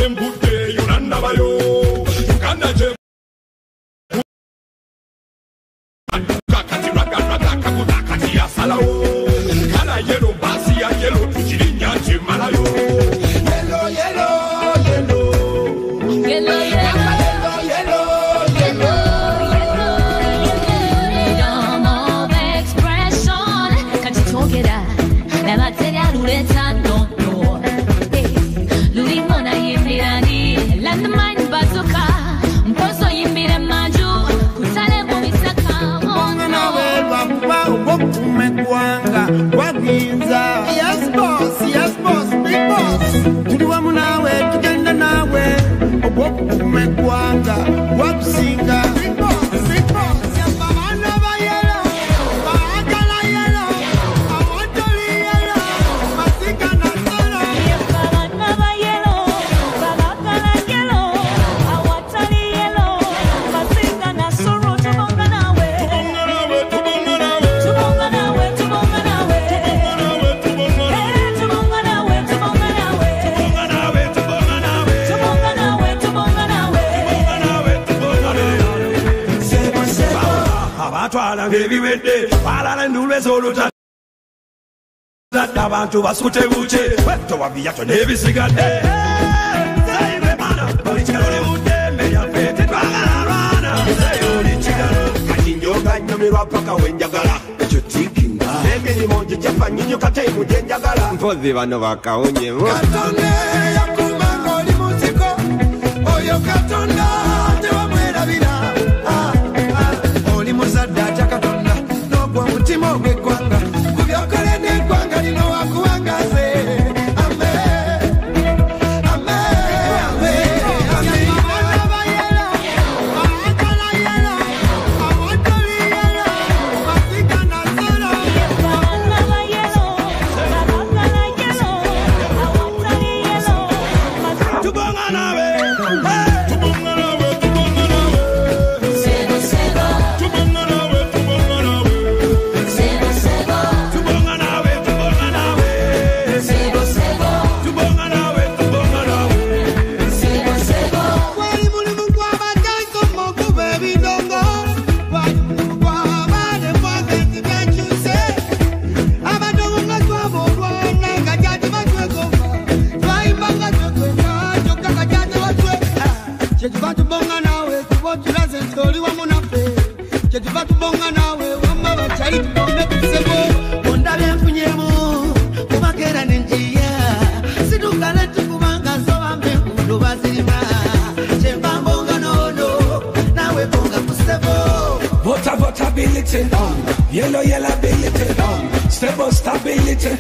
Gyembudde yona ndabayo Uganda gye kati raga raga kaguta kati yasalawo kala yellow basi ya yellow tugirinnya gyemalayo yellow yellow yellow Yellow, yellow, yellow yellow yellow, Freedom of expression. Kati twogera laba teri aluleeta nnono. Eh, lulimu nayimbirani landmine bazooka mpozi oyimbira emanju kutale mu bisaka. Tubonga nawe lwakuba ogw'okukuuma eggwanga gwaguyinza. Yes boss, yes boss, big boss. Tuli wamu naawe, tugenda naawe. Ogw'okukuuma eggwanga gwagusinga. Big boss, big boss. Yamba abaana ba yellow, baagala yellow, awatali yellow, masiga na nsolo. Abaana ba yellow, baagala yellow, awatali yellow, masiga na nsolo. Tubonga naawe, tubonga nawe tubonga nawe tubonga naawe, tubonga naawe. nawe tubonga Eh, tubonga naawe, tubonga naawe. nawe tubonga nawe Tubonga naawe, tubonga naawe. nawe tubonga nawe abatwala ng'ebiwedde balala enduulu ez'olutadde abantu basute buke towabiyato n'ebisigadde buli kigalo limuddembe lyaffe tetwagala lwana oli kigalo Kati njoga nnyumirwa paka we njagala Ekyo tiikinga. N'emirimu ngigyafa nnyunyuka teimu gye njagala. Mpozi bano bakawunyemu. Katonda yakuma ng'oli mu nsiko, oyo Katonda tewamwerabira. Ah, ah, oli muzadde atya Katonda n'ogwa omutima ogw'eggwanga ku by'okola n'eggwanga lino wakuwangaze. Amen, amen, amen, amen. Abaana ba yellow, baagala yellow, awatali yellow, masiga na nsolo. Abaana ba yellow, baagala yellow, awatali yellow, masiga. Tubonga nawe tubonga nawe tubonga nawe Sebo, sebo, tubonga nawe tubonga nawe sebo, sebo, tubonga nawe tubonga nawe sebo, sebo, tubonga nawe tubonga nawe sebo, sebo. Gwali mulimu gw'abatansoma okuba ebidongo, gwali mulimu gw'abaana emwaka nti byakyuse. Abadongo nga twaba olwana nga gyati batwegomba, twayimba nga twekweka kyokka nga gyati batwe. Kyetuva tubonga naawe kuba otulaze nti oli wamu naffe. Kyetuva tubonga naawe wamma bakyali tubonge ku ssebo. Ondabye nfunyemu kubakeera nenjiya situkale tukubanga nsoba mpengudo bazirima kyenva mbonga noono naawe bonga ku ssebo. Vota votability, yellow yellow ability, stable stability,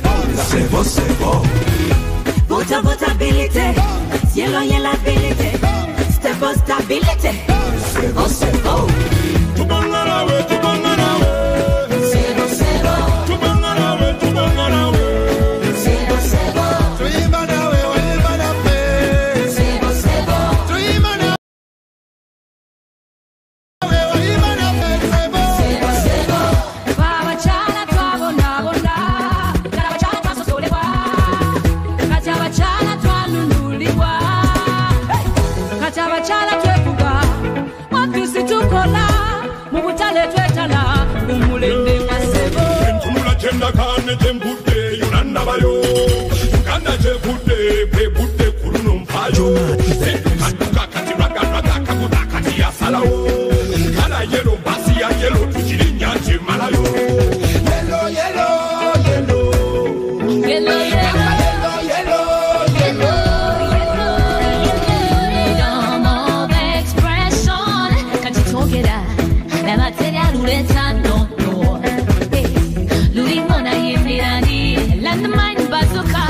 sebo sebo. Vota votability, yellow yellow ability, stable stability, sebo sebo, tubonga nawe tubonga nawe sebo sebo, tubonga nawe tubonga nawe sebo sebo, Tuyimba naawe oyimba naffe. sebo sebo, Tuyimba naawe oyimba naffe ssebo. sebo sebo. Abakyala twabonaabona, kale abakyala twasosolebwa, kati abakyala twanunulibwa, Hey! Kati abakyala twefuga, watusi tukola, mu butale twetala, ku mulembe gwa ssebo. Entunula gyendagaane gyembudde yona ndabayo Uganda gyevudde bwebudde ku luno mpaayo Sedduka kati raga raga kaguta kati yasalawo kala yellow basi ya yellow tugirinnya gyemalayo Yellow, yellow, yellow. Yellow, yellow. Yellow, yellow, yellow. Freedom of expression. Kati twogera laba teri aluleeta nnono. Eh, lulimu nayimbirani landmine bazooka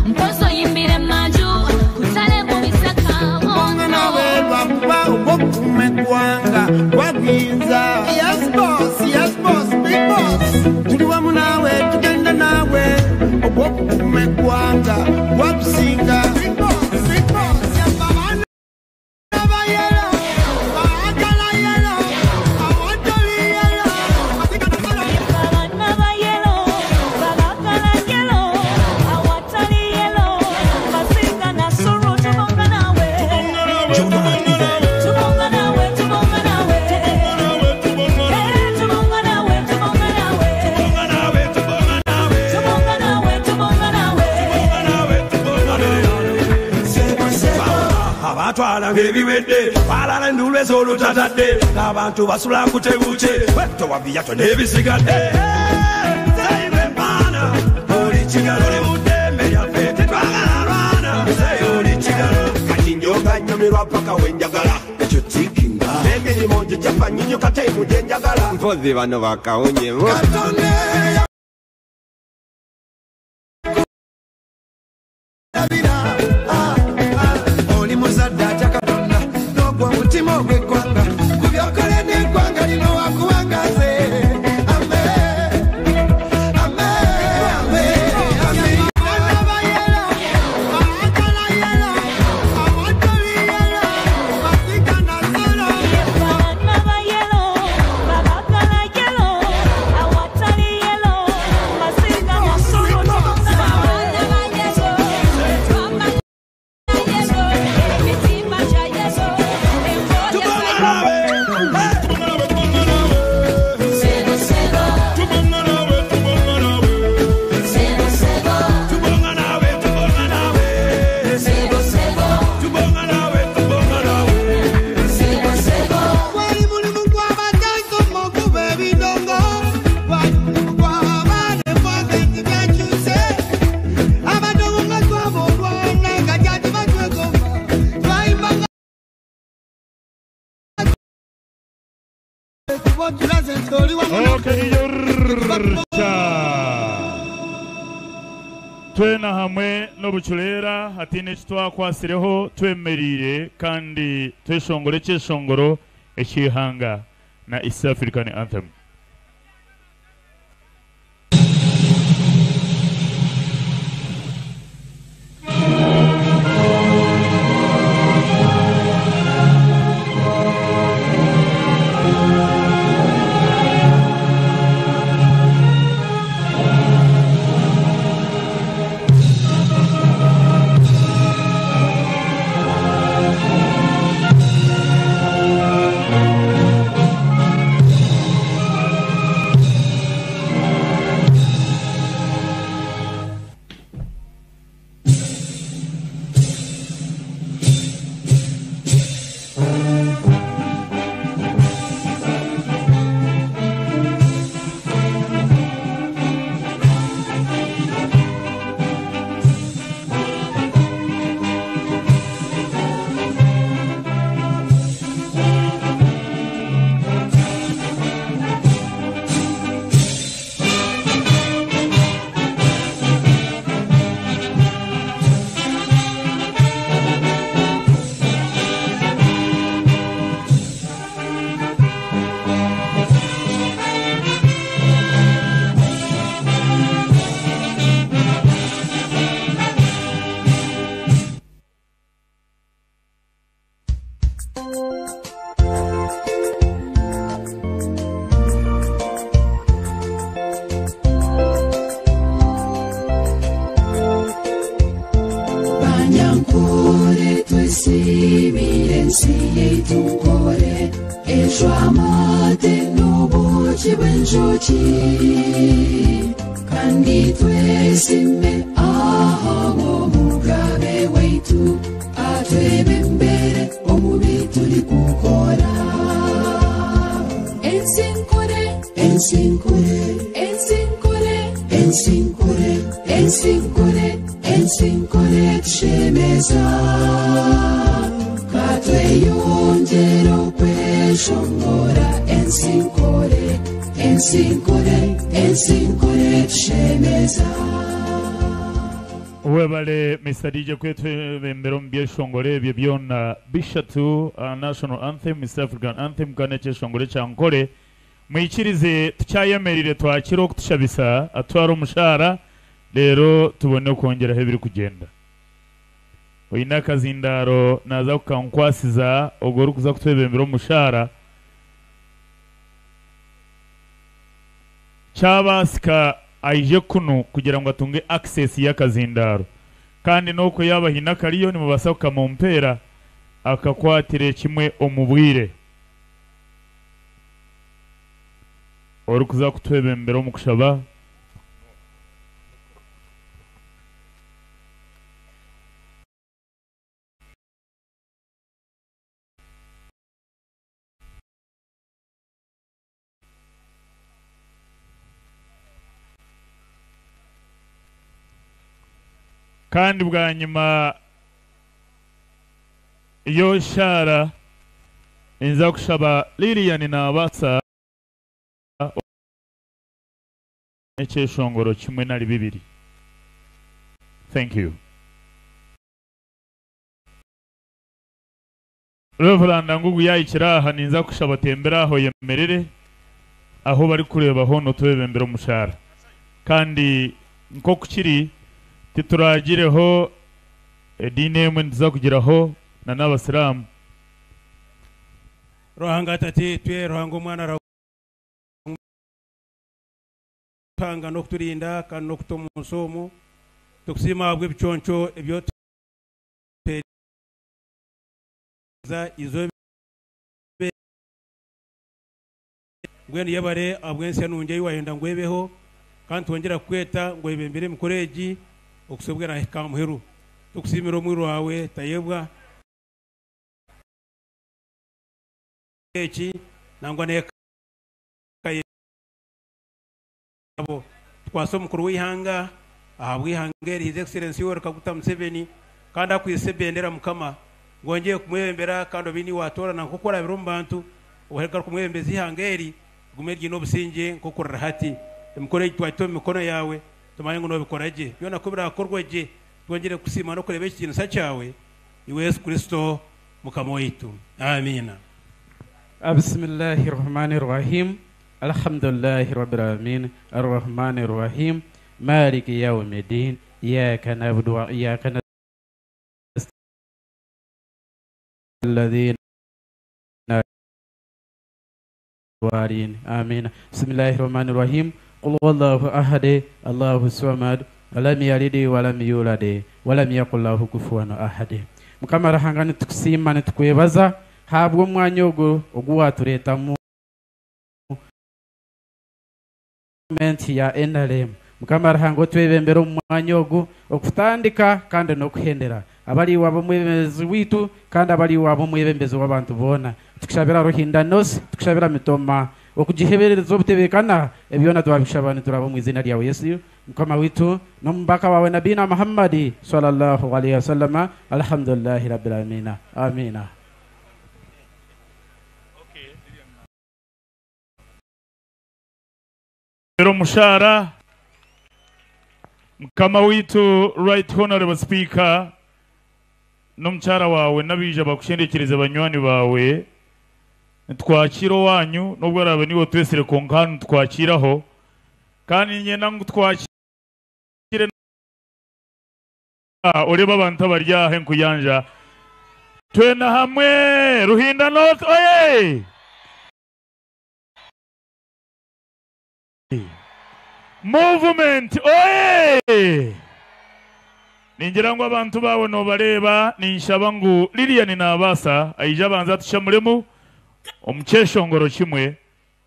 mpozi oyimbira emanju kutale mu bisaka. Tubonga nawe lwakuba ogw'okukuuma eggwanga gwaguyinza. Yes boss, yes boss, big boss. Tuli wamu naawe, tugenda naawe. Ogw'okukuuma eggwanga gwagusinga. Big boss, big boss. Yamba abaana ba yellow, baagala yellow, awatali yellow, masiga na nsolo. Abaana ba yellow, baagala yellow, awatali yellow, masiga na nsolo. Tubonga naawe. Babatwala ng'ebiwedde balala enduulu ez'olutatadde ng'abantu basula nkutebuke towabiyato n'ebisigadde Zeibe mpaana oli kigalo oli mu ddembe lyaffe tetwagala lwana Zeyi oli kigalo kati njoga nnyumirwa paka we njagala ekyo tikinga n'emirimu gijjafa nnyinyuka tayimu gye njagala Mpozi bano bakawunyemu. Oli muzadde atya Katonda n'ogwa omutima ogw'eggwanga ku by'okola n'eggwanga lino wakuwangaze. Amen. Amen. Amen. Amen. Gwali mulimu gw'abatanko okuba ebidongo, gwali mulimu gw'abaana emwaka byakyuse. Abadongo nga twaboolwana nga gyati batwegomba, twayimbanga kuba otulaze nti oli wamu Twena hamwe n'obuculeera hatiine eki twakwasireho twemereire kandi tweshongore ekyeshongoro eky'eihanga na East African Anthem. Banyankore twesibire ensi yaitu nkore ejo amate n'obuki bw'enjoki kandi twesime ahabw'omugabe waitu atwebembere omu bi turi kukora. Ensi nkore, ensi nkore, ensi nkore, ensi nkore, ensi nkore, ensi nkore tushemeza katweyongera okweshongora ensi nkore, ensi nkore, ensi nkore tushemeza. Webale Mr. DJ kwetwebembera omu byeshongoro ebyo byona bishatu, National Anthem, East African Anthem kandi ekyeshongoro ekya Nkore. Mwikirize tukyayemerire twakire okutushabisa atware omushara rero tubone kwongeraho ebiri kugenda. Oine akazindaro naza kukankwasiza ogwo orikuza kutwebembera omushara kyabasika aije kuno kugira ngo atunge access y'akazindaro kandi nuko yaba hina kariyo nimubasa kukamumpera akakwatire kimwe omubwire. Orikuza kutwebembera omu kushaba. Kandi bwanyima y'oshara ninza kushaba Lilian Nabasa ekyeshongoro kimwe nari bibiri. Thank you. Reverend Ngugu yayikira aha ninza kushaba tembera aho yemerere aho bari kureba hono twebembera omushara. Kandi nko kukiri tituragireho edini emwe ntiza kugiraho na n'abasilamu. Ruhanga tati twe Ruhanga omwana Ruhanga n'okuturinda kandi n'okuta omu nsi omu tukusiima ahabw'ebiconco ebyo izo mbwenu yebare ahabw'ensi enungi ei wayenda ngu ebeho kandi twongera kukweta ngu oyebembere emikoro egi okusobwera ahika muheru. Tukusiimira omwiru wawe Tayebwa eki nangwa n'eka yabo. Tukwase omukuru w'eihanga ahabw'eihanga eri His Excellency Yoweri Kaguta Museveni kandi akwise ebendera Mukama ngongeye kumwebembera kandi obe niiwe waatoorana nk'oku orabire omu bantu oheruka kumwebembeza eihanga eri rigume ryine obusingye nk'oku riri hati. Emikoro egi twagita omu mikono yaawe tumanye ngu noobikora gye byona ku birakorwa gye twongere kusiima n'okureeba ekitiinisa kyawe iwe Yesu Kristo Mukama waitu. Amiina. Bismillahi rahmani rahim. Alhamdulillahi rabbil alamin arrahmani rahim maliki yawmiddin iyyaka na'budu wa iyyaka nasta'in alladhina warin. Amin. Bismillahi rahmani rahim. Qul huwallahu ahad Allahu samad lam yalid wa lam yulad wa lam yakul lahu kufuwan ahad. Mukama Ruhanga nitukusiima nitukwebaza habwa omwanya ogwo oguwaturetamu gavumenti ya NRM. Mukama Ruhanga otwebembere omu mwanya ogu okutandika kandi n'okuhendera abari wabo omwebembezi witu kandi abari wabo omwebembezi w'abantu boona. Tukushabira Ruhinda North, tukushabira Mitoma okugiheberereza obutebekana ebyona twabishaba nituraba mu izina ryawe Yesu Mukama witu n'omubaka wawe Nabina Muhammadi sallallahu alaihi wasallama. Alhamdulillahi rabbil alamin. Amina. Rero mushara Mukama witu Right Honorable Speaker n'omukyara wawe n'abaija bakushendekereza banywani bawe nitwakira owanyu nubwo arabe niwe twesire konka hanu twakiraho kandi nyenda ngu twakire oreba abantu abari ahe nkuyanja twena hamwe Ruhinda North oye movement oye. Ningira ngu abantu bawe nobareba ninshaba ngu Lilian Nabasa aija abanza tushamuremu omukyeshongoro kimwe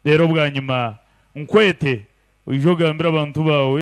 rero bwanyuma nkwete oije ogambire abantu bawe.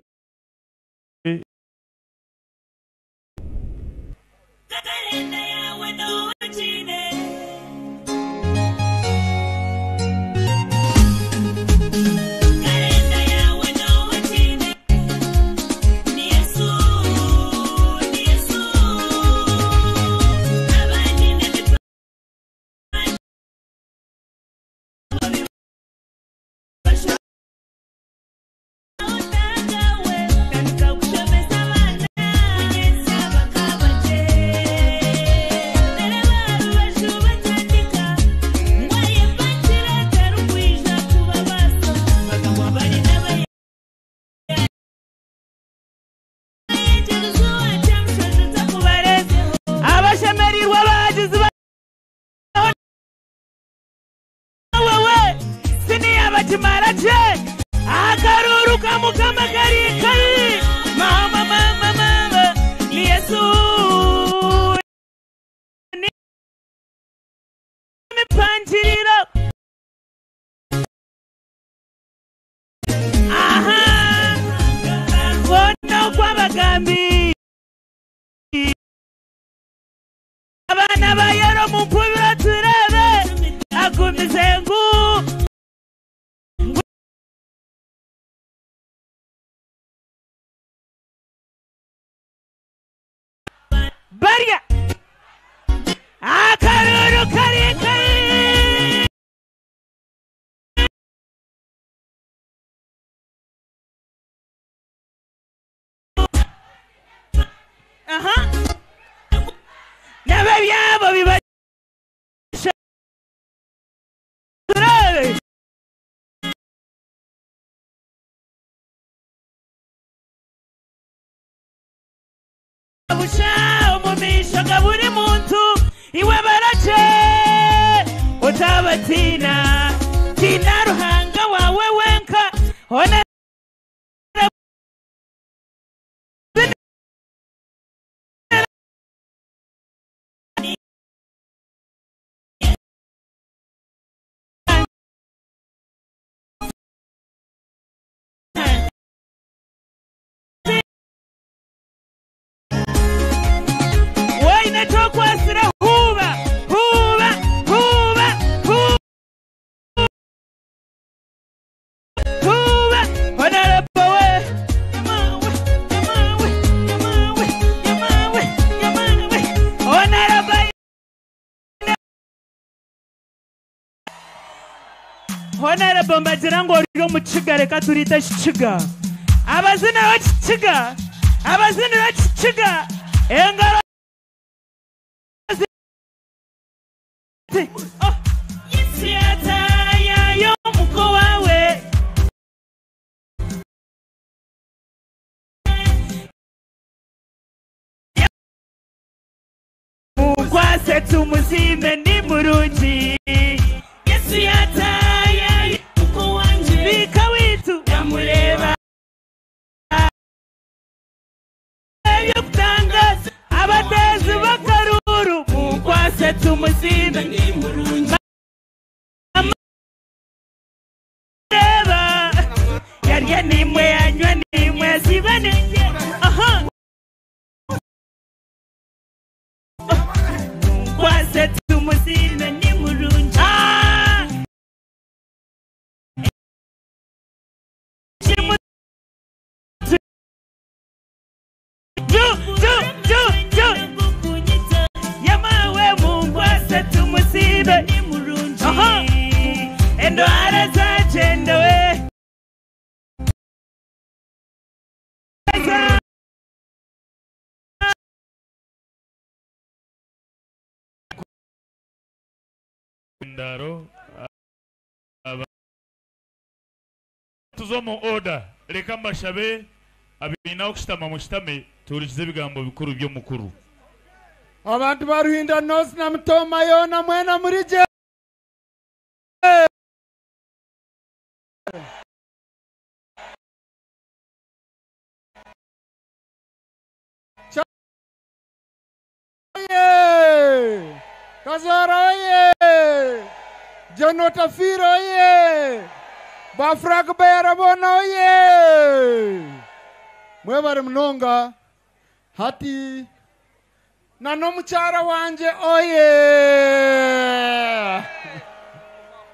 Kimaraje akaruru kamukama kari kari mama mama mama ni Yesu ni mipanjiriro aha bona kwabagambi abana bayero mupubira turebe agumize ngu Barya akaruru kari kari. Aha. N'ababyabo biba busha omu maisho ga buri muntu iwe barace otabatina tina Ruhanga wawe wenka ona. Waine tokwasira huba huba huba huba honorable we yamawe yamawe yamawe yamawe yamawe honorable honorable mbagira ngo ori omu kiga reka turite kikiga abazina bakikiga abazina bakikiga engaro. Oh, yataya y'omuko wawe mukwase tumuzime ni murungi. Yesu yataya y'omuko wanje bika witu yamureba ebyokutangaza abatezi b'akaruru mukwase tumuzime ni murungi. Reba yarya nimwe yanywa nimwe ziba ninge. Aha. Mukwase tumuzime ni murungi. Ah! Ju, ju, ju, ju. Yamawe mukwase tumusibe Aha. Endwara zagendewe Ndaro tuzo mu order reka mbashabe abina okushitama mushitame tuhurikize ebigambo bikuru by'omukuru. Abantu ba Ruhinda North na Mutoma yona mwena murije. Oye! Kazora oye! John Otafire oye! Bafrak Bayarabona oye! Mwebare munonga hati na n'omukyara wanje oye!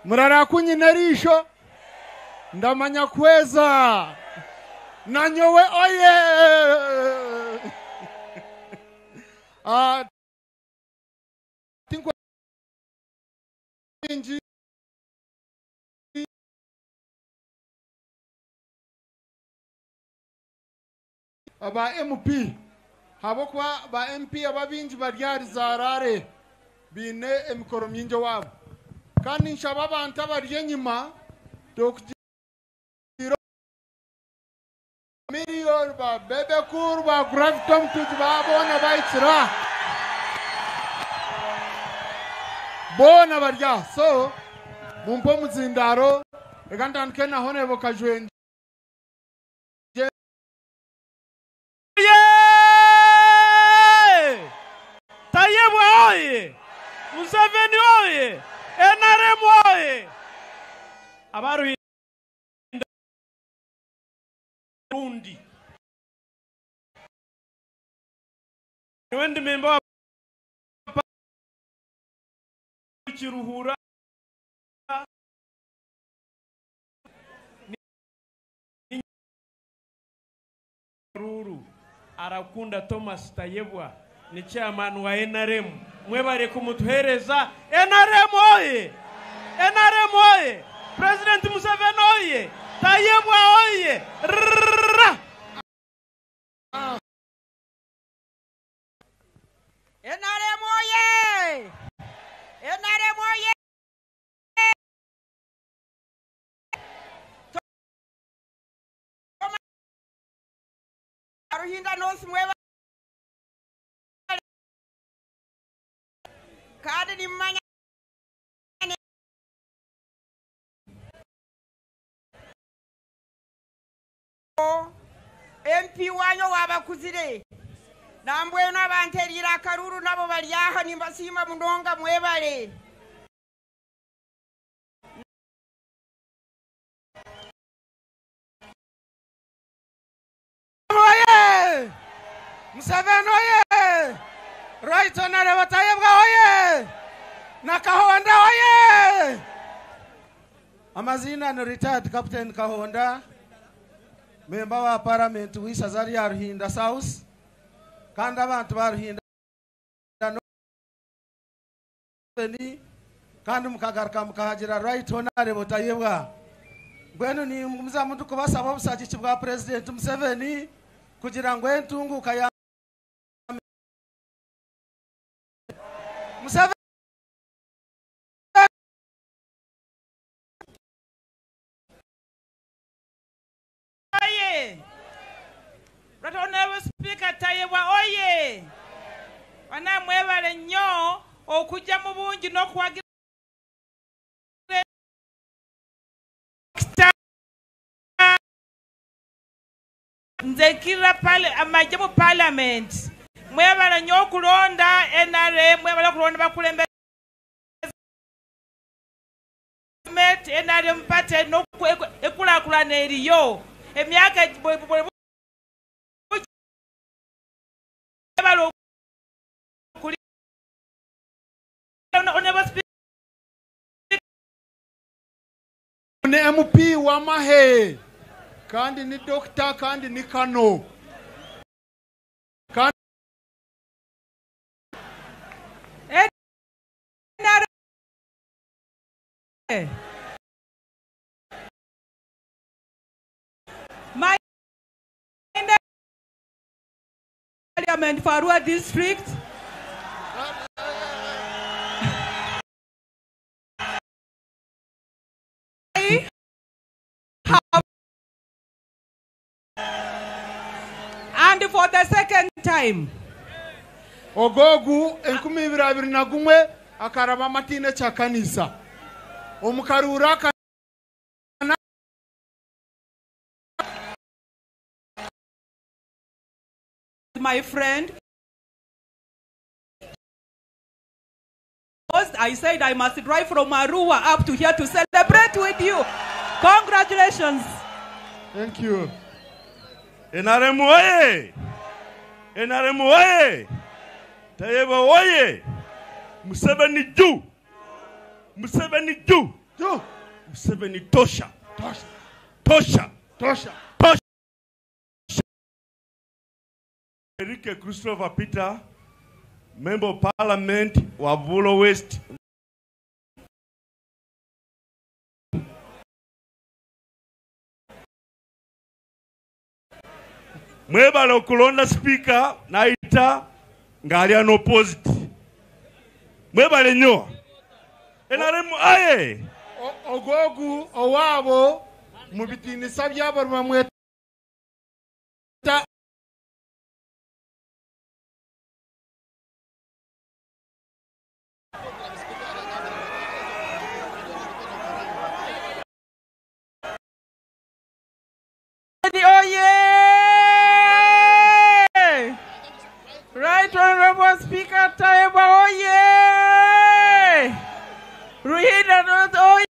Murara kunyina erisho ndamanya kweza nanyowe oye! Tinkwingi aba MP habwokuba ba MP ababingi bari ahari Zarare biine emikoro mingi owaabo kandi nshaba abantu abari enyima tokugira miliyoni ba Bebe Cool ba Gravity Omutugi baboona bahikira boona bari aha. So mumpe omuzindaro reka ntandike na Honorable Kajwengye. Tayebwa oye! Museveni oye! NRM oye! Abaruhinda Rundi niwe ndi memba wa Kiruhura Ruru arakunda Thomas Tayebwa Ni chairman wa NRM. Mwebale kumutuhereza. NRM oye! NRM oye! President Museveni oye! Tayebwa oye! Rrrra! NRM oye! NRM oye! Ruhinda North mweba kandi nimumanya MP wanyo wabakuzire nambwenu abanterire akaruru nabo bari aha nimbasiima munonga mwebale. Oye! Museveni oye! Right Honorable Tayebwa oye! Nakahonda oye! Amazina ni retired Captain Kahonda, member wa parliament w'isaza rya Ruhinda South, kandi abantu ba Ruhinda North, kandi mukagaruka mukahagira Right Honorable Tayebwa. Mbwenu nimuza muntu kubasaba obusagiki bwa President Museveni kugira ngo entunguka ya Museveni. Oye! Right Honorable Speaker Tayebwa oye! Bannamwebale nnyo okujja mu bungi n'okuwagira nze nkirira amagye mu parliament. Mwebale nnyo okulonda NRM, mwebale okulonda bakulembeze NRM party n'ekulaakulana eriyo. Emyaka ni MP w'amahe kandi ni doctor kandi ni kano kandi My Parliament for Arua District. And for the second time, ogogu 2021 akaraba matine cha kanisa omukarura my friend, I said I must drive from Arua up to here to celebrate with you. Congratulations. Thank you. NRM oye! NRM oye! Tayebwa oye! Museveni juu! Museveni juu! Juu! Museveni tosha! Tosha! Tosha! Tosha! Tosha! Enrique Christopher Peter, Member of Parliament wa Bulo West. Mwebale okulonda speaker naita ng'ali an opposite. Mwebale nnyo. NRM aye. Ogogu owaabo mu bitiinisa byabo bamweta Oye! Right Honorable Speaker Tayebwa oye! Ruhinda North oye!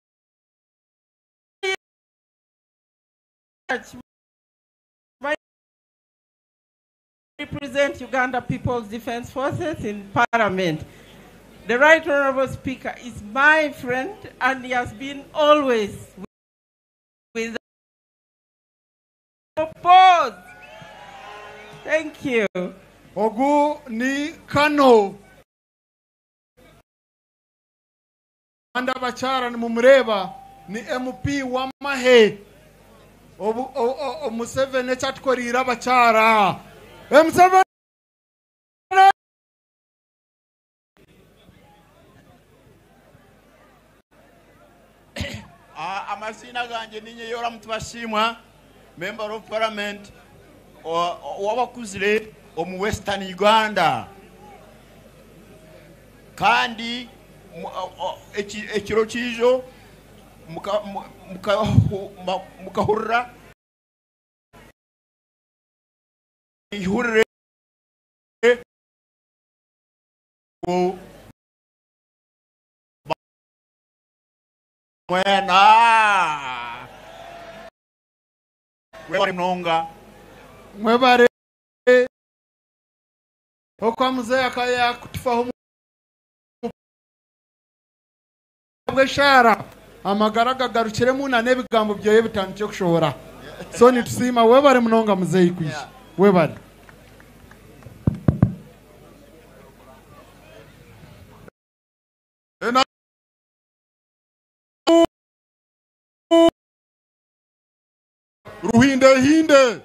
I represent Uganda People's Defense Forces in Parliament. The Right Honorable Speaker is my friend and he has been always with us. Thank you. Ogu ni Kano. Kandi abakyara nimumureeba ni MP w'amahe. Obu Museveni eki atukoreire abakyara. Museveni Amaziina gangye ninye Yoram Tibasiimwa, Member of Parliament ow'abakuzire omu Western Uganda. Kandi ekiro kiijo mukahurira eihurire ngu mwena mwebare munonga. Mwebare okwa muzeeyi akayakutufaho bw'eshaara amagara gagarukiremu na n'ebigambo byoye bitandikire kushohora. So nitusiima webare munonga muzeeyi kwija. Webare. Ruhinde hinde.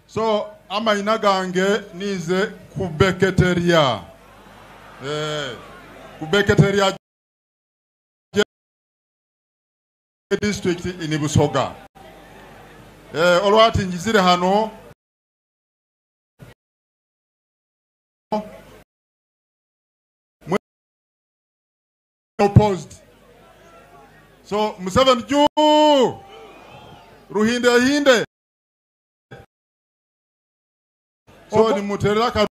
So amaina gange nize kubeketeria. Kubeketeria district in Busoga. Olwati njizire hano opposed. So Museveni juu Ruhinde hinde. So ni muterera ka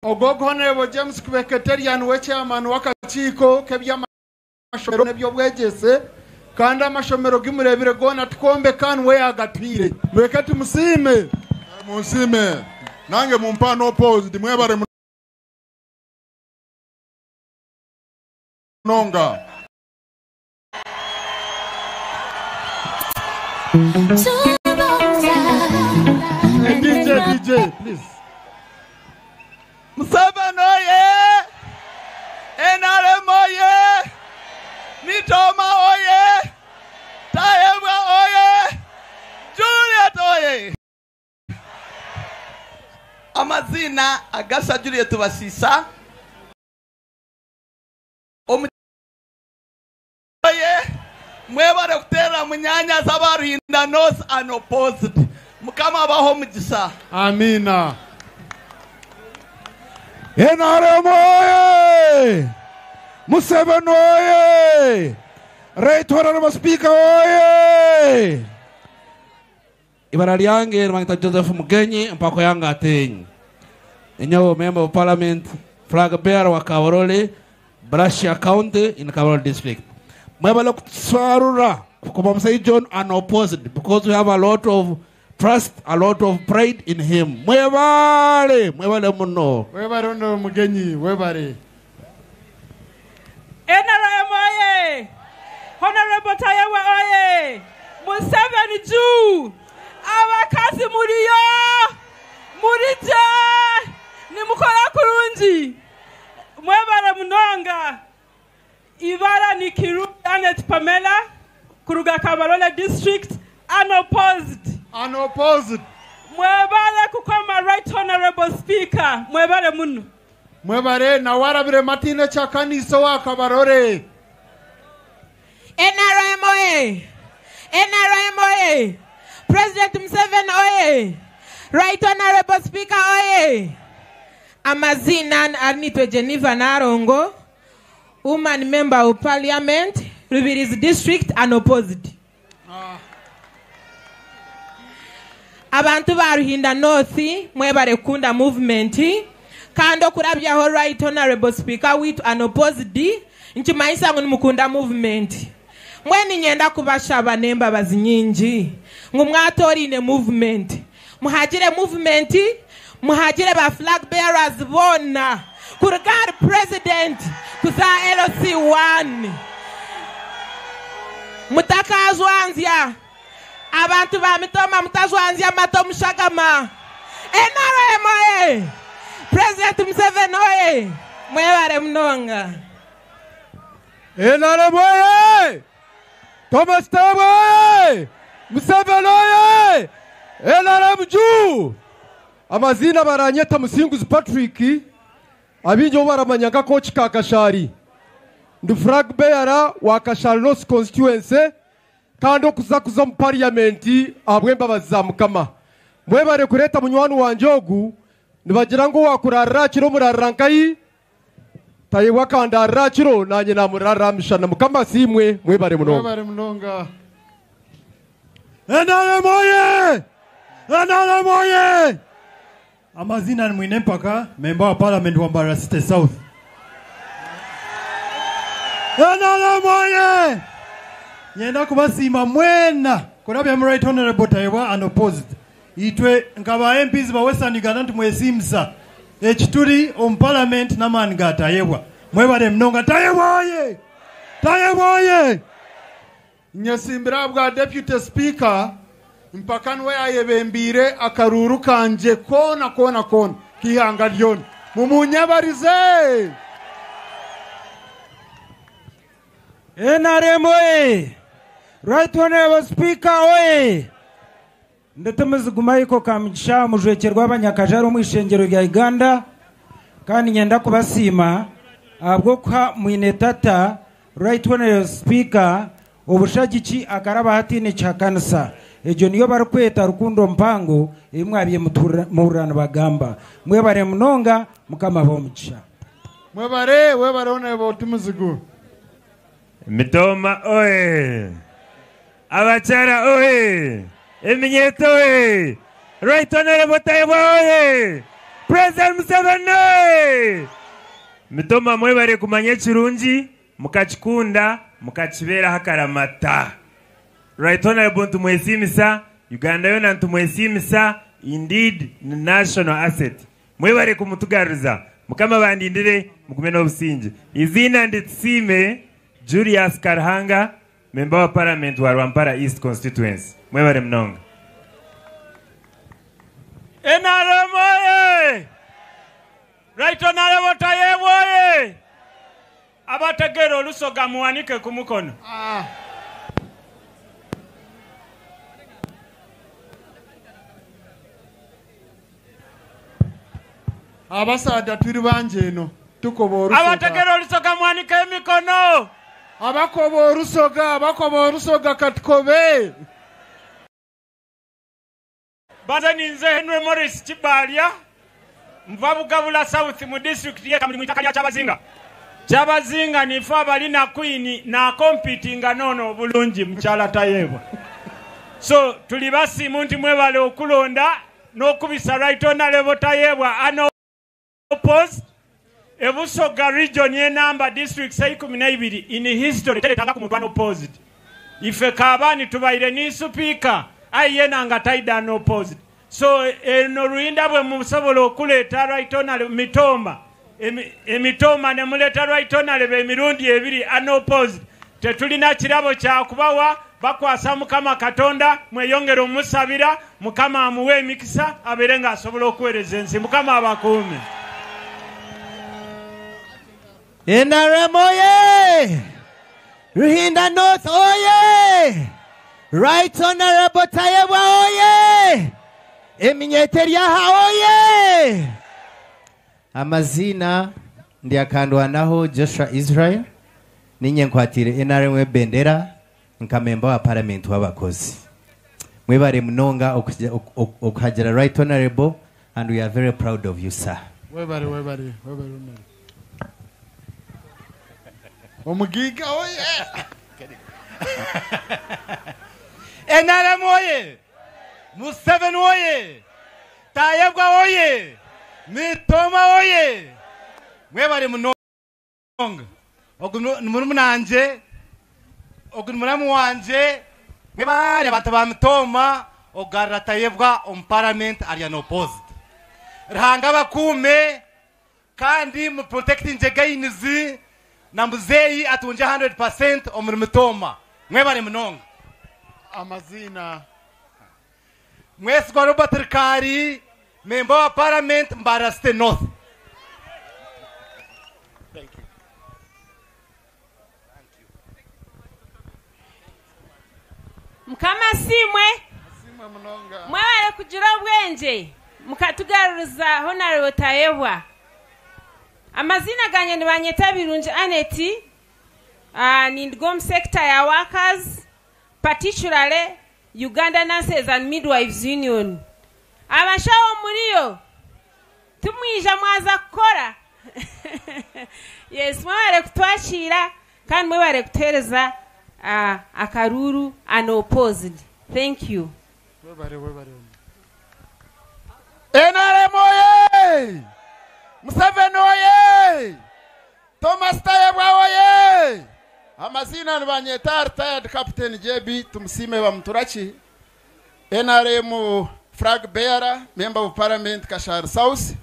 Ogogo Honorable James Kubeketeria niwe chairman w'akakiiko k'eby'amashomero n'eby'obwegyese kandi amashomero gimurebire goona tukombeka niwe yagatwire. Mureke tumusiime. Musiime. Nange mumpano opposed mwebare munonga. DJ, DJ, please. Museveni oye! NRM oye! Mitoma oye! Tayebwa oye! Juliet oye! Amazina agasa Juliet Basisa. Oye! Mwebare kutera munyanya z'abaruhinda North and opposed. Mukama abaho omugisa. Amina. NRM oye! Museveni oye! Right Honorable Speaker oye! Ibara lyange bangita Joseph Mugenyi mpako yanga atenyi. Enyo Member of Parliament, flag bearer wa Kabarole, Brasha County in Kabarole District. Mwebale kutuswarura kuba Musai John unopposed because we have a lot of trust, a lot of pride in him. Mwebale, mwebale muno. Webare ono Mugenyi, webare. NRM oye! Honorable Tayebwa oye! Museveni juu! Abakazi muriyo! Murije! Nimukora kurungi! Mwebale munonga! Ibara ni Kiru Janet Pamela, Kuruga Kabarole District, unopposed. Unopposed. Mwebale kukoma Right Honorable Speaker. Mwebale muno. Mwebale na warabire matine cha kanisa wa Kabarole. NRM oye! NRM oye! President Museveni oye! Right Honorable Speaker oye! Amazina arinitwe Geneva Narongo, woman member of parliament, Rubirizi District, unopposed. Abantu ba Ruhinda North mwebare kunda movement kandi okurabyaho Right Honorable Speaker witu unopposed nkimayisa ngu nimukunda movement. Mbwenu nyenda kubashaba n'embabazi nyingi ngu mwatorine movement, muhagire movement, muhagire ba flag bearers boona kuruga ahari president kuza LC1 mutakazwanzya. Abantu ba Mitooma mutajwanzya amata omushagama. NRM oye! President Museveni oye! Mwebare munonga. NRM oye! Thomas Tayebwa oye! Museveni oye! NRM juu! Amaziina baranyeta Musinguzi Patrick, abaingi obu baramanya nka Coach Kakashaari. Ndi flag bearer wa Kashari North Constituency kandi okuza kuza omu parliament ahabw'embabazi za Mukama. Mwebare kureeta munywani wangye ogu, nibagira ngu owakurarira aha kiro omurarira nkahi? Tayebwa akandarira aha kiro nanye namurarira aha mishana. Mukama asiimwe, mwebare munonga. Mwebare munonga. NRM oye! NRM oye! Amazina ni Mwine Mpaka, member wa parliament wa Mbarara City South. NRM oye! Nyenda kubasiima mwena kurabya mu Right Honorable Tayebwa unopposed. Itwe nka ba MPs ba Western Uganda nitumwesiimisa ekituri omu parliament n'amaani ga Tayebwa. Mwebare munonga. Tayebwa oye! Tayebwa oye! Nyesimbire ahabwa Deputy Speaker mpaka niwe yayebembeire akaruuru kangye koona koona koona k'eihanga ryona. Mumunyebarize! NRM oye! Right Honorable Speaker oye! Ndi Tumuzigu Michael Kamugisha omujwekyerwa w'abanyakajara omu ishengyero rya Uganda kandi niinyenda kubasiima ahabw'okuha mwine tata Right Honorable Speaker obushagiki akaraba hataine kihakanisa. Egyo niyo barikweta rukundo mpango ei mwabaire muhurira nibagamba. Mwebare munonga, Mukama abahe omugisha. Mwebare, webare Honorable Tumuzigu. Mitooma oye! Abakyara oye! Eminyeeto oye! Right Honorable Tayebwa oye! President Museveni oye! Mitooma mwebare kumanya ekirungi mukakikunda mukakibeeraho akaramata. Right Honorable nitumwesiimisa, Uganda yoona nitumwesiimisa, indeed ni national asset. Mwebare kumutugaruriza. Mukama abandindire mugume n'obusingye. Eiziina ndi Tusiime Julius Karuhanga, Memba wa Paramenti wa Rwampara East Constituency. Mwebare munonga. NRM oye! Right Honourable Tayebwa oye! Abategeera olusoga muwanike ku mukono. Abasaadha tuli bangi eno tukoba olusoga. Abategera olusoga mwanike emikono. Abakoba olusoga, abakoba olusoga katukobe. Banze ninze Henry Morris Kibalya, nva Bugabula South mu disitulikiti ye Kamuli mu itaka lya Kyabazinga. Kyabazinga nife abalina Queen na competinga nono obulungi mukyala Tayebwa. So tuli basiimu nti mwebale okulonda n'okubisa Right Honourable Tayebwa unopposed. E Busoga region enamba districts eikumi n'eibiri in history teretanga ku muntu unopposed. Ife Kabani tubaire ni sipiika aye yena nga taidha unopposed. So eno Ruhinda bwe musobola okuleeta Right Honourable Mitooma, emitooma ne muleeta Right Honourable emirundi ebiri unopposed, tetulina kirabo kya kubawa, bakwasa Mukama Katonda, mweyongere omusabira, Mukama amuwe emikisa abeere nga asobola okuweereza ensi. Mukama abakuume. NRM oye! Ruhinda North oye! Right Honorable Tayebwa oye! Eminyeeto eri aha oye! Amaziina ndi Akandwanaho Joshua Israel, ninye nkwatiire NRM ebendera nka memba wa paramenti w'abakozi. Mwebare munonga okuhagira Right Honorable and we are very proud of you sir. Webare, webare, webare Honorable. Omugiiga oye! NRM oye! Museveni oye! Tayebwa oye! Mitooma oye! Mwebare munonga. Ogu ni murumuna-wangye, ogu ni muramu wangye. Mwebare abantu ba Mitooma okugarura Tayebwa omu paramenti ari unopposed. Ruhanga abakuume kandi mu protectingye gains na muzeeyi atungye 100% omuri Mitooma. Mwebare munonga. Amaziina Mwesigwa Robert Rukari, Member wa Parliament, Mbarara City North. Mukama asiimwe. Mwebare kugira obwengye mukatugaruriza Honourable Tayebwa. Amaziina gangye nibanyeta Birungi Annet, ninduga omu sector ya workers, particularly Uganda Nurses and Midwives Union. Abashaho muriyo? Timwija mwaza kukora? Yes, mwebare kutwakiira kandi mwebare kutuheereza akaruuru unopposed. Thank you. Webare, webare. NRM oye! Museveni oye! Thomas Tayebwa oye! Amazina nibanyeta retired Captain JB Tumusiime Bamuturaki, NRM flag bearer, member of parliament Kashari South,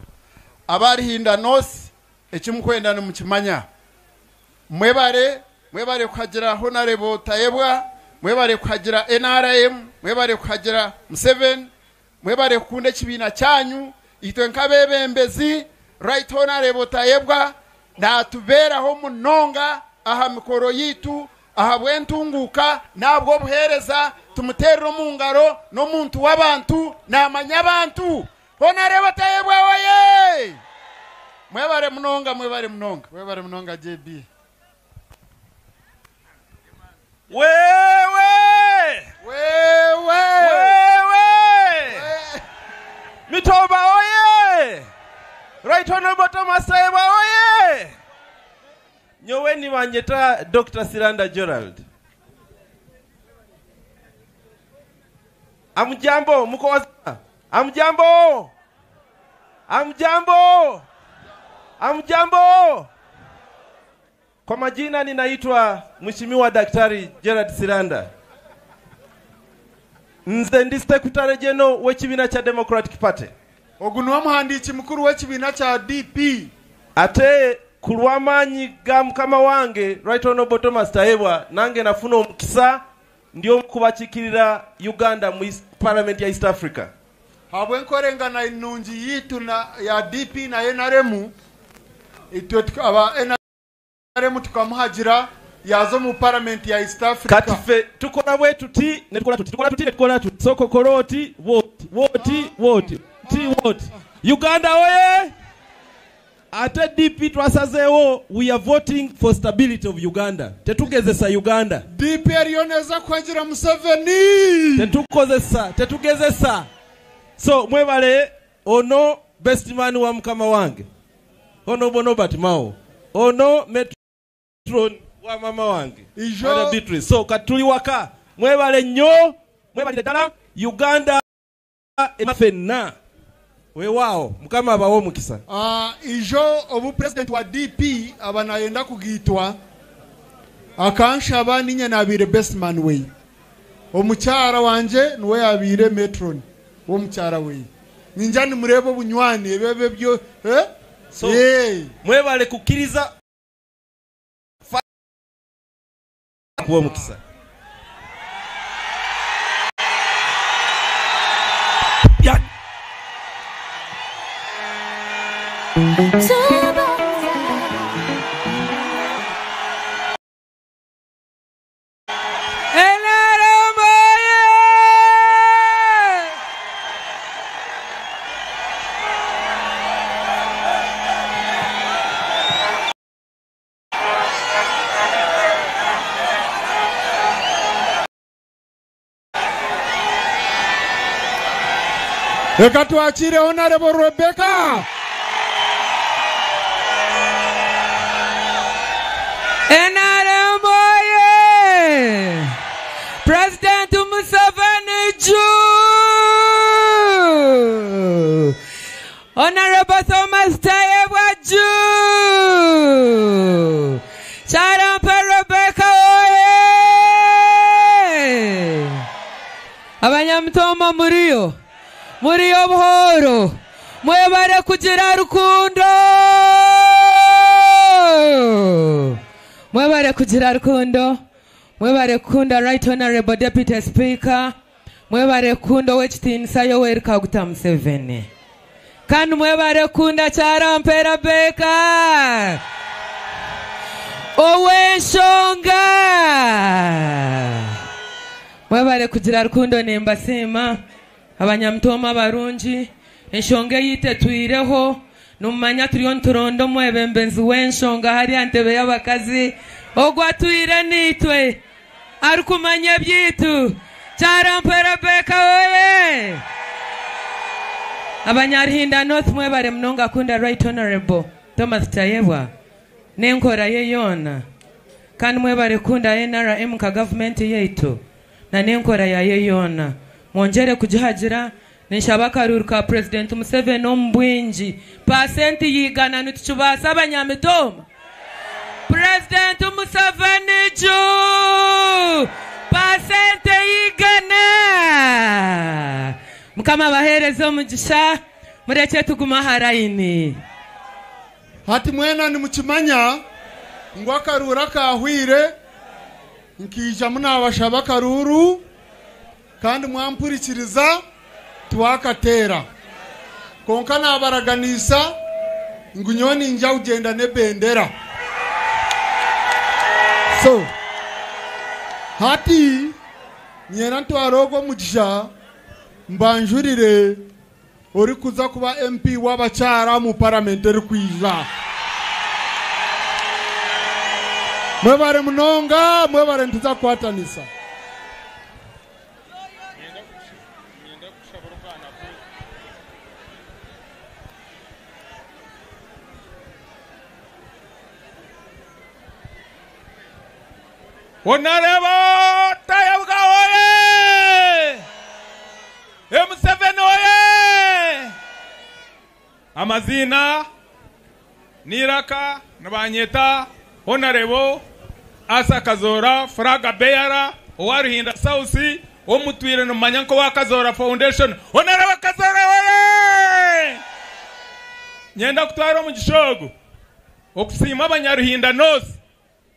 abarihinda North, ekimukwenda nimukimanya. Mwebare, mwebare kuhagira Honorable Tayebwa, mwebare kuhagira NRM, mwebare kuhagira Museveni, mwebare kukunda ekibiina kyanyu, itwe nk'abebembezi, Right Honorable Tayebwa natubeeraho munonga aha mikoro yitu, aha bwentunguka, nabwo obuheereza, tumuterere omu ngaro n'omuntu w'abantu, namanya abantu. Honorable Tayebwa oye! Mwebare munonga, mwebare munonga. Mwebare munonga JB. Wewe! Wewe! Wewe! Mitoba oye! Right Honorable Thomas Tayebwa oye! Nyowe nibanyeta Dr. Siranda Gerald. Amjambo, muko wazima? Amjambo! Amjambo! Amjambo! Kwa majina ninaitwa Mheshimiwa Daktari Gerald Siranda. Nze ndi Secretary General w'ekibiina kya Democratic Party. Ogu niwe muhandiiki mukuru w'ekibiina kya DP. Ate ku lw'amaanyi ga mukama wange Right Honorable Thomas Tayebwa, nange nafuna omukisa ndi omu kubakiikirira Uganda mu Parliament ya East Africa. Habw'enkorengana nungi yitu na ya DP na NRM, itwe aba NRM tukamuhagira yaza omu Parliament ya East Africa. Kati ffe tukola bwe tuti, ne tukola tuti, tukola tuti, ne tukola tuti. Soko koloti, woti, woti, woti, ti, woti. Uganda oye! Ate DP twasazeewo, we are voting for stability of Uganda. Tetugezesa Uganda. DP eriyo neza kuhagira Museveni. Tetukozesa, tetugezesa. So mwebale ono best man wa mukama wange. Honorable Norbert Mao. Ono metron wa mama wange. Ijo. Madam Beatrice. So katuli waka. Mwebale nnyo, mwebale ddala Uganda ffenna. Weewaawo, Mukama abawe omukisa. Ijo obu president wa DP aba nayenda kugiitwa, akanshaba ninye nabiire best man we. Omukyara wanje niwe yabiire metron w'omukyara we. Ninja nimureba obunywani ebyo byo, eh? So, mwebale kukkiriza kuwa omukisa. Reka twakire Honorable Rebecca. NRM oye! President Museveni juu! Honorable Thomas Tayebwa juu! Kyarampa Rebecca oye! Abanyamutoma muriyo, muriyo buhoro, mwebare kugira rukundo! Mwebare kugira rukundo, mwebare kukunda Right Honorable Deputy Speaker, Mwebare kukunda ow'ekitiinisa Yoweri Kaguta Museveni. Kandi mwebare kukunda Kyarampe Rebecca ow'enshonga. Mwebare kugira rukundo nimbasiima abanyamitooma abarungi. Enshonga eyaitu etwireho nimumanya turiyo nituronda omwebembezi w'enshonga hariya aha ntebe y'abakazi ogwo atwire naitwe arikumanya ebyaitu. Kyarampe Rebecca oye! Abanyaruhinda North mwebare munonga kunda Right Honourable Thomas Tayebwa n'enkora ye yoona. Kandi mwebare kukunda NRM nka gavumenti yaitu na n'enkora yayo yoona. Mwongyere kugihagira. Ninshaba akaruuru ka Purezidenti Museveni omu bwingi. Paasenti y'eigana nitukibaasa abanyamitooma? Purezidenti Museveni juu! Paasenti y'eigana! Mukama abaheereze omugisha. Murekye tugume aha rayini. Hati mwena nimukimanya ngu akaruuru akaahwire nkaijamu naabashaba akaruuru kandi mwampurikiriza twakateera. Kwonka naabaraganisa ngu nyowe niinyija kugyenda n'ebendera. So hati niinyenda ntware ogu omugisha mbanjurire orikuza kuba MP w'abakyara omu paramenti erikwija. Mwebare munonga, mwebare nituza kukwatanisa. Honarebo Tayebwa oye! Museveni oye! Amaziina n'eiraka nibanyeta Honarebo Asa Kazoora Flag Bearer owa Ruhinda South omutwire nimumanya nk'owa Kazoora Foundation. Honarebo Kazoora oye! Nyenda kutwara omugisha ogu okusiima abanyaruhinda North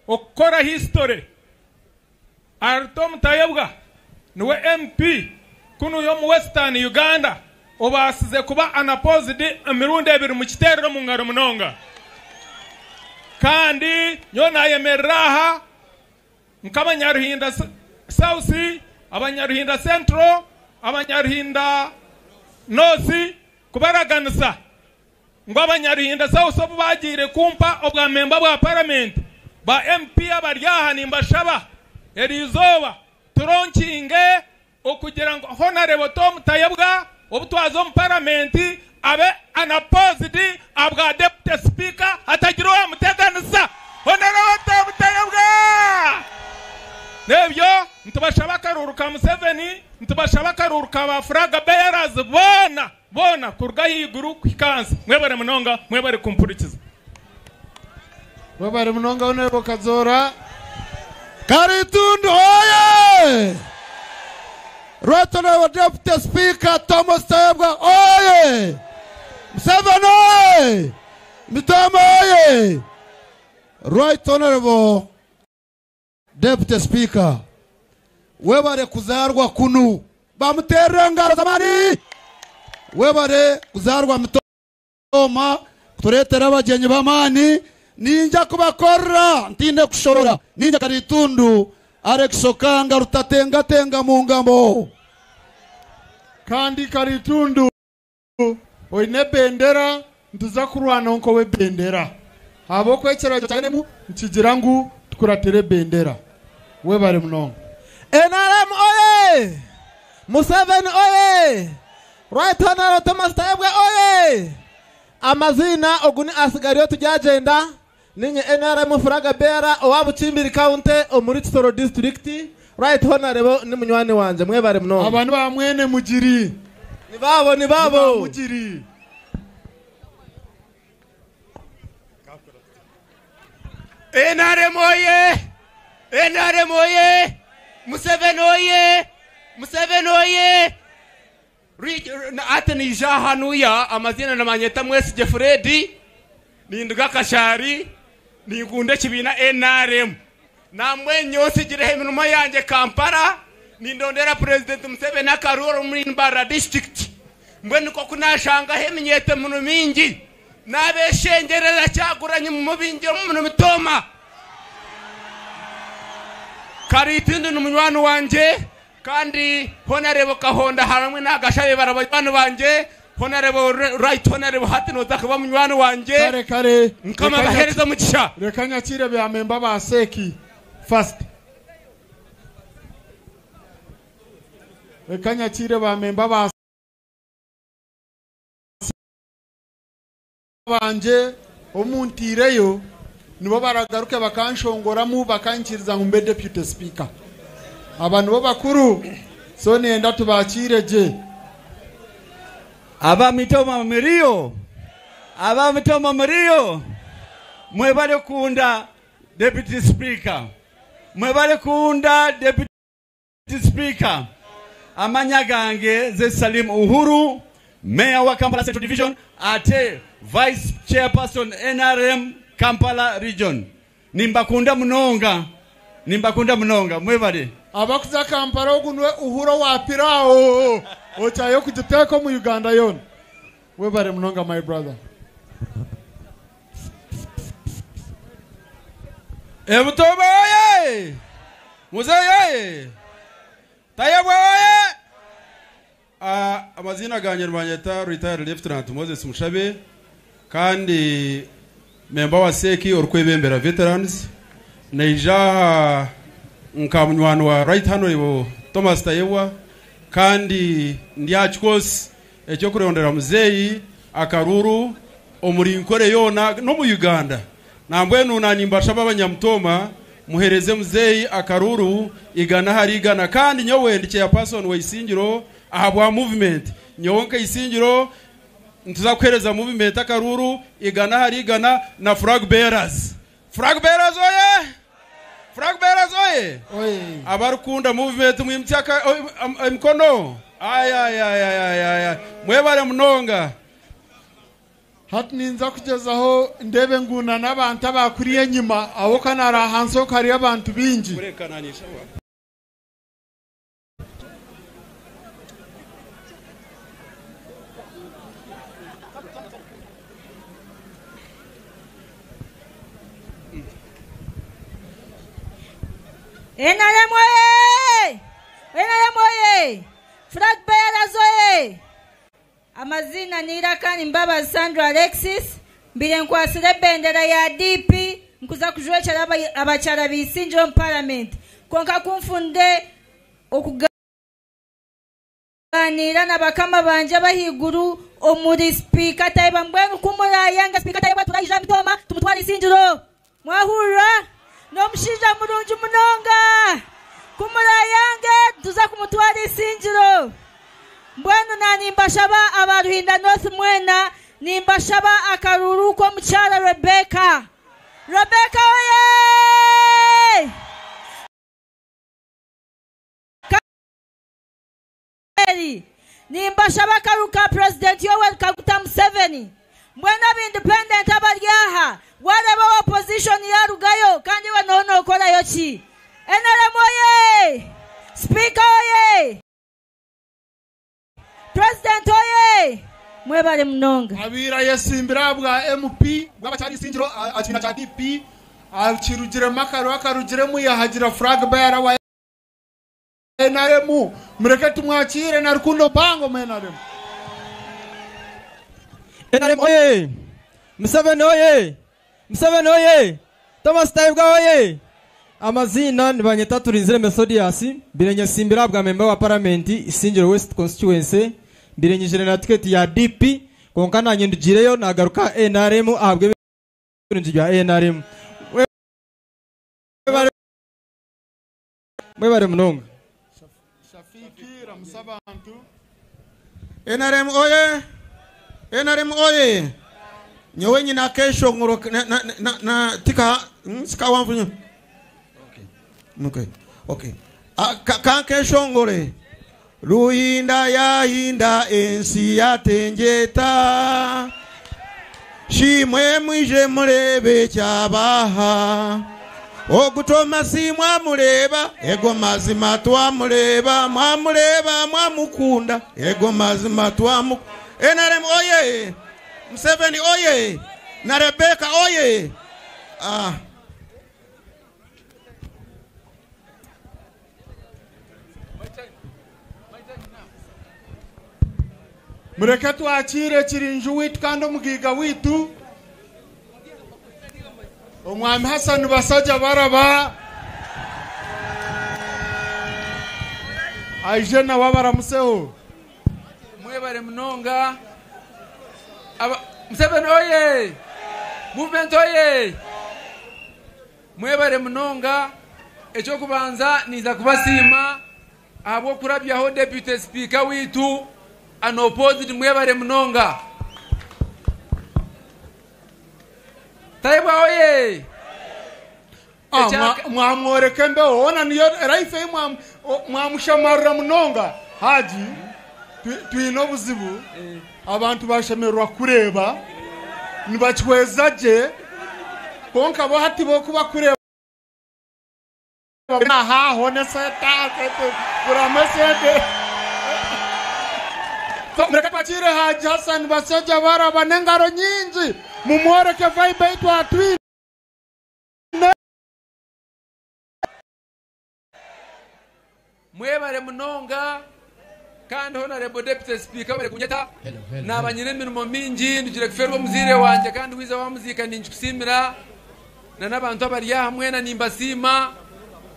okukora history. Arito Tayebwa niwe MP kunu y'omu Western Uganda obaasize kuba unopposed emirundi ebiri mukiteerere omu ngaro munonga. Kandi nyowe nayemerera aha nk'abanyaruhinda South, abanyaruhinda Central, abanyaruhinda North kubaraganisa ngu abanyaruhinda South obu bagiire kumpa obwamemba bwa paramenti ba MP abari aha nimbashaba eriizooba turonkinge okugira ngu Honorable Tom Tayebwa obu twaza omu paramenti abe unopposed abwa Deputy Speaker hatagira owamuteganisa. Honorable Tom Tayebwa! N'ebyo nitubashaba akaruuru ka Museveni, nitubashaba akaruuru ka ba flag bearers boona boona kuruga ahaiguru kuhika ahansi. Mwebare munonga, mwebare kumpurikiza. Mwebare munonga Honorable Kazoora. Karitundu oye! Right Honorable Deputy Speaker Thomas Tayebwa oye! Museveni oye! Mitooma oye! Right Honorable Deputy Speaker, webare kuzaarwa kunu bamuterera engaro z'amaani. Webare kuzaarwa Mitooma kutureetera abagyenyi b'amaani. Ninja kubakorera ntinde kushorora. Ninja Karitundu Alex Okanga rutatengatenga mu ngambo. Kandi Karitundu oine ebendera nituza kurwana nk'ow'ebendera. Ahabw'okwekyerezo kyanemu nikigira ngu tukuratire ebendera. Webare munonga. NRM oye! Museveni oye! Right Honorable Thomas Tayebwa oye! Amazina ogu ni Asigario Turyagenda, ninye NRM Flag Bearer owa Bukimbiri County omuri Kisoro District. Right Honorable ni munywani wanje, mwebare munonga. Aba ni ba mwene Mugiri. Ni babo, ni babo. Ni ba Mugiri. NRM oye! NRM oye! Museveni oye! Museveni oye! Ate niija hanuya amazina namanyeta Mwesigye Fred, ninduga Kashari, ninkunda ekibiina NRM. Namwe nyowe nsigireho emirimo yangye Kampala, Nindondera Purezidenti Museveni akaruuru omuri Mbarara disiturikiti. Mbwenu nk'oku naashangaho eminyeeto muno mingi, naabeshengyereza Kyagulanyi mumubingire omu mitooma. Kariitindi ni munywani wangye kandi Honarebo Kahonda hamwe na Gashabe bari banywani bangye. Honarebo Right Honarebo hati nooza kuba munywani wangye. Kare kare. Mukama abaheereze omugisha. Reka nyakiire ba memba ba seeki first. Reka nyakiire ba memba ba bangye omuntiireyo nibo baragaruke bakanshongoramu bakankiriza ngu mbe deputy speaker. Aba nibo bakuru, so nenda tubakiire gye. Aba Mitooma muriyo, aba Mitooma muriyo, mwebale kunda deputy speaker, mwebale kunda deputy speaker. Amanya gange nze Salim Uhuru, mayor wa Kampala Central Division, ate vice chairperson NRM Kampala Region. Nimbakunda munonga, nimbakunda munonga, mwebale. Abakuza Kampala ogu niwe Uhuru wa Pirao okyayo kugiteeka omu Uganda yoona. Webale munonga my brother. Ebutoba oye! Muzeyi oye! Tayebwa oye! Amazina ganje nibanyeta retired Lieutenant Moses Mushabe kandi memba wa seki orikwebembera veterans, naija aha nka munywani wa Right Honorable Thomas Tayebwa kandi ndi aha kikosi ekyokurondera muzeeyi akaruru omuri Nkore yoona n'omu Uganda. Nambwenu nanimbashaba abanyamutoma muhereze muzeeyi akaruru igana ahari igana, kandi nyowe ndi chairperson wa Isingiro aha bwa movement. Nyowe nka Isingiro nituza kuhereza movement akaruru igana ahari igana na flag bearers. Flag bearers oye! Flag bearers oye! Abarikunda movement mwimutse emikono. Ay, ay, ay, ay, ay, ay, ay. Mwebale munonga. Hati ninza kugezaho ndebe nguna n'abantu abakuriye enyima aho kanari ahansi ho hariyo abantu bingi. NRM oye! NRM oye! Flag bearers oye! Amazina ni Irakani Mbabazi Sandra Alexis, mbire nkwasire ebendera ya DP nkuza kujwekyera abakyara b'Isingiro omu parliament. Konka kunfunde okuganira na bakama banje abahiguru omuri speaker Tayebwa, mbwenu kumurayanga speaker Tayebwa turayija Mitooma tumutware Isingiro. Mwahurira? N'omushaija murungi munonga. Kumurayange tuza kumutwara Isingiro. Mbwenu na nimbashaba aba Ruhinda North mwena, nimbashaba akaruru k'omukyara Rebecca. Rebecca oye! Kabiri, nimbashaba akaruru ka President Yoweri Kaguta Museveni. Mbwenu aba independent abari aha, wareba opposition yarugayo kandi we noho nokorayo ki? NRM oye! Speaker oye! President oye! Mwebale munonga. Abira yesimbira bwa MP bw'abacyari Isingiro akina cya DP akirugiremo akaru akarugiremo yahagira flag bearer wa NRM. Mureke tumwakire na rukundo mpango mu NRM. NRM oye! Museveni oye! Museveni oye! Thomas Tayebwa oye! Amazina nibanyeta Turinzire Methodius, mbirenye simbira bwa member wa parliament Isingiro West constituency, mbirenyijire na ticket ya DP, konka nanye ndugireyo nagaruka NRM ahabwe ibirungi bya NRM. Mwebale munonga. Shafiki Ramusabantu. NRM oye! NRM oye! Nyowe nyina kesho ngoro na tika sika wamfunyo. Okay. Okay. Kankesho ngore. Ruhinda yahinda ensi yatenjeta. Shimwe mwije murebe cyabaha. Ogu Tomasi mwamureba, ego mazima twamureba, mwamureba, mwamukunda, ego mazima twamu. NRM oye! Museveni oye! Na Rebecca oye! Ah. Mureke twakire kirinju witu kandi omugiga witu omwami Hassan Basajja Baraba aije nawe abaramuseho. Mwebare munonga. Museveni oye! Movement oye! Mwebare munonga. Ekyokubanza niza kubasiima ahabw'okurabyaho deputy speaker witu unopposed. Mwebare munonga. Tayebwa oye! Mwamworeka embeho ona niyo raife ye mwamushamarira munonga. Haji twine obuzibu, abantu bashemererwa kureeba nibakihweza gye, konka bo hati bokuba kureeba ahaho ne sente buramu esente. Mureke twakire Haji Hassan Basajja Baraba n'engaro nyingi, mumworeke vibe ei twatwine. Mwebare munonga. Kandi honorable deputy speaker bare kunyeta nabanyire emirimo mingi, ndugire kuferwa omuziire wanje kandi wiza wamuzika ninjikusimira na n'abantu abari aha mwena nimbasiima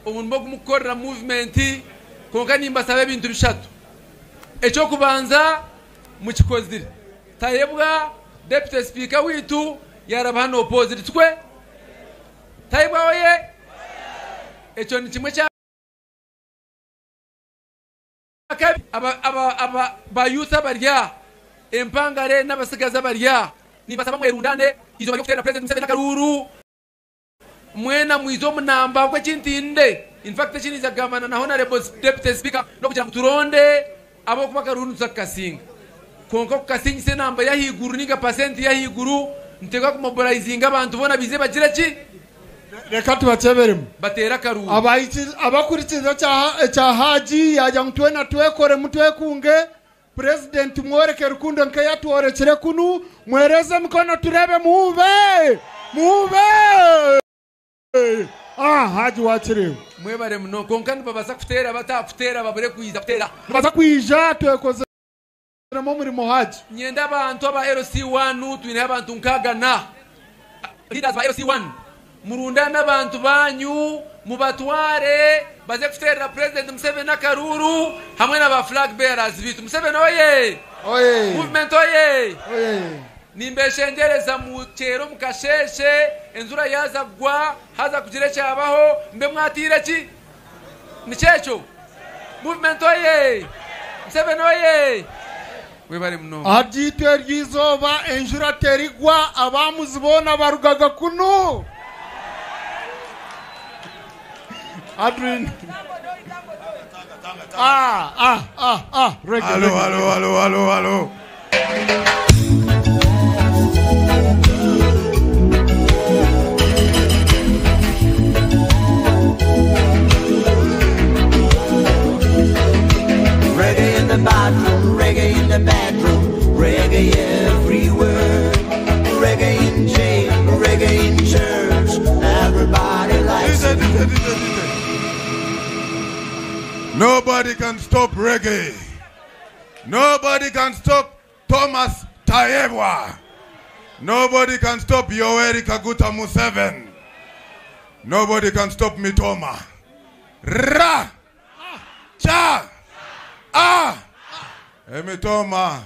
obu bw'okumukorera movement. Konka nimbasaba ebintu bishatu. Ekyokubanza mukikozire, Tayebwa deputy speaker witu yaraba hano opposite twe Tayebwa oye. Ekyo ni kimwe kya aba ba youth abarya empangare n'abasigazi abarya, nibasaba mwerundane izo bari kutera president Museveni akaruru mwena mwizo munamba kwe kintinde. In fact kiniza gavana na honorable deputy speaker no kugira ngo turonde abo kuba karuru nzakasinga konka kukasinyise namba yahiguru ninga percent yahiguru ntega kumobilizinga abantu bona bize bagira ki. Reka tubacheberemu batera karuru abakurikiza cha Haji yaja mutwe twekore mutwekunge president mworeke rukundo nke yatworekere kunu, mwereze mikono turebe muve muve. Haji wakiriwe mwebare muno. Konka nibabasa kutera batakutera babure kwiza kutera nibaza kwija twekozeremo omurimo Haji. Nyenda abantu aba LC1 twine abantu nkagana leaders ba LC1 murunda n'abantu banyu mubatware baze kuterera president Museveni akaruru hamwe n'aba flag bearers bitu. Museveni oye! Oye! Movement oye! Oye! Nimbeshengereza mu kyero mukasheshe enzura yaza gwa haza kugira cyabaho mbe mwatire ki nicyecyo. Movement oye! Museveni oye! Webare muno. Aryitwe ryizoba enjura terigwa abamuzibona barugaga kunu. Adrian. Reggae, Hello, reggae. hello, hello, hello, hello. Reggae in the bathroom, reggae in the bedroom, reggae everywhere. Reggae in jail, reggae in church, everybody likes it. Nobody can stop reggae. Nobody can stop Thomas Tayebwa. Nobody can stop Yoweri Kaguta Museveni. Nobody can stop Mitoma. Ra! Cha! Ah! Emitoma.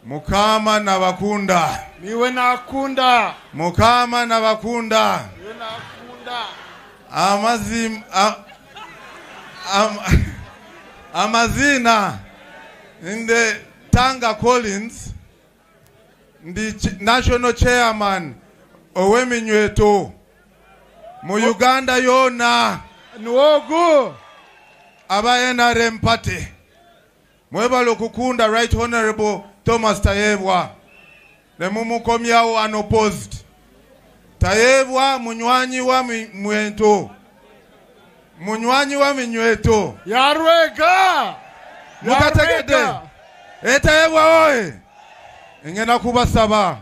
Mukama na bakunda. Niwe nakunda. Mukama na bakunda. Niwe nakunda. Amazim, a, am, amazina in the Tanga Collins, the national chairman ow'eminyweto mu Uganda yona niwogu aba NRM party mwebale okukunda Right Honorable Thomas Tayebwa ne mumukomyawo unopposed. Tayebwa munywanyi wa mwento, munywanyi wa minyweto. Yarwega. Mukategedde. Yarwega. Etayebwa oye. Ngenda kubasaba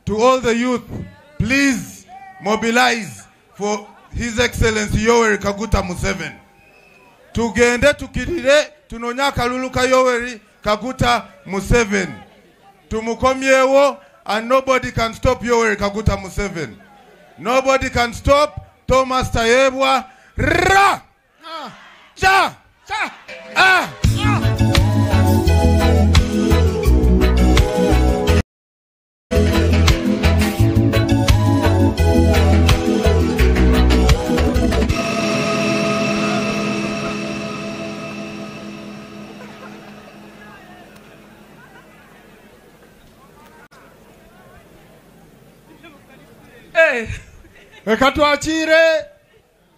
to all the youth, please mobilize for His Excellency Yoweri Kaguta Museveni. Tugende tukirire tunonye akalulu ka Yoweri Kaguta Museveni. Tumukomyewo, and nobody can stop Yoweri Kaguta Museveni. Nobody can stop Thomas Tayebwa. Ra! Cha! Cha! Ah! Reka twakire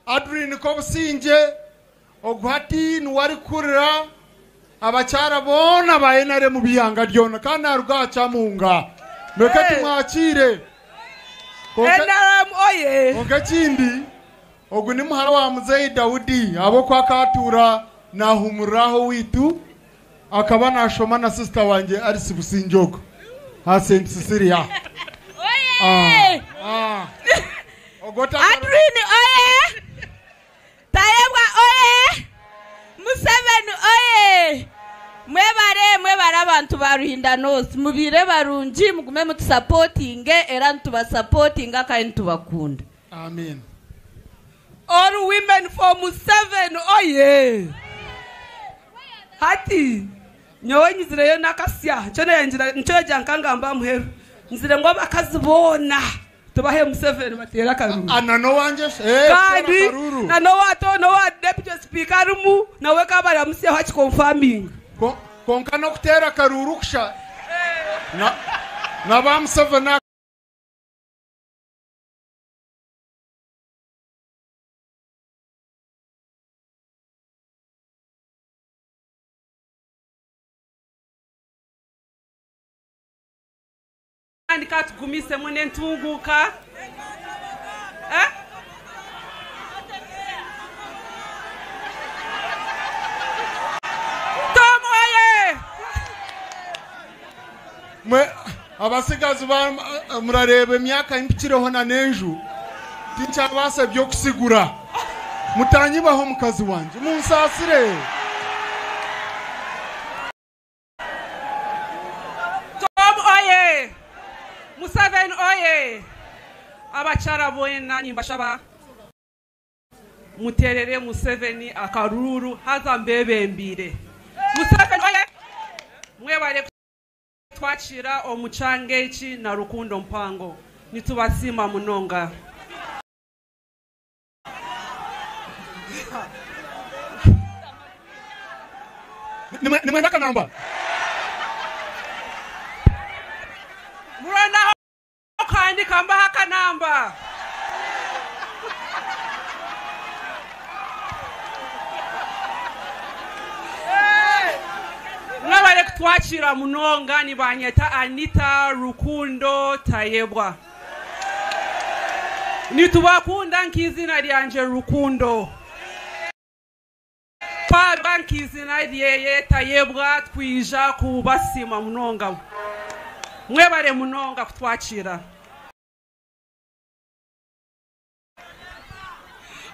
Adrine Kobusinge ogu hati niwe arikurira abakyara boona ba NRM mu bihanga ryona kandi naruga aha Kyamuhunga. Mureke tumwakire. NRM oye! Konka ekindi ogu ni muhara wa Muzeyi Daudi ahabw'okuba akatuura naahumuriraho owaitu akaba naashoma na sisita wangye Alice Businge ogwo aha St Cecilia. Oye! Adrine oye! Tayebwa oye! Museveni oye! Mwebare, mwebare abantu ba Ruhinda North, mubire barungi, mugume mutusapotinge era nitubasapotinga kandi nitubakunda. Amen. All women for Museveni oye! Hati nyowe nyizireyo nakasya nkyo nagira nkangamba muheru nzire ngu abakazi boona tubahe Museveni bateere akaruru. Na n'owangye Kandi teera akaruru. na n'owato n'owa deputy speaker arimu nawe kaba aramusyaho akiconfirming. Konka n'okuteera akaruru kusha. Na ba Museveni Kandi katugumisemu n'entunguka. Tom oye! Mwe abasigazi ba murareeba emyaka mpikireho na n'enju tinkyabaasa by'okusigura. Mutanyibaho mukazi wangye munsaasire. Tom oye! Museveni oye! Abakyara boona nimbashaba muterere Museveni akaruru haza mbebembire. Museveni oye! Mwebale twakira omucanga eki na rukundo mpango. Nitubasiima munonga. Nimwenda akanamba? Murondaho kandi kambaho akanamba. Mwebale kutwakira munonga, nibanyeta Anita Rukundo Tayebwa. Nitubakunda nk'izina ryanje Rukundo. Twaba nk'izina ryeye Tayebwa, twija kubasima munonga. Mwebale munonga kutwakira.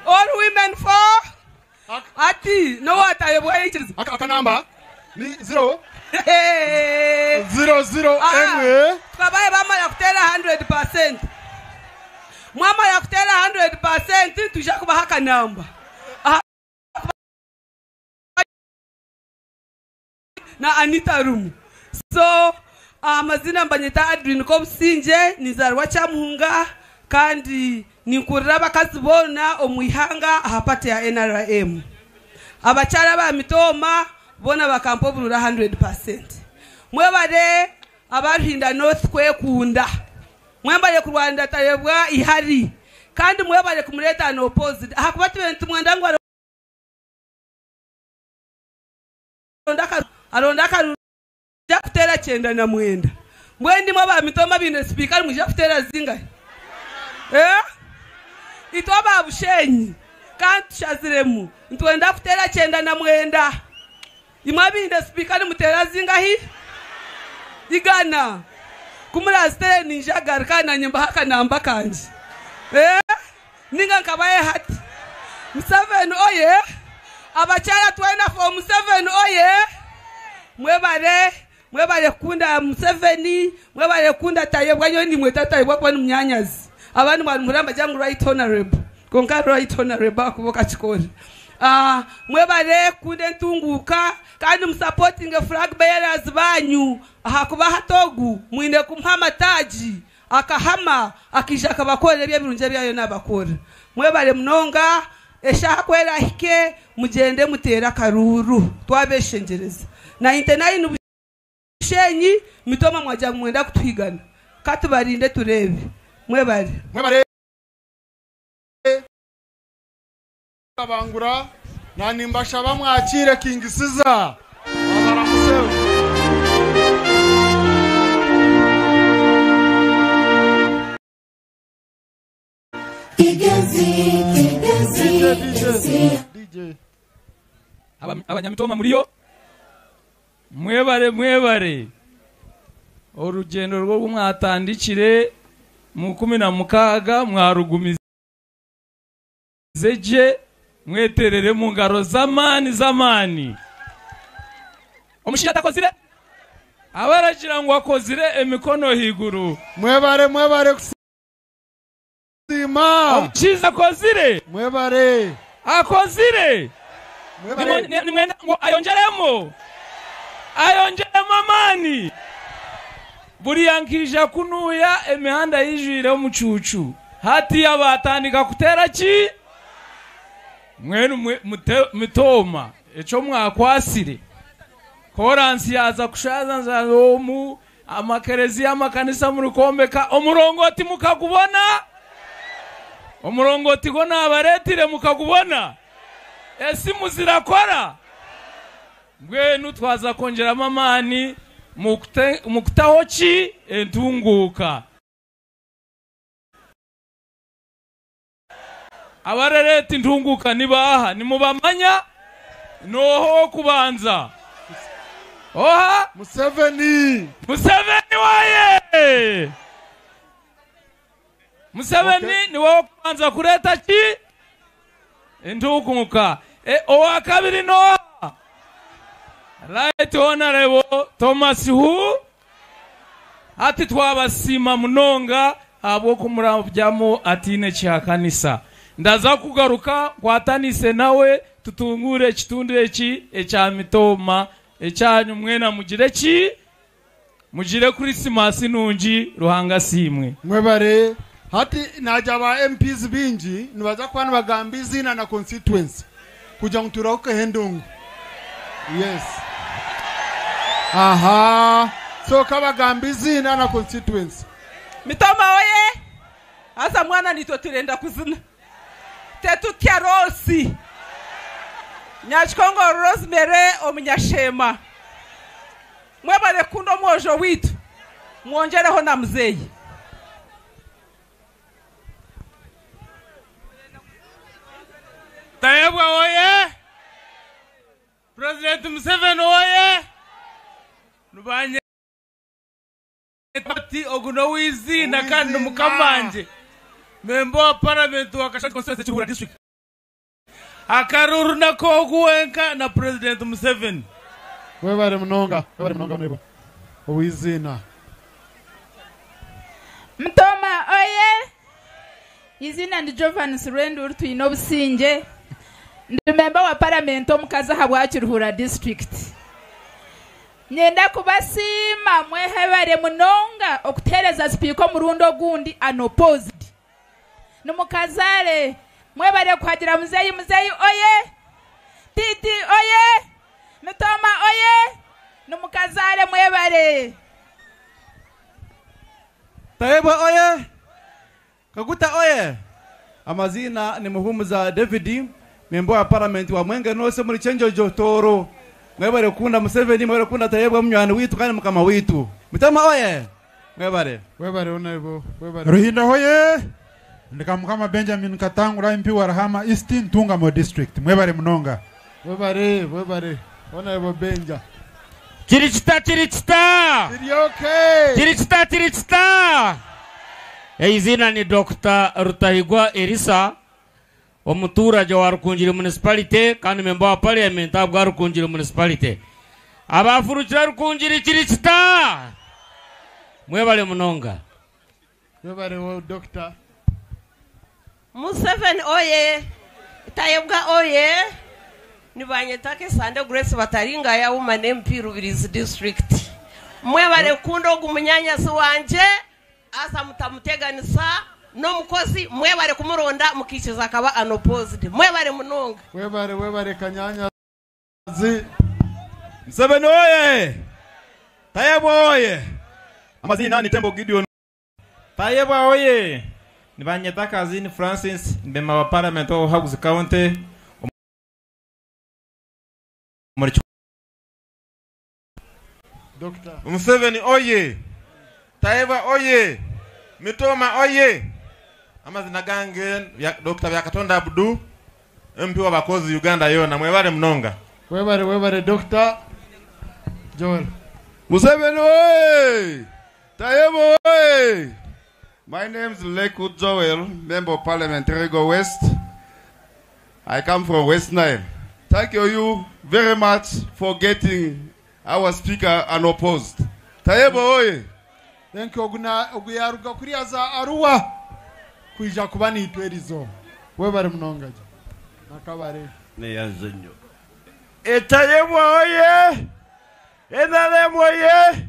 All women for ati no watayebwa yikiriza. Akanamba ni 0 0 0 emwe. Twabaye bamara kutera 100%. Mwamara kutera 100% tuja kubaha akanamba. Na Anita Rumu. So amazina mbanyeta Adrine Kobusinge, nizarwa Kyamuhunga kandi ninkurira abakazi boona omu ihanga aha party ya NRM. Abakyara ba Mitooma boona bakampa obururu 100%. Mwebale abaruhinda North kwekunda. Mwebale kurwanira Tayebwa ihari. Kandi mwebale kumureeta no opposite. Ahakuba tube nitumwenda ngu aronda akaruru ja kutera 99. Mbwenu imwe aba Mitooma biine speaker mwija kutera zingahi? Eh? Itwe aba Bushenyi kandi tushaziremu nitwenda kuteera 99. Imwe abaine sipiika nimuteera zingahi? 100. Ku muraaziteere niija kugaruka naanye mbahe akanamba kangye. Eh? Ninga nkabahe hati. Museveni oye! Abakyara twena for Museveni oye! Mwebare, mwebare kukunda Museveni, mwebare kukunda Tayebwa, nyowe nimweta Tayebwa kuba ni munyanyazi. Abandi mwaba nimuhurira nibagira ngu right honorable, kwonka right honorable ahakuba okakikora. Ah, mwebare kukunda entunguuka kandi musapotinge flag bearers banyu ahakuba hati ogu mwine kumuha amataagi akahama akaija akabakorera ebyo ebirungi ebi ariyo naabakorera. Mwebare munonga, eshaaha ku erahike mugyende muteere akaruuru twabeshengyereza. 99 Bushenyi, Mitooma mwagira ngu mwenda kutuhigana, ka tubarinde tureebe. Mwebare. Mwebare Kabangura na nimbashaba mwakiire King Caesar abaramuseho. DJ, Abanyamitoma muriyo mwebare mwebare orugyendo rw'obu mwatandikire mu 16 mwarugumize gye mweterere mu ngaro z'amaani z'amaani. Omushaija atakozire abaragira ngu akozire emikono ahaiguru. Mwebare mwebare kusiima. Omushaija akozire. Mwebare. Akozire. Mwebare. Nimwenda ngu ayongyeremu. Ayongyeremu amaani. Buriya nkaija kunuuya emihanda yijwire omucuucu. Hatiya baatandika kuteera ki? Mbwenu mitooma ekyo mwakwasire. Koransi yaaza kushaaza nshaaza omu amakereziya amakanisa murikwombeka omurongoti mukagubona? Omurongoti gwo naabareetire mukagubona? Esimu zirakora? Mbwenu twaza kwongyeramu amaani mukutaho ki? Entunguuka. Abarareeta entunguuka ni baaha? Nimubamanya? N'oha ow'okubanza? Oha? Museveni! Museveni waye! Museveni niwe ow'okubanza kureeta ki? Entunguuka. Owa kabiri n'oha? Right Honorable Thomas Who? Hati twabasiima munonga ahabw'okumurabyamu ataine kihakanisa. Ndaza kugaruka nkwatanise nawe tutunguure ekitundu eki ekya Mitooma ekyanyu mwena mugire ki? Mugire Kurisimasi nungi, Ruhanga asiimwe. Mwebare. Hati nagira ba MPs baingi nibaza kuba nibagamba eiziina na constituency kugira ngu turahukeho endongo. Yes. Aha. So kabagamba eiziina na constituency. Mitooma oye! Haza mwana nitwe turenda kuzina. Tetutya Rose. Nyakikongoro Rosemary omunyashema. Mwebare kukunda omwojo waitu. Mwongyereho na muzeeyi. Tayebwa oye! President Museveni oye! Nibanye ati ogu n'oweiziina kandi ni mukamangye. Memba wa Parliament wa Kashari Constituency Kiruhura District. Akaruru nako ogu wenka na President Museveni. Webare munonga, webare munonga mwebwa. Oweiziina. Mutoma oye! Eiziina ndi Jovanis Rwenduru twine obusingye. Ndi memba wa Parliament omukazi ahabwa Kiruhura District. Nyenda kubasiima mwehebare munonga okuteereza sipiika omurundi ogundi unopposed. Nimukazare mwebare kuhagira muzeyi, muzeyi oye! Titi oye! Mitoma oye! Nimukazare mwebare. Tayebwa oye! Kaguta oye! Amazina ni Muhumuza David, memba wa Parliament wa Mwenge North muri Kyenjojo Toro. Mwebare kukunda Museveni, mwebare kukunda Tayebwa munywani witu kandi mukama witu. Mitoma oye! Mwebare. Mwebare honorable, mwebare. Ruhinda oye! Ndi Kamukama Benjamin Katangura MP wa Rahama East Ntungamo District. Mwebare munonga. Webare, webare. Honorable Benja. Kiri kita kiri kita. Kiri okay. Kiri kita kiri kita. Eiziina ni Dr. Rutahigwa Elisa omuturage wa Rukungiri Municipality kandi member wa parliament ahabwa Rukungiri Municipality. Abafurukira Rukungiri kiri kita. Mwebale munonga. Webare wo doctor. Museveni oye Tayebwa oye nibanyeta Kesande Grace Bataringa ya woman MP Rubirizi district. Mwebale kukunda ogu munyanyasi wanje asa mutamuteganisa n'omukozi mwebale kumuronda mukikiza akaba unopposed. Mwebale munonga. Webare, webare kanyanyazi. Museveni oye! Tayebwa oye! Amazina ni Tembo Gideon. Tayebwa oye! Nibanyeta Kazini Francis, member wa parliament wa Haguzi County. Muri Doctor. Museveni oye! Tayebwa oye! Mitoma oye! Amazina gange Dr. Byakatonda Abdu, MP wa Bakozi Uganda yona mwebale munonga. Webare, webare Doctor. Joel. Museveni oye! Tayebwa oye! My name is Leku Joel, Member of Parliament, Terego West. I come from West Nile. Thank you very much for getting our speaker unopposed. Tayebwa oye! Thank you. Oguna oguyaruga kuri aza Arua kwija kuba nitwe erizo. Webare munonga. Nakabare. Neyanze nnyo. Tayebwa oye! NRM oye!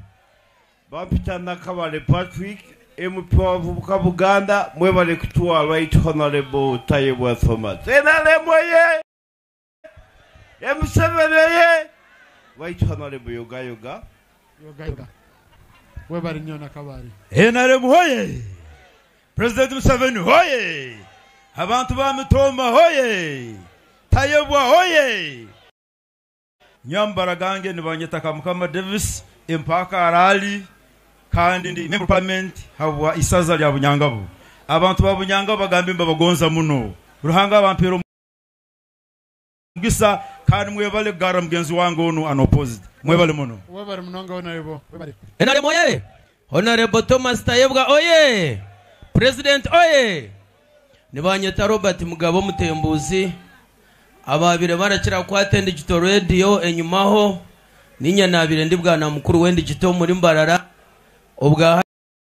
Bampita Nakabale Patrick, MP wa Bavubuka Buganda, mwebale kutuwa Right Honorable Tayebwa Thomas. NRM oye! M7 oye! Right Honorable Yoga Yoga. Yoga Yoga. Webare nnyo Nakabale. NRM hoye! President Museveni hoye! Abantu ba Mitoma hoye! Tayebwa hoye! Nyambara gange nibanyeta Kamukama Davis empaka arali kandi ndi member of parliament habwa isaza lya Bunyangabu. Abantu ba Bunyangabu bagambe mbabagonza muno. Ruhanga bampera omugisa kandi mwebale kugara mugenzi wange onu unopposed. Mwebale muno. Webare munonga honorable. Webare. NRM oye! Honorable Thomas Tayebwa oye! President oye! Nibanyeta Robert Mugabo Mutembuzi ababire barakira kwate digital radio enyumaho ninya nabire ndi bwana mukuru wendi gito muri Mbarara obwa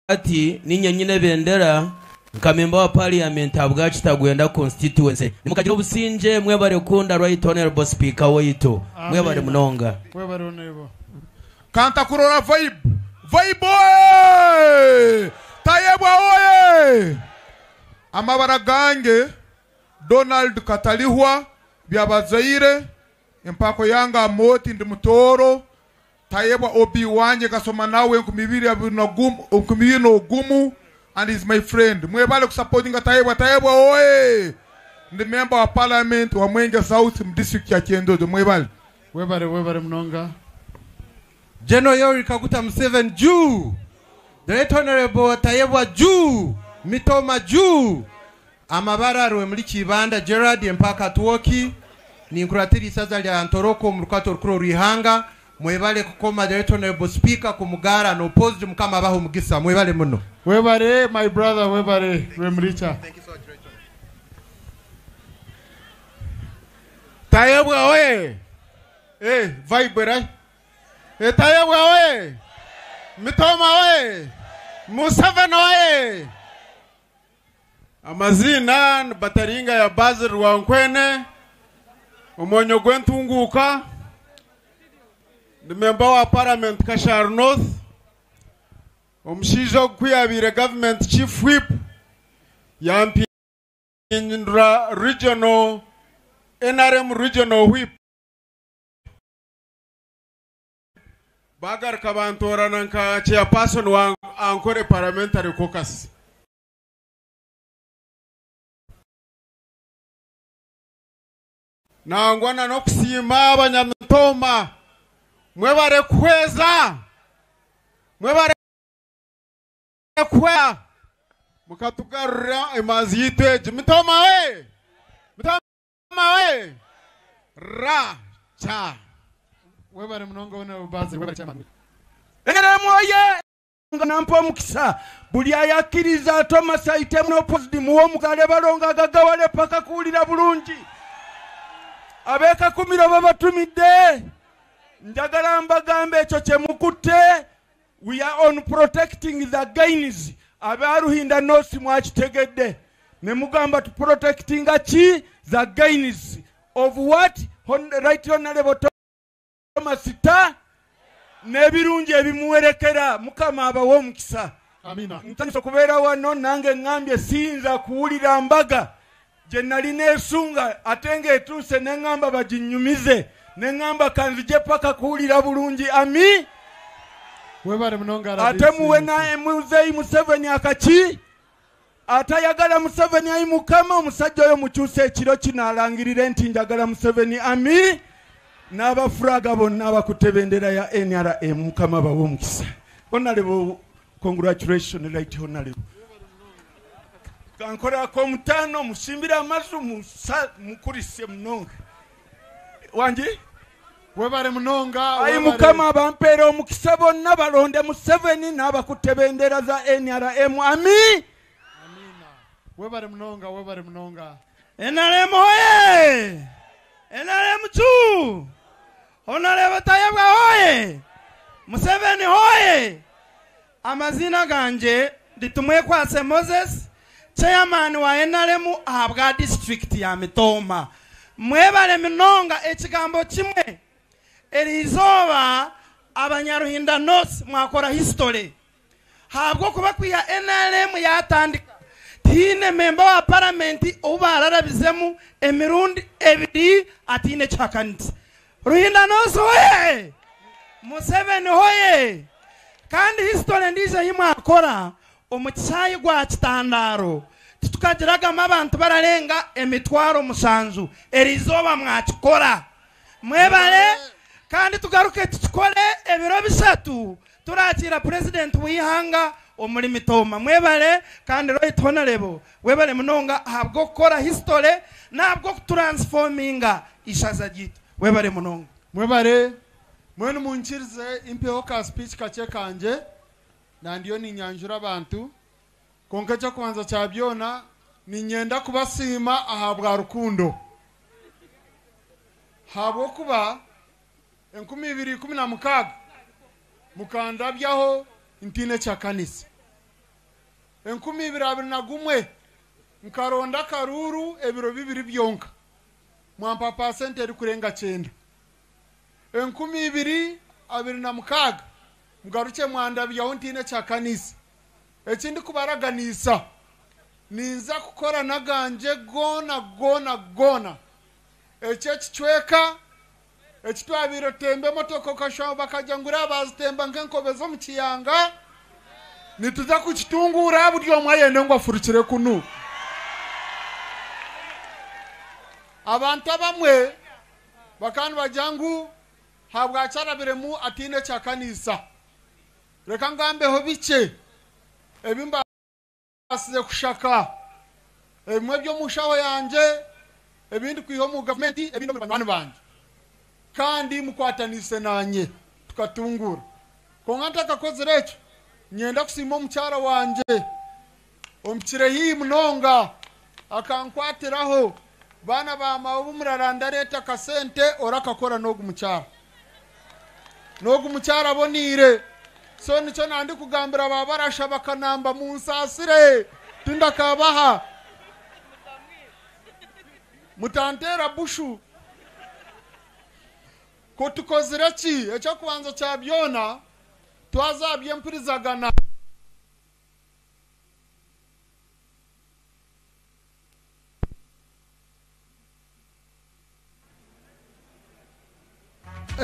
hati ninya nyine bendera nka member wa parliament abwa kitagwenda constituency nimukagira obusinje mwebare kunda Right Honorable Speaker waitu mwebare munonga. Webare honorable. Kanta kurora vibe. Vibe oye! Tayebwa oye! Amabara gange Donald Katalihwa byabazaire empako yanga amoti ndi mutoro Tayebwa obi wanje kasoma nawe 2021 ogumu and is my friend. Mwebale kusupportinga Tayebwa. Tayebwa oye! Ndi member wa parliament wa Mwenge South mu district ya Kyendodo. Mwebale. Webare, webare munonga. General Yoweri Kaguta Museveni juu. The Right Honorable Tayebwa juu. Mitoma juu. Amabara rwe muri Kibanda Gerard empaka tuwoki ninkuratira isaza lya Ntoroko mu rukato rukuru rwihanga mwebale kukoma the Right Honorable Speaker kumugara no opposed mukama abaho mugisa mwebale muno. Webare my brother, webare Remricha. Tayebwa oye! Vibe right? Tayebwa oye! Mitoma oye! Museveni oye! Amazina ni Bataringa ya Basil Rwankwene omwonyo gwentunguka ndi member wa parliament Kashar North omushaija ogukuyabire government chief whip yampindura regional NRM regional whip bagaruka bantorana nka chairperson wa Ankole parliamentary caucus. Nangwana n'okusiima abanyamitoma mwebare kuhweza mwebare kuhweza. Mukatugarurira emanzi yitu egi. Mitoma we! Mitoma we! Ra cha. Webare munonga honorable Basil, webare chairman. NRM oye! Nga nampa omukisa buli ayakkiriza Thomas Aitemu n'opposed muwe omukisa balonga agagawale paka kuwulira bulungi. Ab'ekakumiro babatumidde, njagala mbagambe ekyo kye mukutte. We are on protecting the gains. Abaruhinda North mwakitegedde ne mugamba tu protectinga ki? The gains of what? Right Honorable Thomas Ta n'ebirungi ebimuwerekera. Mukama abawe omukisa. Amina. Ntandise okubeera wano nange ŋŋambye siyinza kuwulira mbaga gye nali neesunga ate ng'etuuse ne ŋŋamba baginnyumize ne ŋŋamba kanzije paka kuwulira bulungi. Ami. Webare munonga ate RDC. Muwe na muzeeyi Museveni akaki atayagala Museveni ayi Mukama omusajja oyo mukyuse ekiro kino alangirire nti njagala Museveni. Ami. N'abafuraga bonna abakutte bendera ya NRM, Mukama bawe omukisa. Honorable, congratulations, right honorable. Kankolako omutaano musimbire amazu mukulise munonga wangi. Webare munonga. Ayi webare. Mukama abampeera omukisa bonna balonde Museveni n'abakutte bendera za NRM. Ami. Webare munonga, webare munonga. NRM hoye! NRM chu! Honorable Tayebwa hoye! Museveni hoye! Amazina ganje nditumwekwase Moses, chairman wa NRM ahabwa district ya Mitoma. Mwebale minonga ekigambo kimwe eriizooba abanyaruhinda North mwakora history habwo kuba kwiha NRM yatandika tiine memba wa paramenti ou bararabizemu emirundi ebiri atiine kihakanisa. Ruhinda North hoye! Museveni hoye! Kandi history ndiija ei mwakora omu kisaayi gwa kitandaro titukagiragamu abantu bararenga 7,000 eriizooba mwakikora. Mwebale. Kandi tugaruke tukikore ebiro 3 turakira president w'ihanga omuri Mitoma. Mwebale. Kandi right honorable webale munonga ahabwo kukora history nabwo kutransforminga ishaza ryitu. Webale munonga. Mwebale. Mwenu munkirize impeho ka speech kakye kanje nandiyo ninyanjura abantu konka ekyokubanza kya byona ninyenda kubasiima ahabwa rukundo habwokuba 2016 mukandabyaho ntiine kyakanisa 2021 nkaronda akaruru ebiro 2 byonka mwampa pasente erikurenga 9 2026 mugaruke mwandabyaho ntiine kyakanisa. Ekindi kubaraganisa ninza kukora naganje gona gona gona ekyo ekicweka ekitwabire tembe emotoka okashwa bakajya ngura abazitemba nk'enkobe z'omu kiyanga nituza kukitungura buri omwe ayende ngu afurukire kunu. Abantu abamwe bakandi bagira ngu habwakyarabiremu atiine kyakanisa. Reka ngambeho bikye ebimbasize kushaka ebimwe by'omushaho yanje ebindi kwiha omu gavumenti ebindi omu banywani banje kandi mukwatanise nanye tukatungura. Konka ntakakozire ekyo nyenda kusiima omukyara wanje omukire hii munonga akankwatiraho baana bamawe bumurara ndareeta akasente orakakora n'ogu mukyara n'ogu mukyara aboniire. So nikyo nandi kugambira babarasha bakanamba munsasire tindakabaha mutantera bushu ko tukozire ki ekyokubanza kya byona twazabye empurizagana.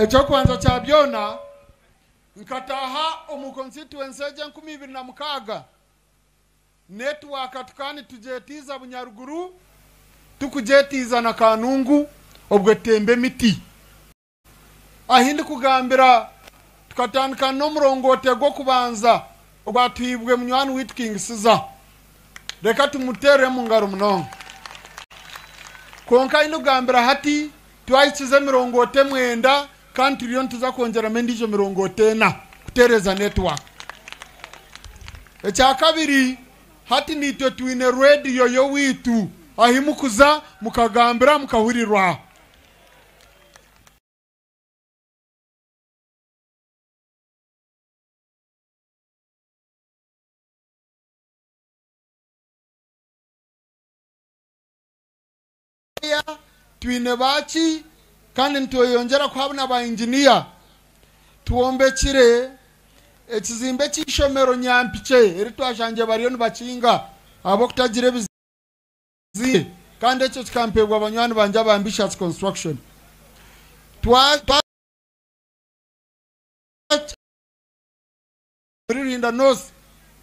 Ekyokubanza kya byona nkataha omu constituency egyo 2006 network tukani tugyetiiza Bunyaruguru tukugyetiiza na Kanungu obwo tembe emiti ahindi kugambira tukatandika n'omurongote gw'okubanza ogwatwibwe munywani witu King Siza Reka tumuteerere omu ngaro munonga. Kwonka aine kugambira hati twahikize emirongooti emwenda kandi turiyo nituza kwongyeramu endiijo mirongooti ena kutereeza network. Ekyakabiri, hati naitwe twine rediyo y'owaitu ahi mukuza mukagambira mukahurirwa. Twine baaki kandi nitweyongyera kuha na ba inginiya. Twombekire ekizimbe ky'eishomero Nyampikye eri twashangire bariyo nibakinga ahabw'okutagira ebizimbe kandi ekyo kikampeebwa banywani bangye aba Ambitious Construction. Twa Omuri Ruhinda North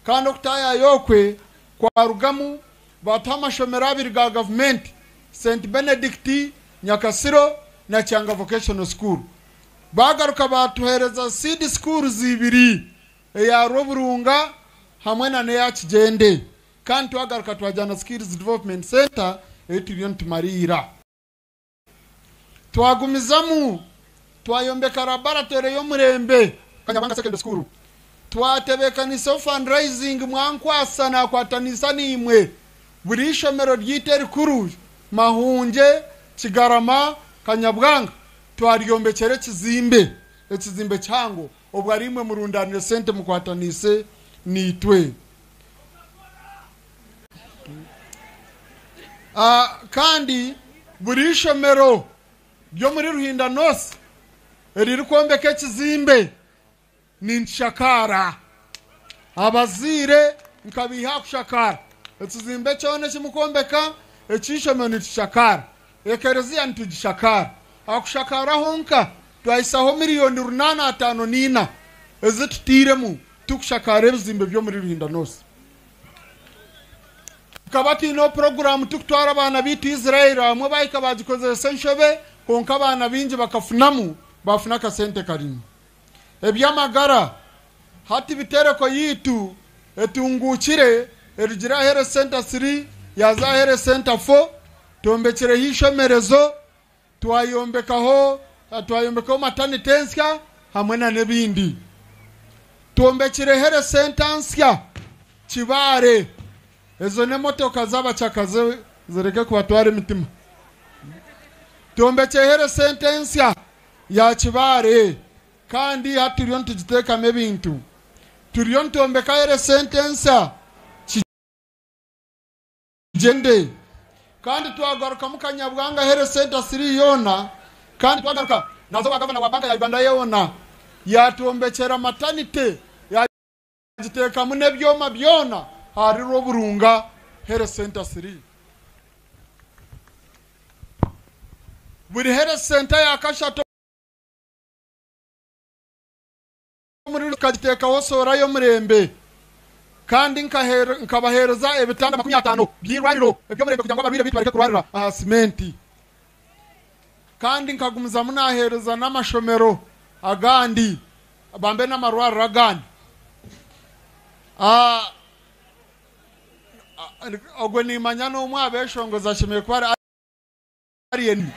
kandi okutaayaaya okwe kwarugamu baatuha amashomero abiri ga gavumenti, St Benedict Nyakasiro na Kyanga Vocational School. Baagaruka baatuheereza seed schools ibiri, eya Rwoburunga hamwe na n'eya Kigyende kandi twagaruka twagira na Skills Development Centre ei turiyo nitumariira. Twagumizamu twayombeka laboratory y'omurembe Kanyabwanga Secondary School. Twatebeekanisa fundraising mwankwasa nakwataniisa naimwe buri ishomero ryaitu erikuru Mahungye, Kigarama, Kanyabwanga twaryombekyera ekizimbe, ekizimbe kihango obwo ariimwe murundaanire sente mukwataniise naitwe. Kandi buri ishomero ry'omuri Ruhinda North eririkwombeka ekizimbe ninkishakaara. Abazaire nkabaiha aha kushakaara. Ekizimbe kyona eki mukwombeka eky'eishomero nitukishakaara. Ekereziya nitugishakaara. Aha kushakaara honka twahisaho miriyoni 854 ezi tutairemu turikushakaara ebizimbe by'omuri Ruhinda North. Tukaba twineho puroguraamu turikutwara abaana baitu Israel, abamwe baahika baagikozesa enshobe kwonka abaana baingi bakafunamu baafuna akasente karaingwa. Eby'amagara, Hati bitereko yaitu etunguukire erugire aha Health Centre 3 yaaza aha Health Centre 4, twombekireho eishomerezo, twayombekaho twayombekaho matanite ensya hamwe na n'ebindi. Twombekire Health Centre nsya Kibaare. Ezo n'emotoka z'abacakazi zireke kubatwara emitima. Twombekye Health Centre ensya ya Kibaare kandi hati turiyo nitugiteekamu ebintu. Turiyo nitwombeka Health Centre ensya Kigyende. Kandi twagarukamu Kanyabwanga Health Centre 3 yoona kandi twagaruka naza owa Gavana wa Banka ya Uganda yoona yatwombekyera matanite yagiteekamu n'ebyoma byona ahari Rwoburunga Health Centre 3. Buri Health Centre ya kashatu omuri tukagiteekaho soora y'omurembe kandi nkabaheereza ebitanda 50 by'eirwariro eby'omurembe kugira ngu abarwaire baitu bareke kurwarira aha simenti. Kandi nkagumizamu naaheereza n'amashomero agandi bambe n'amarwariro agandi. Ogwe nimanya n'omwe aha beeshongozi ashemereire kuba ari Alien.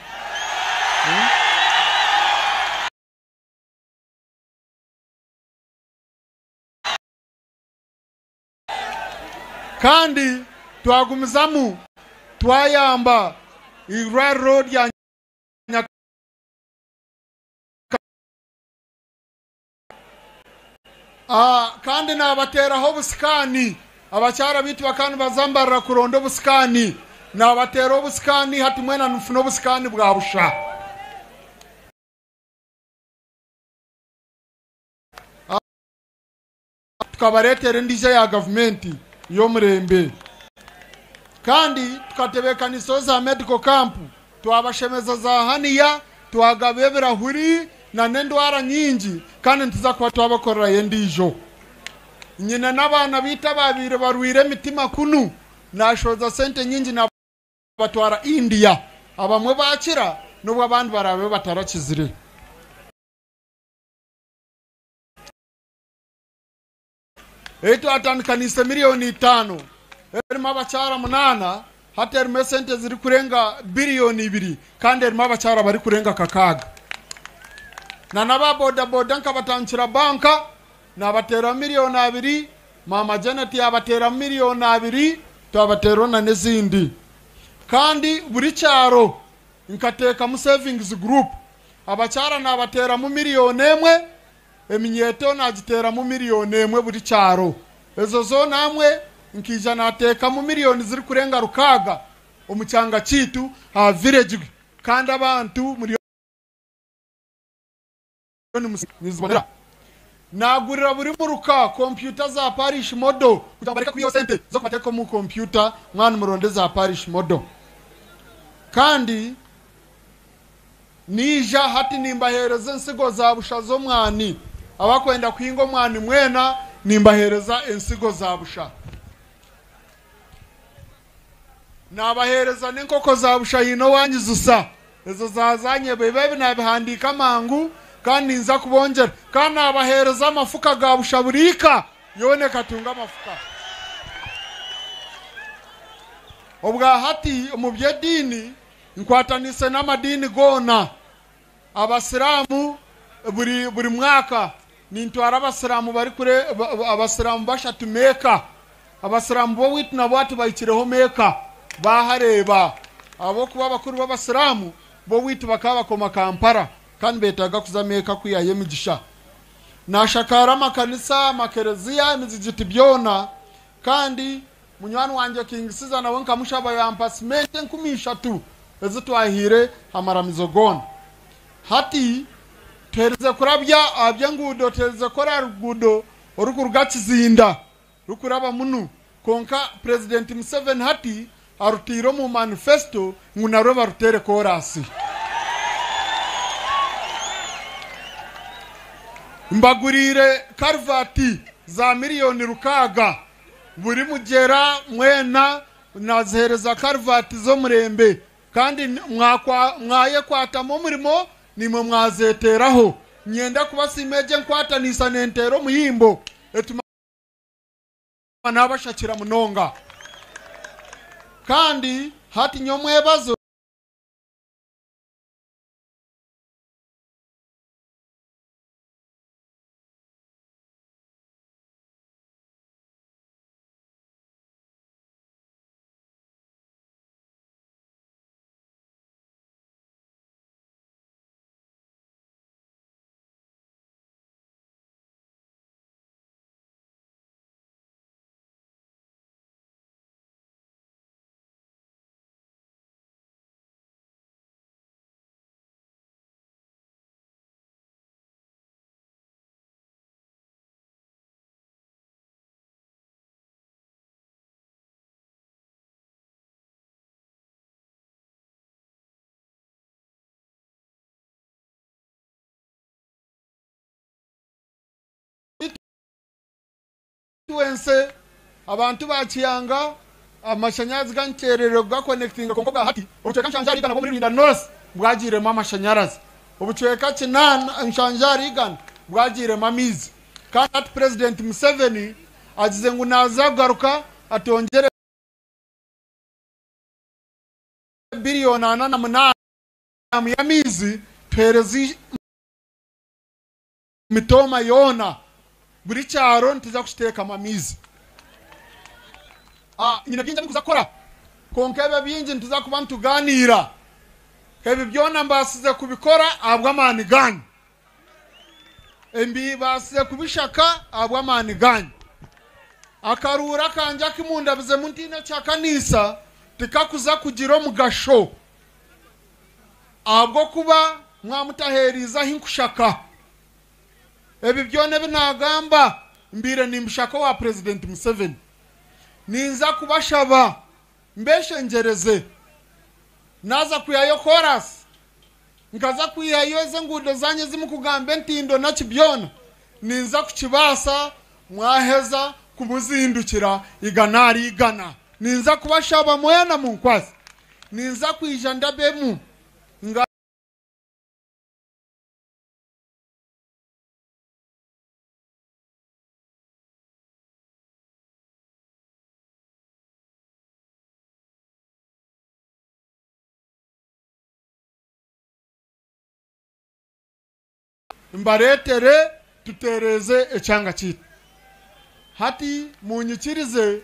Kandi twagumizamu twayamba eirwariro rya Kandi naabateeraho obusikaani. Abakyara baitu bakaba nibaza Mbarara kuronda obusikaani. Naabateeraho obusikaani, hati mwena nimufuna obusikaani bwa busha. Tukabareetera endiijo eya gavumenti y'omurembe. Kandi tukatebeekanisaho za medical camp, twabashemeza za haniya, twagaba ebirahuri na n'endwara nyingi kandi nituza kuba twabakorerayo endiijo. Nyine n'abaana baitu abaabaire barwaire emitima kunu, naashohoza sente nyingi naabatwara India. Abamwe baakira n'obu abandi baraabe batarakizire. Ei twatandikaniise miriyoni itaano. erimu abakyara 8, hati erimu esente zirikurenga 2 biliyoni kandi erimu abakyara barikurenga 6. Na n'aba bodaboda nkabatandikira banka, nabateeramu 2 miliyoni, Mama Janet yabateeramu 2 miliyoni, twabateeraho na n'ezindi. Kandi buri kyaro nkateekamu savings group, abakyara nabateeramu 1 miliyoni, eminyeto nagiteeramu 1 miliyoni buri kyaro. Ezo zoona hamwe nkiija nateekamu miliyoni zirikurenga 6 omu kyanga kiitu aha village, kandi abantu muriyo nizibonera. Nagurira buri muruka kompyuta za parish model kugira ngo bareke kwiha sente zo kubateeka omu kompyuta, mwana muronde za parish model. Kandi niija hati nimbaheereza ensigo za busha z'omwani, abakwenda kuhinga omwani mwena nimbaheereza ensigo za busha. Nabaheereza n'enkoko za busha hiine owanyizisa ezo zazanye bibe ebi nabihandiika mangu, kandi ninza kubongyera. Kandi nabaheereza amafuka ga busha, buriika yoona ekatunga amafuka. Obwa hati omu by'ediini nkwatanise n'amadiini goona. Abasiraamu buri mwaka nintwara abasiraamu barikure abasiraamu 3 Meeka. Abasiraamu bo witu nabo ati bahikireho Meeka bahareeba, ahabw'okuba abakuru b'abasiraamu bo witu bakaba bakoma Kampala kandi beetaaga kuza Meeka kwihayo emigisha. Nashakaara amakanisa, amakereziya, emizigiti byona. Kandi munywani wangye King Caesar nawe nkamushaba yampa simenti 3000 ezi twahiire amaramizo goona. Hati tuherize kurabya aha by'enguudo, tuherize kukora ruguudo orukuruga Kizinda rukuraba munu, konka President Museveni hati arutiire omu manifesto ngu narwo baruteere korasi. Mbaguriire karuvati za 6 miliyoni, buri mugyera mwena naziheereza karuvati z'omurembe, kandi mwayekwatamu omurimo nimwe mwazeeteraho. Nyenda kubasiima egyo enkwatanisa nenteera omuhimbo etuma nabashakira munonga. Kandi hati nyomwebazo wense abantu bakiyanga amashanyarazi gankyerere gakonectinga, konka bwa hati obucweka 70 bwo muri Ruhinda North bwagiremu amashanyarazi, obucweka 8 70 bwagiremu amaizi. Kandi hati President Museveni agize ngu naza kugaruka atongere 48 biliyoni y'amaizi, tuhereze mitoma yoona, buri kyaro nituza kukiteekamu amaizi. Nyine bingi ebikuza kukora, konka ebyo bingi nituza kuba nituganiira. Ebi byona mbasize kubikora ahabw'amaani ganyu, embibasize kubishaka ahabw'amaani ganyu. Akaruura kanje akimundabizemu ntiine kyakanisa tikakuza kugira omugasho ahabw'okuba mwamutaheerizaho inkushaka. Ebi byona ebi nagamba mbiire nimbishaka owa President Museveni. Ninza kubashaba mbeshengereze, naza kwihayo korasi, nkaza kwihayo ezo enguudo zanye zimukugamba entindo nakibyona, ninza kukibaasa mwaheza kumuzindukira igana ari igana. Ninza kubashaba mwena munkwasi, ninza kwija ndabemu nga Mbareetere tutereeze ekyanga kiitu. Hati munyikirize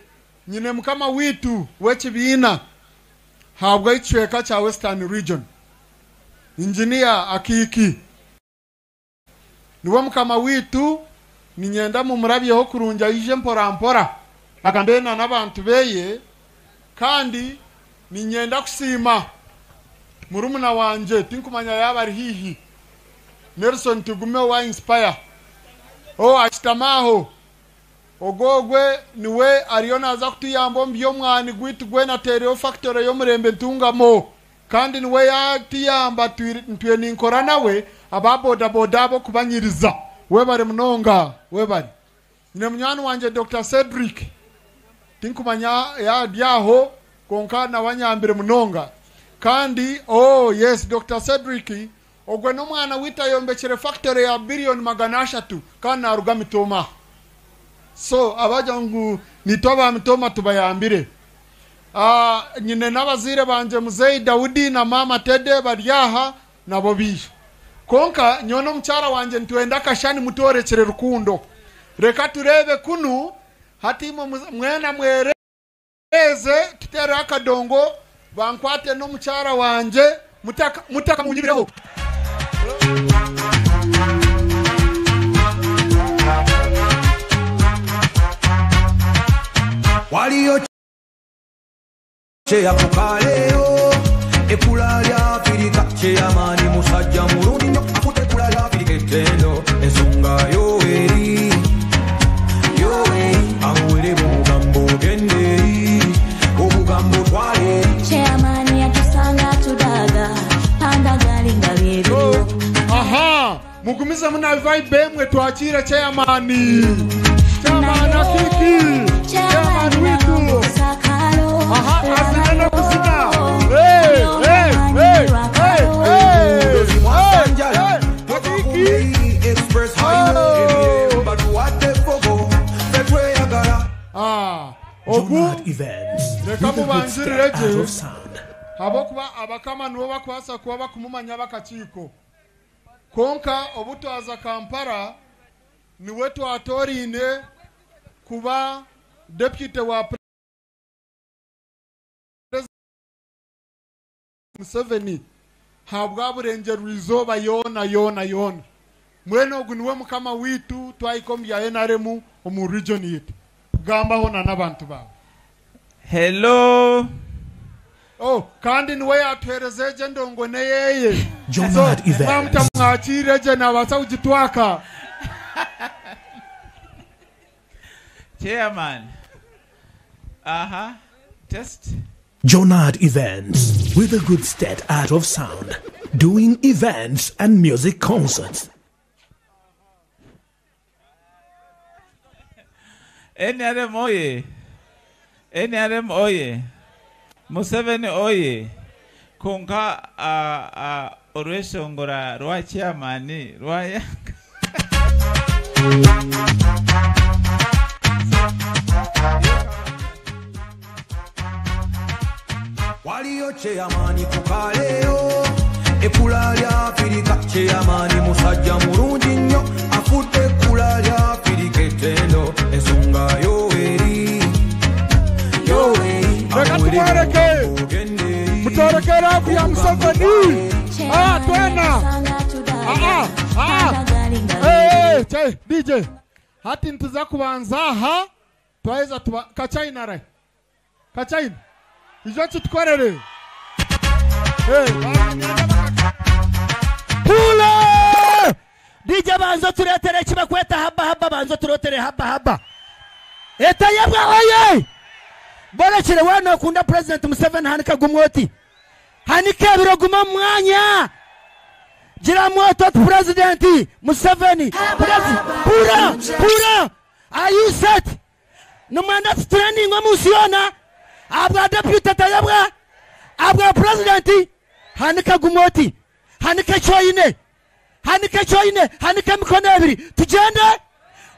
nyine mukama witu w'ekibiina habwa ekicweka kya Western Region, Engineer Akiiki niwe mukama witu. Ninyenda mumurabyeho kurungi, aije mpora mpora agambena n'abantu beye. Kandi ninyenda kusiima murumuna wanje, tinkumanya yaba ari hihi, Nelson Tugume wa Inspire o akitamaho ogogwe, niwe ariyo naza kutuyamba omu by'omwani gwitu gwenateereho factory y'omurembe Ntungamo. Kandi niwe yatuyamba ntwe ninkora nawe aba bodaboda abo kubanyiriza. Webare munonga, webare. Nyine munywani wanje Dr. Cedric, tinkumanya yadyaho, konka nawanyambire munonga. Kandi oh yes, Dr. Cedric ogwe n'omwana wita yombekere factory ya biliyoni 300 kandi naruga Mitoma. So abaja ngu nitwa ba Mitoma tubayambire. Nyine n'abazire banje, muzeyi Daudi na mama Tede, baryaha nabo bisha. Konka nyono omukyara wanje nitwenda kashani mutorekere rukundo. Reka turebe kunu hatimo mwena mwereze tutere akadongo bankwate n'omukyara wanje mutaka mutaka munyibireho. Waliyo kyeyakukaleyo ekkula lya Afirika. Kyeyamaani musajja mulungi nnyo, afute ekkula lya Afirika ettendo. Ensonga yoweri yoweri amuwere obugambo ogende eri obugambo twale. Chairman yatusanga tudaga pandagali nga byebiriwo. Aha, mugumize muna vibe emwe twakire chairman. Chairman Akiki, chairman witu. Aha, azina no kuzina. Hey, hey, hey, hey, hey. Hey, Akiki Express Highway batuwadde fogo ffe tweyagala. Ah, ogu reka mubanzirire gye habwokuba abakama nibo bakwasa kuba bakumumanya bakakiiko. Konka obu twaza Kampala niwe twatorine kuba deputy wa President Museveni habwa burengerwa izooba yoona yoona yoona. Mwene ogu niwe mukama witu twahika omu bya NRM omu region yitu. Gambaho na n'abantu bawe. Hello. Oh, kandi niwe yatuhereza egyo endongo neyeye. Jonard Evans. Mwamutamwakire gye nabaasa kugitwaka. Chairman. Aha. Test. Jonard Events, with a good state out of sound, doing events and music concerts. NRM oye. NRM oye. Museveni oye. Konka orweshongora rwa chairman rwa yanga. Waliyo chairman kukaleyo ekkula lya Afirika. Chairman musajja mulungi nnyo, afudde ekkula lya Afirika ettendo. Ensonga yoweri yoweri. Reka tumwereke mutorekere afu ya Museveni. Ah, twena. Ah, ah, ah. Hey, DJ, hati ntuza kubanza aha twaheza tuba kachaina rai kachaina ijo kitukorere. Hey, Pula! DJ banzo turetere kibakweta haba haba, banzo turetere haba haba. Etayebwa oye! Borekire wana okunda President Museveni, hanika gumwoti. Hanika ebiro guma mwanya. Gira mwoto President Museveni. Pura, pura. Are you set? Numanda training omusiona. Abwa deputy Tayebwa. Abwa President. Hanika gumwoti. Hanika choine. Hanika choine. Hanika mikono ebiri. Tugende.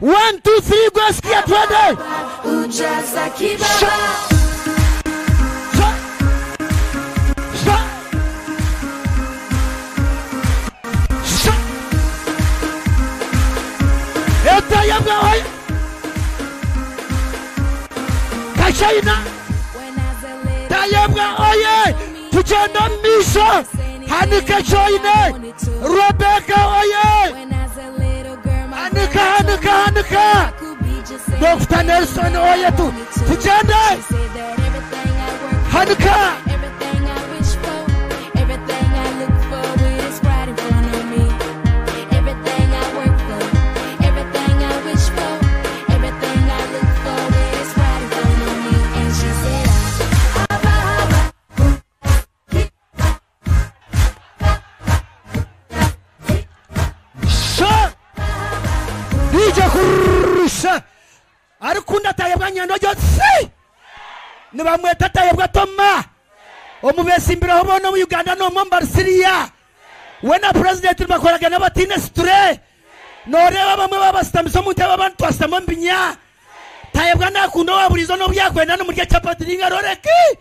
1 2 3 go skia twende. Ujaza kibaba. Sha. Sha. Sha. China. Tayebwa oye! Tugenda omu maisho. Hanika ekyoine. Rebecca oye! Hanika, hanika, hanika. Dr. Nelson oye tu. Tugende. Hanika. Everything I wish for, everything I look for, it is right in front of me. Everything I work for, everything I wish for, everything I look for, it is right in front of me. And she said, Abba, Abba. Sha! DJ kurusha. Arikunda Tayebwa nyendo gyose. Nibamweta Tayebwa Toma. Omubesimbiraho boona omu Uganda n'omwe omu We na president nibakoragana batiine siture. Noreeba bamwe babasitamisa omu ntebe abandi twasitama omu binya. Tayebwa nakunda owa buriizo n'obu yakwenda nimurya chapati ninga roreki.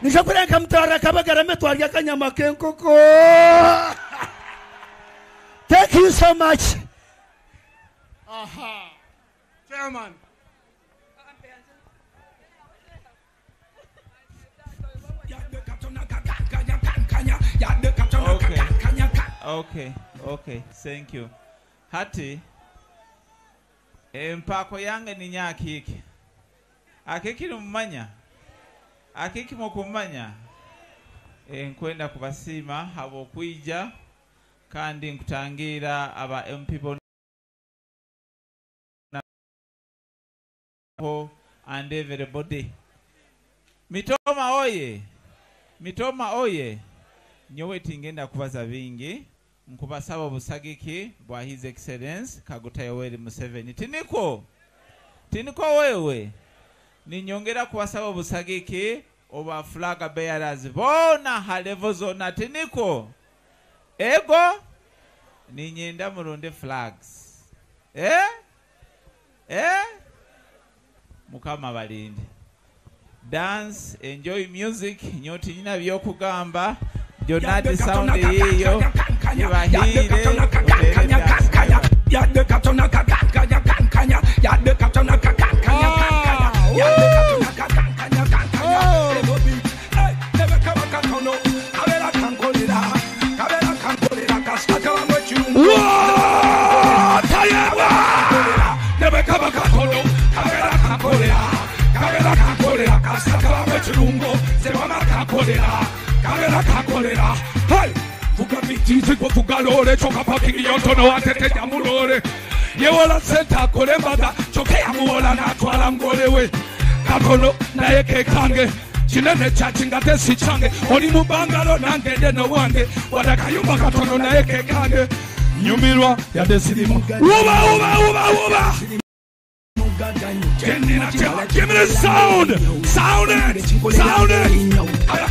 Nijo kurenka mutwara kabagarame twarya akanyama k'enkoko. Thank you so much. Aha. Chairman. Okay. Okay, okay, thank you. Hati empako yange ninya akiki. Akiki nimumanya. Akiki mukumanya. Nkwenda kubasiima habwokwija kandi nkutangira aba MP bonna and everybody. Mitoma oye. Mitoma oye. Nyowe tingenda kubaza bingi nkubasaba obusagiki bwa His Excellence Kaguta Yoweri Museveni. Tiniko tiniko wewe ninyongera kubasaba obusagiki oba flag bearers bona halevo zona. Tiniko ego ninyenda murunde flags Mukama balinde. Dance, enjoy music. Nyoti nyina byokugamba Jonati sound hiyo ibahire. Yewola senta akolembaga kyokka yamuwola n'atwala ngolewe katono naye kekange kinene kyakinga tesi kyange oli mu bangalo nange ndeno wange wadde akayumba katono naye kekange nyumirwa yadde sirimu wuba wuba wuba wuba. Give me the sound! Sound it! Sound it!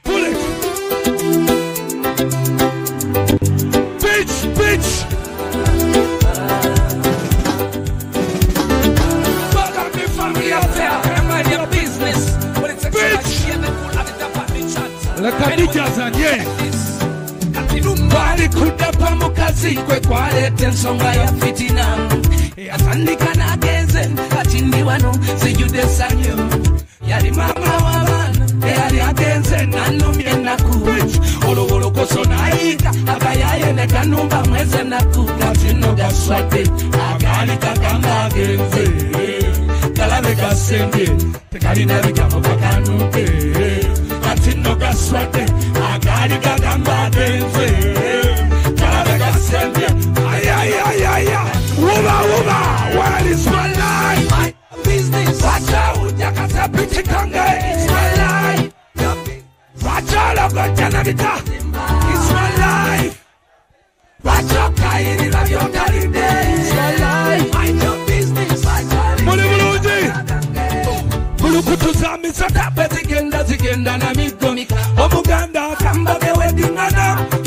Pull it! Bitch, bitch! Leka dijazanye bali kudapa mukazi kwe kwaleta ensonga ya fitina yatandika n'agenze kati ndi wano sijjudde essanyu yali maama w'abaana eyali agenze nannumya ennaku olowolokoso n'ayiga agayaye ne ganumba mwezi ennaku kati nno gaswadde agaali kagamba agenze galabe gasembye tegalina bigambo gakanudde kati nno gaswadde agaali kagamba agenze galabe gasembye ayayayaya wuba wuba where is my life? My business. Wacha ujakata pichi kange. It's my life. Wacha logo janabita. It's my life. Wacha kairi la yotaride. It's my life. Mind your business. Muli bulungi. Mulukutuza misota zigenda zigenda na migo. Omuganda akamba bewedingana.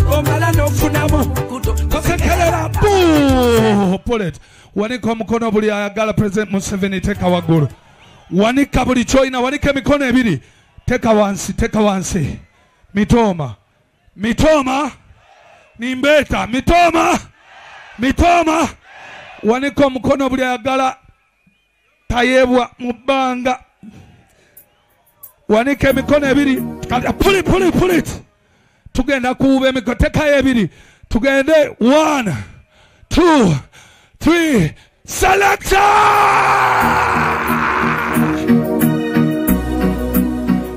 Pull it. Wanika omukono buli ayagala President Museveni, teka waggulu. Wanika buli kyolina, wanika emikono ebiri. Teka wansi, teka wansi. Mitooma. Mitooma. Nimbeeta. Mitooma. Mitooma. Wanika omukono buli ayagala Tayebwa mu bbanga. Wanika emikono ebiri. Pull it, pull it, pull it. Tugenda kuwuba emikono, tekayo ebiri. Tugende 1, 2, 3, selector!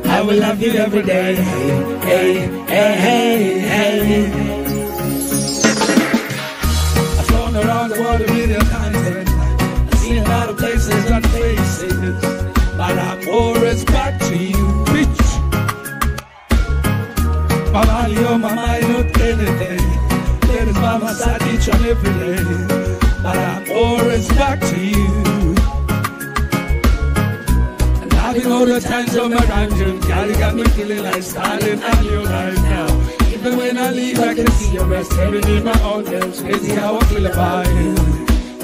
I will love you every day. Hey, hey, hey, hey. I've flown around the world a million times and I've seen a lot of places and faces, but I'm always back to you, bitch. My body on my mind, not anything. There is by my side each and every day, but I'm always back to you. And having all the times on my rhymes, you got me feeling like starting a new life now. Even when I leave, I can see your rest staring in my own. It's crazy how I feel about you.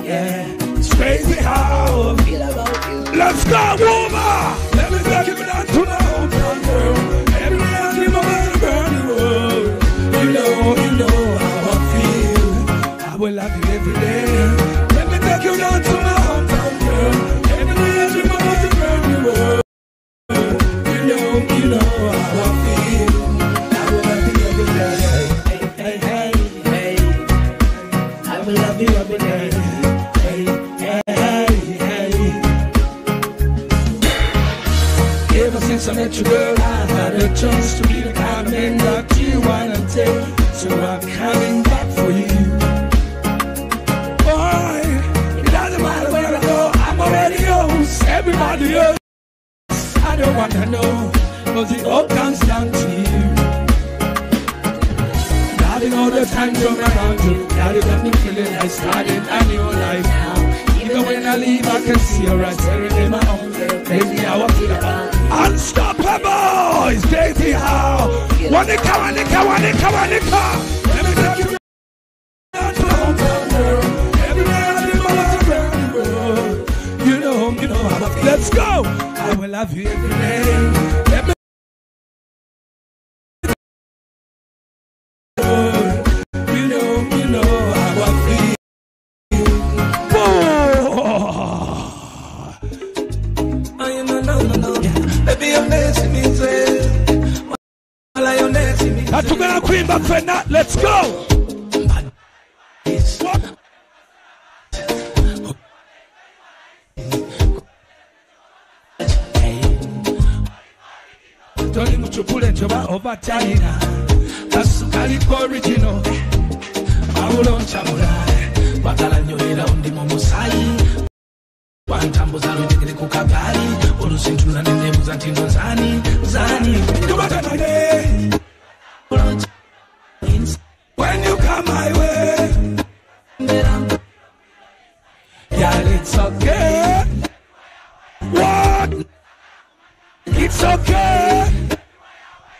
Yeah, it's crazy how I feel about you. Let's go, woman! Let me take you down to my hometown, girl. Every day I dream about a brand new world. You know how I feel. I will love you every day. Let me take you down to my hometown, girl. Every day I dream about a brand new world. You know how I feel. I will love you every day. Hey, hey, hey, hey. I will love you every day. Hey, hey, hey, hey. Ever since I met you, girl, I had a chance to be the kind of man that you wanna take. So I'm coming back for you. Boy, it doesn't matter where I go, I'm already yours. Everybody else, I don't want to know, because it all comes down to you. Darling, all the time you're around you, daddy got me feeling like starting a new life now. Even when I leave, I can see your eyes staring in my own. Crazy how I feel about you. Unstoppable! It's crazy how. Wanika, wanika, wanika, wanika. Let me take you down to my hometown, girl. Every day I dream about a brand new world. You know how I feel. Let's go! I will love you every day. Let me you know how I feel. Katugana kuimba ffenna, let's go. Toli muchupule nchoba oba China. Kasukaliko original. Paulo nchabula. Bagala nnyo era ndi mu musaayi. Wantambuza lujegere ku kagaali. Olusintula ne neebuuza nti nno nzani, nzani. When you come my way, yeah, it's okay. What? It's okay.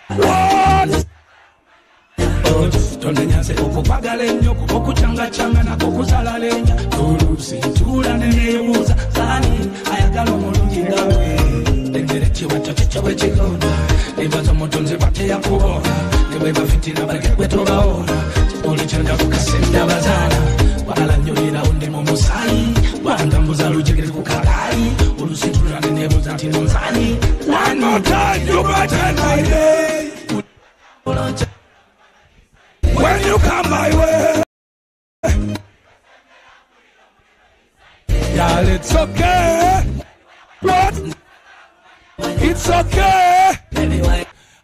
What? Tonenyanze okukwagala ennyo kuba okucangacanga nako kuzalala enya. Oluusi ntuula ne neebuuza zani ayagala omulungi nga gwe. Emmere kiwato kikyo bwe kigonda. Nebaza omutonzi bw'ateyakubona. Ne bwe bafitina baleke gwe tobawola. Buli kye ndabuka sindabazaala. Wagala nnyo era ndi mu musaayi. Wantambuza lujegere ku kagaali. Oluusi ntuula ne neebuuza nti nno nzani. One more time, you better my day. When you come my way, yeah, it's okay. What? It's okay.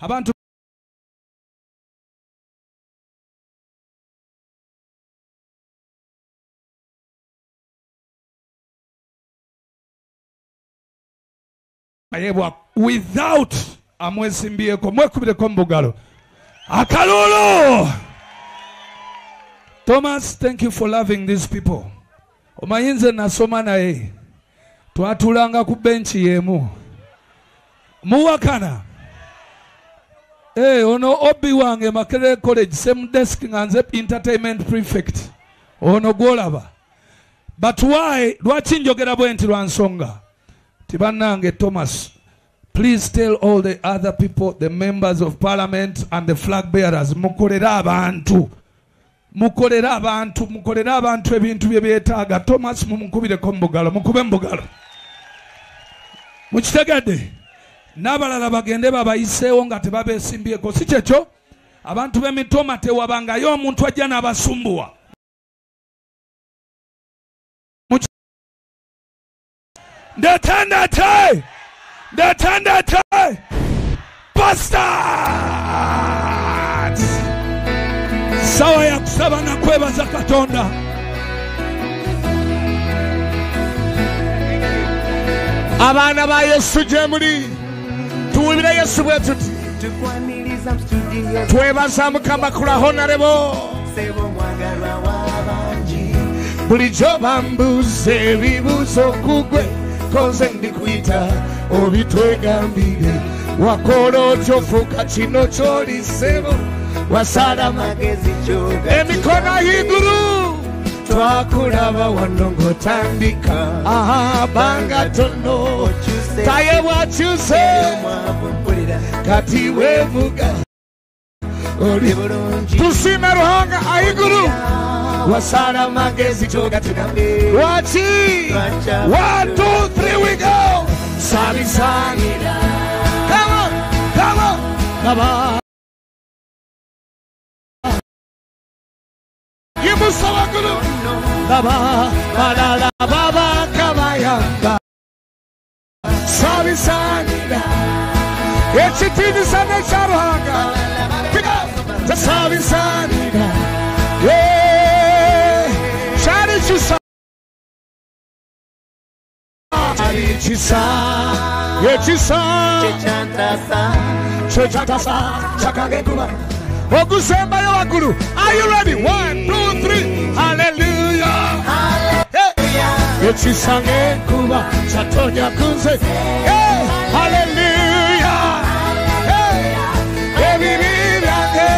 Abantu Ayebwa without amwesimbyeko mwekubireko mu bugalo. Akalulu! Thomas, thank you for loving these people. Omanyi nze nasoma naye. Twatuulanga ku benchi y'emu. Muwakana. Ono obi wange Makerere College, same desk nga nze entertainment prefect. Ono gw'olaba. But why lwaki njogera bwe nti lwa nsonga ti bannange Thomas, please tell all the other people, the members of parliament and the flag bearers, mukolere abantu, mukolere abantu, mukolere abantu ebintu bye beetaaga. Thomas mumukubireko mu bugalo, mukube mu bugalo. Mukitegedde? N'abalala bagende babayiseewo nga tebabeesimbyeko, si kyekyo? Abantu b'emitoma tewabangayo omuntu ajja n'abasumbuwa. Ndete, ndete, ndete, ndete, bastards! Sawa ya kusaba na kwebaza Katonda. Abaana ba Yesu gye muli, tuwulire Yesu bwe tuti. Twebaza Mukama kula Honorable. Bulijjo bambuuza ebibuuzo kugwe, koze ndikwita obitwegambire. Wakola otyo fuuka kino ky'oli ssebo, wasala amagezi kyoga. Emikono ahaiguru. Twakulaba wano ng'otandika. Aha, banga tono. Taye bwakyuse. Kati weevuga. Oli bulungi. Tusiime Ruhanga ahaiguru. Wasala amagezi kyoga tugambe. Lwaki? 1, 2, 3, we go. Sabisanira. Come on, come on. Come on. Yimusa waggulu. Baba, balala baba kabayamba. Sabisanira. Ekitiinisa n'ekya Ruhanga. Pick up. Sabisanira. Yeah. Kyali kisa. Kyali kisa. Ekisa. Kyekyantasa. Kyakangekuba. Ogusembayo waggulu. Are you ready? 1, 2, 3. Hallelujah. Hey. Ekisa ng'enkuba kyatonya ku nze. Hey. Hallelujah. Hey. Ebibi byange.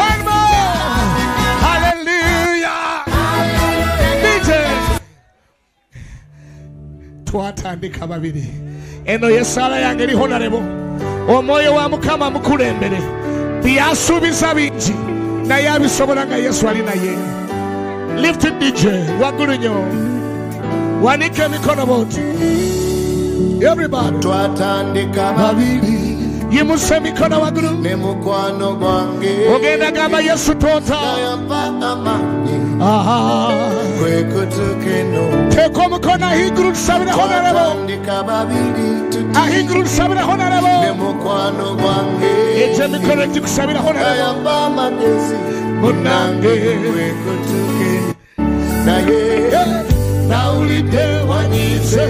One more. Hallelujah. DJ. Twatandika babiri. Eno y'essaala yange eri Honorable. Omwoyo wa Mukama mukulembere. Byasuubiza bingi naye abisobola nga Yesu ali naye. Lift it, DJ. Waggulu nnyo. Wanika emikono bw'oti. Everybody. Twatandika babiri. Yimusa emikono waggulu. Ne mukwano gwange. Ogenda gamba Yesu tota. Nayampa amaanyi. Aha. Kwe kutuuka eno. Teeka omukono ahaiguru tusabire Honorable. Twatandika babiri tuti. Ahaiguru tusabire Honorable. Ne mukwano gwange. Ekyo emikono egikusabira Honorable. Nayampa amagezi. Munnange. Kwe kutuuka eno. Naye. Nawulidde wanyize.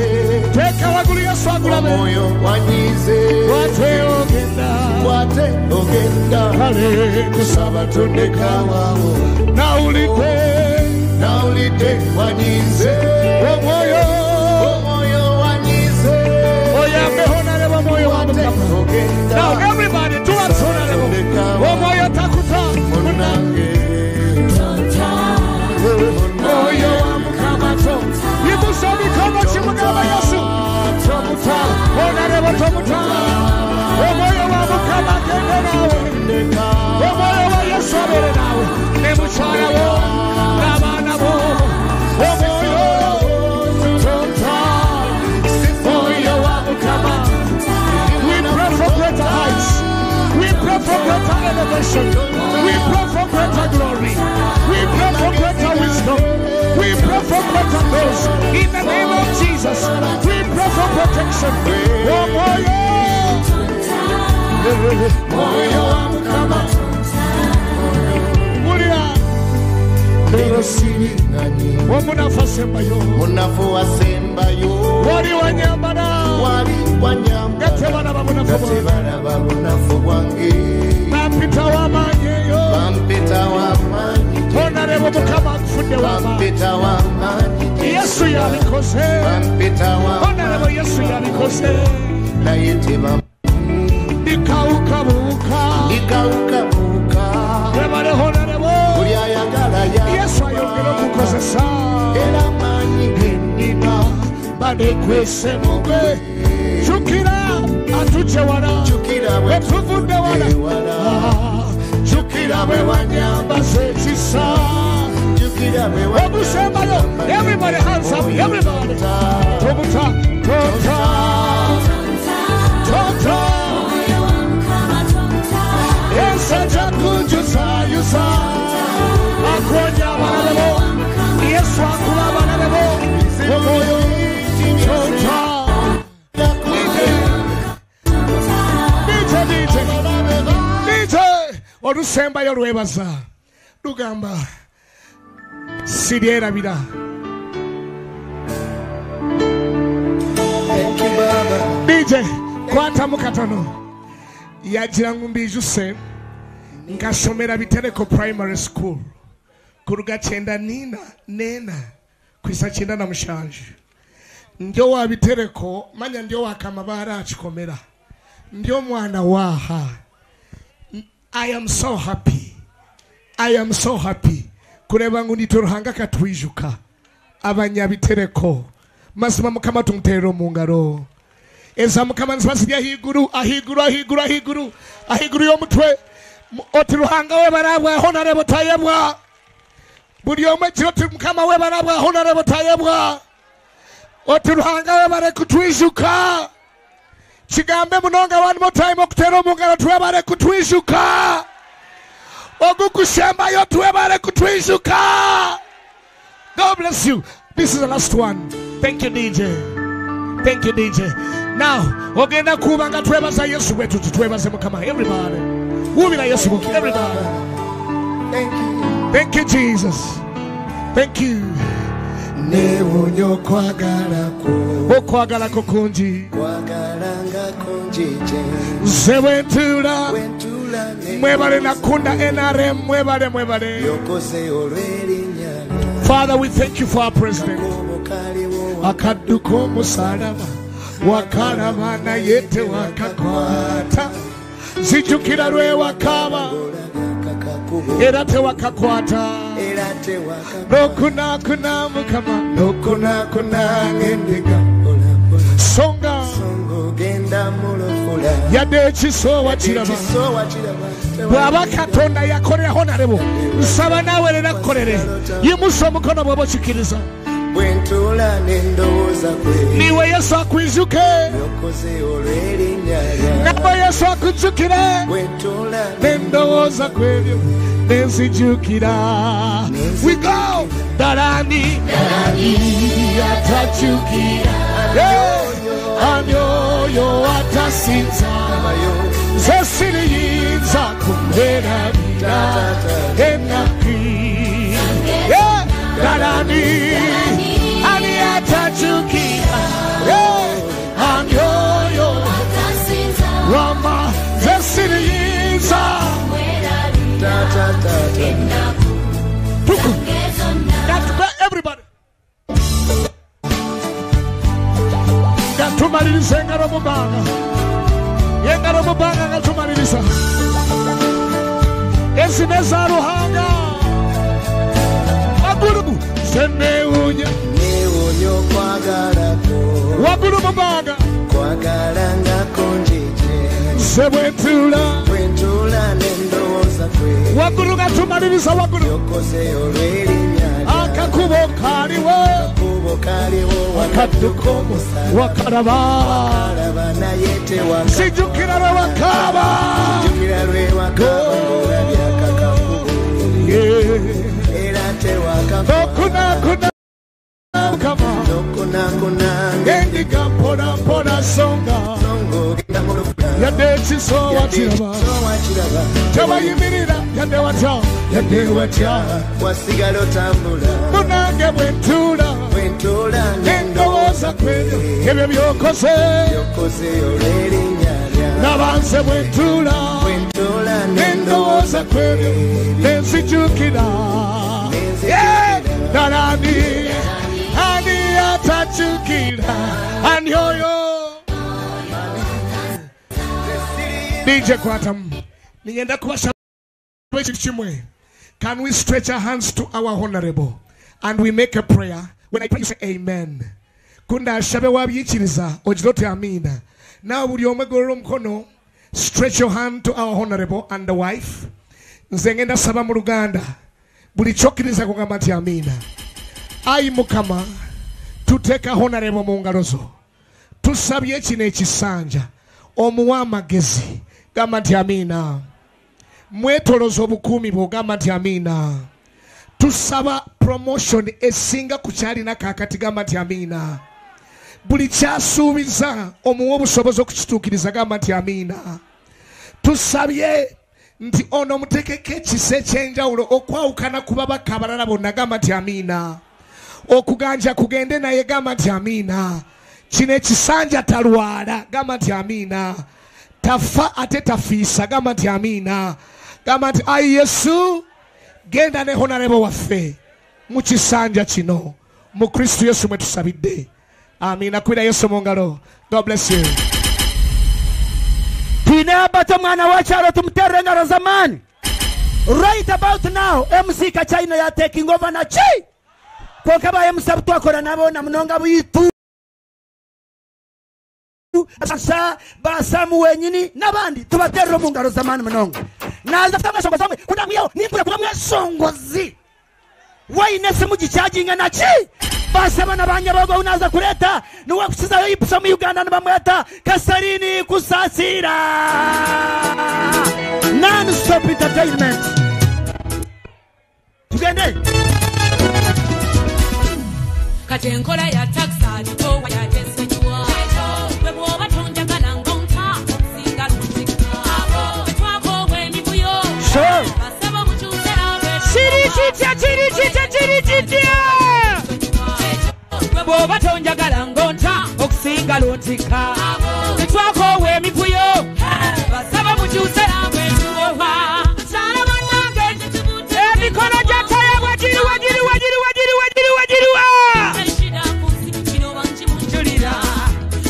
Teeka waggulu Yesu agulabe. Omwoyo wanyize. Bw'ate ogenda. Bw'ate ogenda. Kale kusaba tondeka waawo. Nawulidde. Nawulidde wanyize. Omwoyo. Omwoyo wanyize. Oyambe Honorable omwoyo wa Mukama. Now everybody do us Honorable. Omwoyo takuta. Munnange. Omwoyo wa Mukama to. Yimusa emikono kimugamba Yesu. Tomuta. Honorable tomuta. Omwoyo wa Mukama agende naawe. Omwoyo wa Yesu abeere naawe. Ne mukyala wo. N'abaana bo. Omwoyo tota. Omwoyo wa Mukama. We pray for greater heights. We pray for greater elevation. We pray for greater glory. We pray for greater wisdom. We pray for greater doors. In the name of Jesus, we pray for protection. Omwoyo. Omwoyo wa Mukama. Wulira. Leero siriŋŋanyi. Omunafu asembayo. Munafu asembayo. Wali wanyambala. Wali wanyambala. Nga tebalaba bunafu Nga bwange. tebalaba bunafu bwange. Bampita w'amaanyi eyo. Bampita w'amaanyi. Honorable Mukama akufudde w'amaanyi. Bampita w'amaanyi. Yesu yabikoze. Bampita w'amaanyi. Honorable Yesu yabikoze. Naye teba- Ndikawuka buwuka. Ndikawuka buwuka. Webale Honorable. Buli ayagala ya- Yesu ayongere okukozesa. Era amaanyi Nekwese mugwe jjukira atujje wala wetuvudde wala. Jjukira bwe wanyambaza ekisa. Ogusembayo, everybody hands up, everybody. Tomuta, tota, tota. Yesu akujuzayuza, akonya abalala bo. Yesu akuba abalala bo. Omwoyo tota. DJ, DJ, DJ. Olusembayo lwebaza lugamba siryerabira. DJ kwatamu katono. Yagira ngu mbijuse nkasomera Bitereko Primary School kuruga 94 kwisa 97. Ndio wa Bitereko manya ndio wakamabara akikomera ndio mwana waha. I am so happy, I am so happy kureba ngu nituruhanga katwijuka abanyabitereko. Mazima Mukama tumuterera mu ngaro. Eza Mukama nzibasirya ahiguru, ahiguru, ahiguru, ahiguru, ahiguru y'omutwe. Oti Ruhanga we barabwa Honorable Tayebwa. Buri omwe kiro oti Mukama we barabwa Honorable Tayebwa. Oti Ruhanga we bare kutwijuka. Kigambe munonga one more time okutera omu ngaro twebare kutwijuka. Ogukusembayo twebare kutwijuka. God bless you. This is the last one. Thank you, DJ. Thank you, DJ. Now, ogenda kuba nga twebaza Yesu wetu, tutwebaze Mukama. Everybody. Wubira Yesu wetu. Everybody. Thank you. Thank you, Jesus. Thank you. Newunya okwagala kwo. Okwagala kwo kungi. Kwagala nga kungi gye. Nze bwe ntuula. Bwe ntuula ne Mwebale nakunda NRM, mwebale, mwebale. Byokoze olw'erinnya lyo. Father, we thank you for our president. Akaddu k'omusalaba wakalaba naye tewakakwata. Zijjukira lwe wakaaba era tewakakwata. N'okunaakuna Mukama, n'okunaakuna ng'endiga. Songa yadde ekisoowa kiraba. Bw'aba Katonda yakolera Honorable, nsaba naawe leero akukolere. Yimusa omukono bw'oba okikkiriza. Bwe ntuula ne ndowooza kwe. Niwe Yesu akwijuke. Byokoze olw'erinnya lya. Nawe Yesu akujjukire. Bwe ntuula ne ndowooza kw'ebyo ne nzijukira. We go. Darani, darani atachukira. Ani oyo atasinza. Nze siriyinza kumwerabira ennaku. Darani, ani atachukira. Ani oyo Rama, nze siriyinza. Tuku. That's where everybody. Ngatumaliriza engalo mu bbanga. Engalo mu bbanga ngatumaliriza. Ensi n'eza Ruhanga. Waggulu nze neewuunya. Neewuunya okwagala kwo. Waggulu mu bbanga. Kwagala nga kungi gye. Nze bwe ntuula. Bwe ntuula ne ndowooza kwe. Waggulu ngatumaliriza waggulu. Byokoze olw'erinnya lya. Akakubo kaliwo. Akakubo kaliwo. Akaddu k'omusalaba. Wakalaba. Wakalaba naye tewakaaba. Sijjukira lwe wakaaba. Sijjukira lwe wakaaba ng'olabye akakakubo. Era tewakaaba. Okunaakuna Mukama. N'okunaakuna ng'endiga mpola mpola songa. Songa ogenda mu lufula. Yadde ekisoowa Yadde kiraba. ekisoowa kiraba. Tewayimirira yadde watya. Yadde watya. Wasigala otambula. Munange bwe ntuula. Bwe ntuula ne ndowooza kw'ebyo. Ebyo by'okoze. By'okoze olw'erinnya lya. Laba nze bwe ntuula. Bwe ntuula ne ndowooza kw'ebyo. Ne nzijukira. Yeah! Ddala ani atachukira. Ani oyo. DJ Kwatam. Ningenda kubasaba ekintu kimwe. Can we stretch our hands to our honorable and we make a prayer? When I pray, you say amen. Kundashabe wabyikiriza ogira oti amina. Nawe buli omwe golola omukono, stretch your hand to our honorable and the wife. Nze ngenda saba mu Luganda. Buli kyokkiriza kugamba nti amina. Ayi Mukama, tuteeka honorable mu ngalo zo. Tusabye kino ekisanja omuwe amagezi, gamba nti amina. Mwetoloza obukuumi bwo, gamba nti amina. Tusaba promotion esinga ku kyalina kaakati, gamba nti amina. Buli kyasuubiza omuwe obusobozi okukituukiriza, gamba nti amina. Tusabye nti ono muteekeko ekisa eky'enjawulo okwawukana ku babaka abalala bonna, gamba nti amina. Okuganja kugende naye, gamba nti amina. Kino ekisanja talwala, gamba nti amina. Tafa ate tafiisa, gamba nti amina. Gamba nti ayi Yesu, genda ne honorable waffe mu kisanja kino, mu Kristo Yesu mwe tusabidde, amina. Kubira Yesu mu ngalo. God bless you. Twine Abato mwana wa kyalo, tumuterere engaro z'amaani. Right about now MC Kachina ya taking over na chi konka ba MC abu twakora nabo na munonga bwitu asa basamu wenyini n'abandi, tubaterere mu ngaro z'amaani munonga. Naza afite amashongozi amwe kundamwiyeho nimbura kuba mweshongozi waine simu gicyaginga na chi basaba n'abanyabago unaza kureta niwe kusizayo ipusa mu Uganda nibamweta Kasarini Kusasira. Non stop entertainment. Tugende. Kati enkola ya tax alikowa yatesonyiwa. Bwe bw'oba tonjagala ng'onta, okusinga lunzika. Bwe twakoowa emivuyo, basaba mukyuse naawe. Kiri kitya, kiri kitya, kiri kitya? Bwe bw'oba tonjagala ng'onta, okusinga lunzika. Bwe twakoowa emivuyo, basaba mukyuse naawe tuwowa. Kyala bannange, emikono gya Tayebwa giriwa, giriwa, giriwa, giriwa, giriwa, giriwa.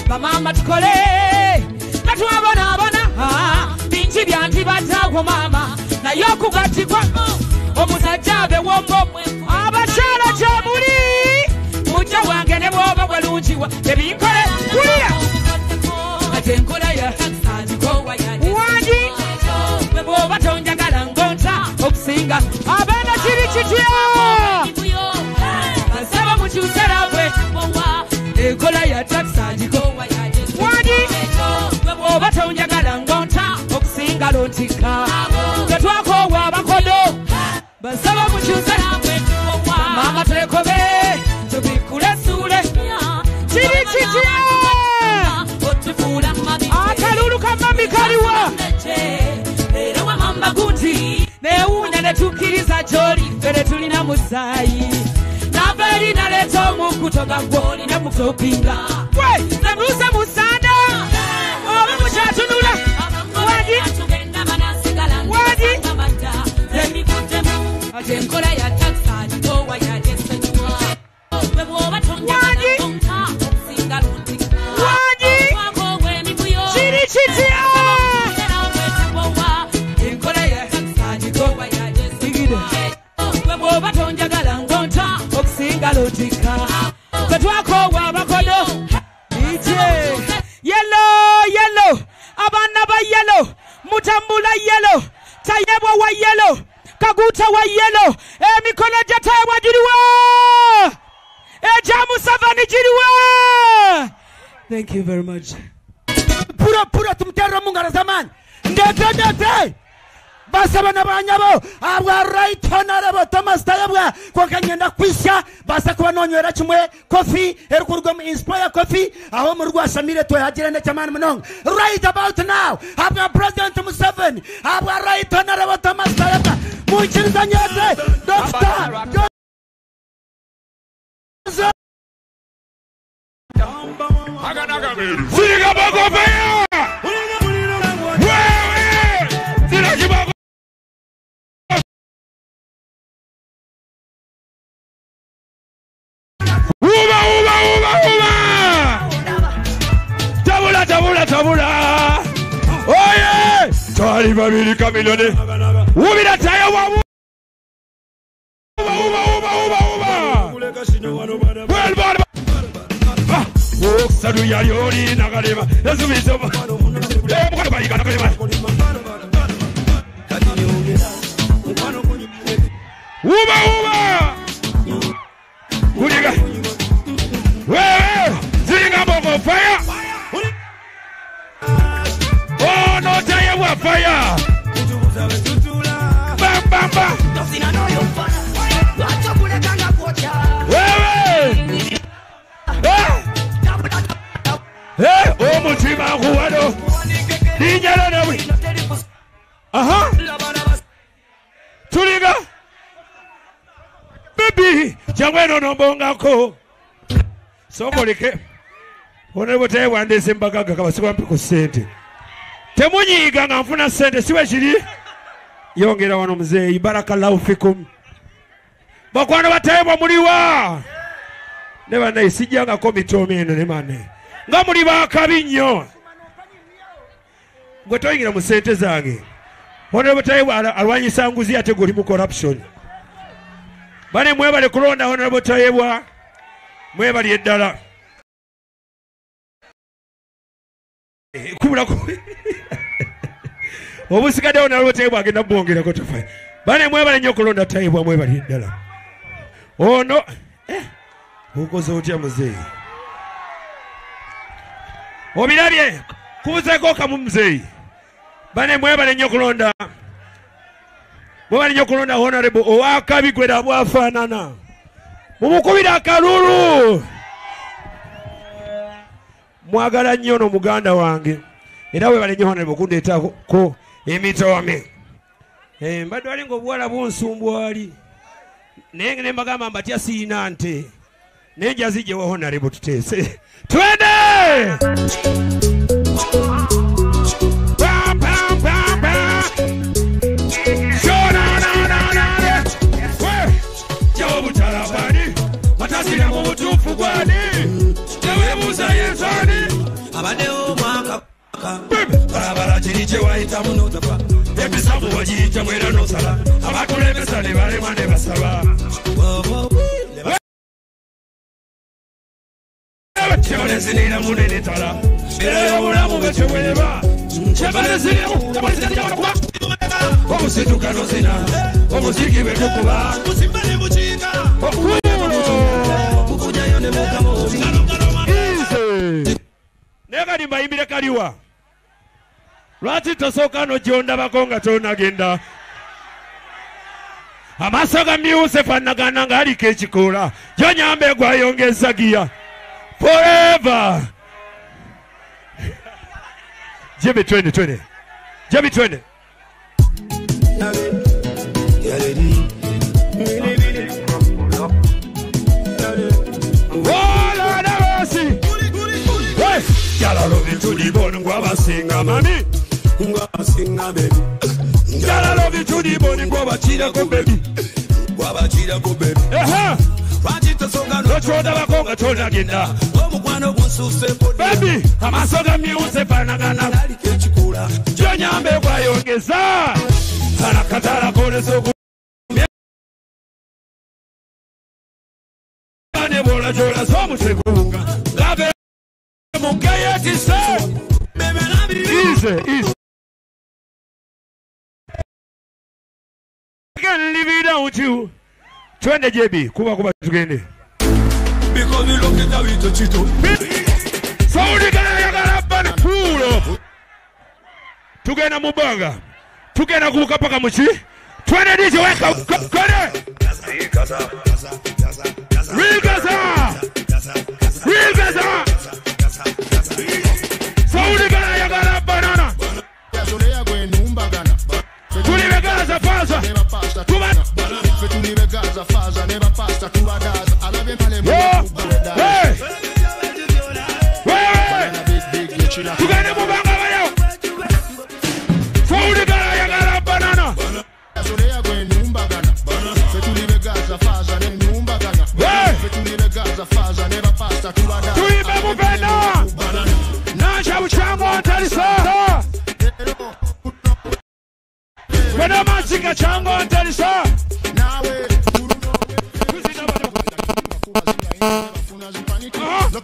Bamama tukole katwabonaabona, bingi byantibatawo maama, naye okugattibwa omusajja abe wombo. Abakyala gyemuli, mujja wange ne bw'oba walungiwa tebinkole wulira. Kati enkola ya wangi bwe bw'oba tonjagala ng'onta okusinga. Abaana kiri kitya? Basaba mukyuse naawe enkola ya taxandiko wangi oba tonjagala ng'onta okusinga lontika. Tetwakoowa abakodo, basaba mukyuse maama, twekobe tubikkule essuule. Kiri kitya? Akalulu ka mami kaliwa? Newuunya ne tukkiriza gy'oli, ffe ne tulina musaayi nava eri naleeta omukuto nga gw'olina mutopinga Zemuuse musanda oba mukyatunula wangi wangi. Enkola ya taxandikowa yatesonyiwa. Bwe bw'oba tonjagala ng'onta okusinga luntika. Wangi Twakoowa emivuyo, kiri kitya? Enkola ya taxandikowa yatesonyiwa. Bwe bw'oba tonjagala ng'onta okusinga luntika. Ffe twakoowa abakodo. DJ yellow, yellow, abaana ba yellow, mutambula yellow, Tayebwa wa yellow, Kaguta wa yellow. Emikono gya Tayebwa giriwa? Egya Museveni giriwa? Thank you very much. Puro puro tumuterere mu ngaro z'amaani. Ndete ndete basaba n'abanyabo abwa right honorable Thomas Tayebwa konka ngenda kwisya basa kuba nonywera kimwe coffee erukurwa mu Inspire Coffee aho mu rwasamire twehagire nekyamaani munonga. Right about now abwa President Museveni abwa right honorable Thomas Tayebwa munkiriza nyete Dr. Joseph. Sirika bakofea. Wewe sira kibako. Uba uba uba uba. Tabula tabula tabula. Oye! Twali babiri kamilioni. Ubira tayo wa uba uba uba uba uba. Well, well, Okusatu yali oli nakalema esubiza omukwano gwayiga nakalema. Uba uba kuliga wewe ziringa mboko fire. Oh no Tayebwa fire. Bam bam bam. Wewe eh omutima nkuwano linyalo nawe. Aha tuliga baby jangweno nombongako sokoleke honorable Tayebwa ndese mbagaga kabasiba mpi ku ssente temunyiiga nga nfuna ssente siwe kiri yongera wano muzeeyi barakallahu fikum bakwano ba Tayebwa muliwa ne bannaye sijjangako mitoomi eno ne banne nga muli bakabi nnyo gwe toyingira mu ssente zange. Honorable Tayebwa alwanyisa nguzi ate gwe oli mu corruption. Bane mwebale kulonda Honorable Tayebwa mwebali eddala kubulako obusigadde Honorable Tayebwa agenda bwongerako tufa. Bane mwebale nnyo okulonda Tayebwa mwebali eddala. Ono okoze otya muzeeyi obirabye kubuzeeko kamu muzeeyi. Bane mwebale nnyo okulonda mwebale nnyo okulonda Honorable owakabi gwera bwafaanana mumukubira akalulu. Mwagala nnyo ono muganda wange era webale nnyo Honorable kundeetako emitoomi. Mbadde wali ng'obuwala bunsumbwali naye ne mbagamba mbatya siina nte naye njazijjewo Honorable tuteese twende. Bam, bam, bam, bam. Shona, na, na, na. We, jawo butalabani batasira mu butuufu gwani teweebuuza yensani abaddewo omwaka barabara kiri kye wayitamu n'otafa emisanvu wagiyitamu era n'osala abakulembesa ne balema ne basaba kyebalezirira munene tala era obulamu bwe kyebwereba kyebalezirira omusituka nozina omuziki bwe gukuba naye kati mbayimbire kaliwa lwaki tosooka nogyondabako nga tonagenda amaaso ga myuse faanagana nga aliko ekikoola gyonyamba egwayongeza giya forever. Jimmy twende twende Jimmy twende. Wala na mercy. Yala love you to the bone, guava singa mami, guava singa baby. Yala love you to the bone, guava chira go baby, guava chira go baby. Aha. Lwaki tosonga nokyondabako nga tonagenda omukwano gunsuuseko baby amaaso ga myuse faanagana aliko ekikula gyonyamba egwayongeza alakatala kolesa ne bwola gyolaze omutwe guwunga lave mugeyetise easy easy. I can't live without you. Twende JB kuba kuba tugende. Because we look at how we touch it. Saudi kana bana pulo. Tugenda mubanga. Tugenda kubuka paka muchi. Twende DJ weka twende. Real Gaza. Real Gaza. Saudi kana yagala banana. Tuli Gaza faza. Tuba tugende mubanga bayo. Saudi kana yagala banana. Tuibe mupenda. Nansha buchango ntalisa. Kwena masika chango ntalisa.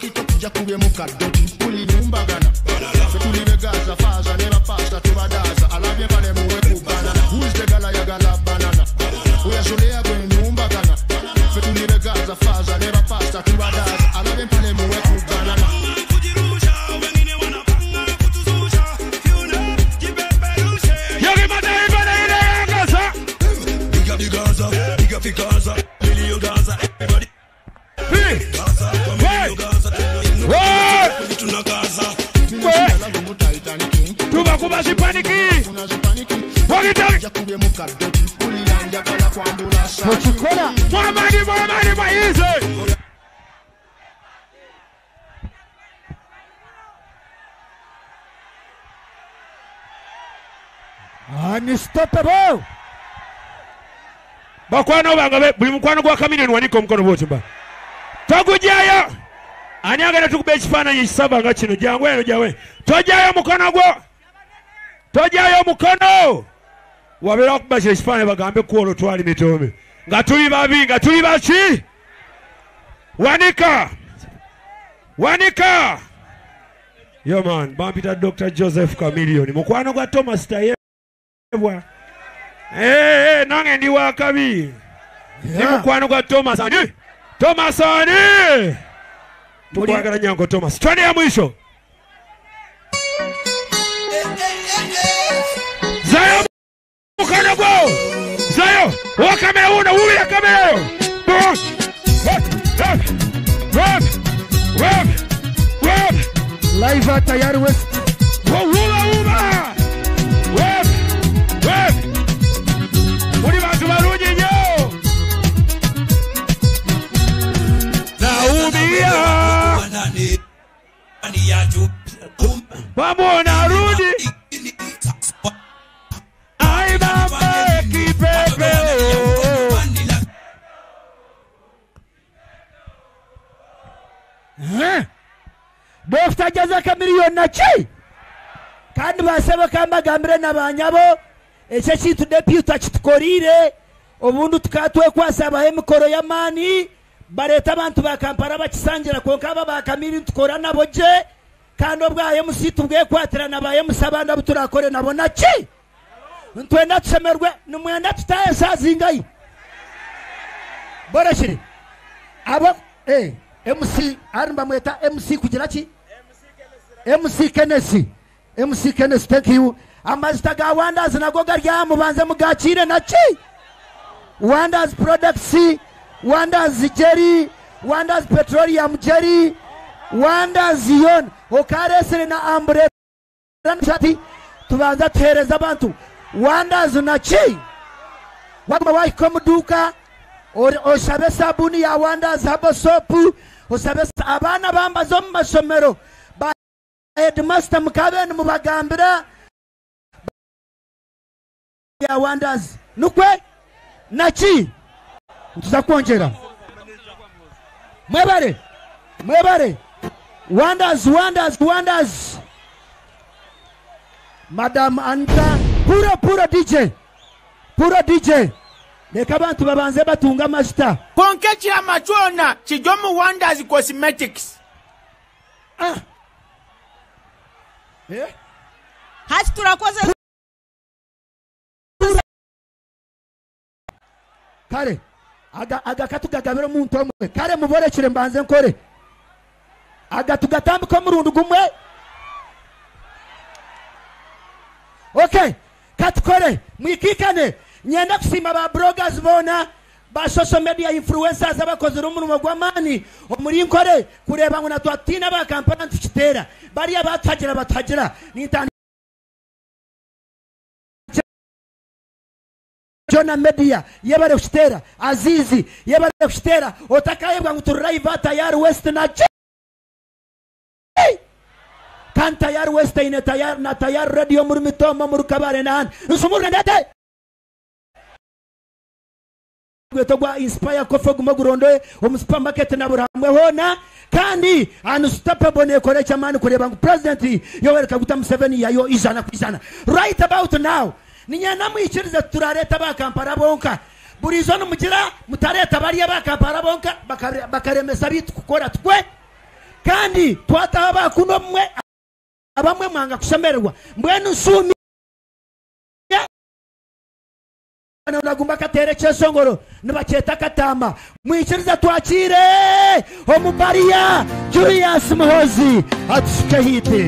Dokito tujakubyemu kadoti tulinumbagana Ffe tuli be Gaza faaza ne bapasta tubadaaza alabye bale muwe ku banana Who's the gala yagala banana Oyasolea gwe numbagana Ffe tuli be Gaza faaza ne bapasta tubadaaza alabye mpale muwe ku banana Tubakuba zipaniki Tokikola. Mwamani mwamani mwayize Unstoppable. Bakwano bange buli mukwano gwa Chameleone wanika omukono bw'oti mba togujayo ani agenda tukuba ekifaananyi ekisaba nga kino jangu eno jawe tojayo omukono gwo tojayo omukono wabeera okuba kino ekifaananyi bagambe ku olwo twali mitoome nga tuli babi nga tuli baki wanika wanika yo man bampita Dr. Joseph Chameleone mukwano gwa Thomas Tayebwa. Hey, nange ndi wakabi ndi mukwano gwa Thomas ani Thomas ani tukwagala nyango Thomas twende ya mwisho zayo mukono gwo zayo wa kamera uno wubira kamera yo Boom. Hop, hop, hop, hop, hop. Live at Tayari West. Wo, wuba wuba Hop, hop. Muli bantu balungi nnyo naumia pamona rudi ai mama kipepeo Dr. Jose Chameleone naki kandi basaba kambagambire nabanyabo ekyo ekintu deputy akitukoriire obundi tukatwekwasa abaha emikoro y'amaani bareeta abantu ba Kampala bakisangira konka aba ba Chameleone tukora nabo gye kandi obwa MC tubwekwatira na ba MC abandi abu turakore nabo naki ntwenda tushemerwe nimwenda tutahe esaaha zingahi borekire abo MC ari bamweta MC kugira ki MC Kenneth MC Kenneth thank you amazita ga Wonders nago garya mubanze mugakire naki Wonders products Wonders Jerry Wonders Petroleum Jerry Wonders yon okaresere na umbrella shati tubanza tuhereza abantu Wonders naki waguma wahika omuduuka oshabe sabuni ya Wonders habo soap osabe abaana bambaza omu masomero ba headmaster mukabe nimubagambira ya Wonders nukwe naki ntuza kwongyera mwebare mwebare Wonders Wonders Wonders Madam Anita puro puro DJ puro DJ leka abantu babanze batunga amazita konka ekirama kyona kijja omu Wonders Cosmetics. Hati turakoze kare aga katugagabira omuntu omwe kare muborekire mbanze nkore aga tugatambika omurundi gumwe okay katukore mwikikane nyenda kusiima ba bloggers boona ba social media influencers abakozire omurimo gw'amaani omuri nkore kureeba ngu natwatiina ba Kampala nitukiteera bariya batuhagira batuhagira nintandika Jona Media yebare kushitera Azizi yebare kushitera otakayebwa ngu turi live Tayari West na kan Tayari West ine Tayari na Tayari Radio muri Mitomo muri Kabare n'ahandi nsumurire ndete gweto gwa Inspire Coffee guma gurondoye omu supermarket na buri hamwe hona kandi unstoppable nekora ekyamaani kureeba ngu President Yoweri Kaguta Museveni yayo 100% right about now ninyenda mwikirize turareta ba Kampala bonka burizo nimugira mutareta bariya ba Kampala bonka bakaremesa bitu kukora tukwe Kandi twataha abakuno mwe abamwe mwanga kushemererwa. Mbwenu nsumye nagumba katere kyesongoro nibakyeta katama. Mwikiriza twakire omubariya Julius Muhozi atusuke hite.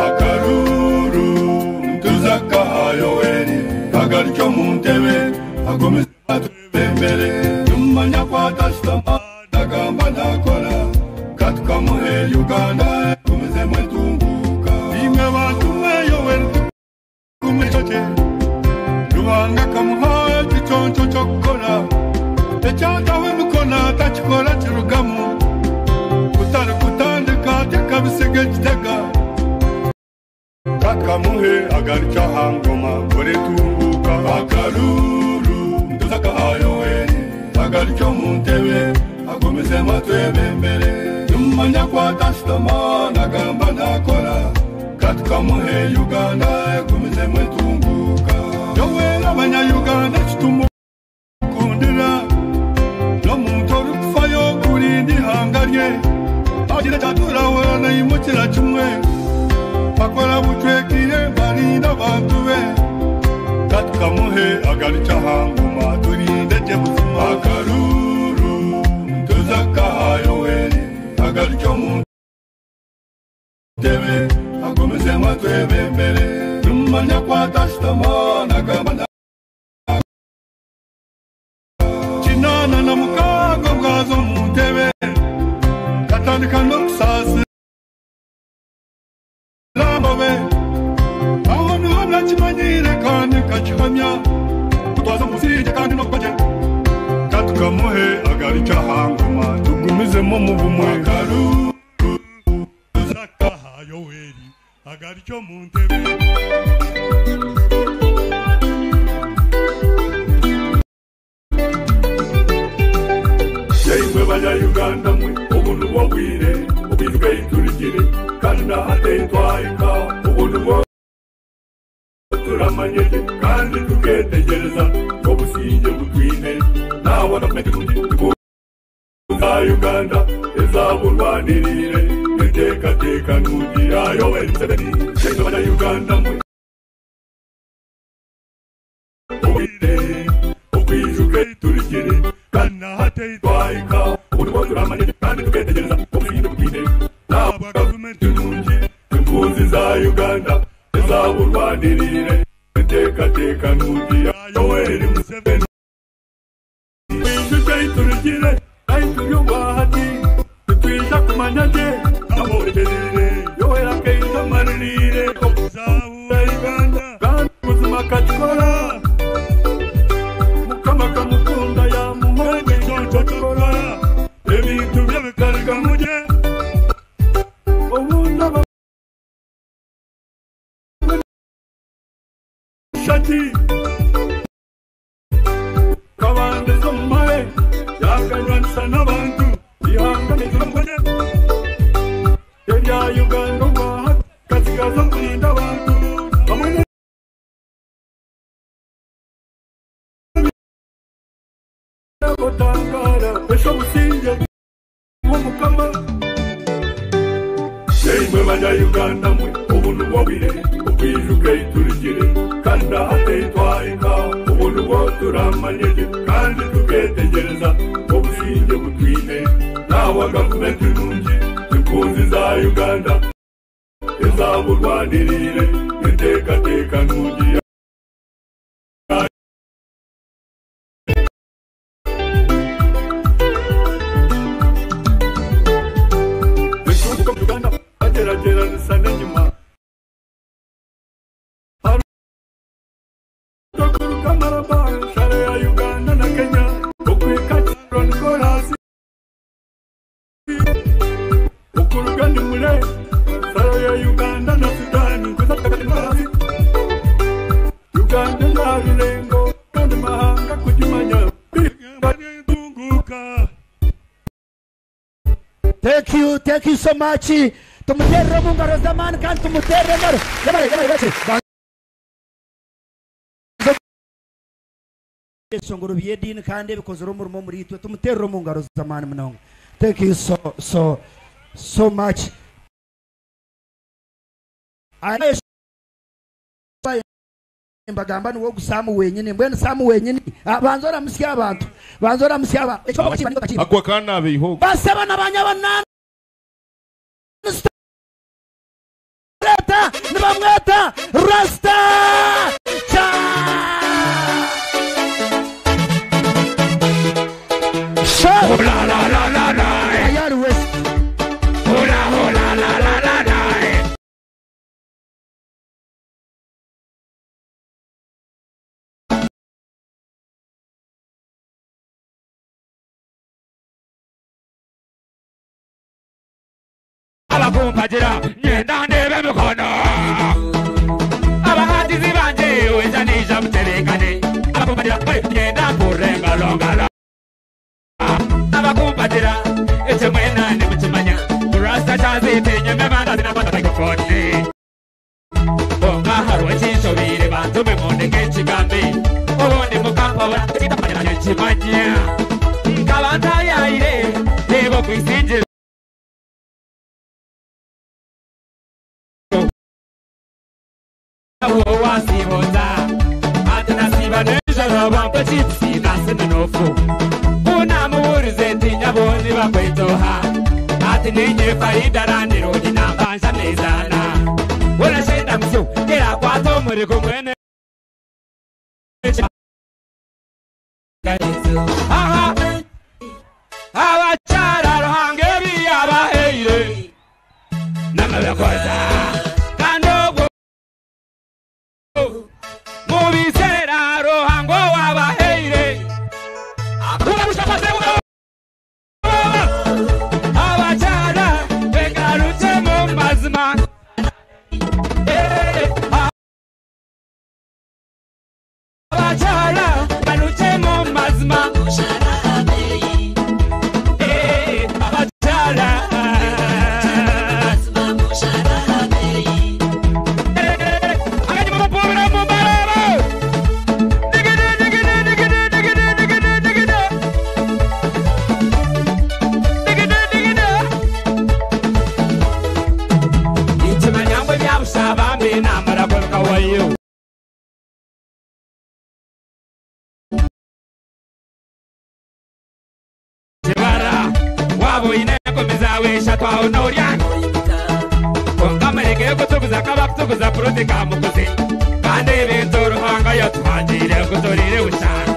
Akaruru ntuzaka Yoweri agaryo mu ntebe agomeza atubembere tumanya kwatasitama agamba nakora katukamuhe Uganda gumize mwetunguka imwe bantu mwe Yoweri tukumecoce Ruhanga kamuha ekiconco ky'okukora ekyataho emikono atakikora kirugamu kutari kutandika tekabisiga ekitega kakamuhe agarya hangoma kore tunguka akaruru nduzaka Yoweri agarya mu ntebe agomeze matwebembere tumanya kwatasitama nagamba nakora katukamuhe Uganda agumize mwetunguka Yoweri abanya-Uganda kitumukundira n'omuntu orikufayo kurinda ihanga rye agira kyaturahura naimukira kimwe bakora bucwekire barinda abantu be katukamuhe agarya hangoma turinde gye buzima akaruru ntuzaka Yoweri agarya mu ntebe agomeze matwebembere tumanya kwatasitama nagamba 86 bwazo mu ntebe katandika n'okusaasira mbobe aho niho nakimanyire kandi nkakihamya kutwaza musije kandi nokubaje katukamuhe agarya hangoma tugumizemo mu bumwe akaruru zaka Yoweri agarya mu ntebe. Yeimwe banya-Uganda mwe obuntu bwobwire obwijuka iturigire kandi nahatentwaika obuntu bwo turamanyije kandi tuketegereza obusinge butwine nabona za Uganda ezaburwanirire enteekateeka nungi ya Yoweri Museveni. Yeimwe banya-Uganda mwe obwire okwijuka iturigire kandi nahatentwaika obuntu bwo turamanyije kandi tuketegereza obusinge butwine nabwa gavumenti nungi impunzi za Uganda ezaburwanirire enteekateeka nungi ya Yoweri Museveni. Kwijuka iturigire aituyobwahati tutwija kumanya gye amorekerire Yoweri akeija amaririire okuzaabura Uganda kandi buzima akakikora Mukama kamukunda yamuha ekiconco ky'okukora ebintu bye bikarigamu gye obundi abashaki kabandiza omu mahe yakanywanisa n'abantu ihanga nituramukore erya Uganda obwaha kazigaza kurinda abantu bamwe n'abotangara esho obusinge bw'omukama. Yeimwe banya-Uganda mwe obuntu bwobwire okwijuka iturigire kandi nahatentwaika obuntu bwo turamanyije kandi tuketegereza obusinge butwine nawa gavumenti nungi impunzi za Uganda ezaburwanirire enteekateeka nungi. Uganda bagerageranisa n'enyuma Maraba, share ya Uganda na Kenya okwika Nicholas okuruga ni mule sare ya Uganda na Sudani Uganda na Rulengo kandi mahanga kujimanya. Thank you so much. Tumuterere omu ngaro z'amaani kandi tumuterere engaro. Yebare, yebare, yebare. Ebishongoro by'ediini kandi ebikozire omurimo omuri itwe tumuterere omu ngaro z'amaani munonga. Thank you so, so, so much. Mbagamba niwe ogu Samu wenyini, mbwenu Samu wenyini, banza oramusya abantu, banza oramusya abantu. Ekyo kiba niko kiba. Agwa kandi nabeiho ogu. Baseba na banyabana leta nibamweta Rasta Cha. Sha. La la la la la. Ayari West. Hola hola la la la la. Abakumpagira nyenda ndebe mikono abahandizi banje wejanisha muterekane abakumpagira nyenda mpure ngalongalo abakumpagira icyo mwena nimukimanya rasta cyazitinya mbemana zinafata microphone bonga haruwe kinshobire bantume mundeke ekigambi ubundi mukampabura kitamanya nkimanya nkaba ntayayire reba kwisingira wasiboza atanasiba nijoro bampa chipsi naseminofu unamuwurize ntinyabonye bakwetoha ati ninye faida randironi nambanja nezana urashenda musyo gera kwato muri kumwene aha abacara ruhange biyabaheire namabekoza mubisera ruhango wabaheire abacara begarutse mu mazima abacara barutse mu mazima abacara kutuguza purutika mukuzi kandi ebintu ruhanga yatuhangire kuturire bushana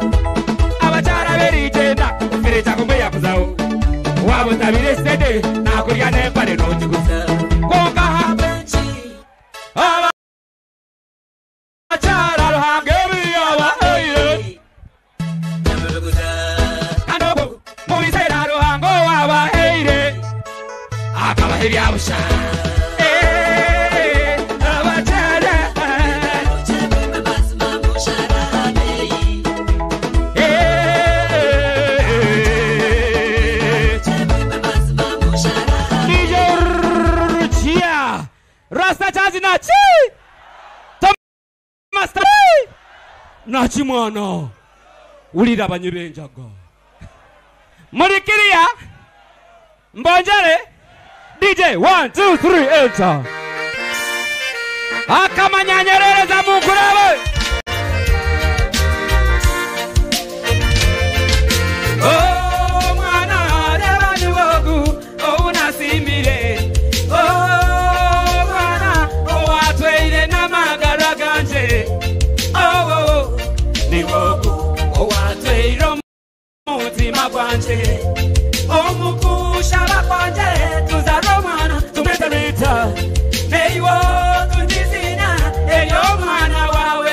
abakyara berigenda fireja kumweyakuzaho waba otabire sede nakurya n'empare nogiguza konka abakyara ruhanga ebiyabahaire kandi obwo mubiseera ruhanga owabahaire akabaha ebyabushana. Rasta chazi nachi Thomas nachi mwana ulira abanyibenjaga murikiria mbonjere DJ 1 2 3 enter akamanyanyerereza mukurabe oh mwana reba niwogu ounasimire oh watweire n'amagara ganje oh niwogu owatweire omutima gwanje omukushaba kwanje tuzara omwana tumweterita neiwo tundizina ery'omwana wawe.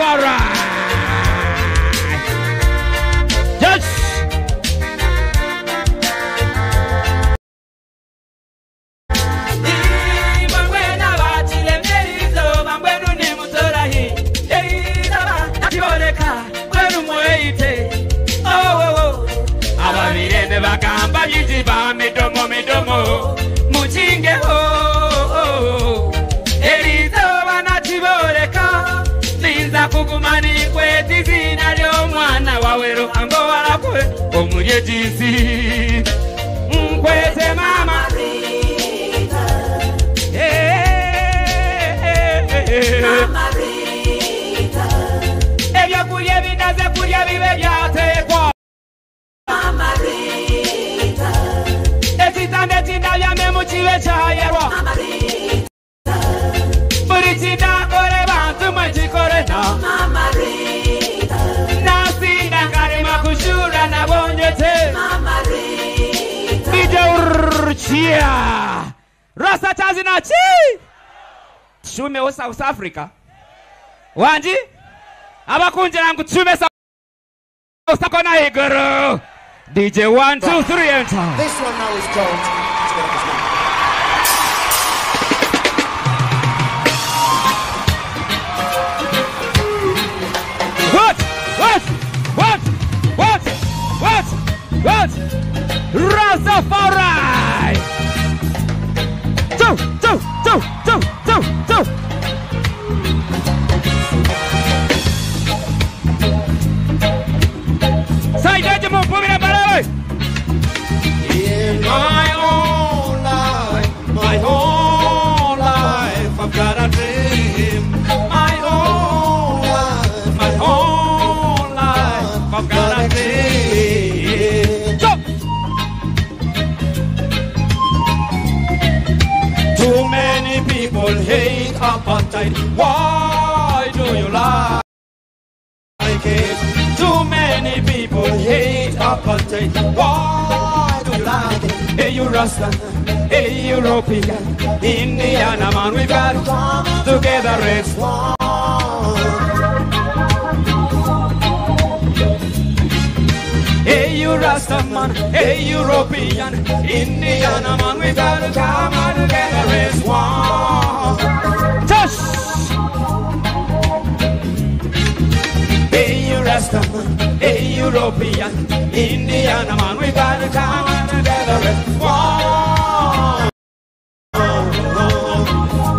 Rastafari. Yes. Ababirebe bagamba bingi ba midomo midomo mukingeho eriizooba nakibooleka ninza kuguma ninkweta izina ly'omwana wawe Ruhango warakwe omuri egi nkwete mama ebyokulya ebinaze kulya bibe byateekwa ekitanda ekindabyamemu kibe kyayerwa buli kindakole bantu mwe kikolena nasinda nkalema kushura nabonyete bijeurukia rasa chazinachi tushumewo South Africa wanji abakunjira ngu tushume South Africa na iguru DJ 1 2 3 enter. This one now is called. Let's get up this one. What? What? What? What? What? What? Rastafari! Two, two, two, two, two, two. Saideje mumpumire barawe. In my own life, my whole life, I've got a dream. My whole life, my whole life, I've got a dream. Jump! Too many people hate apartheid. Why do you like it? Too many people hate apartheid. Why do you like it? Hey, you Rasta, hey, European, Indiana man, we've got together it's one. Hey, you Rasta man, hey, European, Indiana man, we got to come together as one. Touch! Hey, you Rasta man, hey, European, Indiana man, we got to come together as one.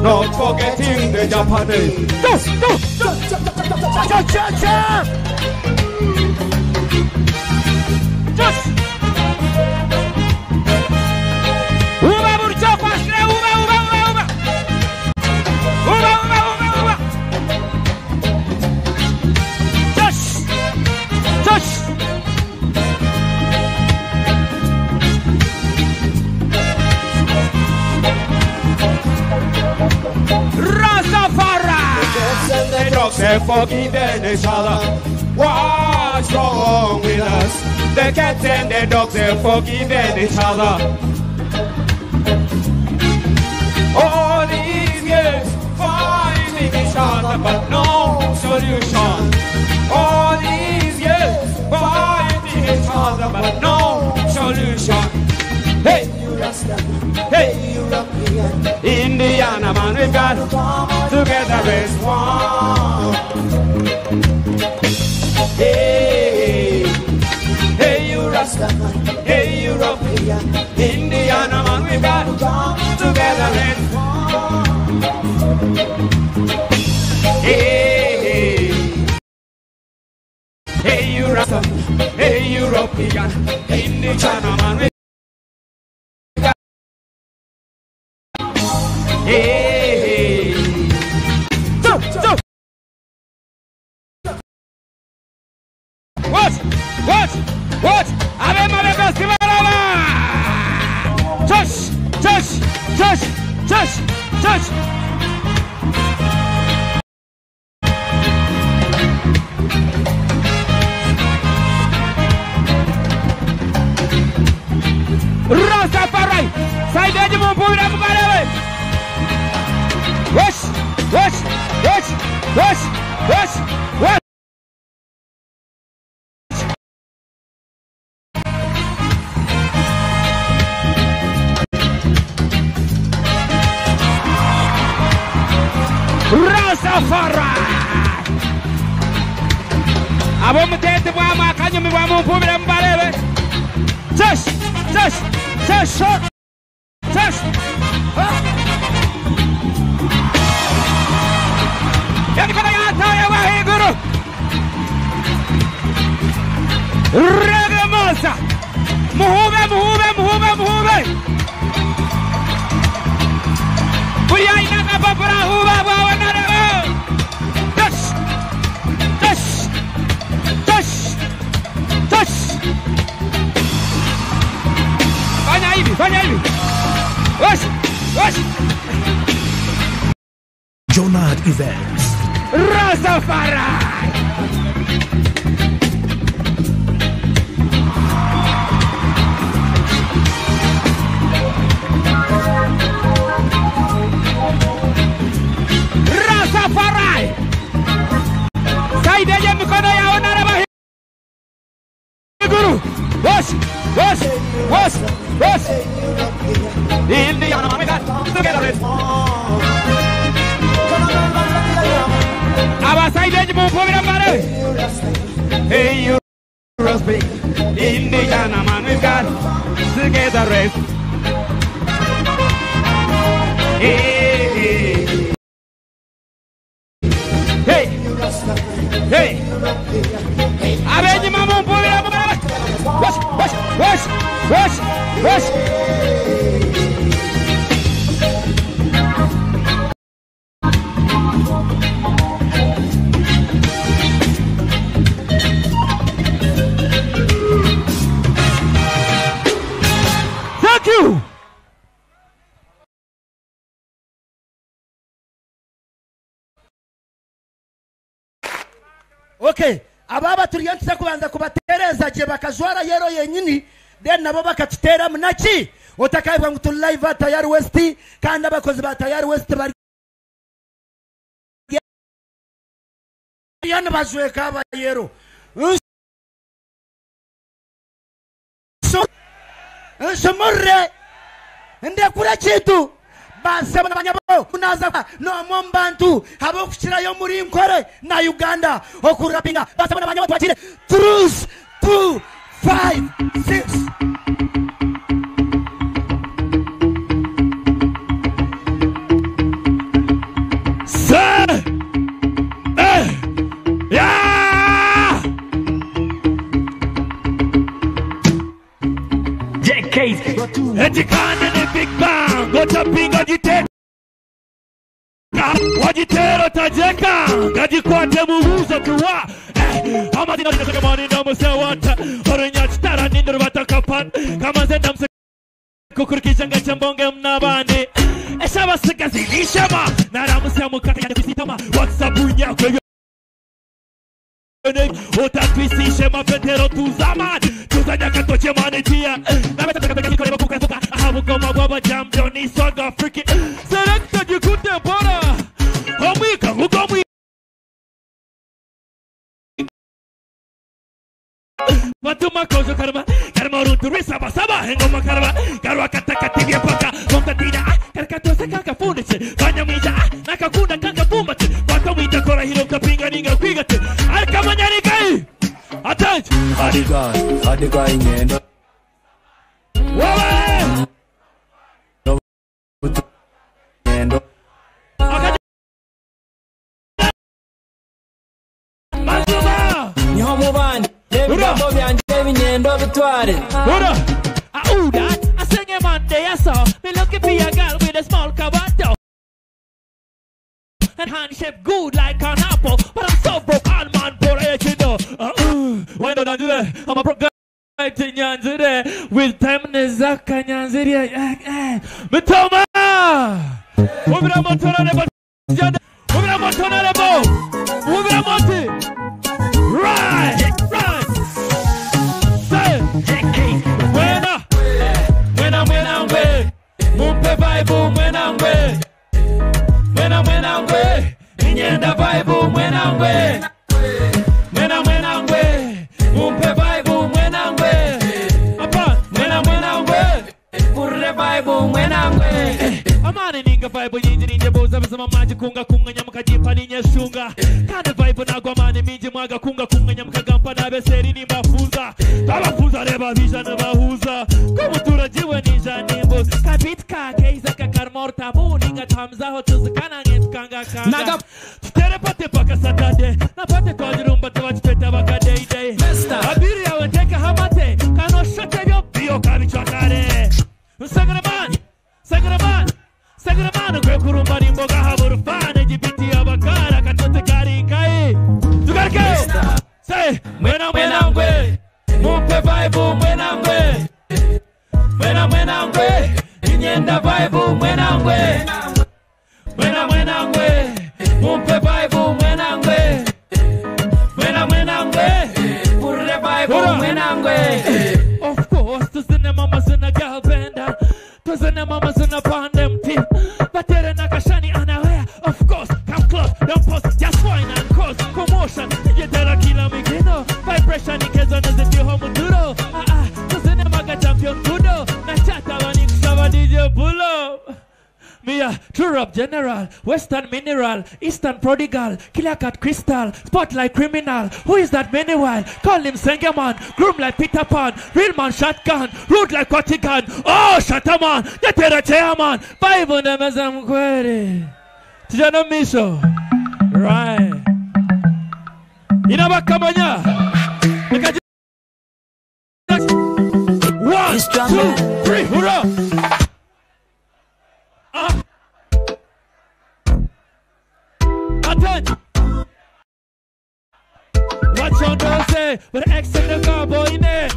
Not forgetting the Japanese. Go, go, go, go, go, go. Just uba buryo kwasire uba uba uba uba uba uba uba uba just just Rastafari. The dogs have forgiven each other. What's wrong with us? The cats and the dogs have forgiven each other. All these years fighting each other, but no solution. All these years fighting each other, but no solution. Hey, hey, Indiana man, we've got together as one. Hey, hey, you Rasta man, hey, European, Indiana man, we've got together as one. Hey, hey, you Rasta man, hey, European, Indiana man, we got. Hey, go, go. What? What? What? Abe mabega sibaraba. Touch! Touch! Touch! Touch! Touch! Rastafari! Saideje mumpumire mubarebe. Wash! Wash! Wash! Wash! Wash, wash. Rastafari. Ab'omutete bwamu akanyumi bwamumpubire mubarebe. Chesh, chesh, chesh, chesh. Emikono yataye wahiguru. Reggae Monster. Muhube, muhube, muhube, muhube. Buri aina kapapura huba bwawe narebe. Chesh, chesh, chesh, chesh. Fanya hivi, fanya hivi. Wash, wash. Jonad Events. Rastafari. Rastafari. Saidia mikono yao na raba guru. Wash, wash, wash, wash. Abasaidie mumpubira mbare. Hey you Rosby, Indiana man, we've got to get the rest. Hey, hey, hey. Abenyi mumpubira mbare. Wash, wash, wash, wash, wash. Thank you. Okay, ababa turiyo ntuza kubanza kubatereza gye bakajwara yero yenyini then nabo bakatutera munaki otakaibwa ngu turi live at Tayari West kandi abakozi ba Tayari West bari yani bajweka abayero nsomorre ndekura kintu basaba nabanyabo munaza no mumbantu abokukirayo muri Nkore na Uganda okurapinga basaba nabanyabo twakire 3 2 5 6. Se ya JKs etikane ni Big Bang otapinga jiteka wajitero tajeka gajikwate mubuzo tuwa amazina ndakakamani ndamusewata orunyachitara nindurbatakapan kamaze ndamse kukurikishanga chambonge mnabandi eshabasigazi nishama naramusiamukata yandikisitama whatsapp nyako utatwisishe mapetero tuzamani tuzanyakatoche manitia nabetakatakikoreba ahabugoma bw'abajambyoni swaga afriki selekta jikute bora omwika ngugomwi Batuma kozo karma karma runtu risaba saba engoma karma karwa katakatibye paka kontatina karkatose kakafunditse banyamwija nakakunda kakabumbatse bakamwita kora hiro kapinga ninga kwigate arkamanyarikai attention Adiga adiga ingendo wewe ngendo Mazuma niho mubandi ebigambo byanje ebinyendo bitware Ura Ah that I sing him on day I saw me looking for a girl with a small cabato and hand shaped good like an apple, but I'm so broke all man poor you know. Why don't I do that? I'm a broke guy to Nyanzire with time Nezaka Nyanzire. Mitoma! Ubira motorane Ubira motorane bo! Ubira moti! Right! Right! Say! Mwena! Mwena mwena ngwe! Mumpe vibe mwena ngwe! Mwena mwena ngwe! Inyenda vibe mwena ngwe! Vibe nyingi ninjebuuza buzima mwagikunga kunganya mukagipa ninyeshunga kandi vibe nagwa amani mingi mwagakunga kunganya mukagampa n'abeseri nimbafuza twabafuza reba bija nibahuza ko muturage we ninja nimbuza kabiti kakeiza kakarimo rutabu ningatamzaho tuzikana ngetukangakanga tutere pate paka satade napate twagirumba tubakitweta bakadeidei abiri yawe ntekaho amate kanoshote byo biyo kabicwakare Nsengeraman, Nsengeraman, Nsengeraman kwe kurumba nimboga haburufane gibiti abakara katote kari kai tugaruke say mwena mwena ngwe mumpe vibe mwena ngwe mwena mwena ngwe inyenda vibe mwena ngwe mwena mwena ngwe mumpe vibe mwena ngwe mwena mwena ngwe purre vibe mwena ngwe. Of course tuzine mama zina girl benda tuzine mama zina pande mti batere na kashani anawea. Of course come close don't pause just wine and cause commotion yetera kila mikino vibration ikezo nezitiho muturo ah ah tuzine maga champion kudo na chata wani kusaba DJ pull up. Mia, true rap general, Western mineral, Eastern prodigal, killer cat crystal, spotlight criminal. Who is that meanwhile? Call him Sengeman, groom like Peter Pan, real man shotgun, rude like Cortigan. Oh, shataman, yetera chairman, Bible nemeza mkwere. Tijano misho. Right. Inabakamanya. 1, 2, 3, hurrah! Attention! Watch on those, with X in the car, boy, in there.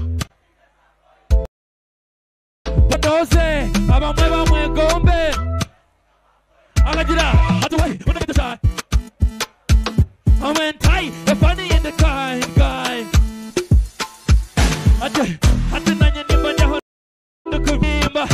But those, abamwe bamwe gombe. Akagira, atuwai, when I get the shot. I went tight, the funny in the kind guy. Ati nanye nimba nyaho ndukuvimba,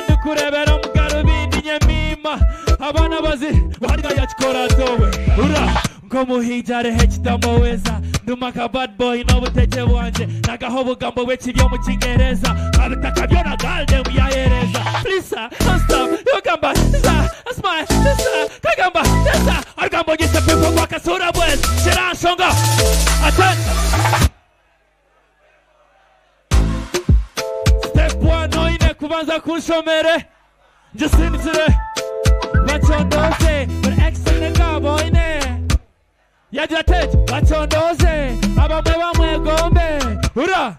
ndukurebera mugarubindi nyemima. Abana bazi, wahariga yakikora towe. Ura, nkomuhija rehe kitamoweza. Ndumaka bad boy n'obuteke bwanje. Nagaho obugambo bw'ekiryo mu Kingereza. Abitaka byona galde muyayereza. Please sir, don't stop. Yogamba, sir, smile, sir, kagamba, sir. Agambo gise people bakasura bwezi. Shira nshonga. Attention. Step 1 oine kubanza kunshomere. Njisinzire. Bachondoze, but excellent boy ne. Yagira tete, bachondoze, abamwe bamwe gombe. Hurra!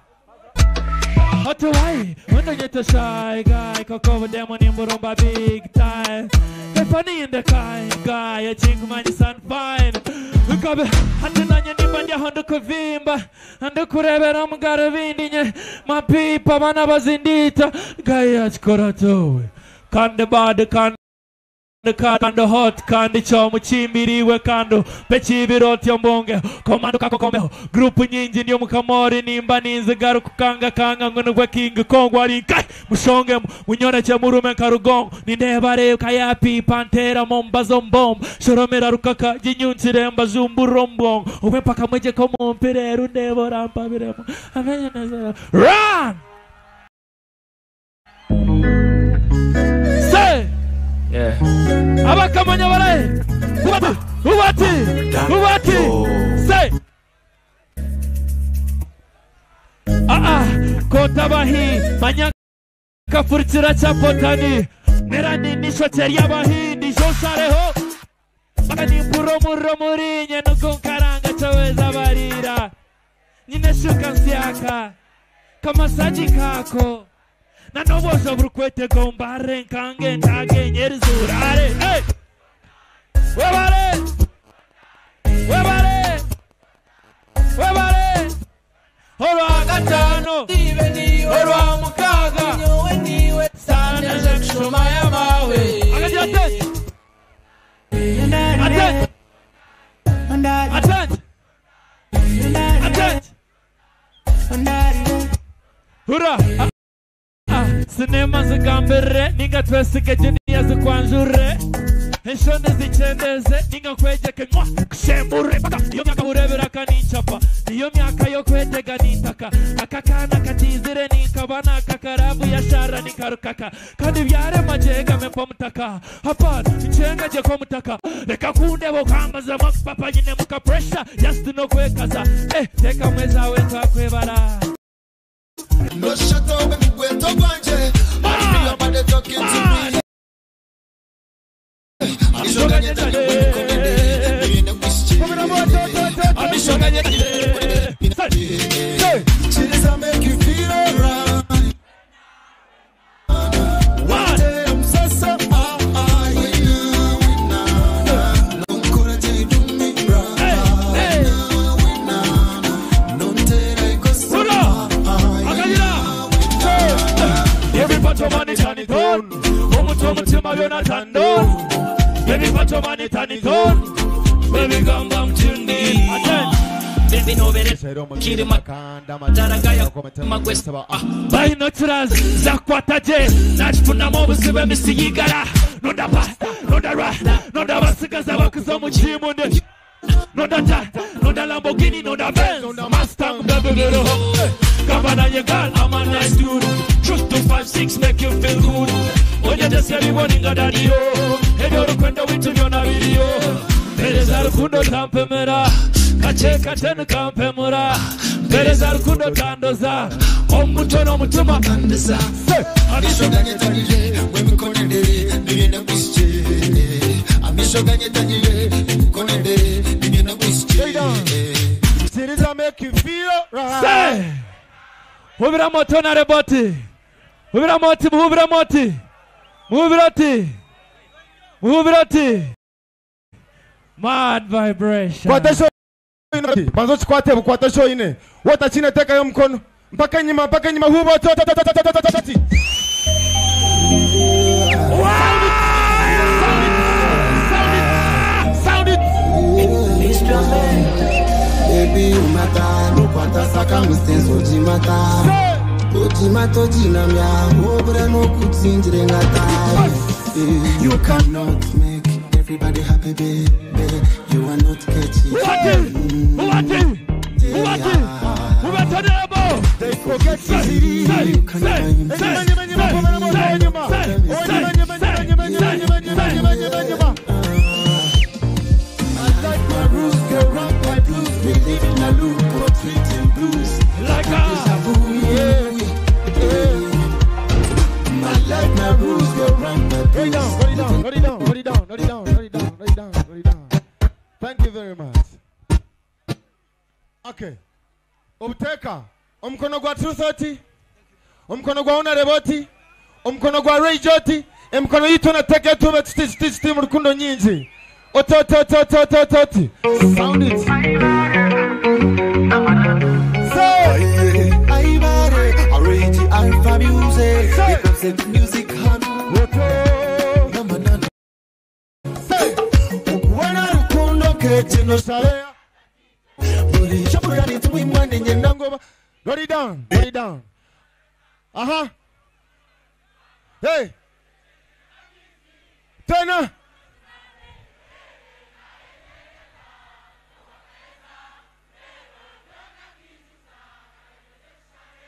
Otuwai, when you get a shy guy, koko demo nimburumba big time. The funny in the kind guy, a chink man is fine. Ukabe, hatinanye nimbanya hondo kuvimba, ando kurebera mugarubindi nye, mapipa bana bazindita, guy achikora towe. Kande bad kande kando hot kandi chomu chimbiriwe kando pechibiroti ombonge komando kakokombeho grupu nyingi ndiyo mukamori nimba ninzigaru kukanga kanga ngono gwe king kong wari kai mushonge munyore che murume karugongo nindebare kayapi pantera mombazo mbom shoromera rukaka jinyuntire mbazumburo mbongo ubwe paka mweje ko mumpire rundebo rampa biremo amenya nazara run say. Yeah. Abakamanya baraye. Ubati, ubati, ubati. Say. Ah ah, kotabahi, manyaka furchira chapotani. Merani nisho ry'abahindi josareho. Bakani puro muro murinye no konkaranga chaweza barira. Nyine shuka nsiaka. Kamasaji kako. Na nobozo brukwete gombare nkange ntage nyerizurare. Hey! Webare! Webare! Webare! Olwa gatano! Olwa mukaga! Sana jekushoma yamawe! Akagira ate! Ate! Ate! Ate! Hurra! Sinema zigambere ninga twesige junior zikwanjure enshonde zicendeze ninga nkwegeke mwa kushembure paka iyo myaka urebera kaninchapa iyo myaka yo kwetega nintaka akakana katizire ninkabana akakarabu ya Shara nikarukaka kandi byarema jegame pomutaka hapana nchenga je komutaka reka kundebo kambaza mapapa nyine muka pressure just no kwekaza teka mweza wetu akwebara. No shut up and wait up one day. I feel about talking to me. I'm make you feel alright. One day I'm so so Baby, put your money, turn it on. Baby, come I'm tuned in. Baby, no better. Kirima, Taragaya, Magwest. Binoculars, Zakwataje, Nachpuna Mobusiba, Mr. Yigara, Noda Pasta, Noda Ra, Noda Vasikaza, Wakuzamu Chimunde, Noda Ta, Noda Lamborghini, Noda Benz, Mustang, baby, Gabana, your girl, I'm a nice dude. Truth 256, make you feel good. Oye, just everyone in the radio. Ebyo rukwenda witu byona biriyo. Pereza rukundo tampemera. Kache kache nkampemura. Pereza rukundo tandoza. Omuto n'omutima kandiza. Make you feel right. Say. Hubira moto na reboti. Hubira moti, hubira moti. Muhubirati. Muhubirati. Mad vibration. Kwata ine. Banzo chikwate bukwata sho ine. Wota chine teka yo mkono. Mpaka nyuma, mpaka nyuma hubo to to to to to to to to. Sound it. Baby umata no kwata saka musenso jimata. You cannot make everybody happy, baby. You are not catchy. They forget you I like my rules, girl, rock my blues. We live in a loop of treating blues. Like a deja vu, yeah, yeah. I like my rules, girl, rock my blues. Hold it down, hold it down, hold it down, hold it down, hold it down, hold it down, hold it down. Thank you very much. Okay. Obuteka, omukono gwa 230, omukono gwa Honorable, omukono gwa Ray Joti, emikono yitu nateka tube titi mu rukundo nyingi. Oto oto oto oto oto oto. Sound it. Say, Ibare, Arrange Alpha Music, because music hand. Say, ukuwana rukundo kechino sharea. Buri shabura ni tumwe nyenda ngoma. Roll it down, roll it down. Aha. Hey. Tena.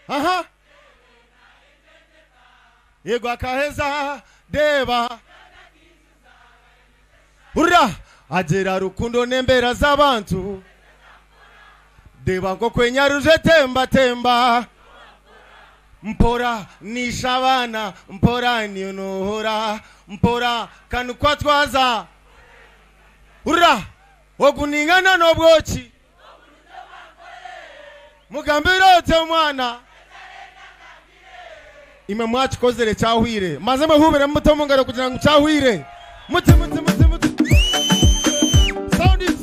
Aha. Yego akaheza deba. Hurra agera rukundo nembera z'abantu. Deba ko kwenyaruje temba temba. Mpora nishabana mpora niunuhura mpora kanukwatwaza. Hurra oguningana n'obwoki. Mugambira ote mwana. Imwe mwakikozere kyahwire. Maze muhubire muto mungaro kugira ngo kyahwire. Muti muti muti muti. Sound it.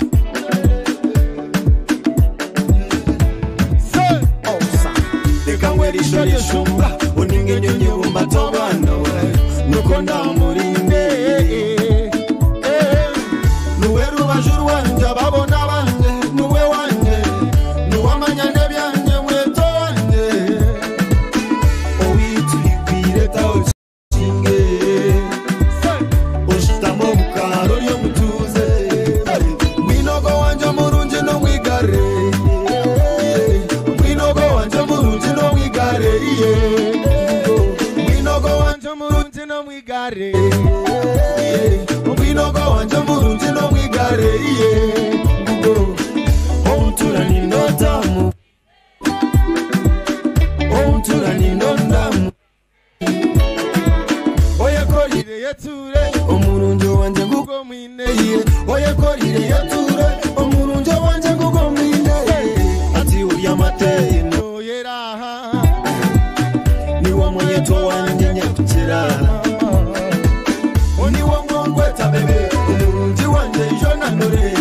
Say. Reka shumba uninge nyonye umbatobana we nuko ndamurinde nuwe rubajuru wanje babona banje nuwe wanje nuwamanya nebyanje mweto wanje owitwire tawukinge oshitamo mukaro lyomutuze mwinogo wanje murungi nomwigare mwinogo wanje murungi nomwigare. mwigare Omwinogo wanje murungi no mwigare Ngugo Omtura ninotamu Omtura ninondamu Oyekorire yeture Omurungi wanje ngugo mwineye Oyekorire yeture Omurungi wanje ngugo mwineye Ati urya mate no yeraha Niwa mwenyeto wanje nyatukira Oniwa mwongweta bebe Omurungi wanje jonanure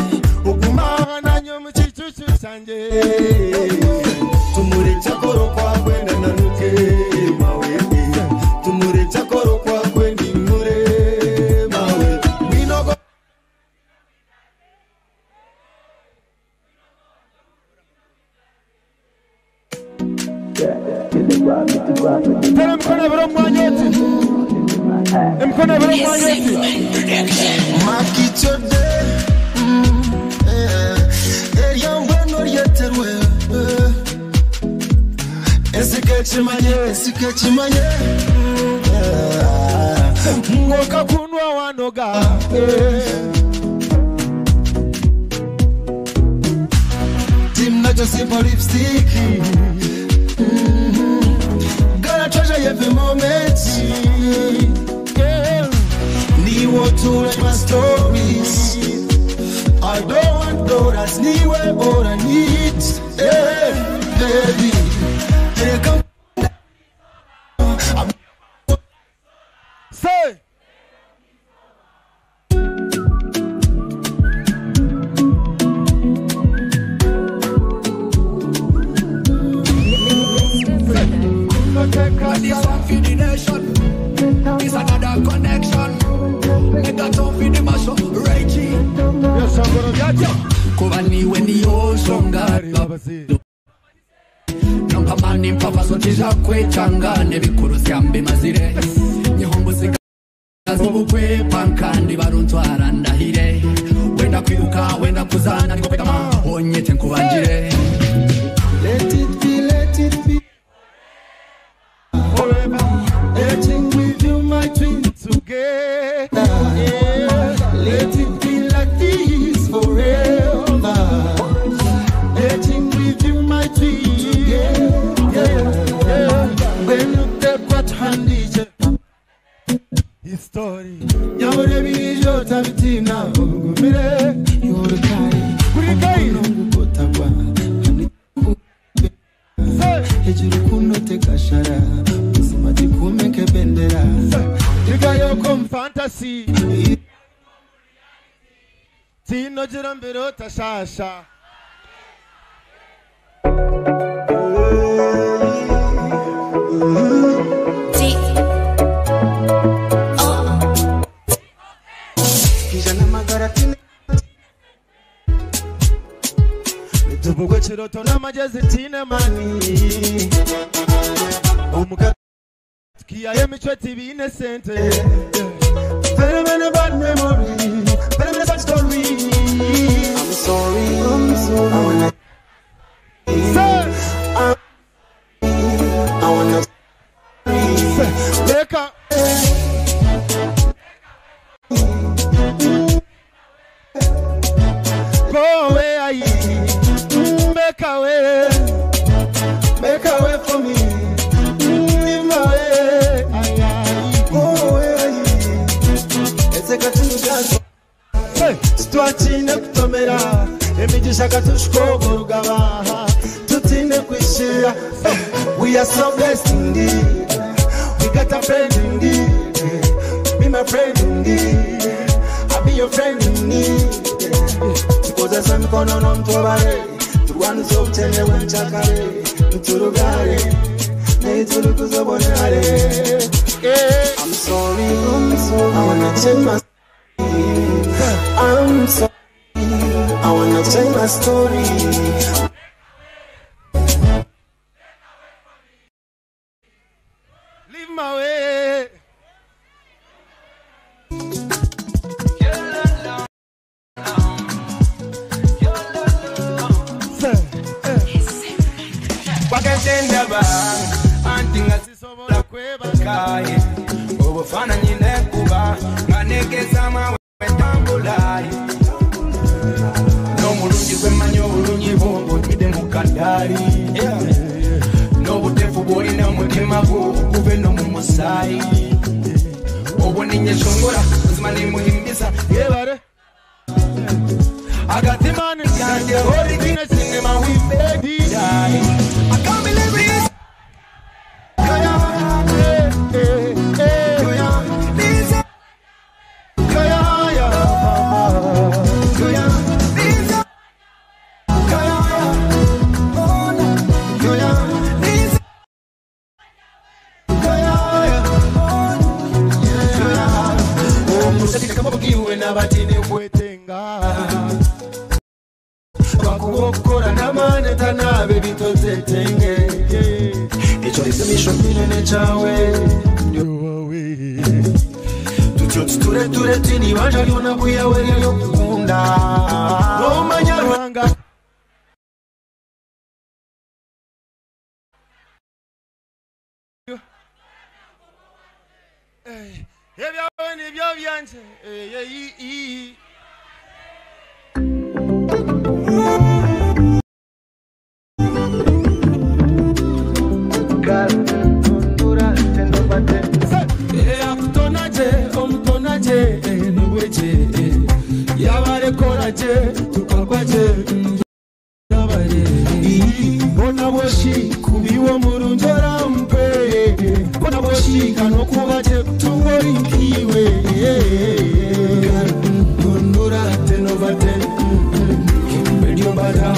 Uguma nanyo mu kicucu canje Tumure chakoro kwakwe nananuke mawe Tumure chakoro kwakwe ninure mawe Mwinogo Tera mkono bro mwanyoti Mkono bro mwanyoti Makichode Esikechimanye Mwoka kunwa wanoga Team not just simple lipstick. Gonna treasure every moment. Yeah. Need want to write my stories. I don't want dollars, need what I need. Yeah, baby. Take a Say. This one for the nation. This another connection. Make a tone for the mash up. Reggie. Yes, I'm gonna get you. Kuba niwe niyo songa. Nampamani mpapa sotija kwechanga nebikuru syambe mazire. Nyihombusika zobukwe pankandi baruntwara ndahire. Wenda kwiruka wenda kuzana nikopekama onyete nkubanjire. Let it be, let it be. Forever, everything with you, my twin, together. Yeah. Let it be like this forever. Everything with you, my twin, together. Yeah. When you take what hand is history. Nyamure bijo tabitina ugumire yorukai. Kurikai. Ngukotagwa. Hejuru kunote kashara. Ubuzima gikumeke bendera. Kigayo kom fantasy. Tino jirambiro tashasha. Tubugwe chiroto n'amagezi tine mani Omuka tukiyaye emico tibiine sente Very many bad memory, very many sad story. I'm sorry, I'm sorry. I wanna, I wanna. Leka. Go away, aye. Make a way, make a way for me. Leave my way, aye, aye. Go away. Twatine kutomera emigisha katushikogorugaba tutine kwishira. We are so blessed indeed. We got a friend indeed. Be my friend indeed. I'll be your friend indeed. Tukozesa mikono n'omutobare turwanise obutene bw'enkyakare nturugare neiturukuzobonerare. I'm sorry, I'm sorry. I wanna change my I'm sorry, I wanna change my story. Leave my way. Wakatenda ba, anti nga sisobola kwebaka. Obufaananyi nekuba nga negezama wetambula n'omulungi gwe mmanyi obulungi bwongonyidde mu kaddaali n'obuteefu bw'olina omutima gwo okuva eno mu musaayi obwo ninyeshongora buzima nimuhimbisa yebare agatimani yange origine sinema wibedi I can't believe it. Kwetenga bakubokora n'amani tanabe bitozetenge ekyo ekimisho kinene kyawe tutyo tutureture tinibanja lyona bwiyawe lyokukunda nomanya Ruhanga ebyawe nibyo byanje Omutonaje nubweje yabarekoraje tukakwaje yabare bona bwoshi kubiwo murungi orampe bona bwoshi kanokubaje tuworinkiwe nura tenovate beliombata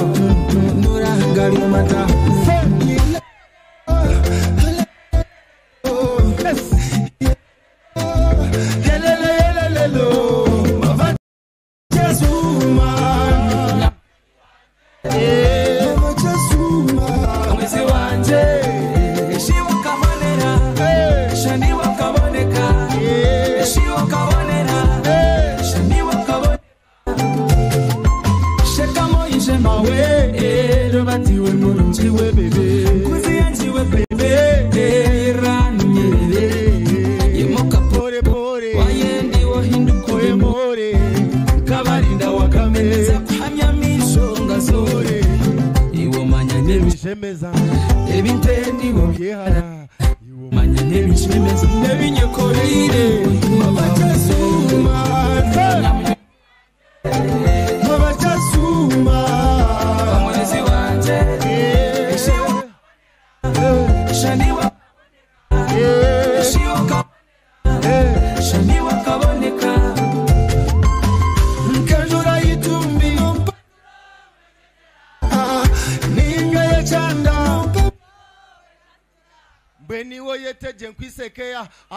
nura galiomata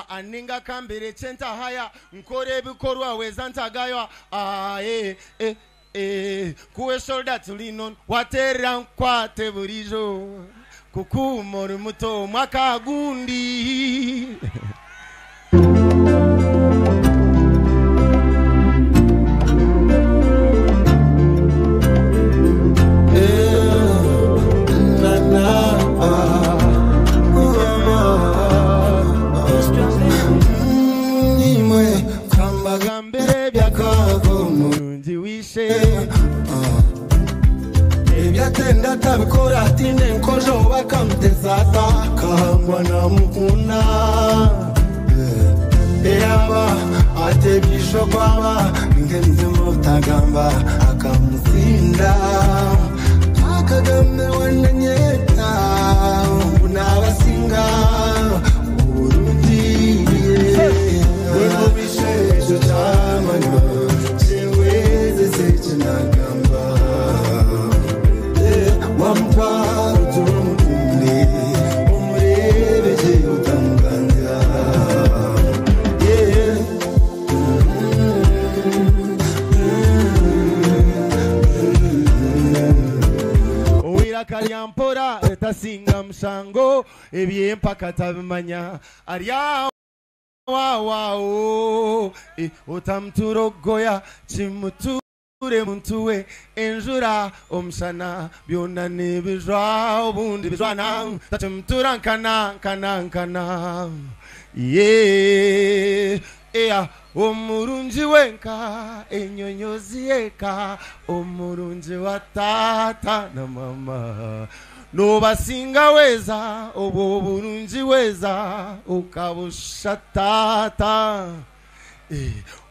Aninga kambere chenta haya nkore bikorwa weza ntagaywa kuwe shoulder to lean on watera nkwate burijo kukumora muto mwaka gundi Ebyatenda tabikora atinde nkojo bakamutezata kahangwa namukunda eyaba atebisho kwaba ngemzimo utagamba akamuzinda akagame wananyeta unabasinga urundi webubishejo chamanywa cheweze sechinagamba Kalyampora etasinga mushango ebyempaka tabimanya arya wa wa o otamturogoya chimutu Muntu we enjura omushana byona nibijwa obundi bijwana takimutura nkana nkana nkana ye ea omurungi wenka enyonyozi yeka omurungi wa tata na mama nobasinga weza obwo burungi weza ukabusha tata.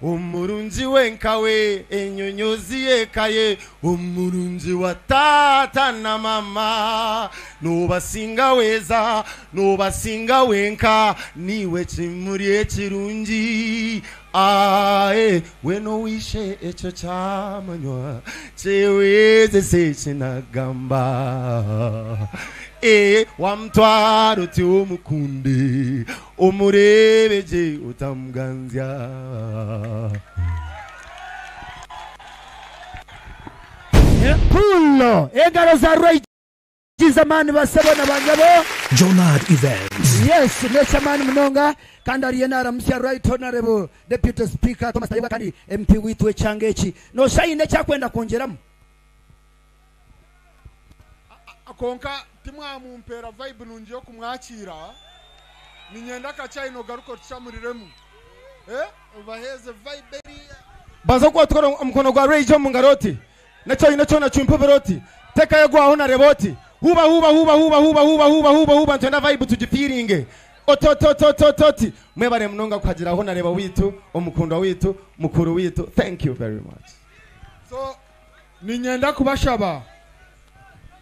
Omurungi wenkawe enyonyozi yekaye omurungi wa tata na mama nobasinga weza nobasinga wenka niwe kimuri ekirungi ae weno wishe ekyo kyamanywa kyeweze sekinagamba e wamutwara uti omukunde omurebeje utamuganzya. Pulo engalo za Ray zamani basebo na banyabo Jonard Events. Yes, nechamani munonga kandi ariye naramusya Right Honorable Deputy Speaker Thomas Tayebwa kandi MP witu ekyanga eki no shayine kyakwenda kwongyeramu. Konka timwamumpera vibe nungi yokumwakira ninyenda kachaino garuko tushamuriremu baheze vibe eri baza kwatwara omukono gwa Ray John mungaroti nakyo ino cyo nacyumpuberoti teka yagwaho na reboti huba huba huba huba huba huba huba huba huba ntenda vibe tugifiringe otototototi mwebare munonga kwagiraho nareba witu omukundwa witu mukuru witu. Thank you very much. So ninyenda kubashaba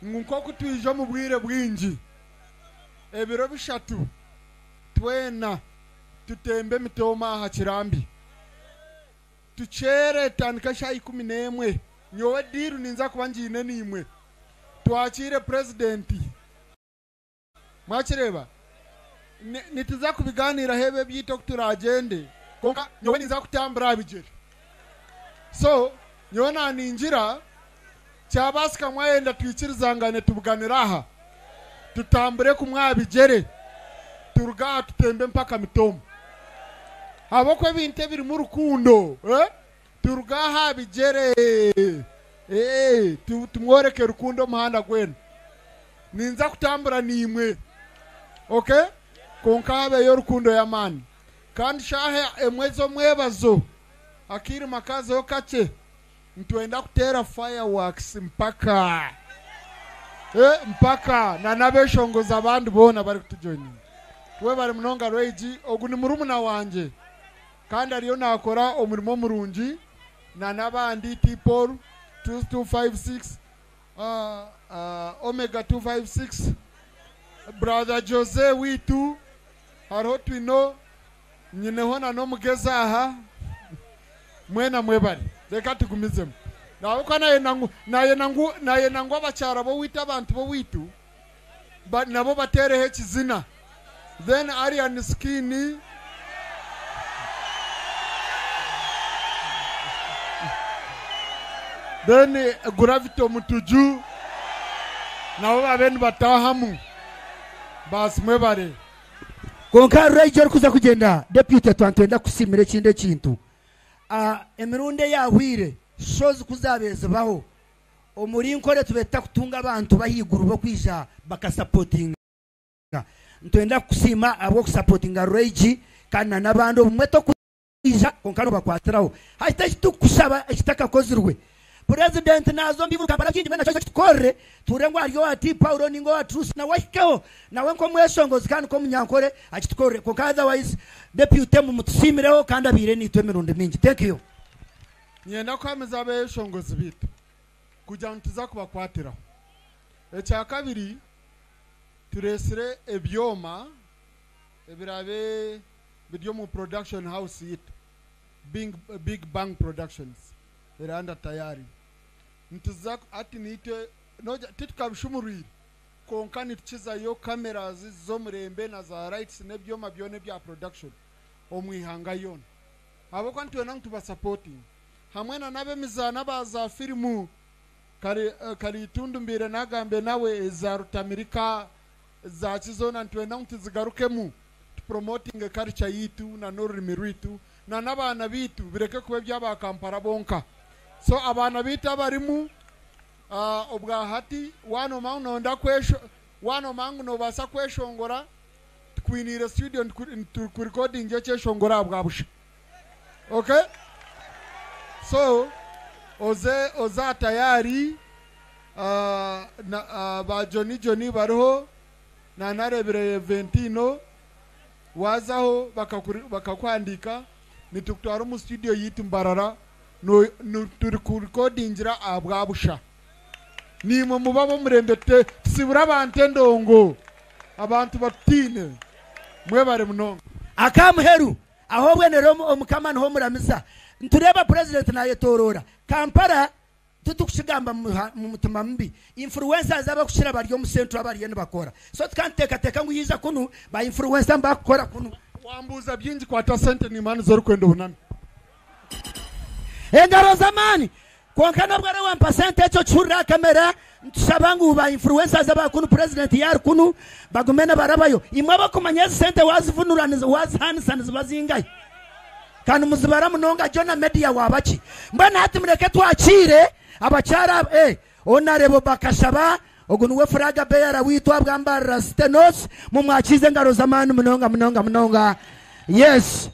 nkuko kutwije mu bwire bwingi ebiro bishatu twena tutembe mitoma aha kirambi tuchere tandika sha 11 nyowe diru ninza kuba ngiine nimwe twakire presidenti mwakireba nituza kubiganira hebe byito kuturagende konka nyowe ninza kutambura abigere so nyowe naningira kyabasika mwayenda twikirizangane tubuganira aha tutambure kumwabigere turuga tutembe mpaka mitomo habokwe ebintu ebirimu rukundo turuga aha bigere tumworeke rukundo omuhanda gwenu ninza kutambura nimwe okay konka habeyo rukundo y'amaani kandi shahe emwezi omwebazo akiri makazeho kakye ntwenda kutera fireworks mpaka mpaka na nabeshongoza abandi bona bari kutujoininga we bari munonga Regi ogu ni murumuna wanje kandi ariyo nakora omurimo murungi na nabandi T Paul 2256 Omega 256 brother Jose witu hariho twino nyineho na nomugeza aha mwena mwebari reka tugumizemu nabuka naye nangu abakyara bo witu abantu bo witu nabo batereho ekizina then Arian Skinny then Gravito Mutuju nabo babe nibatahamu basi mwebare. Konka Ray kuza kugenda deputy twantwenda kusimira ekindi ekintu emirundi yahwire shozi kuzabezibaho omuri nkore tubeta kutunga abantu bahiguru bo kwija bakasapotinga ntwenda kusima abo kusapotinga Regi kana nabandi obumwe tokwija konka no bakwatiraho hata kitukusaba ekitakakozirwe president nazo mbivuka Kampala kindi bena tukorre turengwa ariyo ati Paulo ningo atrusi na wahikeho nawe nko mweshongozi kandi ko munyankore akitukorre konka otherwise deputy mumutusimireho kandi abire nitwe emirundi mingi. Thank you. Nyenda kwameza abeshongozi bitu kugira ngu tuza kubakwatiraho. Ekya kabiri turesire ebyoma ebirabe biri omu production house yitu Big Bang Productions eranda tayari nituza ati nitwe noja titukabishumurire konka nitukizayo cameras z'omurembe na za lights n'ebyoma byona ebya production omwihanga yona habwokuba nitwenda ngu tubasupporting hamwe na n'ab'emizaano abaza firimu karitundumbire nagambe nawe eza Rutamirika za kizona nitwenda ngu tuzigarukemu tupromotinge culture yitu na n'orurimi rwitu na n'abaana bitu bireke kuba eby'abakampara bonka. So abaana baitu abarimu obwahati waaba noomanya ngu noyenda waaba noomanya ngu noobaasa kweshongora, tukwiniire studio nitukurecordinga ekyeshongoro aha bwa busha. Okay? So oze oza tayari na, ba Johnny Johnny bariho nanarebire Ventino wazaho bakakuhandika nitukutwara omu studio yitu Mbarara no, no, turi kurecordingira aha bwa busha. Nimwe muba b'omurembe tusibura abantu endongo abantu batutiine mwebare munonga. Akamuheru aho bwenero omukama niho muramisa ntureba president nayetorora Kampala tutukushigamba mu mutima mubi influencers abakushira bari omu central abariyo nibakora so tukanteekateeka ngu yiza kunu ba influencer mbakukora kunu. Wambuuza byingi kwata sente nimani z'orukwenda obunami. Engaro z'amaani konka nabwo ari wampa sente ekyo kihurira kamera ntushaba ngu ba influencers abakunu president yari kunu bagume nabarabayo imwe abakumanya ezi sente wazivunuraniza wazihanisa niziba zingahi kandi muzibara munonga Jona Media wabaki mbona hati mureke twakire abakyara onarebo bakashaba ogu niwe furaga beyara witwa bwambarira stenos mumwakize engaro z'amaani munonga munonga munonga. Yes,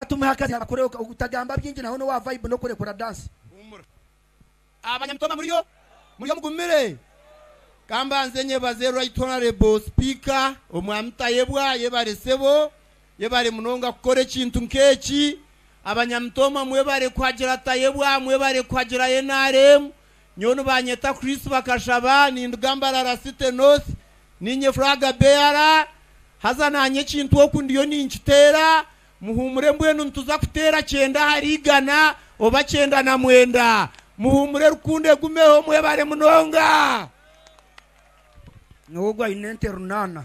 tumuhakazi abakore utagamba byingi naho no wa vibe no kurekura dance. Abanyamitoma muriyo muriyo mugumire kambanze nyebaze Right Honorable Speaker omwami Tayebwa yebaresebo yebare munonga kukora ekintu nk'eki. Abanyamitoma mwebare kwagira Tayebwa mwebare kwagira NRM nyono banyeta Chris bakashaba nindugambarara City North ninye flaga bearer haza nanye ekintu oku ndiyo ninkitera muhumure mbwenu ntuza kutera 9 harigana oba 99 muhumure rukunde gumeho mwebare munonga. Nogwa inente runana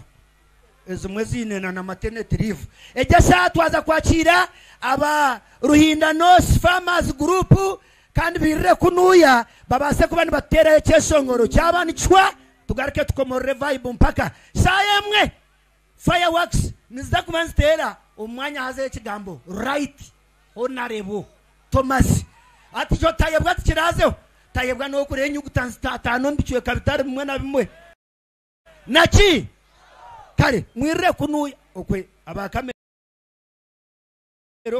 ezimwe zinena na maternity leave ejya saa twaza kwakira aba Ruhinda North Farmers Group kandi birire kunuya babase kuba nibatera ekyeshongoro kyabanicwa tugaruke tukomorere vibe mpaka saa emwe fireworks niziza kuba nzitera omwanya haze ekigambo Right Honorable Thomas ati cyo Tayebwa tikirazeho Tayebwa nokure enyuguta nzitatano mbicweka bitari bimwe na bimwe naki kare mwirire kunuya okwe abakamero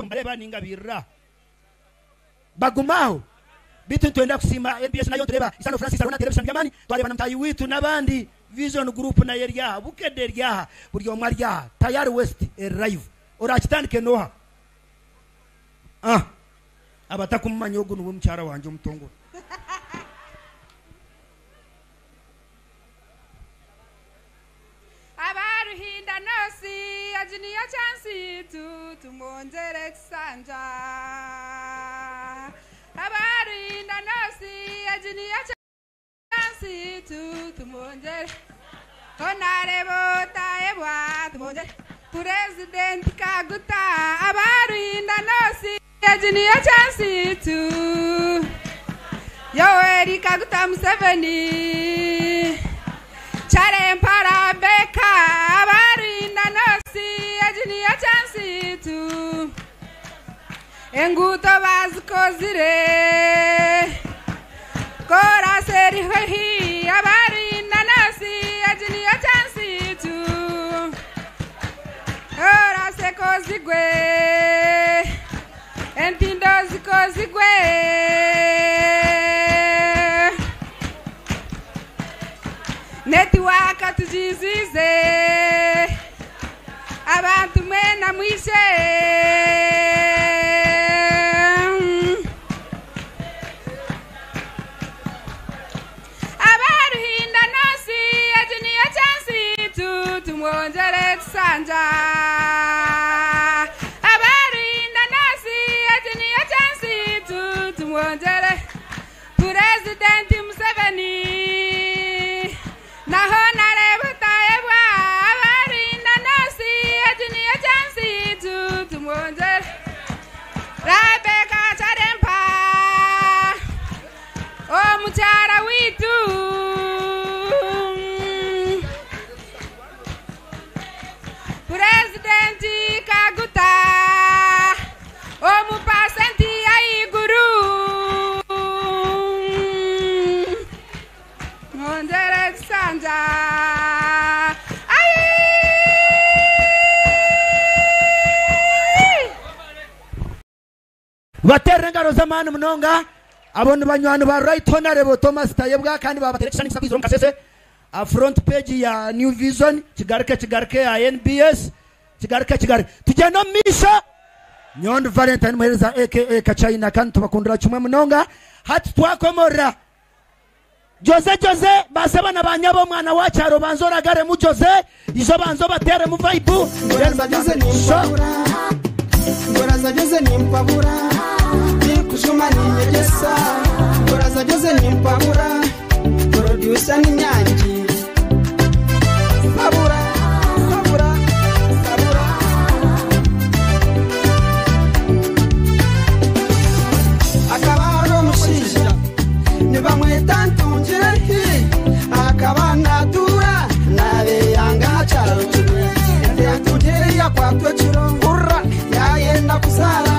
mbareba ninga birra bagumaho bitu twenda kusima NBS nayo tureba Isano Francis arona television jamani twareba na mtayi witu nabandi Vision Group na yeryaha bukede ryaha buri omwe aryaha tayari West arrive orakitandike noha abatakumanya ogu nuwe mukyara wanje omutongoro. Abaruhinda nosi ajiniyo chansi tu tumwonjere kisanja. Abaruhinda nosi ajiniyo chansi tu tumwonjere Honorable Tayebwa tumwonjere President Kaguta. Abaruhinda nosi ajiniyo chansi tu Yoweri Kaguta Museveni Charempara Beka. Abaruhinda nosi ajiniyo chansi tu enguto bazikozire kora seri hohi. Abaruhinda nosi ajiniyo chansi tu kora sekozigwe entindo zikozigwe. Netiwaka tujizize abantu mwena mwishe. Abaruhinda nosi ajiniyo chansi tu tumwonjere tusanja. Abaruhinda nosi ajiniyo chansi tu tumwonjere President Museveni naho nareba Tayebwa. Abaruhinda nosi ajiniyo chansi tu tumwonjere Rebecca Charempa omukyara witu. President Bateerere engaro z'amaani munonga. Abo ni banywani ba Right Honourable Thomas Tayebwa kandi baabateera ekishushani nikiza kwizira omu kasheeshe aha front page ya New Vision kigaruke kigaruke aha NBS kigaruke kigaruke. Tugyende omu maisho. Nyowe ndi Valentine Muheereza aka Kachina kandi tubakundira kimwe munonga. Hati twakomorora Jose Jose basebo na banyabo omwana wa kyaro banza oragaremu Jose ijo banza obateremu vibe then Jose nimpabura Ngoraza Jose nimpabura Nikujuma ninyegesa Ngoraza Jose nimpabura Producer ni nyangi Sabura Sabura Sabura Akaba ari omushaija nibamweta Ntungire akaba natura nabeyanga aha kyaro kimwe ente ya Ntungire yakwatwa ekiro hurra yayenda kuzaara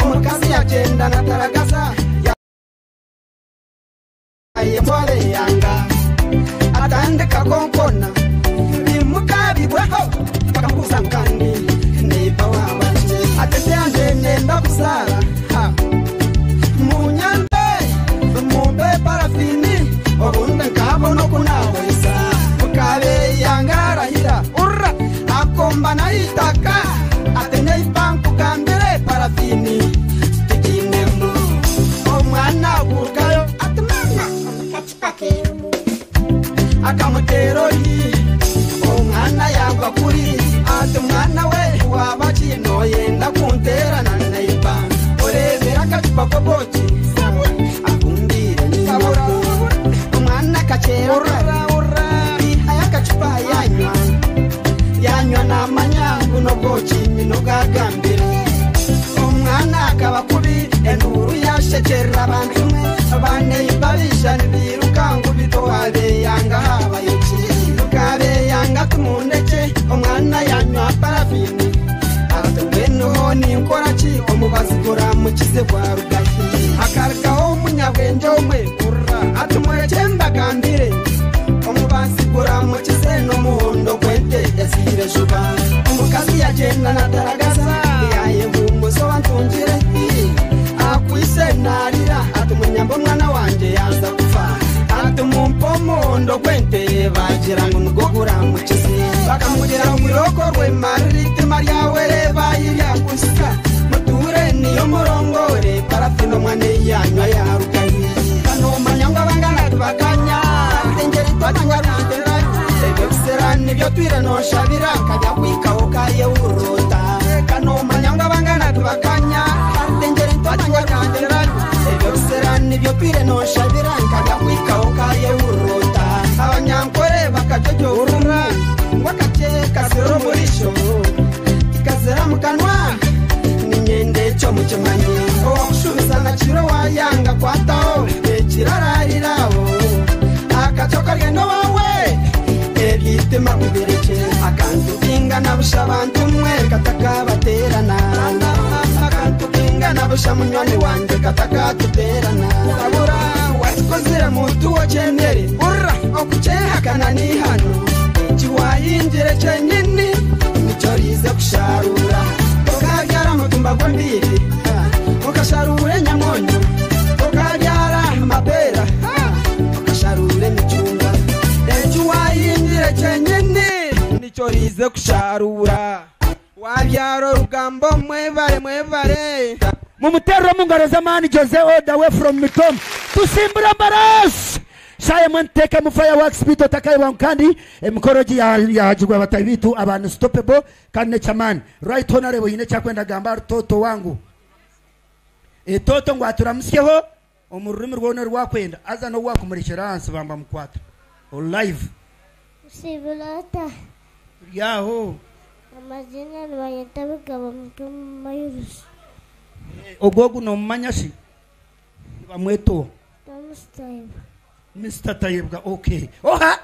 omukazi yagyenda nataragaza yayebwa abeyanga atandika konkona bimuka bibweho bakamubuuza ngu kandi neiba wabaki ati ente yangye nenda kuzaara ha Munyambe mumpe parafini obundi nkabona oku naahweza Mukabeyanga arahira urra akomba n'aha itaka ati neiba nkugambire parafini tigiinemu Omwana agurukayo ati mama akacupa kerimu akamuteera oruhi omwana yagwa kuri ati mwana we waba ki noyenda kunteera na neiba oreebera akacupa k'obwoki akumbiire ninyoko omwana akakyera kare aihayo akacupa yanywa yanywa namanya ngu n'obwoki nyina obwagambire omwana akaba kubi enduuru yashekyerera abantu mwe baneiba baija nibiruka ngu bitu wabeyanga habayo ki mukabeyanga tumundekye omwana yanywa parafini ati mbwenu ninkora ki omubazi guramukize gwarugahi hakarugaho omunyabwengye omwe kurra ati murekye mbagambire omubazi guramukize n'omuhondo gw'ente eziire juba omukazi yagyenda nataragaza yayehumuza owantungire akwise narira ati munyambe omwana wangye yaza kufa ati mumpe omuhondo gw'ente bagira ngu nigwo guramukize bakamugira ngu iroko rwemarira itima ryawe reeba iryakusika muture niyo murongore parafini omwana eyanywa yarugahi kanomanya ngu abangana tubakanya engeri twatangana ebyo bisera nibyo twire noshabira nkabya kwikaho kayehurota kanomanya ngu abangana tubakanya engeri twatangana ebyo bisera nibyo twire noshabira nkabya kwikaho kayehurota abanyankore bakajojorura ngu akakye kazira omurisho tikazira mu kanwa ninyenda ekyo mukimanyi owakushubiza na kiro wayanga kwataho ekirarariraho akaco karyenda wawe ebyitima kubirekye akantu kingana busha bantu mwe katakabaterana akantu kingana busha munywani wange katakatuterana sabura wakikozire muntu wokyemere urra okukyehakana ni hano ekiwayingire kyenyini nikyo rize kusharura okabyara mutumba gw'embiri okasharura enyamonyo okabyara amapera okasharura emicungwa ekiwayingire kyenyini nikyo rize kusharura wabyara orugambo mwebare mwebare mumuterere omu ngaro z'amaani Jose all the way from Mitom tusimbure ambarasi shaye mwe mu fireworks bitu otakaibwa kandi emikoro gi yahagirwa abatahi bitu aba unstoppable kandi nekyamaani right honorable yine ekyakwenda gamba toto wangu etoto ngu aturamusyeho omu rurimi rwona rwakwenda aza n'owakumurekyera ahansi bamba mukwata live Sibulata ryaho amazina nibayeta Bigabo Mutumayurusi ogwo ogu nomumanya shi nibamweta Thomas Tayebwa Mr Tayebwa okay oha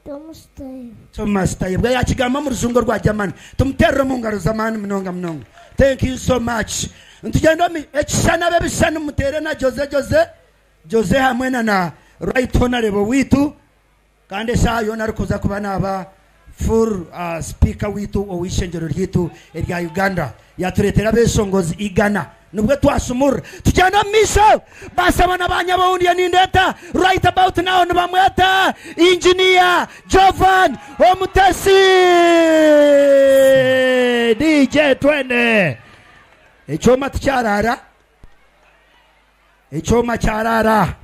Thomas Tayebwa Thomas Tayebwa yakigamba mu ruzungu rwa Germany tumuterere mu ngaro z'amaani munonga munonga thank you so much ntugenda ekishushani ab'ebishushani mutere na Jose Jose Jose hamwe na right honorable witu kandi eshaaha yoona arikuza kuba naaba full speaker witu ow'eishengero ryitu erya Uganda yatureetera abeshongozi igana Nibwe twasumurra. Tugyenda omu maisho. Basaba na banyabawundiye nindeeta right about now nibamweta Engineer Jovan Omutesi. DJ Twende. Ekyoma tikyaraara. Ekyoma kyaraara.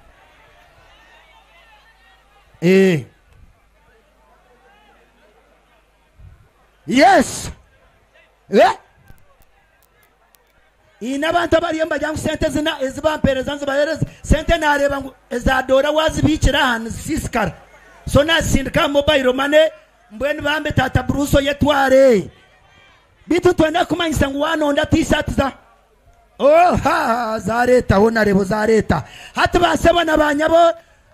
Eh. Yes. Eh? Ine abantu abariyo nibagira ngu sente ezi ezi bampereza nzibahereze. Sente nareeba ngu eza doora wazibiikira aha nizisiisikara. So nazisindika aha mobile money mbwenu bambe taata Bruce oyetware. Beitu nitwenda kukumanyisa ngu wanonda t-shirt za Oh, ha, zareetaho narebo zareeta. Hati ba sebo na ba nyabo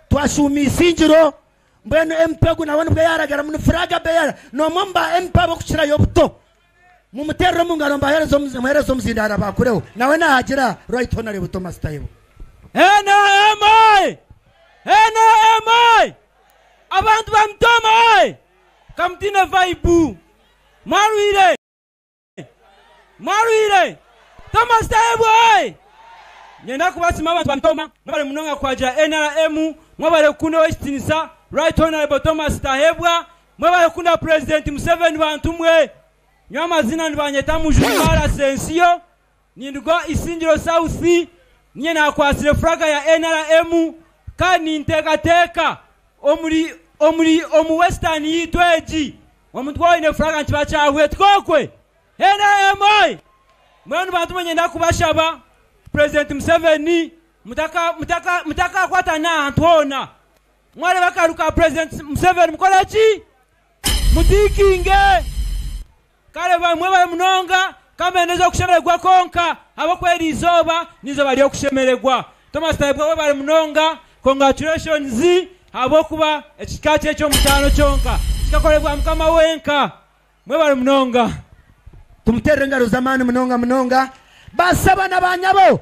twashuuma isingiro mbwenu MP ogu nawe nibwo yaragaramu ni flag bearer nomwe omu ba MP abokukirayo obuto. Mumuterere omu ngaro mbahereze muhereze omuzindaaro abakureho. Nawe nahagira Right Honourable Thomas Tayebwa. NRM oye! NRM oye! Abantu ba Mitooma oye! Kamutine vibe! Mwarwire! Mwarwire! Thomas Tayebwa oye! Nyenda kubasima abantu ba Mitooma, mwebale munonga kwagira NRM, mwebale kukunda ow'ekitinisa Right Honourable Thomas Tayebwa, mwebale kukunda President Museveni bantu mwe. Nyowe amazina nibanyeta Mujuni Mara Sensio, ninduga Isingiro South, niinye nakwasire furaga ya NRM kandi ninteekateeka omuri omuri omu Western yiitu egi omuntu waaba oine furaga nikiba kyahwire tikokwe? NRM oye! Mbwenu bantu mwe niinyenda kubashaba President Museveni mutaka mutaka mutakakwatana ahantu hoona. Mwareeba akaru ka President Museveni mukore ki? Mutikinge! Kare mwebare munonga, kambendeze okushemererwa konka ahabw'okuba eri izooba n'eizooba ry'okushemererwa. Thomas Tayebwa webare munonga, congratulations ahabw'okuba eki kikaba kiri eky'omutaano kyonka kikakorebwa Mukama wenka. Mwebare munonga. Tumuterere engaro z'amaani munonga munonga. Basebo na banyabo,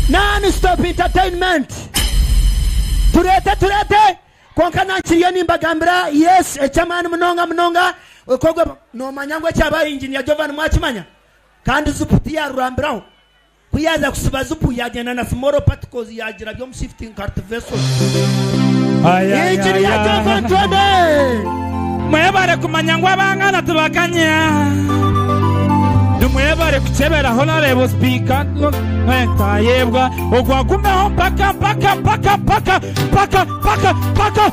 Non Stop Entertainment. Tureete tureete kwonka nankiriyo nimbagambira yes eky'amaani munonga munonga okwo nomanya ngu ekyaba Engineer Jovan mwakimanya? Kandi zupu tiyarurambiraho. Ku yaaza kusiba zupu yagyenda na small particles yagira by'omu shifting cultivation. Engineer Jovan twende! Mwebare kumanya ngu abangana tibakanya. Nimwebare kukyebera Honourable Speaker Tayebwa ogwo agumeho mpaka mpaka mpaka mpaka mpaka mpaka mpaka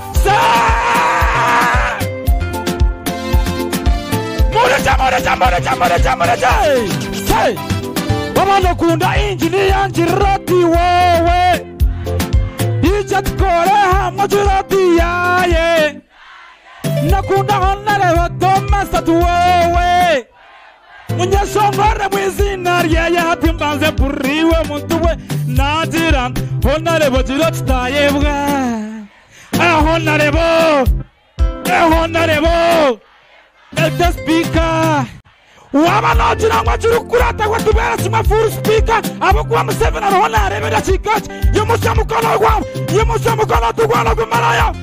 Murekye murekye murekye murekye murekye Say Waba nokunda engineer ngira oti wowe Ija tukore hamwe ogira oti yaye Nakunda Honourable Thomas ati wowe Munyeshongore mu izina ryeye hati mbanze mpurire muntu we nagira nti Honourable gira oti Tayebwa Honourable Honourable Elder Speaker waba nogira ngu ekirikukurata ngu tubeere kimwe full speaker ahabw'okuba Museveni ariho nareeba edakiika egi yimutsya omukono gwawe yimutsya omukono tugwana gumarayo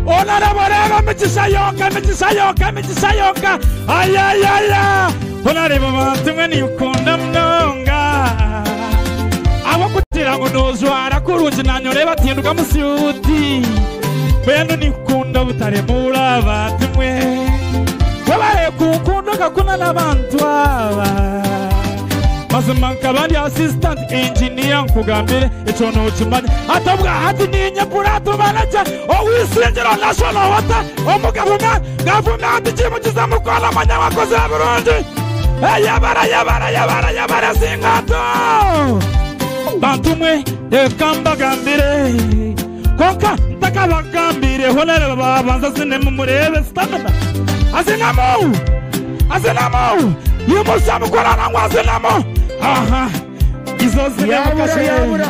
Honourable reeba emigisha yonka emigisha yonka emigisha yonka ayayaya Honourable bantu mwe ninkukunda munonga ahabw'okugira ngu nojwara kurungi nanye oreeba tinduga musyuti mbwenu ninkukunda obutaremura abantu mwe Webare kunkunda okakunda n'abantu aba. Mazima nkaba ndi assistant engineer nkugambire ekyo nokimanya. Hati obwa hati ninye Purato manager ow'Isingiro National Water omu gavumenti kimukiza mukono manya wakoze birungi. Yebare yebare yebare yebare singato. Bantu mwe reka mbagambire konka ntakabagambire honareba babanza sinema murebe stamina. Azinamu! Azinamu! Yimusa mukorana ngu azinamu! Aha! Izo zinema Yabura, kashe. yabura.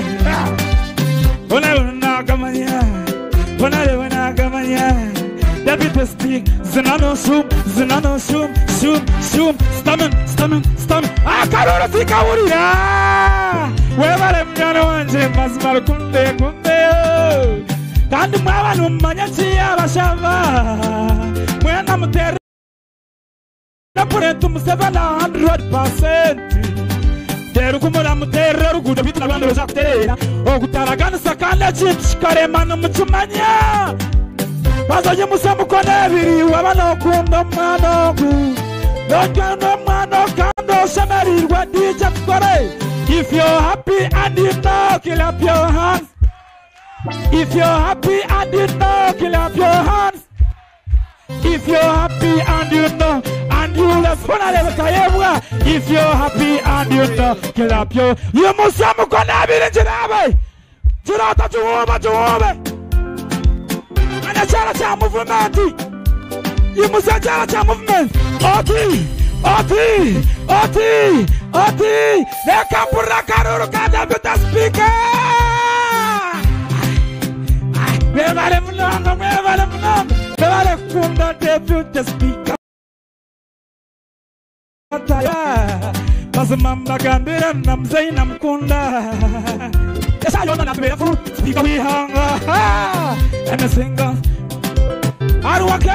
Honareba nagamanya. Honareba nagamanya. Deputy Speaker, zinano shum, zinano shum, shum, shum, stamin, stamin, stamin. Akaruru tikawurira! Webare mwana wanje mazima rukunde kunde. Kandi mwaba numanya ki abashaba. Mwena mutere Purent Museveni 100%. Rero kumuramuterera oruguudo rwitu na Rwanda ruza kuterera ogutaraganisa kandi ekintu kikarema nimukimanya baza nyimusa mukono ebiri waba nokunda omwana ogu nokunda omwana kandi oshemereirwe DJ tukore. If you're happy and you know, clap your hands. If you're happy and you know, clap your hands. If you're happy and you know, and you left Tayebwa. If you're happy and you know, clap your. You must have a good Jirata Juoba Juoba. And a Characha movement. You must have Characha movement. Oti, Oti, Oti, Oti. Nekampura Karuru Kada speaker. Mwebale munonga, mwebale munonga, mwebale kunda deputy speaker. Mazima mbagambira na mzee na mkunda. Yesa yona na tubera furu, speaker wihanga. Emesinga. Aruwake.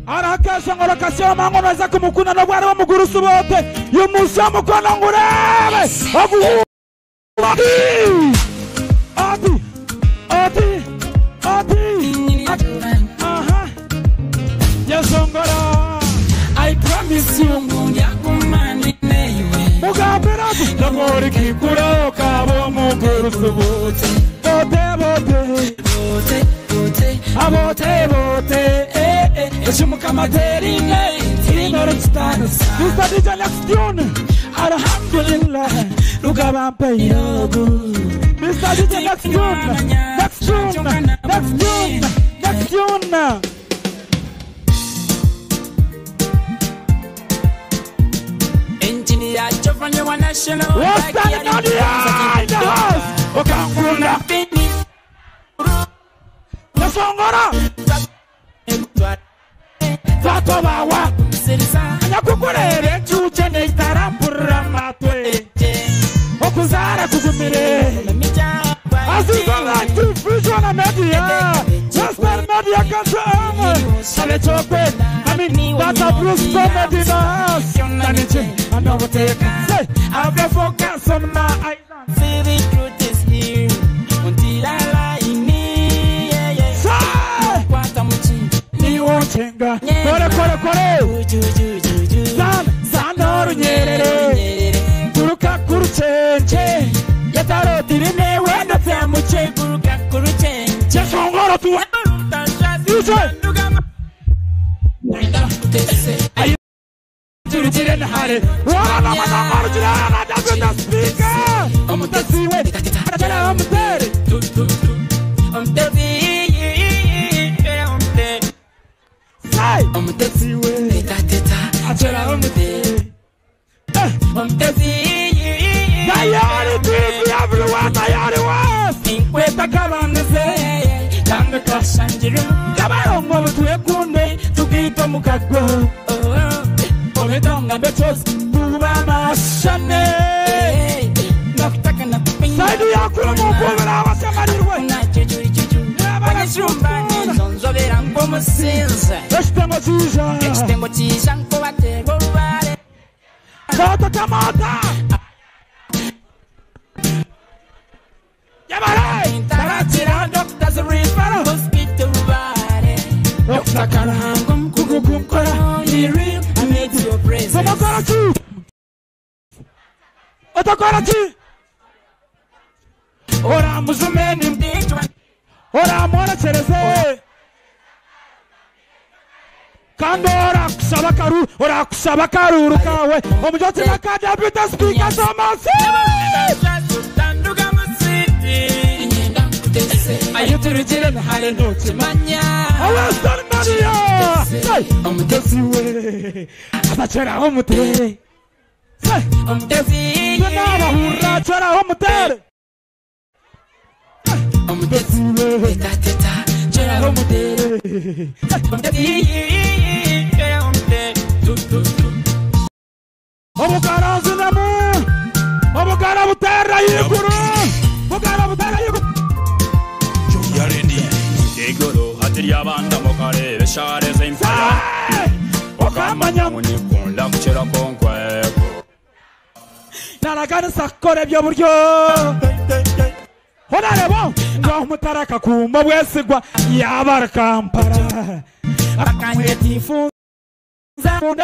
Araka shangoro kasio mango naweza kumukuna na bwana wa mugurusu wote. Yumusa mukono ngurebe. Ogu. Ati. Ati, ati, aha, yesongora. I promise you, nyakumani newe. Mugambira ndamori kikura okabo mugurusu bote. Bote bote, bote bote, abote bote. Eh eh, eshimukama terine, tinoro chitanisa. Mr. DJ next tune. Alhamdulillah, lugabampe yogo. Mr. DJ next tune, next tune, next tune, next tune. Engineer Giovanni wa national. What's that in the house? Okangunda. Nasongora. Tatobawa. Nyakukurere nchuche neitarampura matwe. Okuzara kugumire. Azizola Vision Media. Western Media Council. Sale chokwe. I mean, that's a Bruce comedy in the house. Naniche, I know what they can say. I've got focus on my eyes. See the truth is here. Until I lie me, yeah, yeah. Say! Ni wochenga. Kore, kore, kore. San, san, oru nyerere. Kuruka, kuruchenche. Yataro tirine wenda tamuche. Kuruka, kuruchenche. Chesongoro tuwa. DJ. Ayo turutire nahare. Wala mazamaro jirana dazu speaker. Omutasi we. Atara omutere. Omutesi omute. Sai. Omutesi we. Teta teta. Atara omutere. Omutesi. Tayari TV everywhere. Tayari West. Inkweta kabanze. Tandika shanjiru. Kabarongo mutwekunde. Tukito mukago. Ometonga bechos. Buba mashane. Nakutaka na kupinga. Saidi ya kula mukubira wasemarirwe. Na chuchu chuchu. Abanyeshumba nzonzobera ngomusinze. Ekitengo kija. Ekitengo kija nkobaterwa olubale. Moto kamata. Yabare. Taratira doctors referral hospital rubare. Dr. Karangum kukukunkora. Real I need your presence. Otakora ki? Otakora ki? Ora muzumeni mdichwa. Ora mwonekereze. Kandi ora kusaba karu, ora kusaba karuru kawe. Omujoti nakada bita speaker Thomas. Ayo turutire nahare ntukimanya. Western Media. Omutesi we. Abachera omutere. Omutesi. Nabahurra chera omutere. Omutesi we. Teta teta. Chera omutere. Omutesi. Omutere. Tu tu tu. Omukara zinamu. Omukara butera yiguru. Omukara butera yiguru. Yarindi igoro hatiri abanda mukarebe shareze impala okamanya munikunda kuchera konkweko. Naraganisa kukora ebyoburyo honarebo ngaho mutaraka kumba bwesigwa yabarakampara akanyetifunza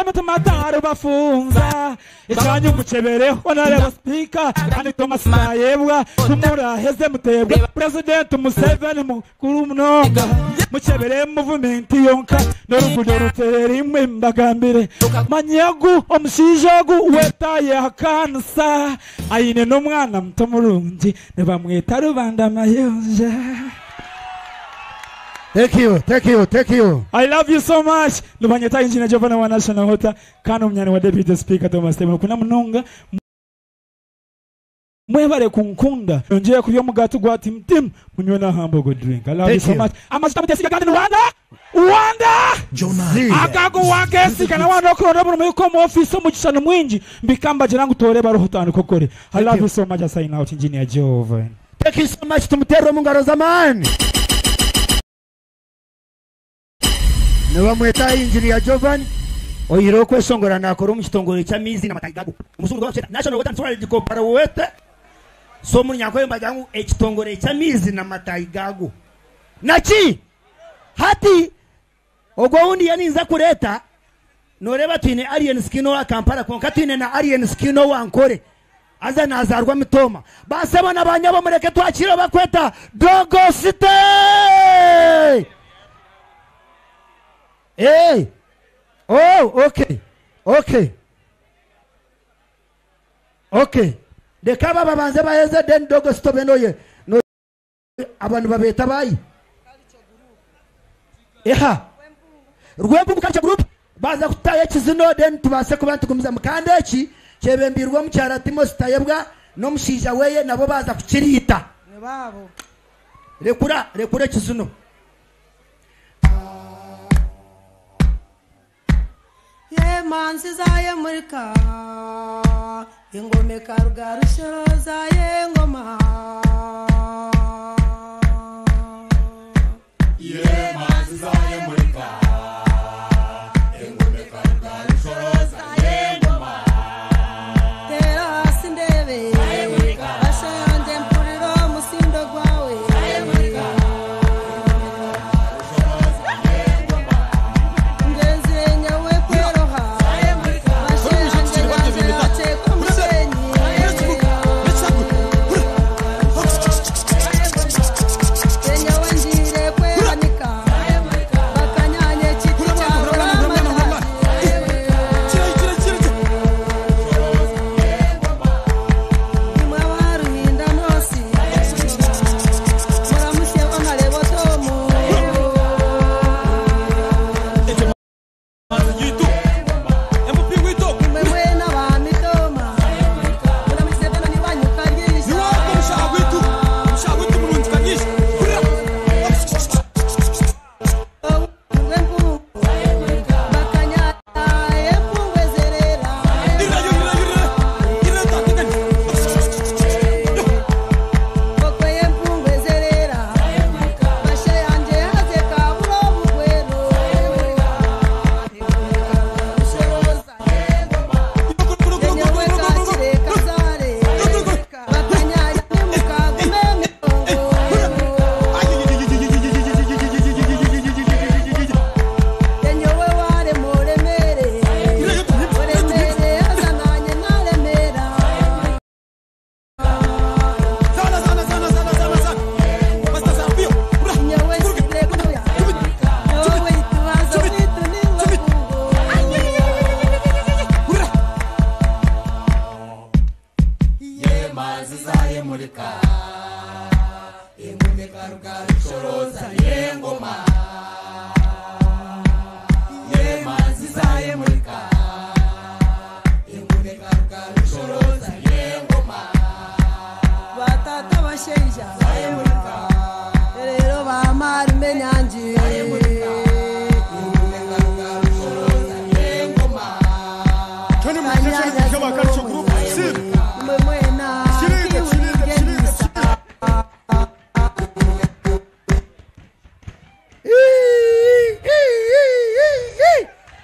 mutima bafunza icyanyu mucebere honarebo speaker kandi Thomas Tayebwa tumuraheze mutebwe President Museveni mukuru munonga mucebere movement yonka n'orugudo ruterera imwe mbagambire manyagu omushaija ogu wetaye akanisa aine n'omwana muto murungi nibamweta Rubanda Mayonja. Thank you, thank you, thank you. I love you so much. Lubanyeta Engineer Giovanna wa National Water, kano mnyani wa Deputy Speaker Thomas Tayebwa. Kuna munonga mwebale kunkunda. Nongeye kurya omugati gwa Tim Tim munywe na hamburger drink. I love you so much. Amazita mutesiga kandi Rwanda. Rwanda. Akago wakesi kana wano okuronda muno yuko mu office omugishano mwingi mbikamba jirangu tore baruho tano kokore. I love you so much. I sign out Engineer Giovanna. Thank you so much. Tumuterwe mu ngaro z'amani. Niwamweta Engineer Giovanni oyire okwesongora nakora omu kitongore ky'amaizi n'amatayi omusungu gw'abasheta National Water and Sewerage Corporation so munyankole mbagira ngu ekitongore ky'amaizi n'amatayi gago naki hati ogwo wundi yaninza kureeta noreeba twine Alien Skin owa Kampala konka twine na Alien Skin owa Nkore aza nazarwa Mitoma basaba n'abanyabo mureke twakire bakweta Dogo City. Hey! Oh, okay. Okay. Okay. Reka babanze baheze then Dogo City benoye. No abantu babeta bayi. Eha. Rwempu Culture Group baza kutaye kizino then tubase kuba tugumiza mukande eki kyebembirwa mukyara Timothy Tayebwa n'omushaija weye nabo baza kukiriita. Babo. Rekura rekura kizino. Ye manzi zaye murika ingome karugarusho zaye ngoma Ye manzi zaye murika ingome karugarusho zaye ngoma Tera sindebe bashanje mpuriro musindo gwawe zaye murika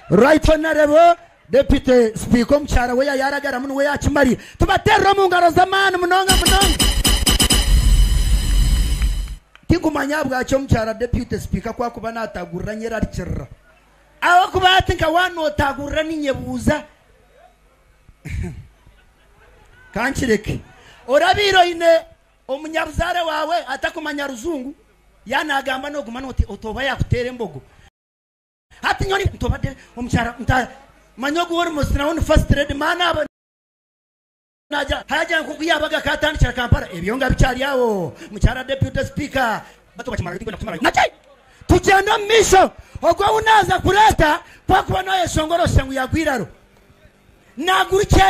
Right Honorable Deputy Speaker omukyara we yayaragaramu niwe yakimarire. Tubaterere omu ngaro z'amaani munonga munonga. Tinkumanya ahabwaki omukyara Deputy Speaker ku akuba natagurira nyerarikirira. Ahabw'okuba hati nka waaba notagurira ninyebuuza. Kankireke. Orabaire oine omunyabuzaare waawe atakumanya rujungu, yaanagamba nooguma noti otoba yakuteera embogo. Hati nyowe ntoba de omukyara nta manya ogu almost nawe ni first lady maana aba nagira hagira nkoku yabaga akatandikira Kampala ebyo nga bikyari aho mukyara deputy speaker bato bakimara tinkwenda kutumara naki tugyenda omu maisho ogwo ou naaza kureeta ku akuba noyeshongorosha ngu yagwa iraro Nagurukye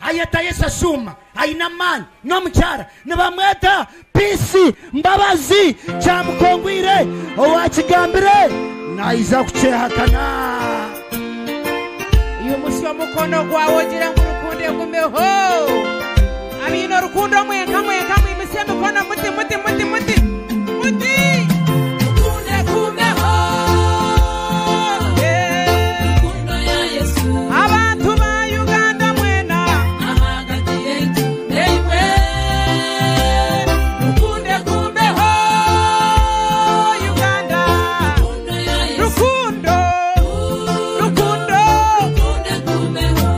ayeta Yesu ashuuma aine amaani n'omukyara nibamweta Peace Mbabazi Kyamukongwire owakigambire naija kukyehakana. Imutsya omukono gwawe ogire ngu rukundo egumeho. Abaine orukundo mwenka mwenka mwimutsye emikono muti muti muti muti muti. Rukundo egumeho. Rukundo ya Yesu. Abantu ba Uganda mwena. Ahagati yaitu neimwe. Rukundo egumeho. Uganda. Rukundo ya Yesu. Rukundo. Rukundo. Rukundo egumeho.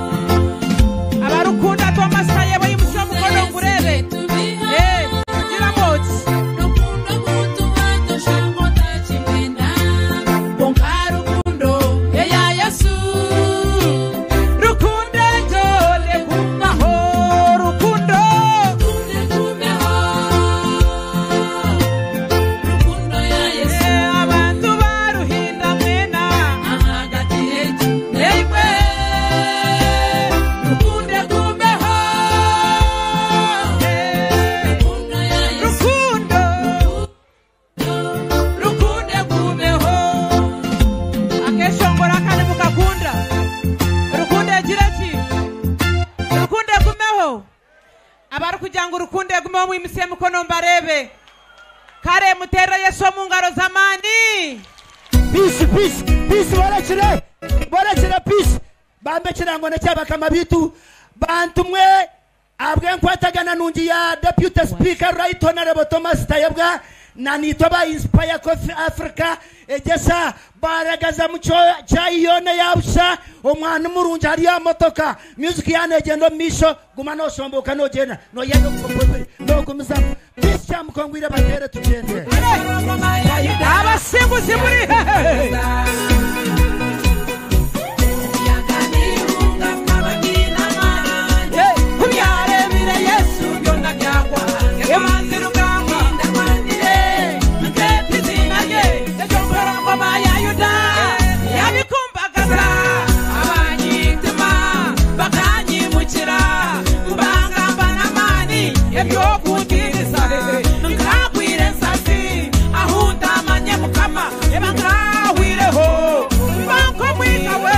Abarukunda Thomas Tayebwa yimutsye omukono ngurebe. Kugira moti. Rukundo muntu wato shango takimwenda. Konka rukundo eya Yesu. Rukundo egyo tegumaho. Rukundo. Rukundo egumeho. Rukundo ya Yesu. Abantu baruhinda mwena. Ahagati yaitu neimwe. Rukundo egumeho. Rukundo ya Yesu. Rukundo. Rukundo egumeho. Akeshongora kandi mukakunda. Rukundo egira ki? Rukundo egumeho. Abarikugira ngu rukundo egumeho mwimutsye emikono mbarebe. Kare muteere Yesu omu ngaro z'amaani. Peace, peace, peace, borekire, borekire peace. Bambe ekirango n'ekyabakama bitu. Bantu mwe ahabw'enkwatagana nungi ya Deputy Speaker Right Honorable Thomas Tayebwa na nitwe ba Inspire Coffee Africa egyesa baragaza mu chai yoona ya busha omwana murungi hari aha motoka music yaana egyenda omu maisho guma noshomboka nogyenda noyenda nogumizamu peace Kyamukongwire bateere tugyende. Abasinguzi muri hehe. Kubyarebire Yesu byona byagwa. Emanzi rugamba ndamwanire. Nketa izina rye. Ejo ngoma ya Yuda. Yabikumbagaza. Abanyitima bakanyimukira. Kubangamba n'amani eby'okuntiinisa. Nkagwire ensasi aho ntamanye Mukama. Eba nkahwireho. Mba nk'omwika we.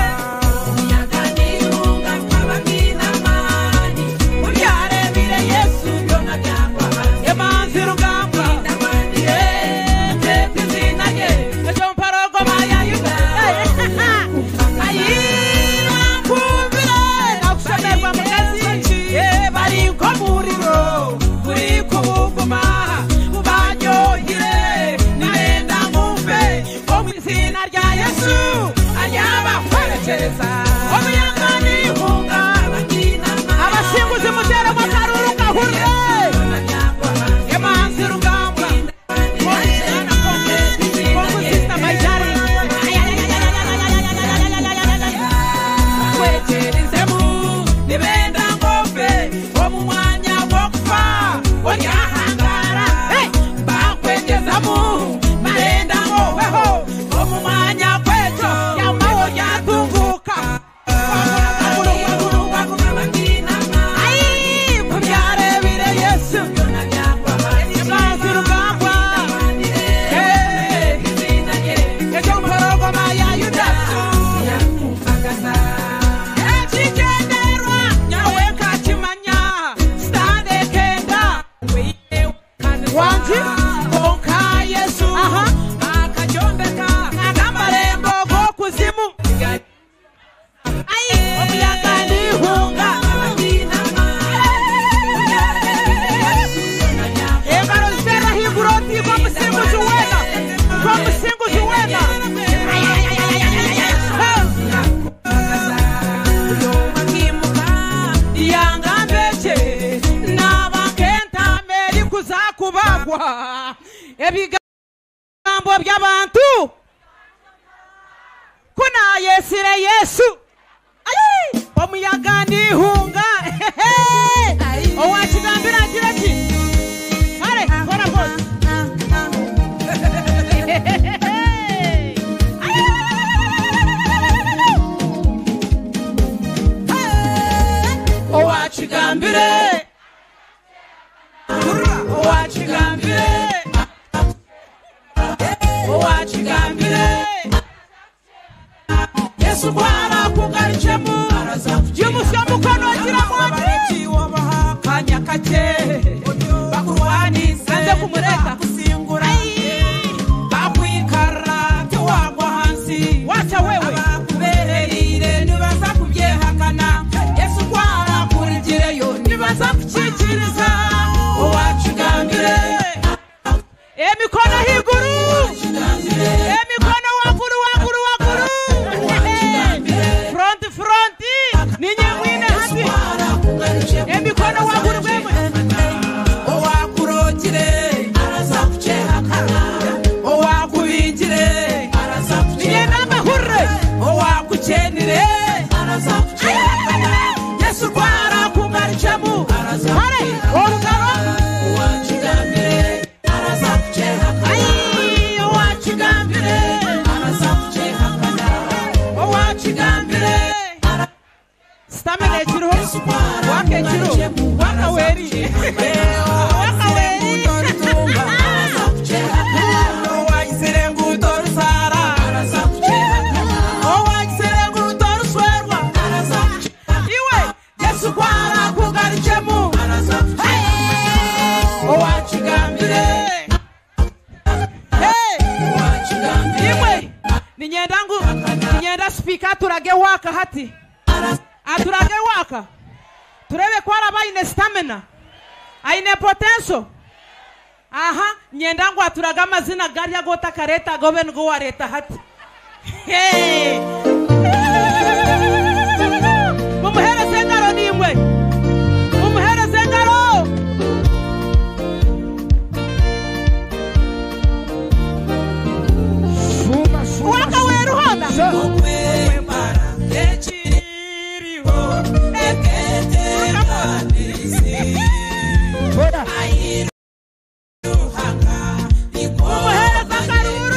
Abasinguzi mutere makaruru kahurre. Emanzi rugamba. Kongo sister my darling. Kweterezemu nibenda ngofe omu mwanya gw'okufa oryahangara. Bakwetezamu barenda ngoweho omu mwanya gw'ekyo yamaho ryatunguka. Kubyara Byahwa ebigambo by'abantu kunayesire Yesu. Ayi! Omuyaga ndihunga. Owakigambira agira ki? Kale kora rwose. Owakigambire, owakigambire, owakigambire, Yesu kwarakugarukemu. Yimusya mukono agira mwati kanya kake bakurwanise Nze kumureta kusingura bakwikara tiwagwa hansi wacha wewe abakubererire nibaza kubyehakana. Yesu kwarakurigireyo nibaza kukikiriza. Owakigambire. Emikono higuru, emikono waguru waguru waguru, front front, ninye mwine hati emikono waguru gwemwe. Owakurogire araza kukyehakana, owakubingire araza Ninye namahurre, owakucyenire araza kukyehakana. Yesu kwarakugarukemu. Kale orugaro. Owakigambire araza kukyehakana. Ayi, owakigambire araza kukyehakana. Owakigambire. Stamina ekiriho waka ekiro waka weri waka weri. Owagisire nguto rusara, owagisire nguto ruswerwa. Iwe Yesu kwarakugarukemu. Owakigambire. Imwe ninyenda ngu ninyenda speaker aturage waka hati aturage waka turebe ko araba aine stamina aine potential. Aha, nyenda ngu aturage amazina garya gotakareta gobe nigo wareta hati. Hey! Mumuhereze engaro nimwe, mumuhereze engaro. Waka weruhona. Mumuhereze akaruru.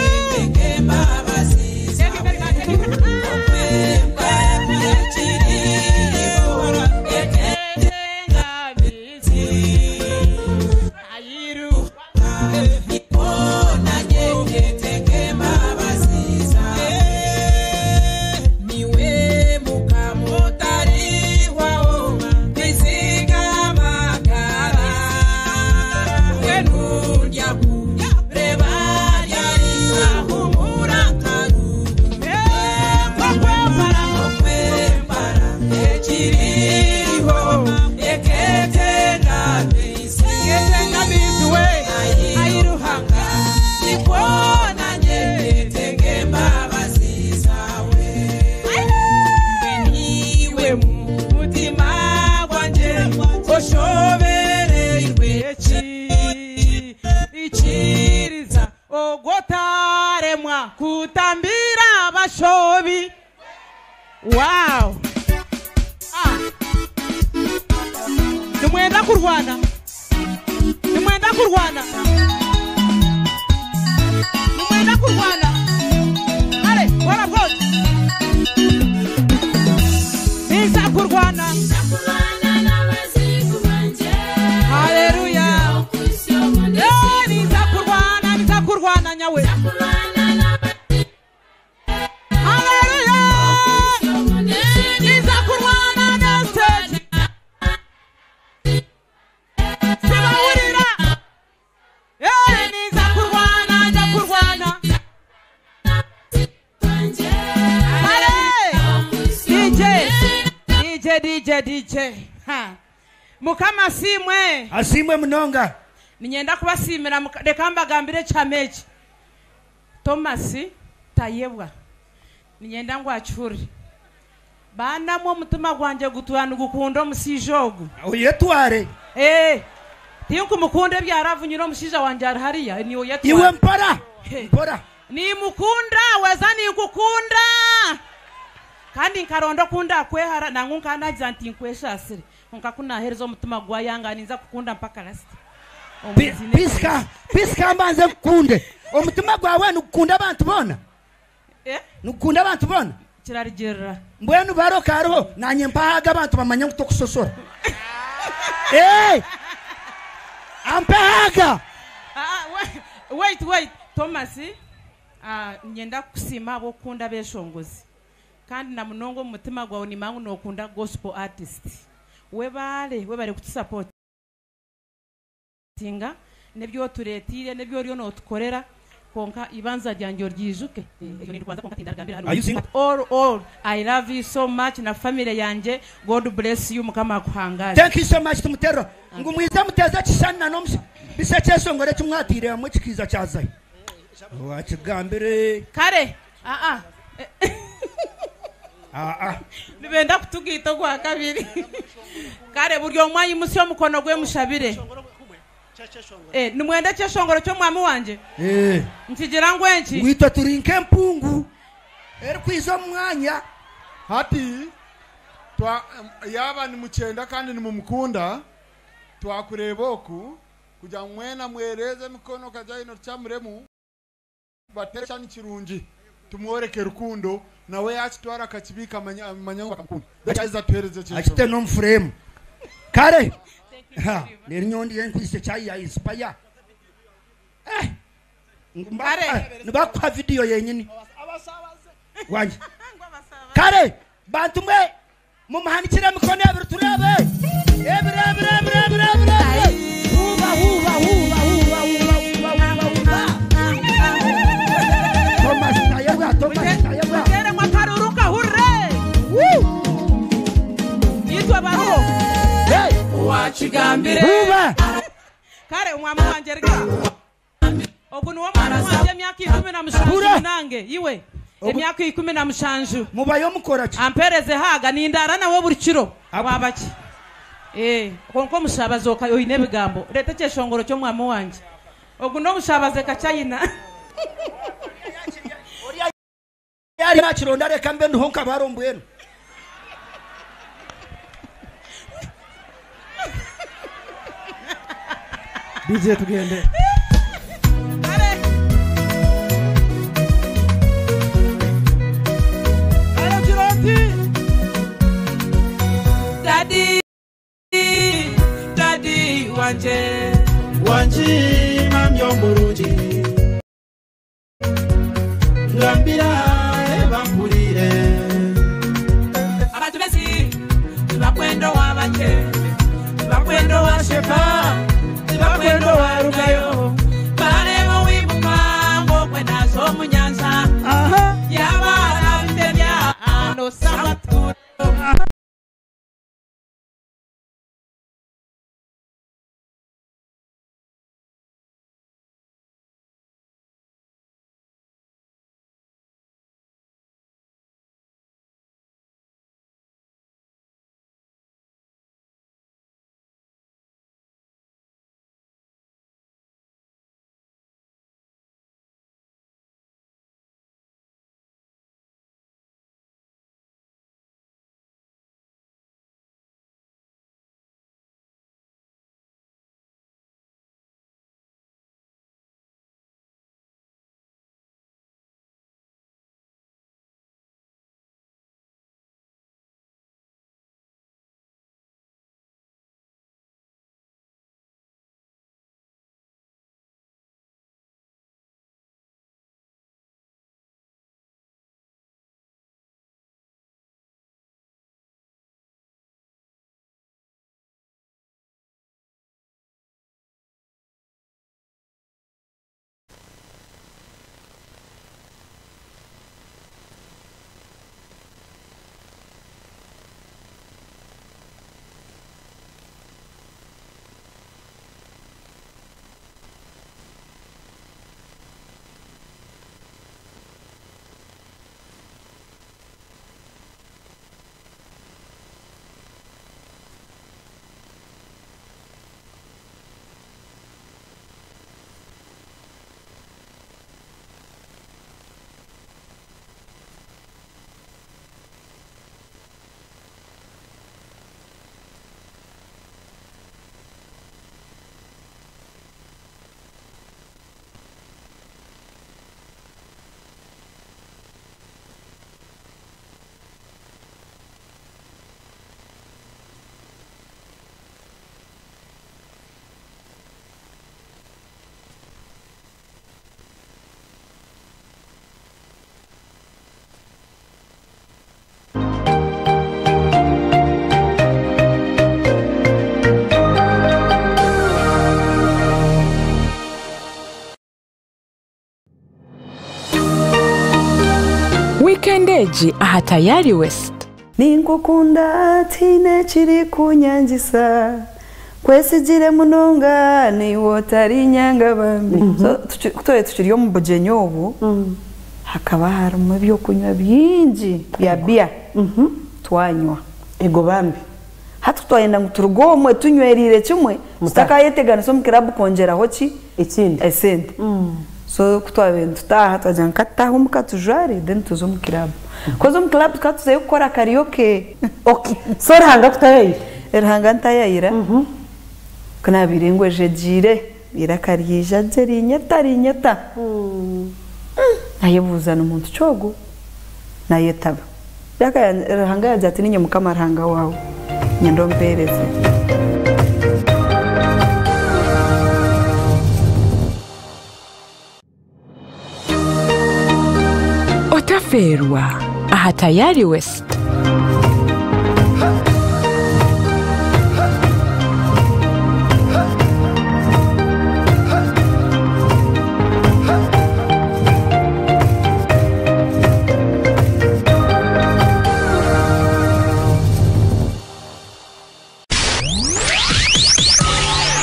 Ikiriza ogotaremwa kutambira abashobi. Wow. Ah. Nimwenda kurwana, nimwenda kurwana, nimwenda kurwana. Kale kora bwose niza kurwana. Haleluya. Eh, niza kurwana, niza kurwana nyawe. Haleluya. Niza kurwana na stage. Sibawurira. Eh, niza kurwana, nza kurwana. Hale. DJ, DJ, DJ, DJ. Ha. Mukama asimwe. Asimwe munonga. Ninyenda kubasimira reka mbagambire kyama eki. Thomas Tayebwa. Ninyenda ngu acure. Baanamwe omutima gwangye gutwana gukunda omushaija ogu. Oyetware. Tinkumukunda ebyaravunyira omushaija wangye ari hariya niwe yatwara. Iwe mpora mpora. Nimukunda weza ninkukunda. Kandi nkaronda okunda kwehara nangu nkanagira nti nkweshasire. Nka kunahereza omutima gwayanga ninza kukunda mpaka last. Pisika pisika mbanze nkukunde. Omutima gwawe nigukunda abantu boona. Eh? Nigukunda abantu boona. Kirarigirira. Mbwenu baroka hariho nanye mpahaga abantu bamanye ngu tokusosora. Eh! Ampahaga. Wait wait Thomas, nyenda kukusiima ahabw'okukunda abeshongozi. Kandi na munonga omu mutima gwawe nimanya ngu nokunda gospel artist. Webale webale kutusupportinga n'ebyotureetiire n'ebi oriyo nootukorera konka ibanza ryangye oryijuke. Eryo nirwanza konka tindarigambira hano. Are you single? All, all. I love you so much na family yangye. God bless you Mukama akuhangaze. Thank you so much Tumutero. Ngu mwize muteze ekishushani na n'omusi. Bisa ekyeshongoro eki mwatiire hamwe kikiiza kyazayo. Wakigambire. Kare. Ah ah. Ah ah. Nibenda kutugiita ogwa kabiri. Kare buri omwe ayimusye omukono gwe mushabire. Nimwenda ekyeshongoro ky'omwami wangye? Nkigira ngu enki? Witwe turi nk'empungu erikwiza omu mwanya. Hati yaba nimukyenda kandi nimumukunda, twakureeba oku kugira ngu mwena mwereeze emikono kajya hino tukyamuremu, batere ekishushani kirungi tumworeke rukundo nawe yakitwara akakibiika amanya ngu bakamukunda. Then atuheereze ekyeshongoro. Akite n'omu frame. Kare. Ha, rero nyondi yenkwise chai ya inspire. Kare. Nibakuha video yenyini. Wanje. Kare, bantu mwe mumuhanikire emikono ebiri turebe. Ebiri ebiri ebiri ebiri ebiri. Huba huba huba huba huba huba huba huba. Thomas Tayebwa, Thomas Tayebwa. Mutere mwakaruruka hurre. Woo! Yitwa baruho. Hey! Wachigambire. Huba. Kare umwami wanje rega. Ogu niwo mwami wanje emyaka 17 nange iwe. Emyaka 17. Mubayo mukora ki? Ampereze haga nindara nawe buri kiro. Wabaki? Konko omushabazi oine ebigambo. Reta ekyeshongoro ky'omwami wanje. Ogu n'omushabazi kachayina. Yari nakironda reka mbe ndiho nkabaro mbwenu. DJ tugende. Daddy, daddy wanje. Wanji mamyo murungi. Ngambira bampurire. Abantu besi bakwendo wabache. Bakwendo wa shefa. Bakwendo wa rugayo. Barebo wibuka ngo kwenda so munyanza. Yabara bitemya ano samaturo. egi aha Tayari West. Ninkukunda tihaine ekirikunyangisa nkwesigire munonga naiwe otarinyanga bambi. So ku twaba tukiri omu bugyenyi obu hakaba harimu ebyokunywa bingi bya beer twanywa. Ego bambi. Hati ku twayenda ngu turuge omwe tunywereire kimwe tutakayeteganisa omu club kwongyeraho ki? Ekindi. Esente. So ku twabaire nitutaaha twagira ngu ka tutaahe omuka tujware then tuze omu club. Koz omu club tukaba tuzayo kukora karaoke. So Ruhanga akutayaayira? Ruhanga antayaayira. Ku naabaire ngwejegyeire, eiraka ryaija gye rinyeta rinyeta. Naayebuuza ni muntu ki ogu? Naayetaba. Ruhanga yaagira ati niinye Mukama Ruhanga waawe, nyenda ompeereze. Otafeerwa aha Tayari West.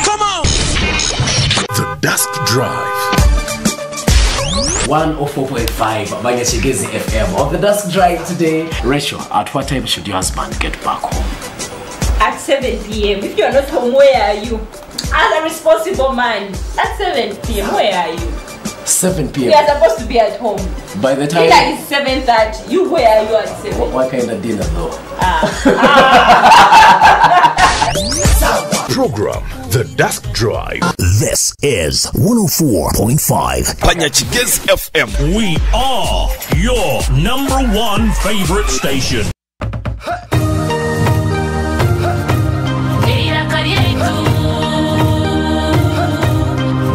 Come on! The Dusk Drive. 104.5 Banyachigezi FM. On the Dusk Drive today, Rachel, at what time should your husband get back home? At 7 p.m. If you're not home, where are you? As a responsible man, at 7 p.m., where are you? 7 You p.m. are supposed to be at home. By the time. Dinner is 7:30. You, where are you at 7? What kind of dinner though? Program The Dusk Drive. This is 104.5 Banyachigezi FM. We are your number one favorite station. Eiraka ryaitu,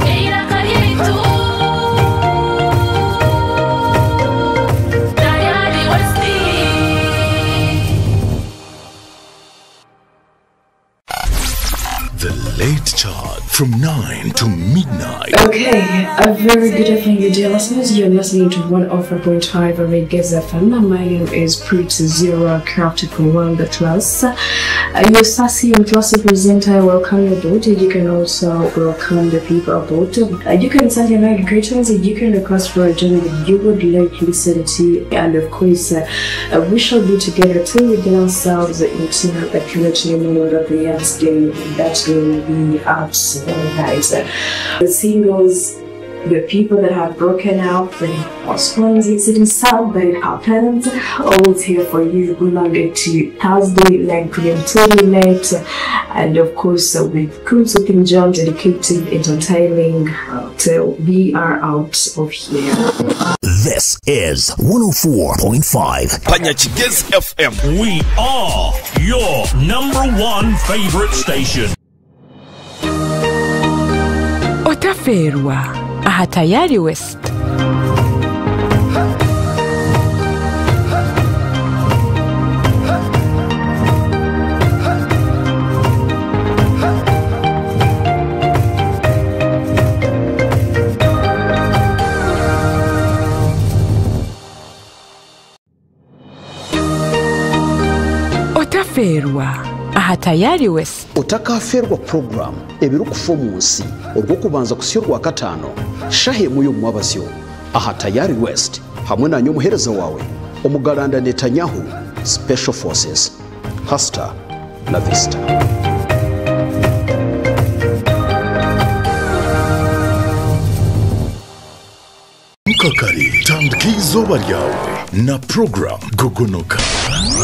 eiraka ryaitu, Tayari West. The Late Chart from 9 to midnight. Okay, a very good evening, you dear listeners. You're listening to 104.5 Reggae FM. My name is Prit Zero, crafted from World Atlas. Your sassy and classy presenter, I welcome you aboard. You can also welcome the people aboard. You can send your night greetings. You can request for a journey that you would like to listen to. And of course, we shall be together till we get ourselves into the community moment of the next day. That will be out, guys. The singles, the people that have broken up, the postpones, it is sad, but it happens. Always here for you. Good Monday to Thursday, 9 p.m. till midnight. And of course, with Kunsukin John dedicated entertaining till we are out of here. This is 104.5 Banyachigezi FM. We are your number one favorite station. Otafeerwa aha Tayari West. Otafeerwa aha Tayari West. Otakaferwa program ebirikufa omu nsi orw'okubanza kusya orwakataano shaha emwe y'omumwabazyo aha Tayari West hamwe nanye omuheereza wawe omugalanda Netanyahu Special Forces. Hasta la vista. Mukakari tandika izooba ryawe na program Gogonoka.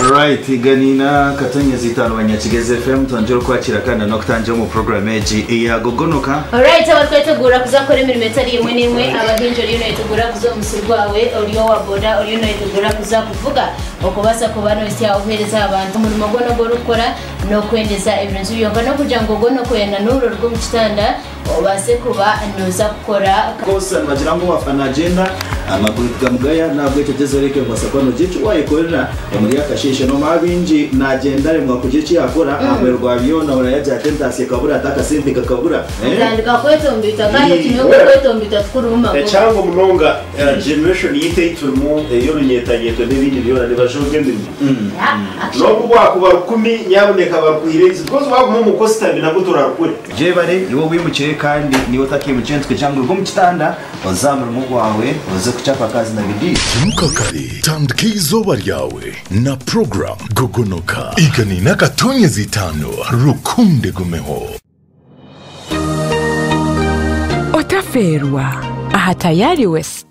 Alright, ganina katonyezi itano Banyachigezi FM twongera okwakira kandi n'okutangira omu program egi eya Gogonoka. Alright, abatwetegura kuzakora emirimo etari emwe n'emwe, abahingi oriyo noyetegura kuza omu musiri gwawe, ori owa boda oriyo noyetegura kuza kuvuga, okubaasa kuba nohitsya obuheereza abantu. Omurimo gwona ogu orikukora n'okwendeza ebirungi byonka n'okugira ngu ogwo n'okwenda n'oruro rw'omu kitanda Obaase kuba nooza kukora. Kosa nibagira ngu owafa nagyenda amaguru tigamugaya nahabwekyo gyezaho oreke ngu obaasa kuba nogira eki wayekorera omuri akasheeshe nomanya baingi nagyenda aremwa kugira eki yakora aha muheru gwa byona oraayo agira ati entaasya ekabura ati akasente kakabura. Otandika kwetomboita kandi okimanya ngu okwetomboita tikurimu magoba. Ekyangu munonga generation yaitu ei turimu ey'orunyetanyeto n'ebindi byona nibajooga emirimo. N'obu bwakuba rukumi nyabuneka barukuhire enju because waguma omu kositami nabwo torarukore. Gyebare iwe owimukire kandi n'iwe otakeimukire nitukugira ngu ruga omu kitanda oze aha murimo gwawe oze kuchapa kazi na bidii. Imuka kare, tandika eizooba ryawe na program Gogonoka. Igana akatonyezi itaano, Rukundo egumeho. Otafeerwa aha Tayari West.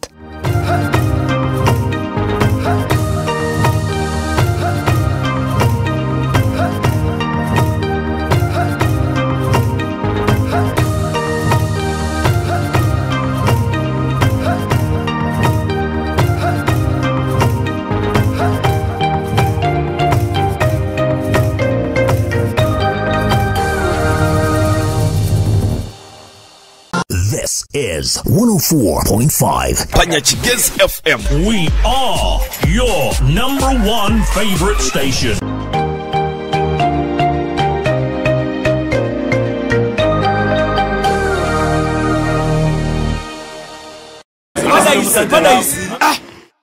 This is 104.5 Panyakigezi FM. We are your number one favorite station.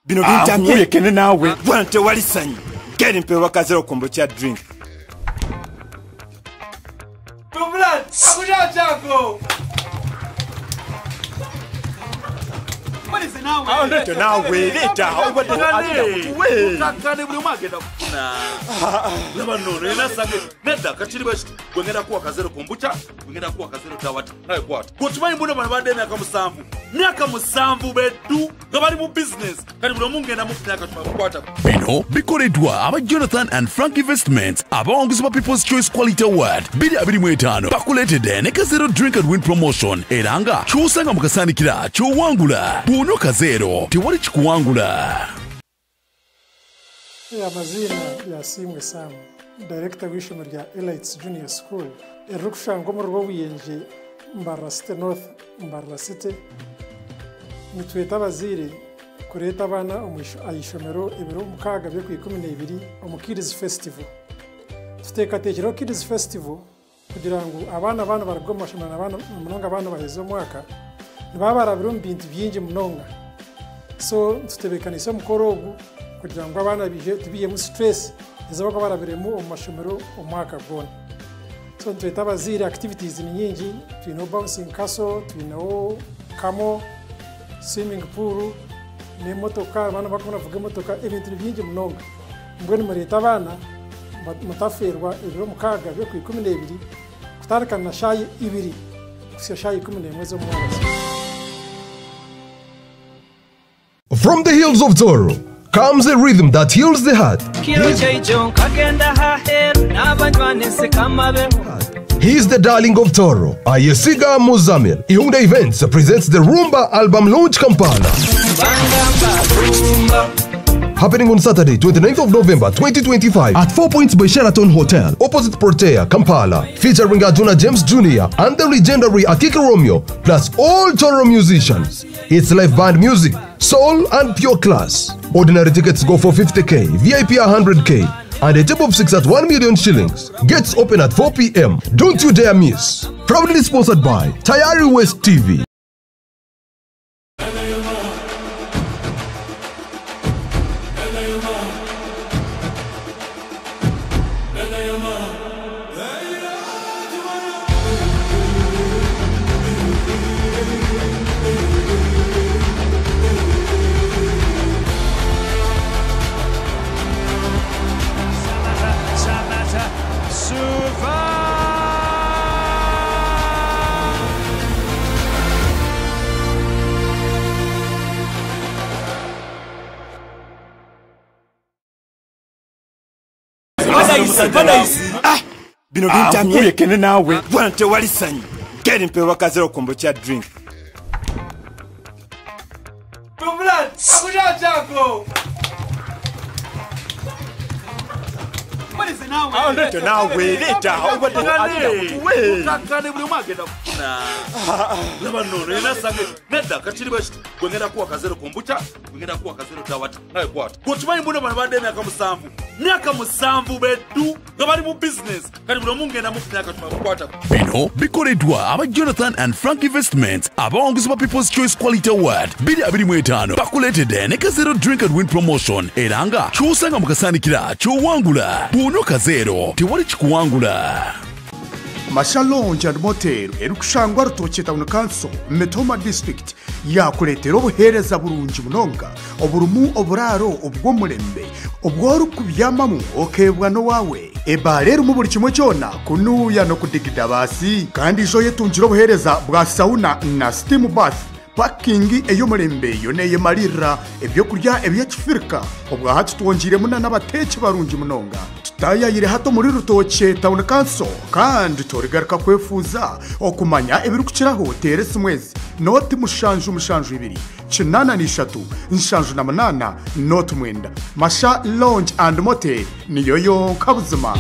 Bino bintamye nkuyekene naawe bwana tewali ssanyu geri mpewa kazero kombo kya drink. Leeta naawe leeta obadde Kakane buli omu agenda kufuna. Laba nno ono yenna asange nedda kakiri bwe kiti gwe ngenda kuwa kazero kombucha gwe ngenda kuwa kazero tawata nawe kwata. Gwe okimanyi mbuno bano badde emyaka 7 myaka 7 beddu nga bali mu bizinesi kati buli omu ngenda mufuna akacuma kukwata. Bino bikoleddwa aba Jonathan and Frank Investments abawanguzi ba People's Choice Quality Award 2025 bakuleetedde ne Kazero Drink and Win Promotion era nga ky'osanga mu kasaanikira ky'owangula bw'onywa Kazero tewali kikuwangula. Amazina Yasiimwe Sam, director w'ishomero rya Elites Junior School erikushangwa omuri Rwobuyenje, Mbarara City North, Mbarara City. Nitweta abazaire kureeta abaana aha ishomero ebiro 6 by'oku 12 omu Kids Festival. Tuteekateekireho Kids Festival kugira ngu abaana baana baruga omu mashomero n'abaana munonga abaana baheza omwaka nibaba barabire omu bintu bingi munonga. So tutebeekanise omukoro ogu kugira ngu abaana bije tubihemu stress ezibakuba barabiremu omu mashomero omwaka gwona. So nitweta abazaire activities ni nyingi, twineho bouncing castle, twineho kamo, swimming pool, n'emotoka, abaana bakuba baravuga emotoka, ebintu ni bingi munonga. Mbwenu mureete abaana mutafeerwa ebiro 6 by'oku 12 kutandika na shaaha 2 kuhitsya shaaha 11 z'omwabazyo. From the hills of Toro comes a rhythm that heals the heart. He is the darling of Toro. Ayesiga Muzamil. Ihunda Events presents the Rumba Album Launch Kampala. Happening on Saturday, 29th of November, 2025 at 4 Points by Sheraton Hotel, opposite Protea, Kampala. Featuring Arjuna James Jr. and the legendary Akiki Romeo, plus all Toro musicians. It's live band music, soul and pure class. Ordinary tickets go for 50k, VIP 100k, and a table of 6 at 1 million shillings. Gates open at 4 p.m. Don't you dare miss. Proudly sponsored by Tayari West TV. Bino bintamye nkuyekene naawe bwana tewali ssanyu geri mpewa kazero kombo kya drink. Leeta naawe leeta obadde Kakane buli omu agenda kufuna. Laba nno nina sange nedda kakiri bwe kiti gwe ngenda kuwa kazero kombucha gwe ngenda kuwa kazero dawata nawe kwata. Gwe okimanyi mbuno bano badde emyaka 7 myaka 7 beddu nga bali mu business kati buli omu ngenda mu myaka tumakukwata. Bino bikoleddwa aba Jonathan and Frank Investments abawanguzi ba People's Choice Quality Award 2025 bakuleetedde ne Kazero Drink and Win Promotion era nga ky'osanga mu kasaanikira ky'owangula bw'onywa Kazero tewali kikuwangula. Masha Lounge and Motel erikushangwa Rutookye Town Council, Mitooma District yakureetera obuheereza burungi munonga oburimu oburaaro obw'omurembe obu orikubyamamu okeebwa n'owaawe. Ebaara erimu buri kimwe kyona kunuuya n'okudigida baasi kandi ijo oyetungire obuheereza bwa sauna na steam bath. Parking ey'omurembe yo neeyemarira ebyokurya eby'ekifirika obwahati twongiiremu n'abateeki barungi munonga. Tutayayire hati omuri Rutookye Town Council kandi torigaruka kwefuuza okumanya ebirikukiraho teera esimu ezi 0 7 72 83 78 09. Masha Lounge and Motel niyo yonka buzima.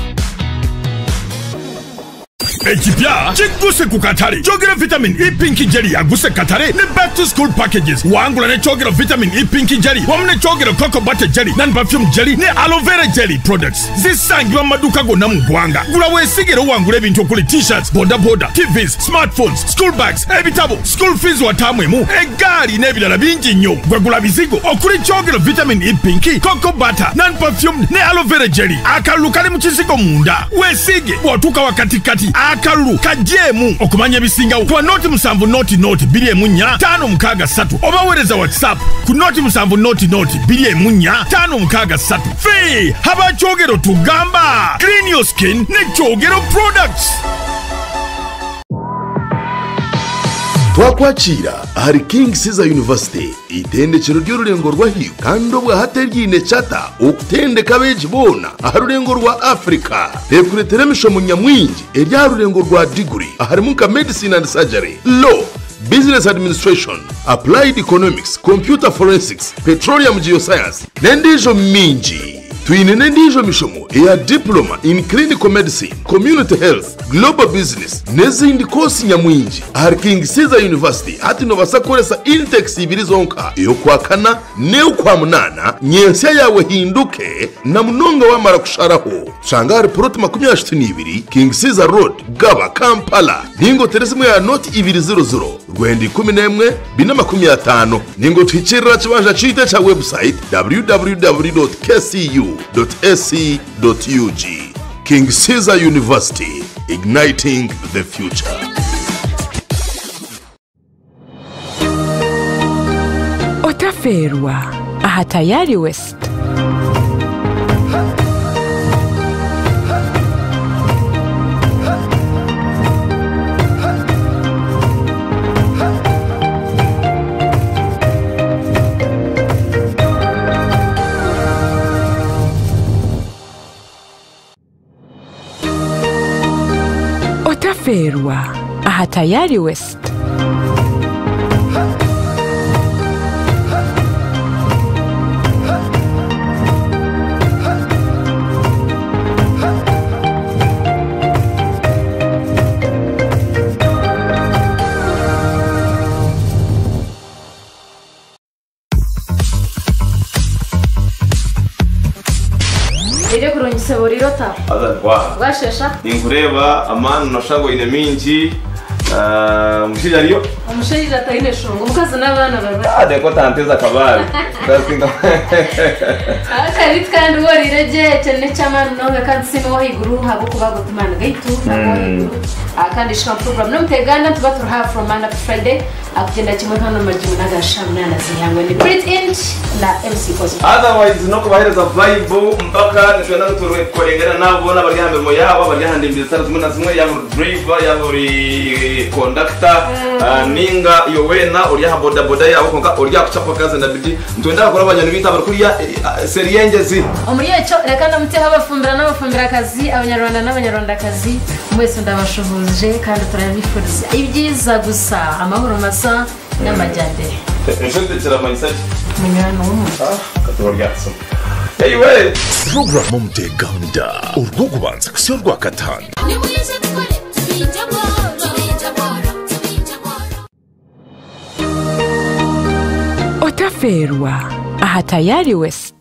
Ekipya kiguse ku katale Kyogero Vitamin E Pink Jelly yaguse katale ne back to school packages wangula ne Kyogero Vitamin E Pink Jelly wamu ne Kyogero Cocoa Butter Jelly non perfume jelly ne aloe vera jelly products zisangibwa mu maduuka gonna mu ggwanga. Gula weesigire owangula ebintu okuli t-shirts, boda boda, TVs, smartphones, school bags, ebitabo, school fees wataamu emu, eggaali n'ebirala bingi nnyo. Gwe gula bizigo okuli Kyogero Vitamin E Pink, Cocoa Butter, non perfume ne aloe vera jelly. Akalulu kali mu kizigo munda, weesiige bw'otuuka wakatikati akalulu kajjeemu. Okumanya ebisingawo kuba 0 7 0 0 2 1 4 5 6 oba weereza WhatsApp ku 0 7 0 0 2 1 4 6 3. Ffe abakyogero tugamba clean your skin ne Kyogero products. Twakwakira ahari King Caesar University, itendekero ry'ururengo rwa hiyo kandi obwahate ryine chata okutendeka abeegi boona aha rurengo rwa Africa. Rekuretera emishomo nyamwingi erya rurengo rwa diguri aharimu nka medicine and surgery, law, business administration, applied economics, computer forensics, petroleum geoscience n'endiijo mingi. Twine n'endiijo mishomo eya diploma in clinical medicine, community health, global business n'ezindi kosi nyamwingi. Ahari King Caesar University hati nobasa kukoresa intakes ibiri zonka, ey'okwakana n'ey'okwamunaana. Nyensya yawe hinduke na munonga wamara kusharaho. Tushanga ahari plot 32 King Caesar Road, Gaba, Kampala. Ningo teresimu ya 0 200 9 11 450. Ningo tuhikirira kibanja kiite kya website www.kcu.ac.ug. King Caesar University, igniting the future. Otaferwa aha Tayari West. Otaferwa aha Tayari West. Iri kurungisa burirota. Azarwa. Bwashesha. Ninkureba amani noshango ine mingi. Omushaija ariyo? Omushaija ataine shonga. Omukazi n'abaana baba. Ah, deko tanteza kabari. Ndasinga. Akabiti kandi worire gye kyene ky'amaani nonga kandi siima wahaiguru ahabw'okuba gutumana gaitu kandi shika program n'omuteganda tuba turi ha from Monday to Friday akugenda kimwe hano majimu n'agasha 8 zihangwe ni Brit Inch na MC Cosmo. Otherwise no kubahereza vibe mpaka nitwenda kukorengana nabo bona bari ha mirimo yabo bari handi mbiri zimwe na zimwe, yaba uri driver, yaba uri conductor, ninga iyo wena uri ha boda boda yabo konka uri kuchapa kazi na bidi nitwenda kukora abanyanu bita bari kuriya seriyengezi. Omuri ekyo reka ndamuteho abafumbira n'abafumbirakakazi, abanyarwanda n'abanyarwandakazi mwese ndabashuhuje kandi turabifuriza ibyiza gusa, amahoro masa n'amajyambere. Inshuti kiramanyisa ki? Munywani w'umuntu. Katuba ryatusoma. Eiwe! Puroguramu Omuteeganda orw'okubanza kuhitsya orwakataano. Otafeerwa aha Tayari West.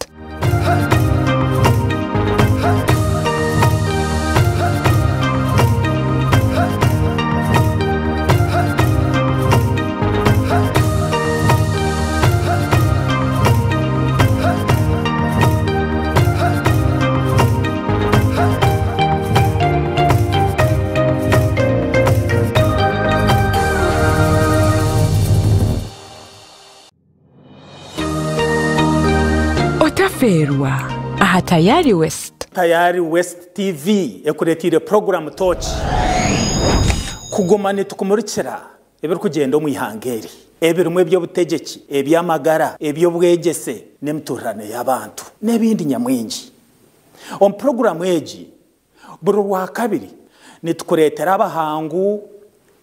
Otafeerwa aha Tayari West. Tayari West TV ekureteire puroguramu Tooki kuguma nitukumurikira ebirikugyenda omu ihanga eri ebirimu eby'obutegyeki, eby'amagara, eby'obwegyese n'emituurirano y'abantu n'ebindi nyamwingi. Omu puroguramu egi, buri Rwakabiri nitukureetera abahangu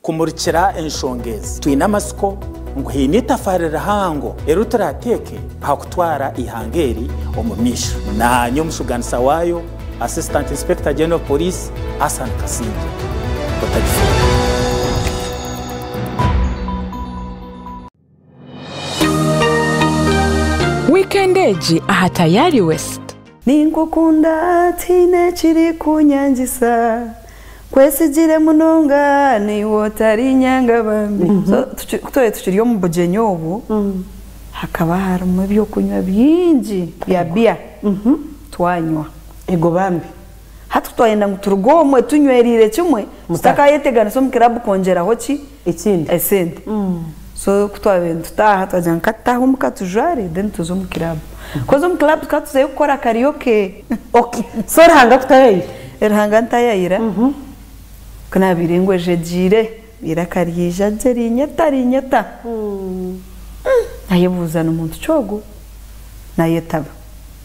kumurikira enshonga ezi. Twine amatsiko ngu haine eitafaari rihango eri turaateeke aha kutwara eihanga eri omu maisho. Naanye omushuganisa waayo, Assistant Inspector General of Police, Asan Kasingye. Otagifuuha. Wiikenda egi aha Tayari West. Ninkukunda tihaine ekirikunyangisa Nkwesigire munonga naiwe otarinyanga bambi. So ku twaba tukiri omu bugyenyi obu hakaba harimu ebyokunywa bingi bya beer twanywa. Ego bambi. Hati ku twayenda ngu turuge omwe tunywereire kimwe tutakayeteganisa omu club kwongyeraho ki? Ekindi. Esente. So ku twabaire nitutaaha twagira ngu ka tutaahe omuka tujware then tuze omu club. Koz omu club tukaba tuzayo kukora karaoke. Okay. So Ruhanga akutayaayire? Ruhanga antayaayira. Ku naabaire ngwejegyeire, eiraka ryaija gye rinyeta rinyeta. Naayebuuza ni muntu ki ogu? Naayetaba.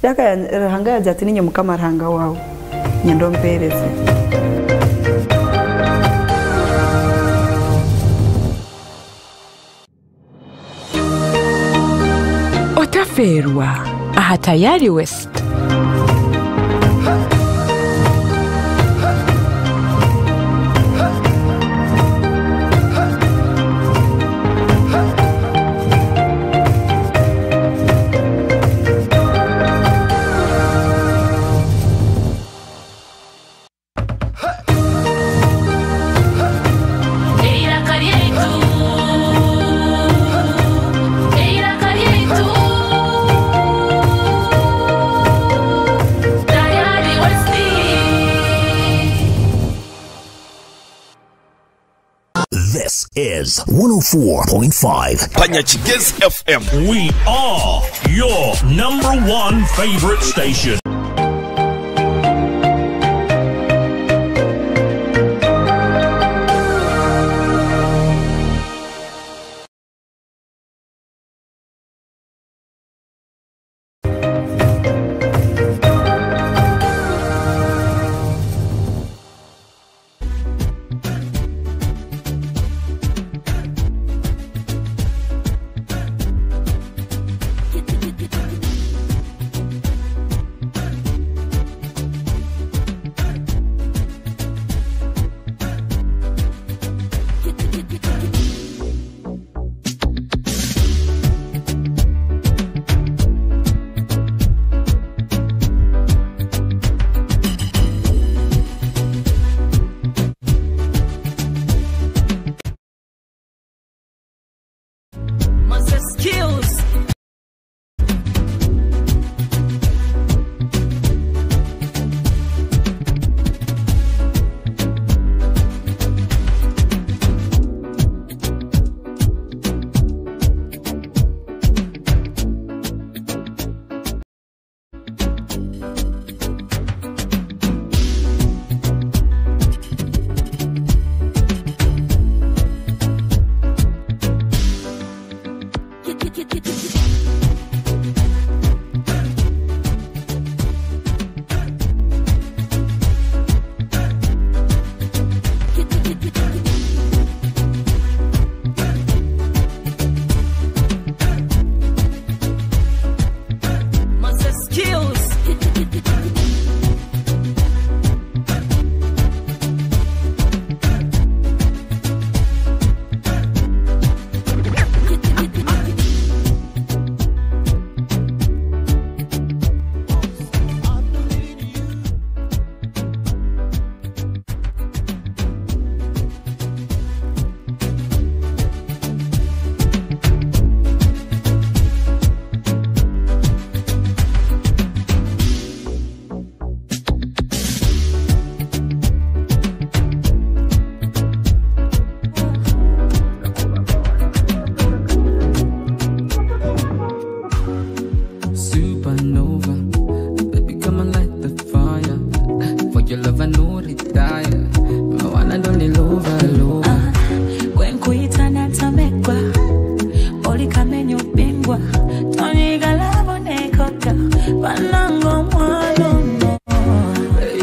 Ruhanga yaagira ati, Niinye Mukama Ruhanga waawe, nyenda ompeereze. Otafeerwa aha Tayari West. Eiraka ryaitu, eiraka ryaitu, Tayari West. This is 104.5 Panyakigezi FM. We are your number one favorite station.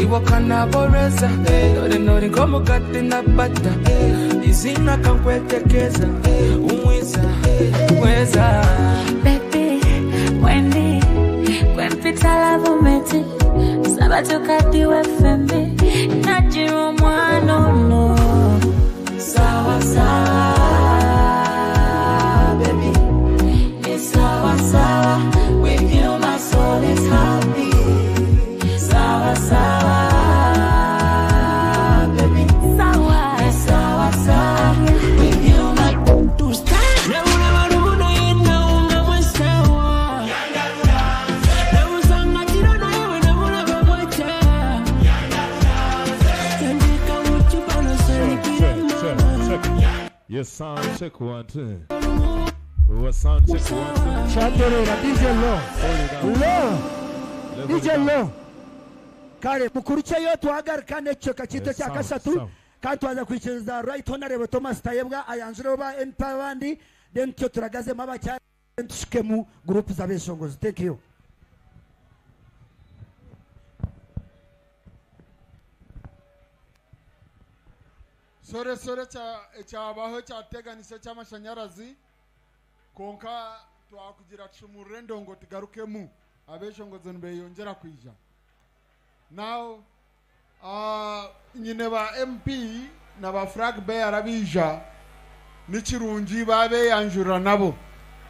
Iwakanaboreza dore nori ngomukati na bata izina kankwetekeza umwiza weza. Baby, Wendy, kwempitala vumeti sabatukati wefembi najira omwana ono. Sawa sawa baby, it's sawa sawa with you, my soul is happy. Sawa sawa baby, sawa it's sawa sawa with you, my Yes, sound check 1 2. What sound check 1 2. Chaterera DJ Lo. Lo. DJ Lo. Kare mukurukyeyo tuhagarika n'ekicweka kyaitu ekya kashatu kandi twaza kwikiriza right honorable Thomas Tayebwa ayanjureho ba MP abandi, then tutyo turagazemu abakyara then tushukemu group z'abeshongozi. Thank you. Sore sore kyabaho kyateganisa ky'amashanyarazi, konka twakugira tushumurire endongo tugarukemu abeshongozi nibeyongyera kwija. Now nyine ba MP na ba flag bearer bija nikirungi babeyanjurira nabo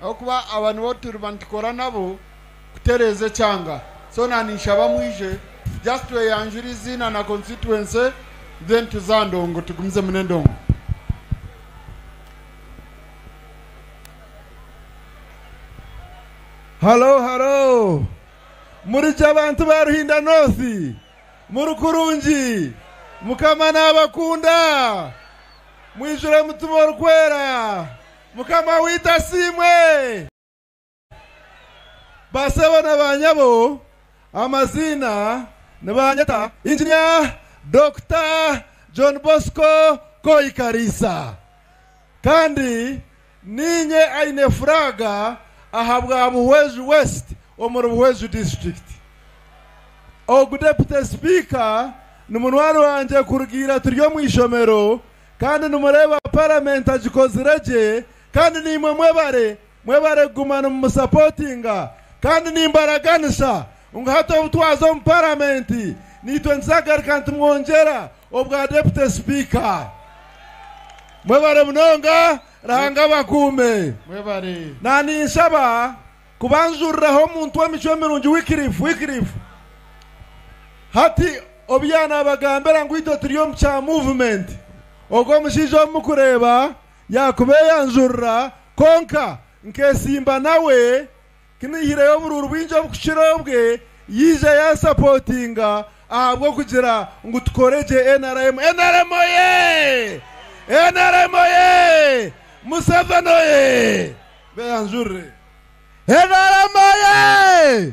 aho abantu bo turi bantukora nabo kutereza ekyanga. So nanishaba mwije just tweyanjura izina na constituency then tuzandongo tugumize munendongo. Halo halo, murije abantu ba Ruhinda North, murukurungi mukama n'abakunda mwijure mutima orukwera mukama wita simwe basebo na banyabo amazina nibanyeta Engineer Dr. John Bosco Koikarisa, kandi ninye aine furaga ahabwa Buhweju West omuri Buhweju District. Ogu Deputy Speaker ni munwani wanje kurugira turi omu ishomero, kandi nimureba parliament agikozire gye, kandi nimwe mwebare mwebare kuguma mumusapotinga, kandi nimbaraganisa ngu hati obu twaza omu parliament nitwe nituzaagaruka nitumwongyera obwa Deputy Speaker. Mwebare munonga, Ruhanga bakuume. Mwebare. Naninshaba kubanjuriraho omuntu w'emicwe mirungi wikirifu. Hati obyana bagambira ngu itwe turi omu kya movement. Ogwo omushaija omukureeba yakubeyanjurira, konka nkesimba nawe kinihireyo obururu bwingi obukukira obwe, yija yasapotinga ahabw'okugira ngu tukore gye NRM. NRM oye! NRM oye! Museveni oye! Beyanjurire. NRM oye!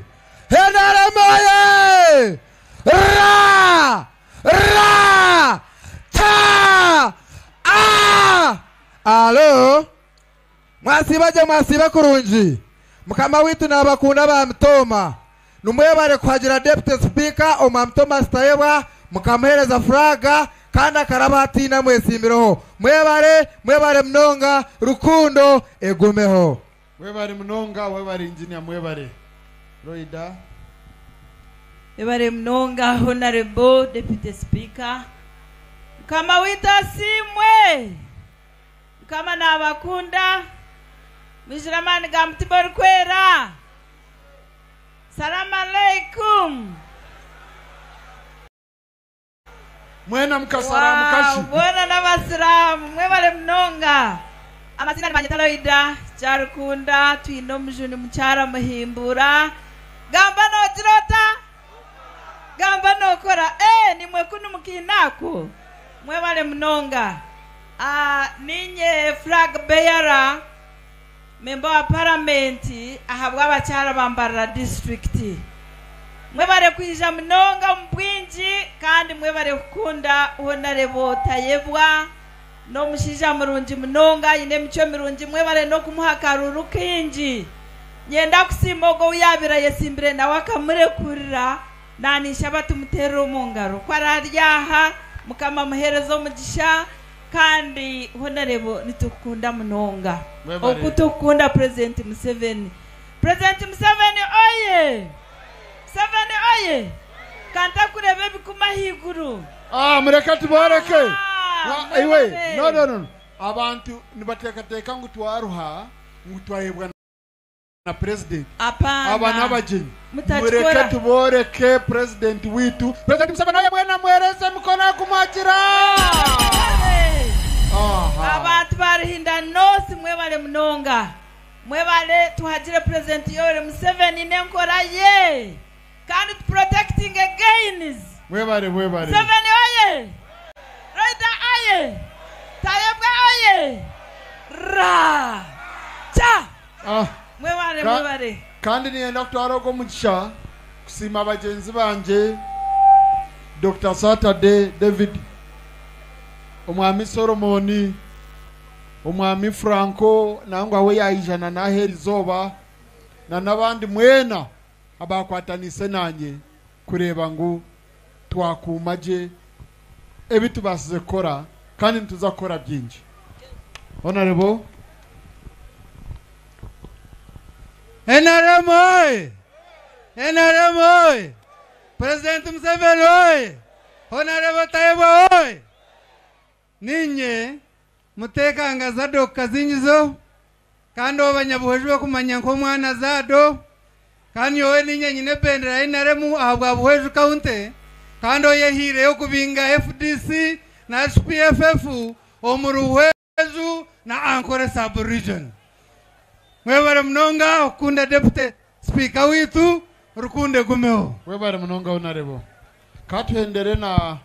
NRM oye! Ra! Ra! Ta! A! Alo! Mwasiba gye mwasiba kurungi. Mukama witu n'abakunda ba Mutoma. Numwebare kuhagira Deputy Speaker omwa Thomas Tayebwa, mukamuhereza furaga kandi akaraba atiina mwesiimireho. Mwebare, mwebare munonga, rukundo egumeho. Mwebare munonga, mwebare engineer, mwebare. Roida. Mwebare munonga, Honorable Deputy Speaker. Mukama witu asiimwe. Mukama n'abakunda. Mwijura amaani ga Mutima Orikwera. Salamu alaikum. Mwena mukasalamu kashi. Mwena n'abasiramu mwebare munonga. Amazina ni Banyeta Loida Kyarukunda, twine omujuni mukyara muhimbura. Gamba nogirota, gamba nokora. Nimwe kunu mukiinako. Mwebare munonga. Ninye flag bearer member wa parliament ahabwa abakyara ba Mbarara district. Mwebare kwija munonga omu bwingi kandi mwebare kukunda Honorable Tayebwa n'omushaija murungi munonga aine emicwe mirungi, mwebare n'okumuha akaruru kingi. Nyenda kusiima ogwo ou yaabire ayesimbire nawe akamurekurira. Naninshaba tumuterere omu ngaro ku araryaha Mukama amuhereze omugisha kandi Honorable nitukukunda munonga. Mwebare. Oku tukukunda President Museveni. President Museveni oye! Museveni oye! Kantakureba ebikumi ahaiguru. Ah, mureke tuboreke. Ah, Iwe, mwebare. no, no, no. Abantu nibateekateeka ngu twaruha, ngu twahebwa na president. Apana. Aba n'abagyenyi. Mutakikora. Mureke tuboreke president witu. President Museveni oye mwena mwereze emikono akumwakira. Aha. Abantu ba Ruhinda North mwebale munonga. Mwebale tuhagire President Yoweri Museveni n'enkora ye. Kandi tu protecting gains. Mwebale, mwebale. Museveni oye! Roida oye! Tayebwa oye! Ra! Cha! Ah. Mwebale, mwebale. Kandi niyenda kutwara ogwo omugisha kusiima bagyenzi bangye Dr. Saturday David, Omwami Solomon, Omwami Franco nangwa we yaija na n'aha erizooba na n'abandi mwena abakwataniise nanye kureeba ngu twakuuma gye ebi tubaasize kukora kandi nituza kukora bingi. Honorable. NRM oye! NRM oye! President Museveni oye! Honorable Tayebwa oye! Ninye mutekanga Zadok Kazinyizo kandi obanyabuhweju bakumanya nk'omwana Zado kandi yowe ninye nyine bendera ya NRM ahabwa Buhweju County kandi oyehiireyo kubinga FDC na HPFF omu Ruhweju na Ankole sub region. Mwebare munonga okukunda deputy speaker witu rukunde gumeho. Webare munonga Honorable. Katuhendere na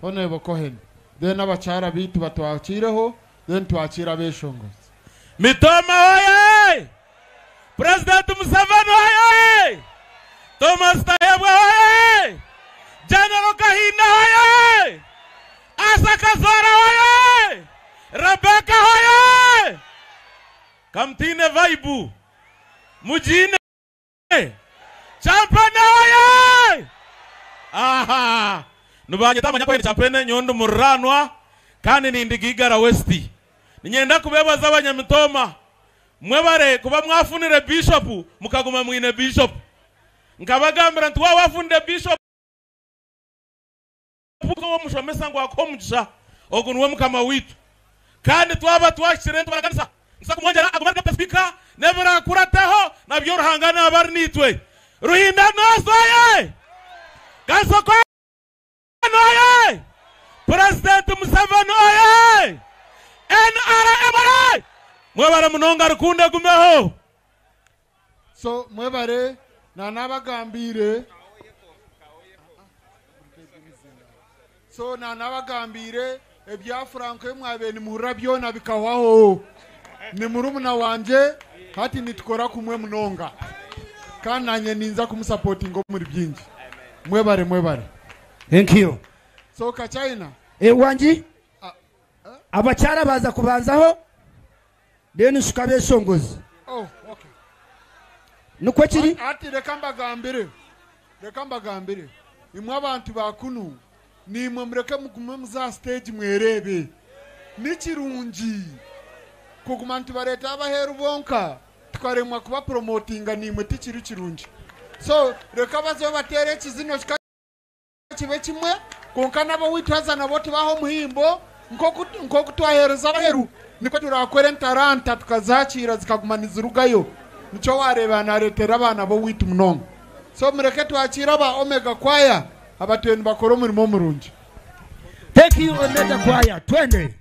Honorable Cohen. Then abakyara bitu batwakiireho, then twakiire abeshongozi. Mitoma oye! President Museveni oye! Thomas Tayebwa oye! General Kahinda oye! Asa Kazora oye! Rebecca oye! Kamtine Vaibu Mujine Champene oye! Aha! Nubanye tamanya kwa champene nyondo muranwa kandi nindigigara Westi. Ninyenda kubebaza abanyamitoma mwebare kuba mwafunire bishop mukaguma mwine bishop. Nkabagambira nti wafunire bishop wo mushomesa ngo akomugisha ogu niwe mukama witu. Kandi twaba twakire ntwarakanisa nsakumwongera agumare deputy speaker nebirakurataho nabyo Ruhanga nabari nitwe. Ruhinda North oye! Kansoko oye! President Museveni oye! NRM oye! Mwebare munonga rukunde gumeho. So mwebare na nabagambire. So na nabagambire ebya Franco mwabe nimuhurira byona bikahwaho. Ni murumuna wanje hati nitukora kumwe munonga. Kandi nanye ninza kumusupportinga muri byingi. Mwebare, mwebare. Thank you. So Kachina. Wangi abakyara baza kubanzaho then shuka beshongozi. Oh, okay. Nukwo kiri? Ati reka mbagambire. Reka mbagambire. Imwe abantu bakunu nimwe mureke mugume muza stage mwerebe. Nikirungi kuguma ntubareta abaheru bonka tukaremwa kuba promotinga nimwe tikiri kirungi. So reka bazo batere ekizino kibe kimwe konka nabo witwaza nabo tubaho muhimbo nkoku twahereza abaheru niko turakora entaranta tukazakira zikaguma nizirugayo. Nico wareba naretera abana bo witu munonga. So mureke twakira aba Omega Choir abatweni bakora omurimo murungi. Thank you Omega Choir. Twende.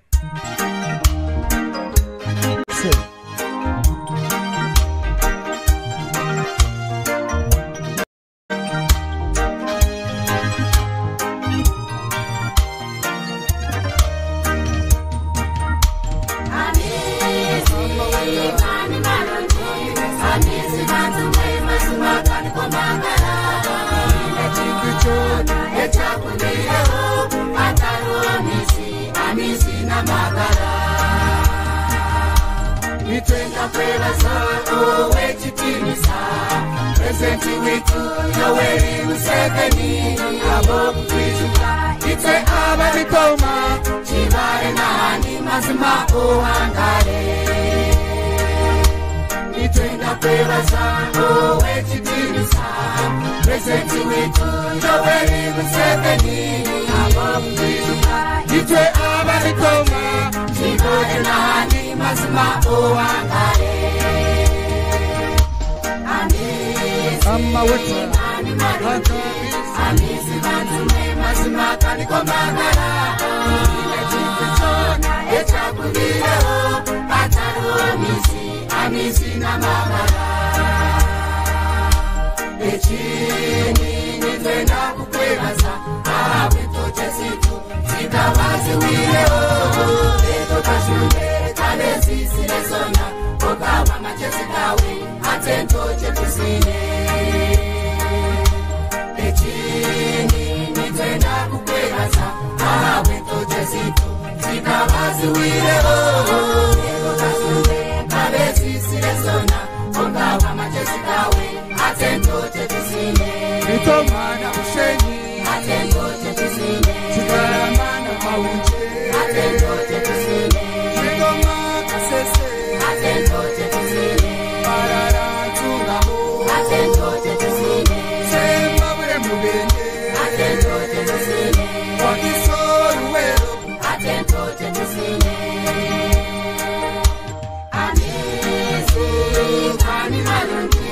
Purezidenti waitu Yoweri Museveni ahabw'okutwijuka itwe ababitoma Kibale n'ahandi mazima ohangare. Nitwenda kwebaza ow'ekitiinisa Purezidenti waitu Yoweri Museveni ahabw'okutwijuka itwe ababitoma Kibale n'ahandi mazima ohangare. Amaweta Amizi bantu mwe mazima kandi komagara Ine kintu kyona ekyakubireho atariho amizi, amizi n'amagara. Ekindi nitwenda kukwebaza ahabw'entoke zitu zikaba ziwireho. Eto kashumbe kandi ezisire zona okaba amagezi gawe ate entoke tuzine. Ekindi nitwenda kukwebaza ahabw'entoke zitu zikaba ziwireho. Eto kashumbe kandi ezisire zona okaba amagezi gawe ate entoke tuzine. Mitomana Bushenyi ate entoke tuzine. Kigarama na Mawunje ate entoke tuzine. Kigoma Kasese ate entoke tuzine. Mbarara Ntungamo ate entoke tuzine. Sembabule Mubende ate entoke tuzine. Wakiso Luweero ate entoke tuzine. Amizi kandi marungi,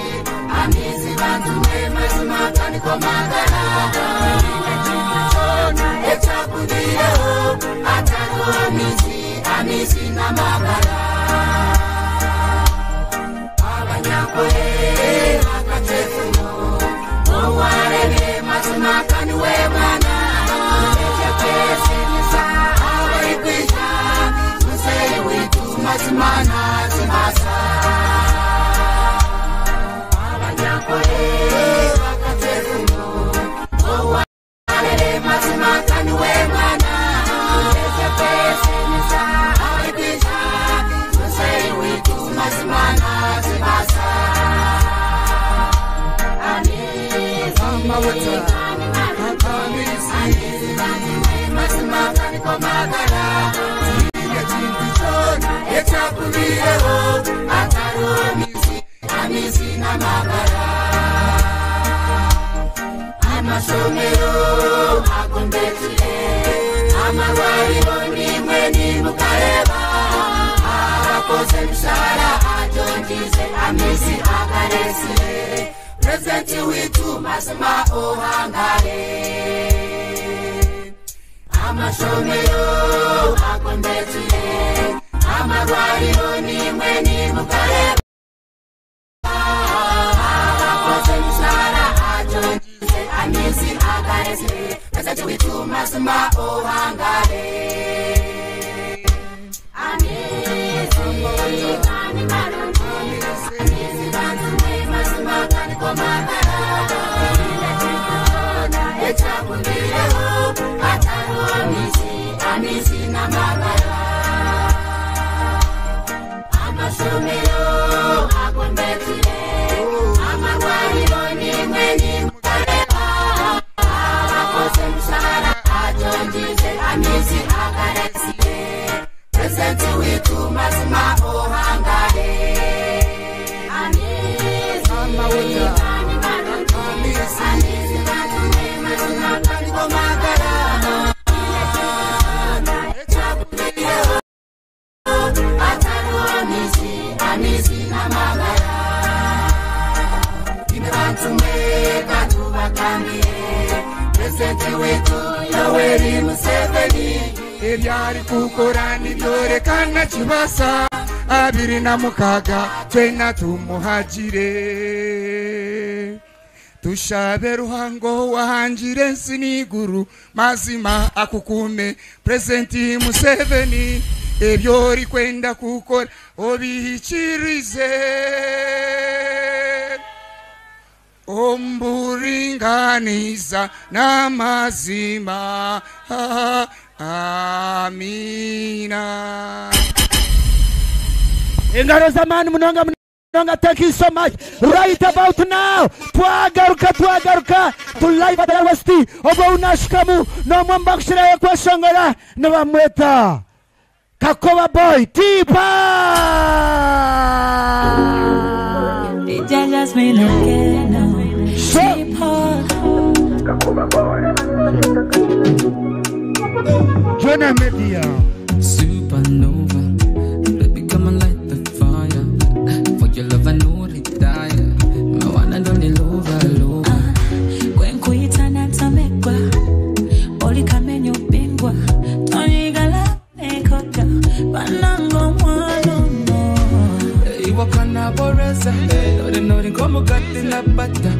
amizi bantu mwe mazima kandi komagara. Ine kintu kyona ekyakubireho atariho amizi, amizi n'amagara. Abanyankole bakacwefuno owarebe mazima kandi we mwana. Ekyekwesiimisa abarikwija muzeeyi waitu mazima nazimasa. Abanyankole bakacwefuno owarebe mazima kandi we mwana. Ekyekwesiimisa abarikwija muzeeyi waitu mazima nazimasa. Amizi, Amaweta amizi bantu mwe mazima kandi komagara. Ine kintu kyona ekyakubireho atariho amizi, amizi n'amagara. Amashomero agombekire, amarwariro nimwe nimukareba. Abakoze emishahara ajongize, amizi agaresire. Purezidenti waitu mazima ohangare. Amashomero agombekire, amarwariro nimwe nimukareba. Abakoze emishahara ajongize, amizi agaresire. Purezidenti waitu mazima ohangare. Amizi kandi marungi, amizi bantu mwe mazima kandi komagara. Ine kintu kyona ekyakubireho atariho amizi, amizi n'amagara. Amashomero agombekire, amarwariro nimwe nimukareba. Abakoze emishahara ajongize, amizi agaresire. Purezidenti waitu mazima ohangare. Amizi kandi marungi, amizi bantu mwe mazima kandi komagara. Ine kintu kyona ekyakubireho atariho amizi, amizi n'amagara. Ine bantu mwe katubagambire, Purezidenti waitu Yoweri Museveni. Ebyari kukora nibyorekana kibasa 26 twena tumuhagire. Tushabe Ruhango wahangire ensi n'iguru mazima akukume Purezidenti Museveni. Ebyo orikwenda kukora obihikirize. Omburinganiza n'amazima. Amina. Engaro z'amaani munonga. Munonga, thank you so much. Right about now, twagaruka twagaruka to live at the West. Ogwo unashikamu n'omwe omu bakushirayo kweshongora nibamweta Kakoba Boy Tipa. DJ Jasmine again. Kakoba Boy. Jonah Media. Supernova, baby, come and light the fire. For your love, I know retire. My one and only lover, lover. Kwenkuita natamekwa olikamenya obingwa tonyigala nekota banango mwalono Iwakana boreza, nori nori ngomugati na bata.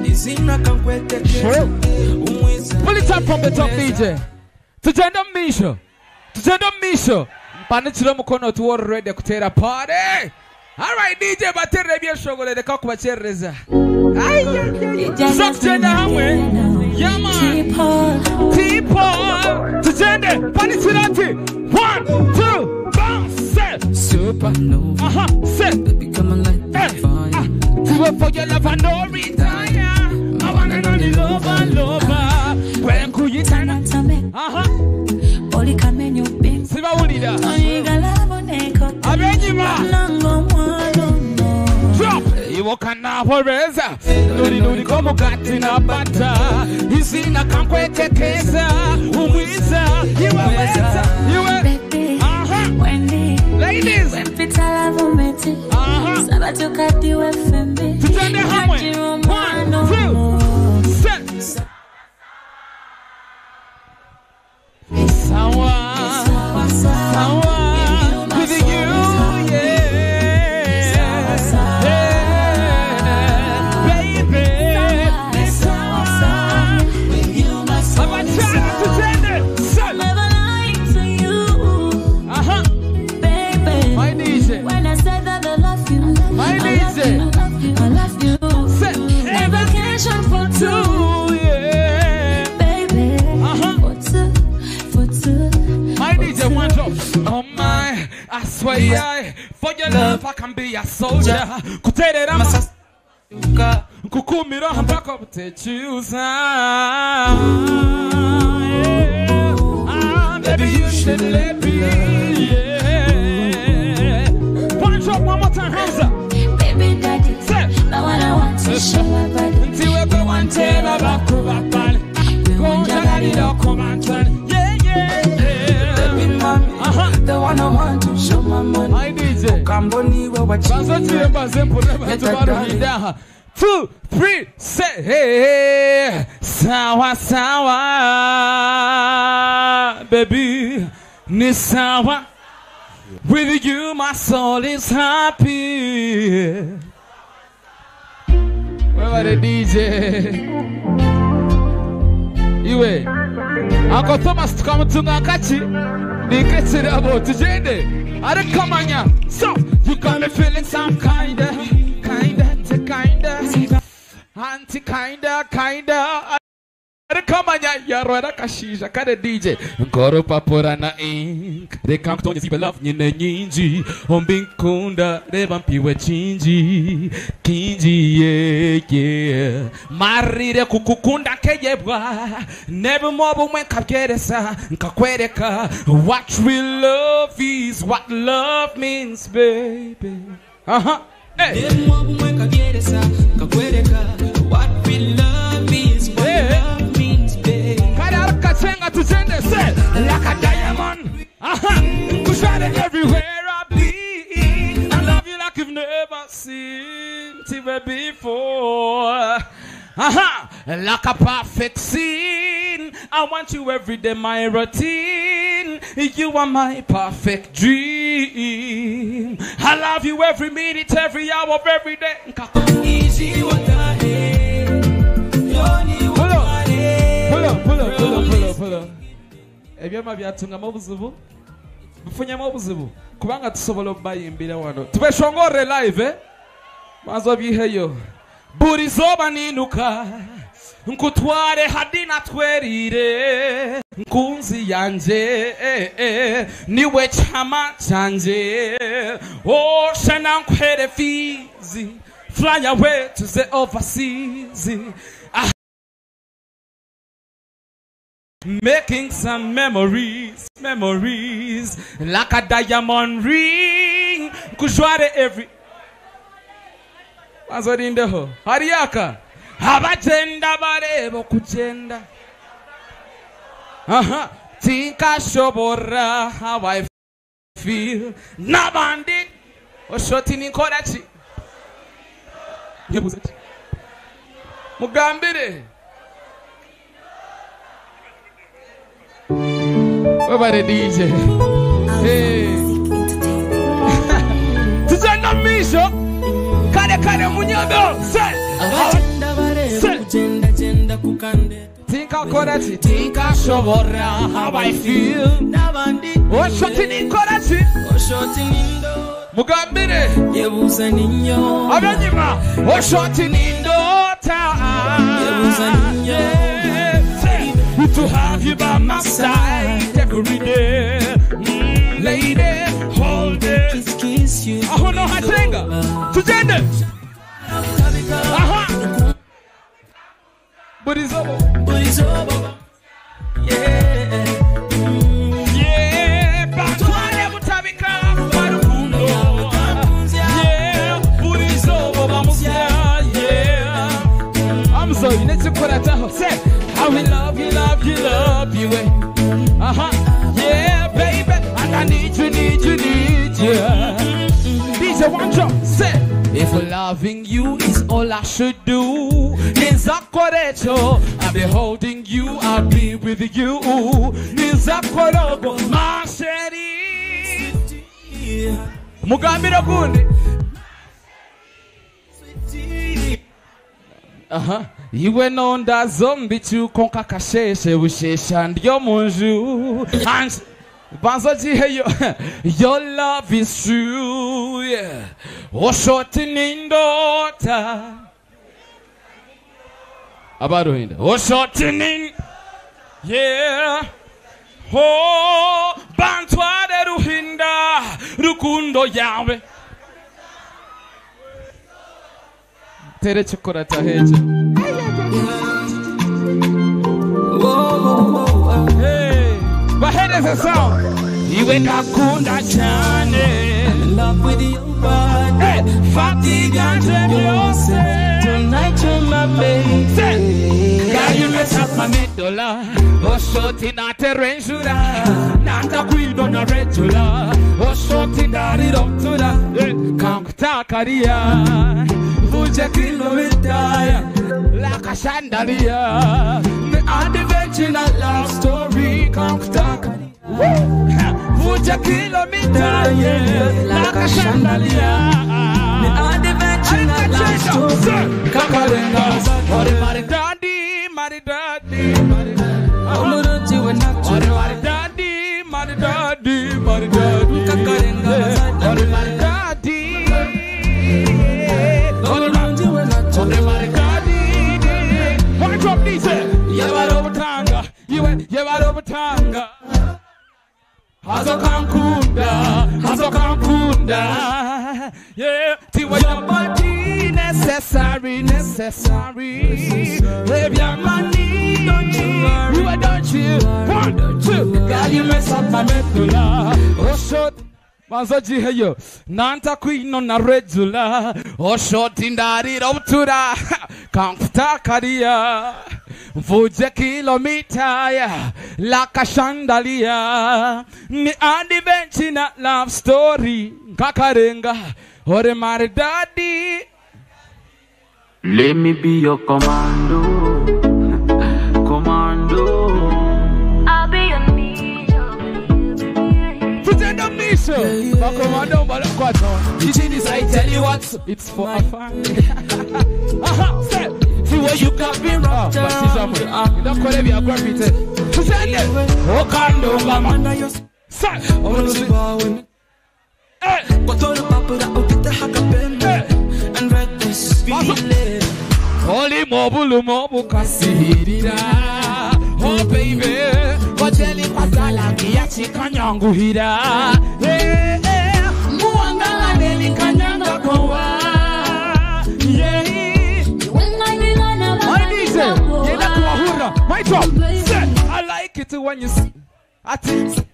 Izina kankwetekeza, umwiza. Pull it up from the top, DJ. Tugende mu maisho. Tugende mu maisho. Mpanikire omukono tuwe ready kuteera party. All right, DJ baterere ebyeshongoro reka kubakyerereza. Tuza kugyenda hamwe. Yeah, man. T-Paul. Tugende. Mpanikire ati. 1, 2, bounce. Supernova. Set. Baby, come and light the fire. Do it for your love, I no retire. I wanna know the lover, lover. When could you turn olikamenya obingwa Sibawulira. tonyigala nekota Abenyima. banango mwalono Drop. Iwokanaporeza nuri nuri komugati na bata izina kankwetekeza umwiza iwe weza iwe Wendy, Ladies. Wempita love umeti. Sabato kati wefembe. Tutende hamwe. Kajiro mwano. One, two, set. Sawa, sawa, with you, yeah, yeah, baby, sawa. Abachana tutende, set. Never lying to you. Baby. My DJ. When I said that I love you. My I love DJ. you, I love you. A vacation for two. yeah. Baby. For two. For two. My DJ, one drop. Oh my, I swear, I, for your love, I can be a soldier. Kuterera masasa. Kukumira mpaka butechuza. Yeah. Baby, you should let me. Yeah. One drop, one more time, Hamza. Baby daddy. Now what I want to show my body. Ntiwe gwe wantera bakubapale. Gonjagalira okubantwale. Yeah, yeah, yeah. Baby, mommy, the one I want to show my money. My DJ. Ukamboni we Banza tuye mbaze mpure bantu baruhinda. 2, 3, say hey, sawa sawa baby ni sawa. With you my soul is happy. Where are the DJ? Iwe Uncle Thomas tukamutunga kachi nikechirabo tugende arikamanya. So you got me feeling some kinda kinda to kinda anti kinda kinda arikamanya yarwara kashisha kare DJ nkorupapura na ink reka nkutonye zibe love nyine nyinji ombi nkunda reba mpiwe chinji kinji yeah, yeah. Marire kukukunda nkeyebwa nebimo bumwe nkabyeresa nkakwereka what real love is, what love means baby. Hey. What real love is, what love means, baby. Kare tugende se like a diamond. Nkushare everywhere I be. I love you like you've never seen TV before. Like a perfect scene. I want you every day, my routine. You are my perfect dream. I love you every minute, every hour, every day. Easy water, Pull up, pull up, pull up, pull up, pull up, pull up. Ebyama byatungamu obuzibu bifunyemu obuzibu kubanga tusobola okubayimbira wano tubeshongore live eh? Mazo biheyo buri zoba ninuka nkutware hadina twerire Nkunzi yanje niwe chama chanje oh shana nkwere fizi fly away to the overseas making some memories memories like a diamond ring kujware every azorindeho hariyaka abagenda bareba kugenda aha tinkashobora how I feel nabandi oshoti ninkora ki yebuze ki mugambire webare DJ hey tuzana misho kare kare munyodo se abagenda bareba kugenda genda kukande Tinka korati, tinka shobora, how I feel. Nabandi Oshoti ninkorati, oshoti nindo mugambire yebuza ninyo abanyima oshoti nindota yebuza ninyo to have you by my side every day lady hold it kiss kiss you aho no hatenga tugende aha Burizobo Burizobo yeah yeah batware butabika barukundo yeah Burizobo bamusya yeah I'm sorry nechikorataho say how we love you love you love you eh. Aha yeah baby and I need you need you need you DJ one drop say if loving you is all I should do, Nizakorecho, I'll be holding you, I'll be with you. Nizakorogo, ma chérie. Mugambira gundi. Aha. Iwe nonda zombi chukonka kasheshe ushesha ndiyo munju. And Banzo jiheyo, your love is true, yeah. Oshoti nindota. Abaruhinda. Oshoti nin, yeah. Oh, bantware ruhinda, rukundo yawe. Tere chokorata heje. Hey. Bahereza sound. Iwe ndakunda cyane. In love with your body. Hey, fatiganje byose. Tonight you're my baby. Girl, you mess up my medulla. Oshoti naterenjura. Natakwidwa na regular. Oshoti ndarirotura. Kankutakaria. Vuje kilomita. Like a chandelier. The adventure love story. Kankutakaria. Vuje kilomita. Yeah. Like a chandelier. The adventure love story. Kakarenga. Ore maridadi, maridadi, maridadi. Omuruti we Ore maridadi, maridadi, maridadi. Kakarenga. Ore maridadi. Omuruti we Ore maridadi. One drop DJ. Yebaro butanga. Iwe yebaro butanga. Hazo kankunda, hazo kankunda. Yeah, tiwa your body necessary, necessary. Baby, your money, don't you worry, don't you? 1, 2, girl, you mess up my medulla. Oh shit. Manzo jiheyo, nanta kwino na regular. Oh short indarira utura, kamfuta karia. Mvuje kilomita yeah, like a chandelier. Ni adventure na love story. Kakarenga, ore maridadi. Let me be your commando, commando. I'll be your ninja. Tujenda misho. Bakomando balakwato. Chichini I tell you what, it's for a fun. Aha, say. See where you got me wrong. Ndakore bya gravity. Tujende. Okando ngama. Say. And write this feeling. Holy mobulu mobu kasirira. Oh baby, what Tibanyanguhira Eh, eh, muwangalane likanyanga kowa Yeah. My DJ, yenda kuwahura. My drop. Say, I like it when you ati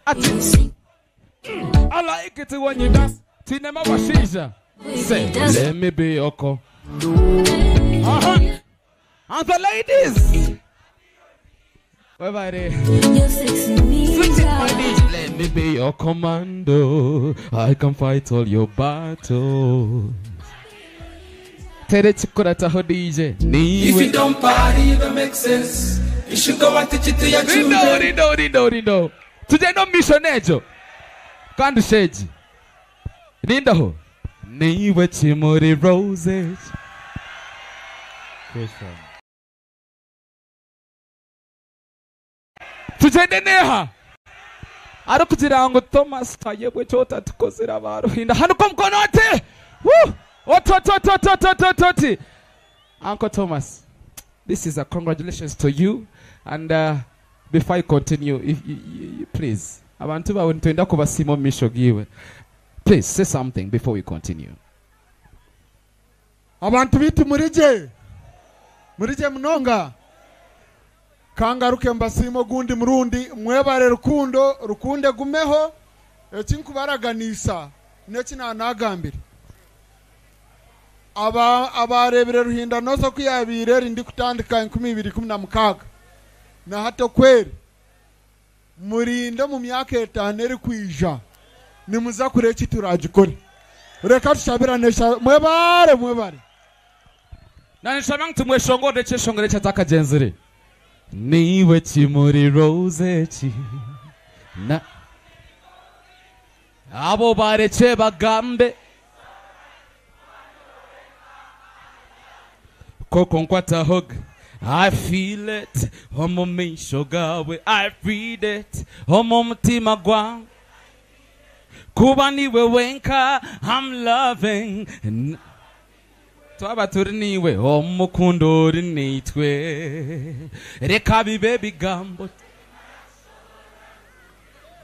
ati. I like it when you dance. Tinema washisha. Say, let me be your co. Uh-huh. And the ladies. Bye bye. Switch it, my DJ. Let me be your commando. I can fight all your battles. Tere chikurataho DJ. If you don't party, you don't make sense. You should go and teach it to your children. Rindo, rindo, rindo. Tugenda mu mission ejo. Kandi sheji. Rindaho. Niwe chimuri roses. Tugende neha. Ari kugira ngo Thomas Tayebwe cyo tatukozera baruhinda. Hano ko mkono ate. Woo! Otototototototi. Uncle Thomas, this is a congratulations to you. And before I continue, if you, please, abantu bawe ntwenda kubasima misho giwe. Please say something before we continue. Abantu bitu murije. Murije munonga. Kangaruke mbasimo gundi murundi mwebare rukundo rukunde gumeho ekinkubaraganisa nekinanagambire. Aba abarebere Ruhinda nozo kuyabire ndi kutandika 2016 na hato kweri murinde mu myaka 5 eri kwija nimuza kure kituragikore reka tushabiranesha mwebare mwebare Nanishabang tumweshongore cheshongore chatakagenzere niwe chimuri rose chi na abo bareche bagambe koko nkwata hug. I feel it omu misho gawe. I read it omu mutima gwange kuba niwe wenka. I'm loving twaba turi niwe omukundo uri nitwe reka bibe bigambo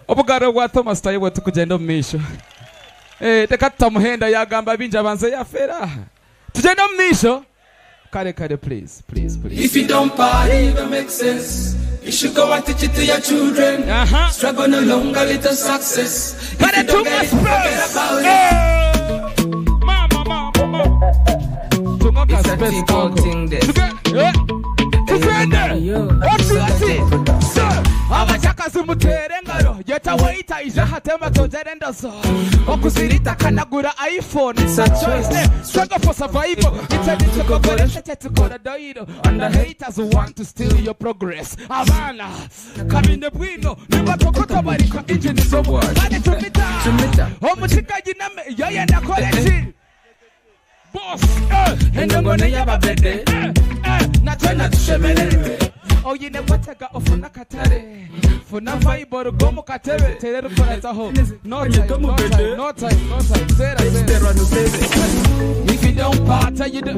obugaro bwa Thomas Tayebwe tukugenda omu misho. Reka tutamuhenda yagamba bingi abanze yafera tugenda omu misho. Kare kare, please, please, please. If you don't party, it don't make sense. You should go and teach it to your children. Struggle no longer, little success. If you don't get it, forget about it. Mama, mama, mama. It's a deep thing, this. Abachakazi mutere ngaro yeta waita ija hatema tojere ndazo okuzirita kanagura iPhone. It's a choice, struggle for survival. It's a difficult doiro and the haters want to steal your progress. Abana kabinde bwino nibatokota barika engine zobo bane tumita omuchikaji name yeye ndakole boss endongone yababede na twena tushemererwe. Oyine kwatega ofuna katare funa vibe gomo katebe terero korataho. No time, no time, no time, no time. Zera zera. If you don't party you do.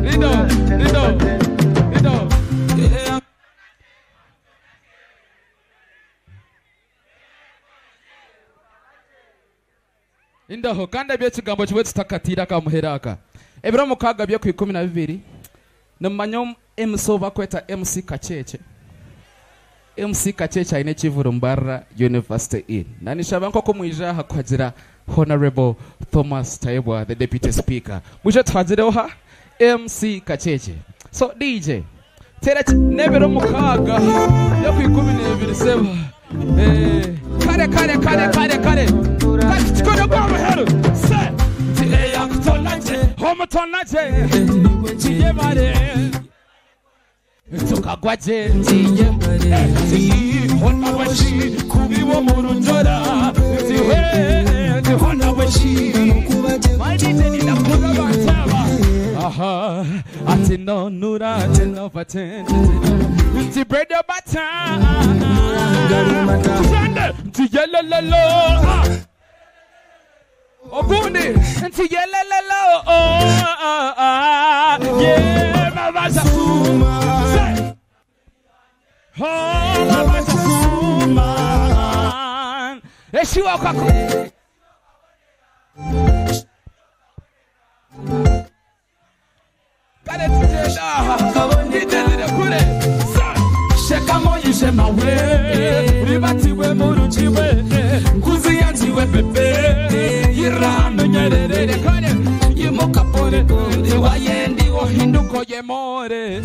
Lido, lido, lido. Yeah. Indaho kandi ebyekigambo kiwe tutakatira kamuheraka ebiro mukaga byo ku 12 nimanya MC bakweta MC Kacheche. MC Kacheche aine kivuru Mbarara University Inn nanishaba nkoko mwija hakwagira Honorable Thomas Tayebwa the Deputy Speaker muje twagireho ha MC Kacheche. So DJ tera nebiro mukaga yo ku 12 seba kare kare kare kare kare kachikono kwa se tiya kutonaje homotonaje tiye mare tukagwaje tiye hona washi kubiwo murunjora tiwe hona washi maidite ninakuza bataba aha ati no nura ati no patent ti bread butter ti yelelelo obundi nti yelelelo oh yeah mabasha. Neshiwa kako. Kale tujenda nitendire kure. Shekamo yishema we. Ribatiwe muruchiwe. Nkuzi yanjiwe pepe. Yirano nyerere kale. Yimokapore wayendi ohinduko yemore.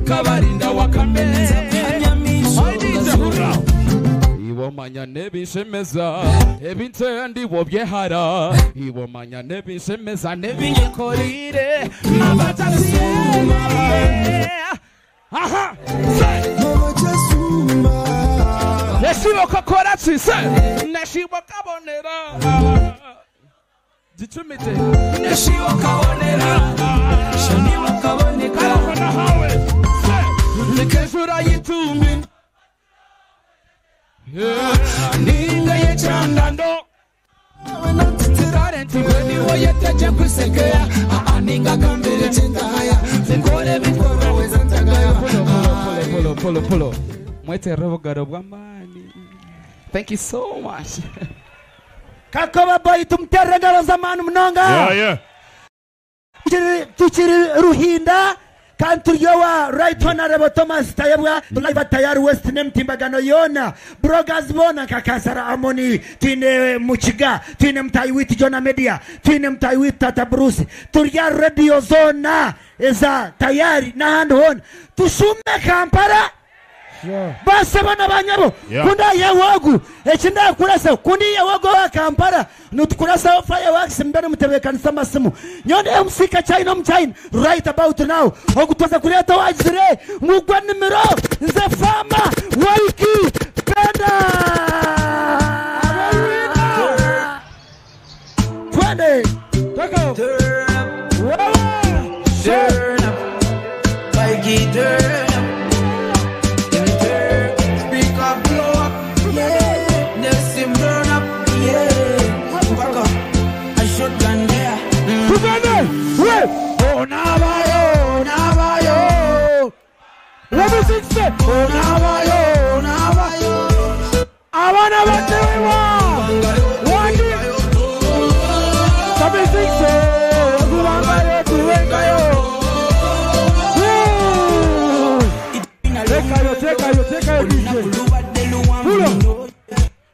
Kabarinda wakameza. Iwomanya nebishemeza ebintu ndiwo byehara. Iwomanya nebishemeza nebinyekorire mabatasuma. Aha. Neshiwo kokora tsise. Neshiwo kabonera. Dichumite. Neshiwo kabonera. Shaniwa kaboneka. Kalafana hawe. Nikeshura yitumbi. Ninga yechandando. Niwo kusekea. Ninga kambere chindaya. Ngore mikoro wezantagaya. Polo polo polo. Mwete revogaro bwamani. Thank you so much. Kakoba boy tumtere ngalo zamani mnonga. Yeah yeah. Tukiri Ruhinda. Kanturyowa Right Honorable Thomas Tayebwa live Tayari West nemtimbagano yona bloggers bona kakasara Amoni twine Muchiga twine Mtaiwiti Jona Media twine Mtaiwiti Tata Bruce turya radio zona eza tayari na handu hona tushume Kampala. Basa bana banyabo kunda yewogu echinda kurasa kundi yewogo wa Kampala nutukurasa fireworks mbere mutebekanisa masimu nyonde msika China mchina right about now okutoza kuleta wajire mugwa nimero nze fama waiki penda twende Turn up waiki turn up. Onabayo, abana batewa wandi kabisise kubangayo tuwengayo tekayo tekayo tekayo DJ pulo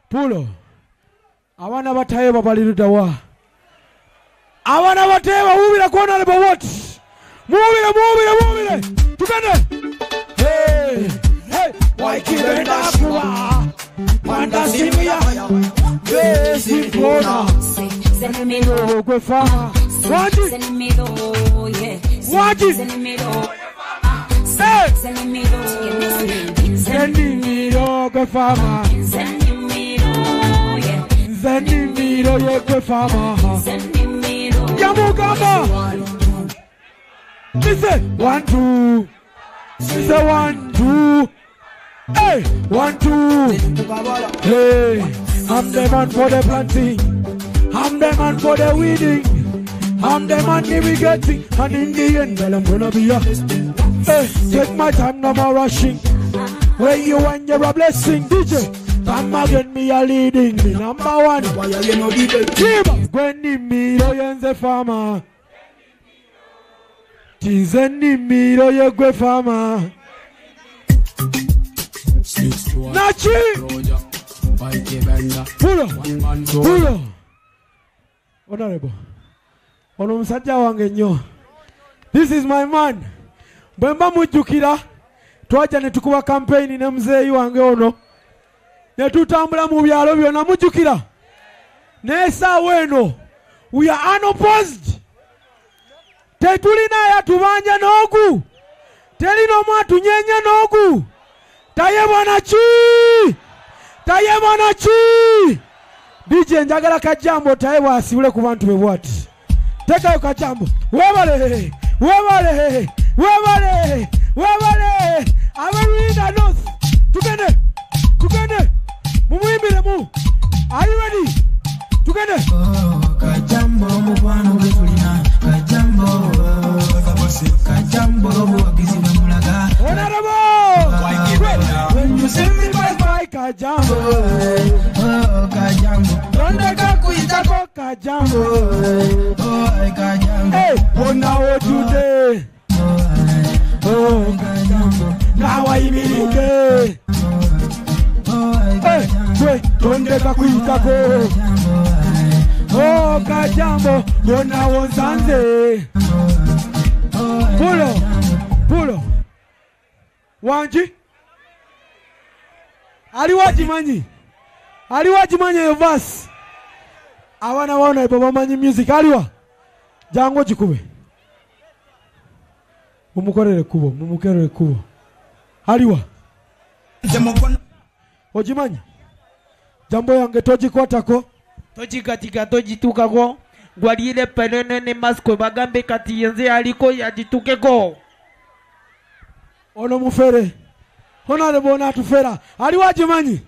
pulo abana batayeba balirudawa abana batayeba wubira kuona lebo what mubire mubire mubire tukane. Hey, hey, waikibenda kuwa panda simu ya besi kona kwefa waji waji zenimiro kwefama zenimiro yekwefama yamugamba nise 1 2 Say 1 2, hey, 1 2, hey. I'm the man for the planting, I'm the man for the weeding, I'm the man irrigating, and in the end, well, I'm gonna be a. Hey, take my time, no more rushing. When you and you're a blessing, DJ. Come again, me a leading, me number one. Gwenny me, yenze farmer. Tizenimiro yegwe fama. Nachi Pulo Pulo Honorable ono musajja wange nnyo. This is my man. Bwemba mujjukira twajja ne tukuba campaign ne muzeeyi wange ono ne tutambula mu byalo byonna mujjukira n'essaawa eno we are unopposed. Tetulina yatubanja n'ogu terina omu atunyenya n'ogu Tayebwa naki Tayebwa naki DJ njagala kajambo Tayebwa asibule ku bantu be bwati tekayo kajambo webale webale webale webale abaruinda north tugende tugende mumuimbire mu. Are you ready? Tugende. Kajambo mukwano gwe tulina kajambo kajambo obuwagizi bwe mulaga. Honorable when you see me by kajambo oh kajambo Kajambo. Hey, ona otude. Oh, Kajambo. Nawaimirike. Hey, gwe tondeka kuyitako. Oh, Kajambo, ona wonsanze. Pulo, pulo. Wanji? Aliwa jimanyi. Aliwa jimanyi eyo verse. Abaana baona bo bamanyi music aliwa. Jangu gikube. Mumukorere kubo, mumukerere kubo. Aliwa. Ojimanyi. Jambo yange togikwatako. Togigatika togitukako. Gwalire penene ne masko bagambe kati yenze aliko yagitukeko. Ono mufere. Honorable onatufera. Aliwa jimanyi.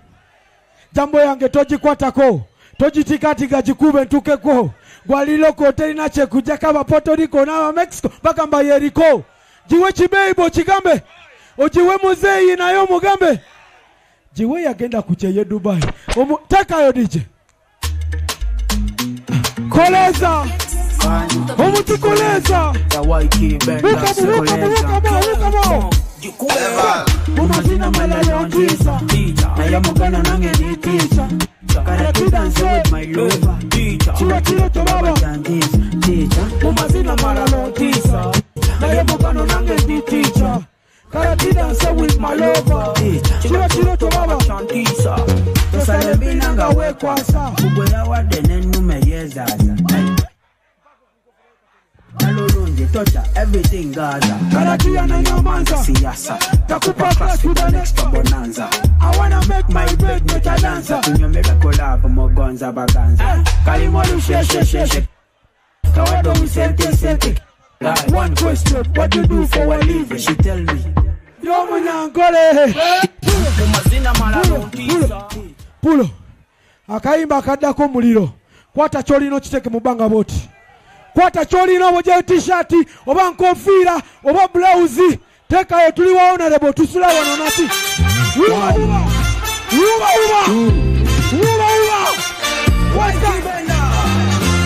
Jambo yange togikwatako. Togitikatiga gikube ntukeko. Gwaliloko terina kyekujja kaba Puerto Rico n'aba Mexico bagamba yeriko. Giwe kibeibo kigambe. Ogiwe muzeeyi naye omugambe. Giwe yagenda ku kyeyo Dubai. Tekayo DJ. Koleza. Omuti koleza. Buka buka buka buka. Mumazina malala ontisa. Naye mugano nange ndi teacher. Karate dance with my lover. Chiro chiro tobaba. Teacher. Mumazina malala ontisa. Naye mugano nange ndi teacher. Karate dance with my lover. Chiro chiro tobaba. Tosale binanga wekwasa. Kugwe yawadde n'ennume yeezaza. Nalulungi tocha everything Gaza. Karatia na nyamanza. Siyasa. Takupa class with the next bonanza. I wanna make my bread make a dancer. Tunyomera kolabo mugonza baganza. Kalimo lusheshesheshe. Kawado misente sente. One question, what you do for a living? She tell me. Yo munyankole. Pulo. Akayimba akaddako omuliro. Kwata ky'olina okiteeke mu bbanga bw'oti. Kwata ky'olina oba t-shirt oba nkofiira oba blouse. Teekayo tuli wa honorable tusula wano nati. Wuba wuba. Wuba wuba. Wuba wuba. What's up?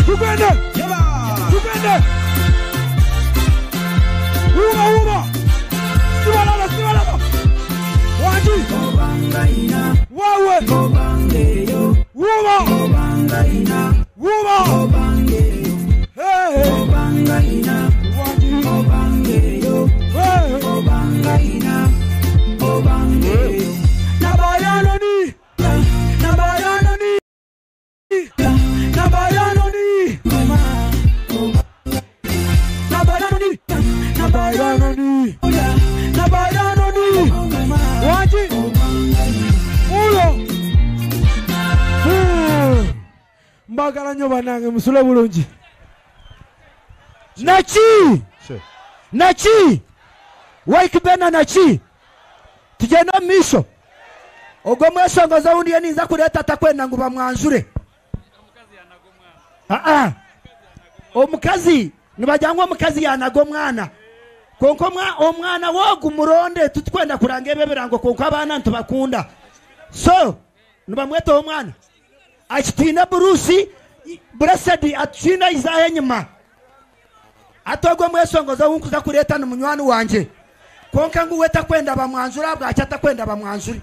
Tugende. Tugende. Wuba wuba. Sibalaba sibalaba. Wanji. Wawe. Wuba. Wuba. Hey. Nabayanoni. Nabayanoni. Nabayanoni. Nabayanoni. Nabayanoni. Nabayanoni. Wanji. Ulo. Mbagala nnyo bannange musule bulungi. Naki! Naki! Waikibena naki! Tugende omu maisho. Ogwo mweshongozi ou ndiyo ninza kureeta atakwenda ngu bamwanjure. Omukazi nibagira ngu omukazi yanaga omwana. Konka omwana wogu muronde tutikwenda kuranga ebyo ebirango konka abaana nitubakunda. So nibamweta omwana. Akitwine Bruce Blessed atwine Isaiah enyima. Atogwe mweshongozi ou nkuza kureeta ni munywani wanje. Konka ngu we takwenda bamwanjura bwaki atakwenda bamwanjure.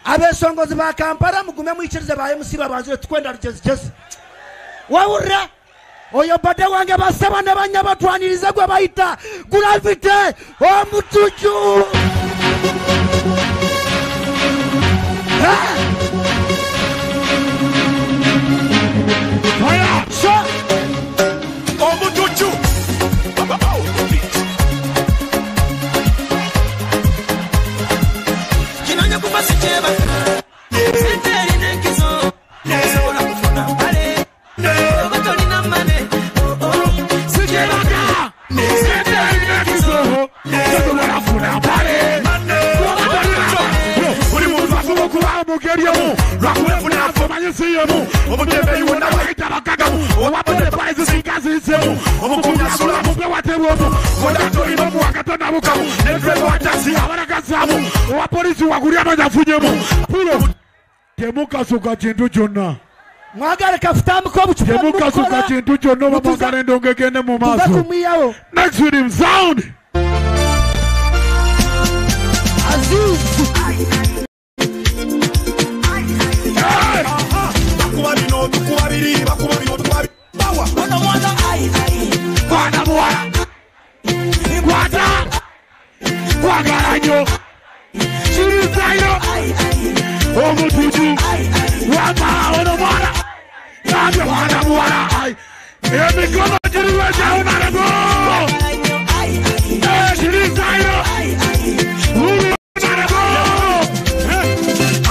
Abeshongozi ba Kampala mugume mwikirize ba MC babanjure tukwenda rugezigezi. Wawurra oyo bade wange basaba ne banyabatwanirize gwe bayita Gravity Omutuju. Omutuju. Kinanya kuba sicheba. Senteri nenkizo. Sobola kufuna pale. Oba tolina mane. Sicheba. Senteri nenkizo. Sobola kufuna pale. Buli muntu asobola okuba mugeri omu. Lwakwefuna afumanyisiyemu. Omutebeyi wonna bayita bakagamu. Owabode payizisinga ziyisemu. Omukuumi asula mugwe watebwomu. Kondakita olina omuwa Katonda bukamu. Ne driver wa taxi abalagazaamu. Owa poliisi waguli amanya afunyemu. Pulo. Temukasuka kintu kyonna. Mwagaruka futambika obucupa Temukasuka kintu kyonna oba mwagala endongo egende mu Tuza maaso. kumwiyawo. Next rhythm sound. Aziz. Bakuba bino tukuba biri bakuba bino tukuba biri. Bawa. Mwana mwana ai ai. Mwana muwala. Kwata. Kwagala nnyo. Kirizayo. Omutuju. Wama ono mwana. Nabyo mwana muwala. Ai. Emikono giriwezawo nalego. Kirizayo.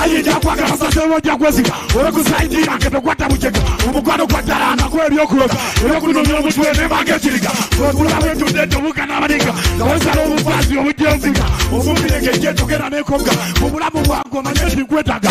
Ayija kwagala sasero ojja kwesiga olwokusaidiira nke tokwata bukeka omukwano gwaddala ebyokuloga ebyokunomya omutwe nemanga ekiriga okulaba etudde tobuka n'abalinga nga wesala obufaasi obujja enziga ofumbire ng'ejja etogera n'ekobwa mu bulamu bwange omanye nti nkwetaaga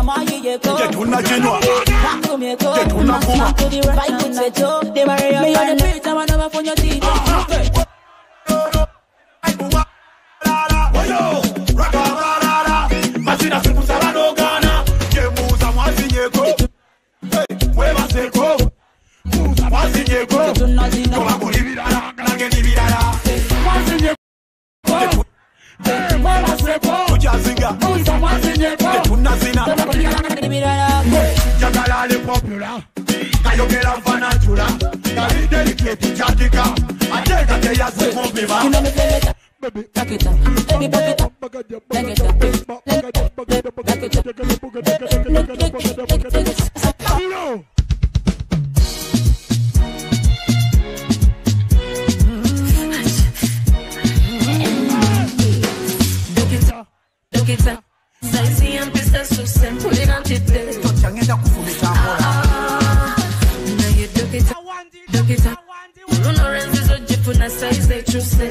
Tetunakinywa. Tetunakuba. Masina sikusaba n'ogaana. Gyemuuza mwazinyeko. Mwebaseko. Musa mwazinyeko. Tobagula ebirala, nange n'ebirala. Tujaziga. Tetunazina. Njagala ali popular. Kayogera nfanatula. Kali delicate kyatika. Ate nga teyazikumpima. Ngenda kufumita mpola.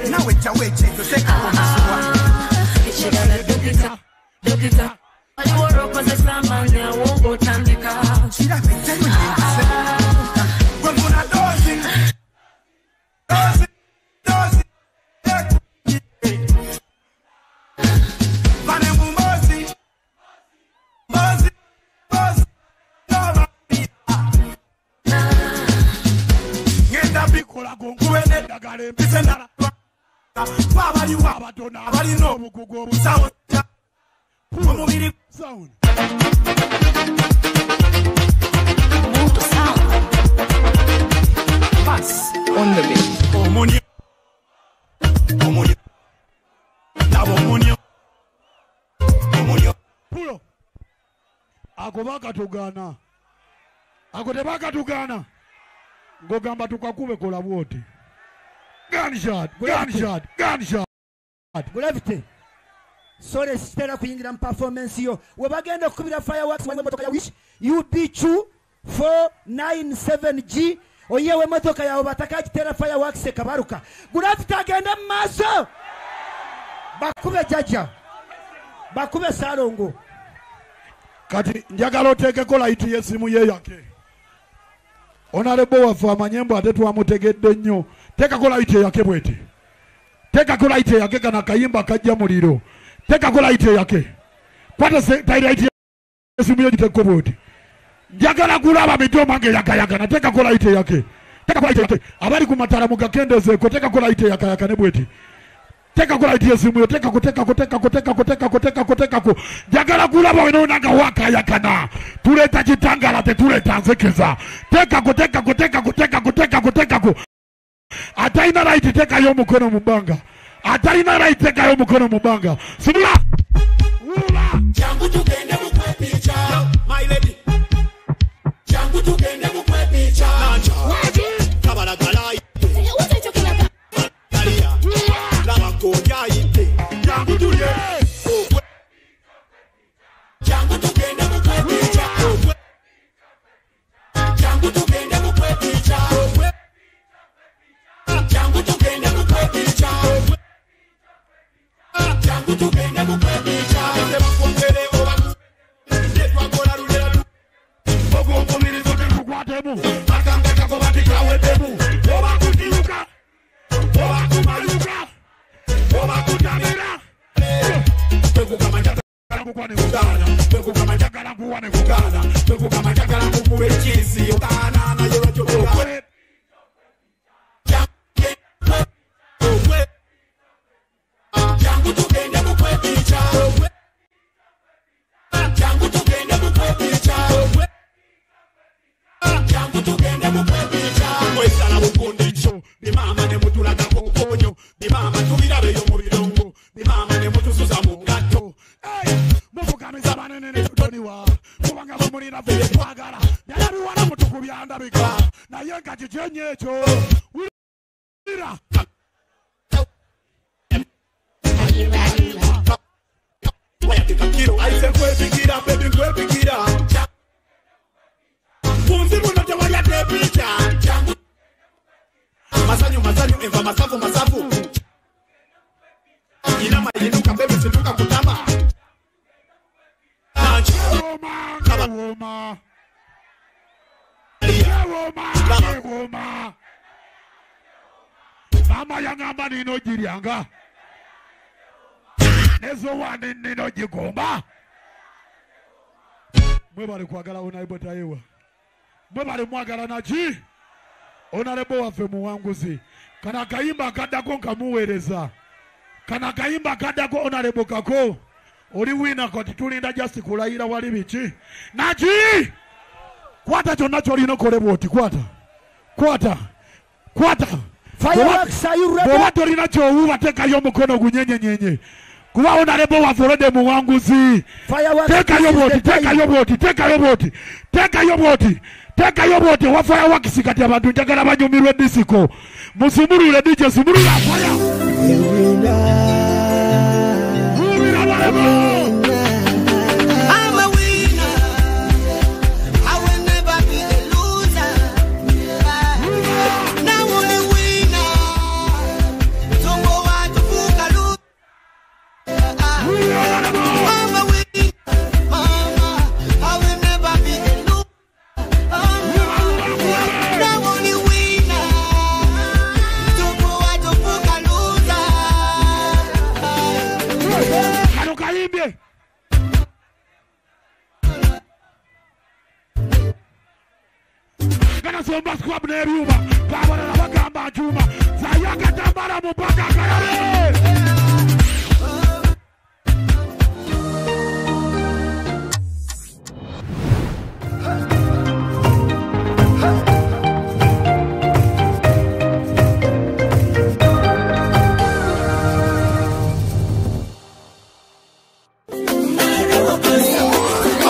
Nawe kyawe ekintu teekako misuwa. Gwe nfuna doozi. Doozi, doozi. Vane mu mboozi. Mboozi, mboozi. Ngenda bikolako nkube n'eddagala empisa endala. Abaliwo abatono abalina obukugu obusawo omubiri. On the beat. Omunyo. Omunyo. Laba omunyo. Omunyo. Pulo. Ako bakatugaana. Ako tebakatugaana. Ng'ogamba tukakube kola bw'oti. Gunshot, gunshot, gunshot. Gravity. Sore sitera kuyingira mu performance yo. We bagenda okukubira fireworks waliwo emmotoka ya Wish UB2 497G. Oyewe emmotoka yawe batakagitera fireworks ekabaruka. Gravity agenda mu maaso. Bakube jjajja. Bakube Ssalongo. Kati njagala oteekeko layiti y'essimu ye yake. Honorable waffe amanye mbu ate twamutegedde nnyo. Teekako layiti eyake bw'eti. Teekako layiti eyake kano akayimba kajja muliro. Teekako layiti eyake. Kwata layiti y'essimu yo giteekeko bw'oti. Njagala kulaba mitooma ng'eyakayakana. Teekako layiti eyake. Teekako layiti eyake. Abali ku matala mugakendezeeko. Teekako layiti eyakayakane bw'eti. Teekako layiti y'essimu yo. Teekako, teekako, teekako, teekako, teekako, teekako, teekako. Njagala kulaba wena nga wakayakana. Tuleeta kitangala tetuleeta nzekeza. Teekako, teekako, teekako, teekako, teekako, teekako. Atalina right teekayo omukono mu bbanga. Atalina right teekayo omukono mu bbanga. Simula! Jangu tugende mu kwepicha. My lady. Jangu tugende mu kwepicha. Kabalagala ayite. Kalia. Laba kojja ayite. Jangu tulye. Jangu tugende mu kwepicha. Jangu tugende mu kwepicha. Jangu tugende mu kwepicha. Jangu tugende mu kwepicha. Tebakwongere oba tetwakola lulera Ogw'omukumirizo tekukwatemu. Akanga batikaweddemu. Oba kutiuka. Oba kumaluka. Oba kutamira. Twekugamba njagala nkuwane kugaana. Twekugamba njagala nkuwane kugaana. Twekugamba njagala nkukuba ekiisi. Ogaana naye lwaki ogaana? Jangu tugende mu kwepicha. Jangu tugende mu kwepicha. Jangu tugende mu kwepicha. Mwesala bukundi kyo. Bimaama ne mutulagako obukonyo. Bimaama tubirabeyo mu birongo. Bimaama ne mutusuza mu ngatto. Mufukamiza banene ne tutoniwa. Kubanga bamulina ffe bye twagala. Byala biwala mutukubya ndabika. Naye nga kiki ennyo ekyo? Wulira. Aise nkwepigira, baby nkwepigira. Kunzi muno tewali atepicha. Masanyu, masanyu, enva masavu, masavu. Inama yinuka, baby situka kutama. Yewooma. Yewooma. Yewooma. Maama yaŋŋamba nina ogiryanga. Nezowaani nina ogigomba. Mwebale kwagala Honorable Tayebwa. Mwebale mwagala naki? Honorable waffe muwanguzi. Kano akayimba akaddako nkamuweereza. Kano akayimba akaddako Honorable kako. Oli wina kati tulinda just kulayira wali biki? Naki? Kwata kyonna ky'olina okole bw'oti kwata. Kwata. Kwata. Fireworks, are you ready? Bw'oba tolina ky'owuuba teekayo omukono gunyenyenyenye. Kuba Honorable waffe olwedde muwanguzi. Fireworks, Teekayo this is bw'oti, the time. teekayo bw'oti, teekayo bw'oti, teekayo bw'oti, teekayo bw'oti owa fireworks kati abantu njagala banyumirwe disiko. Musumulule DJ, sumulula fire. I'm a winner. I will never be a loser. Now only winner. Tongo watu fuka lu- I'm a winner, mama. I will never be a loser. Now only winner. Tongo watu fuka loser. Kano kayimbye. Ganasomba squab n'ebyuma babalala bagamba nkyuma zayakatambala mu mpaka kalabe.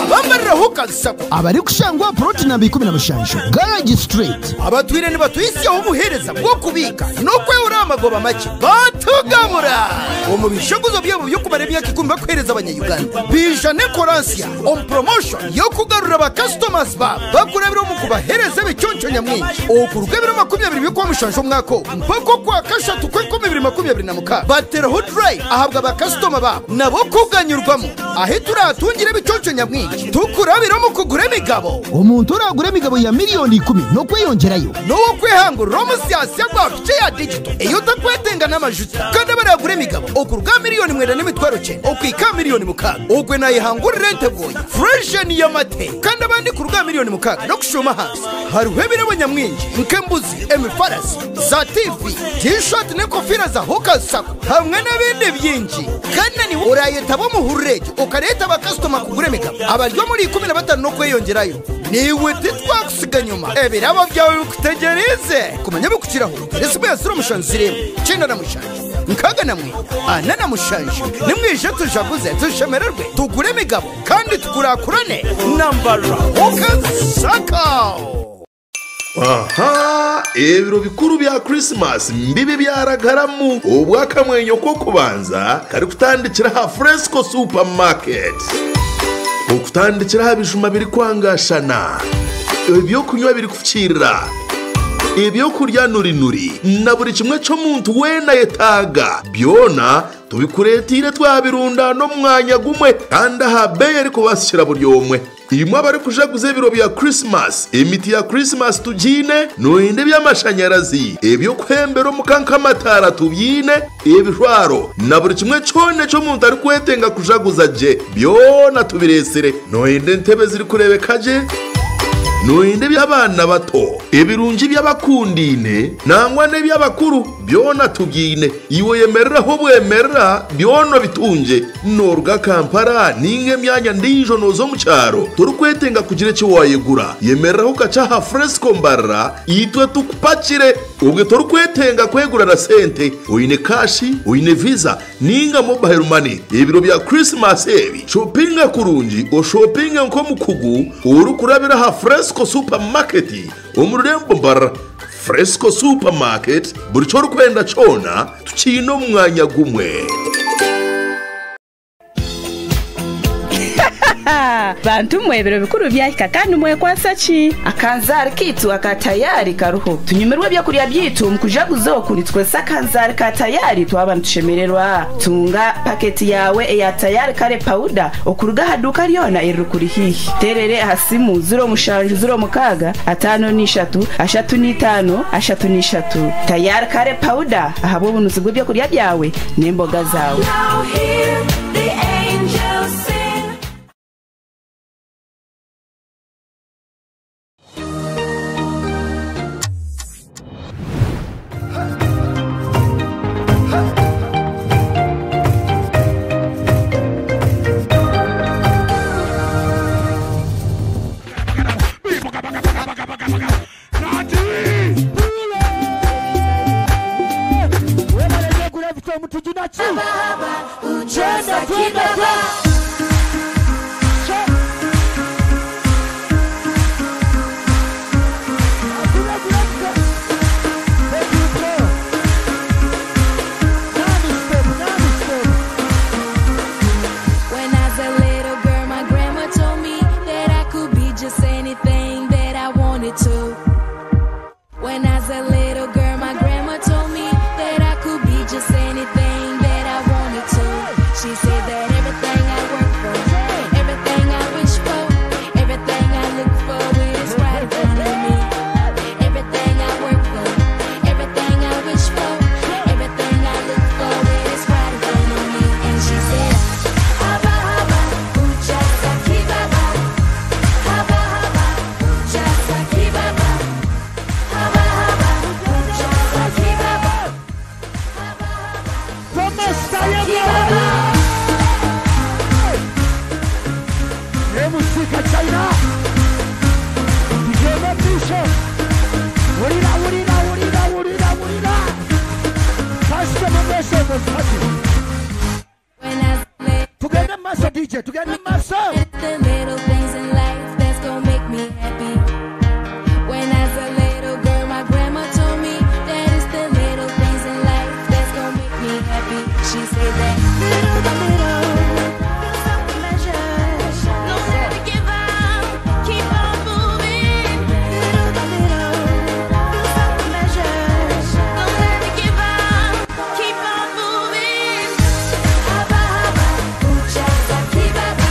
Bambariraho kasako Abari kushangwa plot namba 17 Garage Street. Abatwire nibatwisyaho obuheereza bw'okubiika n'okwehura amagoba make batugabura omu bishogozo byabo by'okumara emyaka 10 bakuheereza abanyayuganda bija n'enkoransiya omu promotion y'okugarura bakasitomazi baabo bakurabira omu kubaheereza ebiconco nyamwingi okuruga ebiro 27 omwaka ogu mpaka okwa kashatu kw'enkumi ibiri 26 bateraho drive ahabwa bakasitoma baabo nabo kuganyurwamu aho turahatungira ebiconco nyamwingi tukurabira omu kugura emigabo. Omuntu oragura emigabo ya miliyoni 10 n'okweyongerayo. N'owo kwehangurira omusyasya gwa pice ya digito eyo otakwetenga n'amajuta kandi abaragura emigabo okuruga miliyoni 9 900 okwika miliyoni 6 ogwe nayihangurira entegoyi furesheni y'amate kandi abandi kuruga miliyoni 6 no kushuma hasi hariho ebirabo nyamwingi nk'embuzi emifarasi za tv tishati n'enkofira za hokasako hamwe n'ebindi byingi kandi niwe urayetaba omuhururege ukareta abakasitoma kugura emigabo abaryo muri 15 no kweyongerayo niwe titwakusiga nyuma ebirabo byawe bikutegereze kumanya bikukiraho resibo ya 071 97 6 47 nimwije tujaguze tushemererwe tugure emigabo kandi tukurakurane nambara hokasako. Aha, ebiro bikuru bya Christmas mbibi byaragaramu obwakamwenyo ko kubanza kari kutandikira ha Fresco Supermarket. Okutandikira ha bijuma biri kwangashana, ebyokunywa biri kufukirira, ebyokurya nuri na buri kimwe cy'omuntu wena yetaaga byona tubikuretire twabirunda n'omwanya gumwe kandi aha beyi ariko basikira buri omwe. Imwe abari kujaguza ebiro bya Christmas, emiti ya Christmas tugiine, noyinde by'amashanyarazi, ebyokuhembera omukankamatara tubyine, ebijwaro na buri kimwe kyona eky'omuntu arikwetenga kujaguza gye byona tubiresire. Noyinde entebe zirikurebeka gye, noyinde by'abaana bato, ebirungi by'abakundine nangwa n'eby'abakuru byona tubyine. Iwe yemereraho bwemerera byona bitunge. Noruga Kampala ninga emyanya ndiijo noza omu kyaro torikwetenga kugira eki wayegura. Yemereraho kacaha Fresco Mbarara itwe tukupakire. Ubwe torikwetenga kwegura na sente, oyine kashi, oyine visa ninga mobile money. Ebiro bya Christmas ebi shopinga kurungi oshopinga nk'omukugu orikurabira ha Fresco Supermarket omu rurembo Mbarara. Fresco Supermarket buri kyo orikwenda kyona tukiine omwanya gumwe. Aha, bantu mwe ebiro bikuru byahika kandi mwekwasa ki? Akanzaari kaitu aka tayari karuho. Tunyumirwe ebyokurya byaitu omu kujaguza oku nitukozesa akanzaari ka tayari twaba nitushemererwa. Tunga paketi yawe eya tayari kare pawuda okuruga aha duuka ryona eririkuri haihi. Terere aha simu 0706 53 35 33. Tayari kare pawuda ahabw'obunuzi bw'ebyokurya byawe n'emboga zawe. Now hear the angels sing. Twende, twende, twende. When I was a little girl, my grandma told me that I could be just anything that I wanted to. When I was a little girl, my grandma told me that I could be just anything that I wanted to. She said that everything I work for, everything I wish for, everything I look for is right in front of me. Everything I work for, everything I wish for, everything I look for is right in front of me. And she said, Haba haba, ucha saki baba. Haba haba, ucha saki baba. Haba haba, ucha saki baba. Thomas Tayebwa. Emusika China. Tugende mwisho. Wulira, wulira, wulira, wulira, wulira. Customer message was Tugende maaso DJ, tugende maaso. The little things in life that's gonna make me happy. When I was a little girl, my grandma told me that it's the little things in life that's gonna make me happy. She said that little by little, builds up the measure. Don't ever give up, keep on moving. Little by little, builds up the measure. Don't ever give up, keep on moving. Haba haba, ucha saki baba.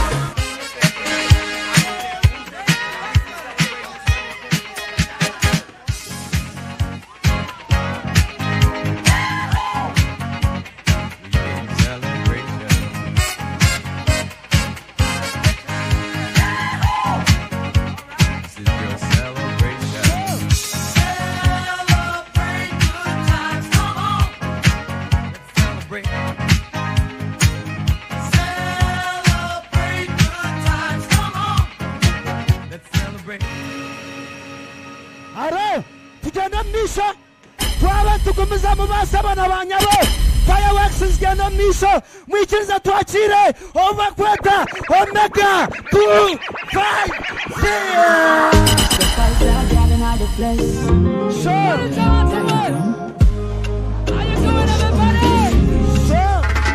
Aro, tugende mwisho. Twaba tugumiza mu maaso abana ba nyabo. Fireworks zigenda mu mwisho. Mwikirize twakire obakweta Omega 2 5 6. Sure.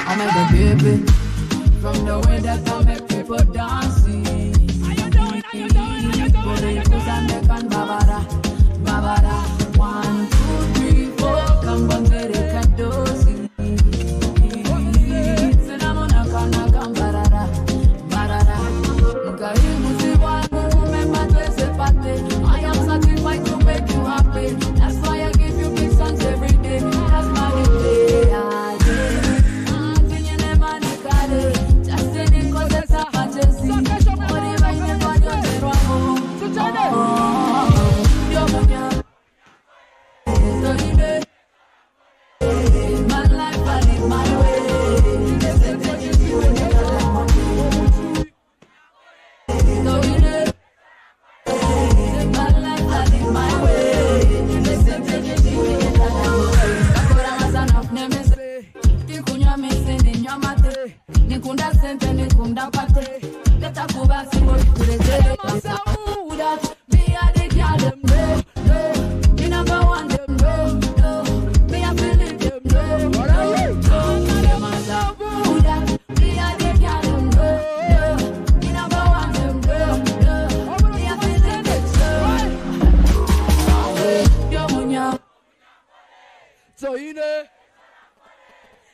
I make a baby from the way that I make people dancing. Are you doing? Are you doing? Are you doing? Are you doing? Babara, babara. 1, 2, 3, 4. Come on, get it, kadosi. Sinamona kana kambarara, barara. Mkarimu si wangu, umemba twese pate. I am satisfied to make you happy. That's why I give you peace.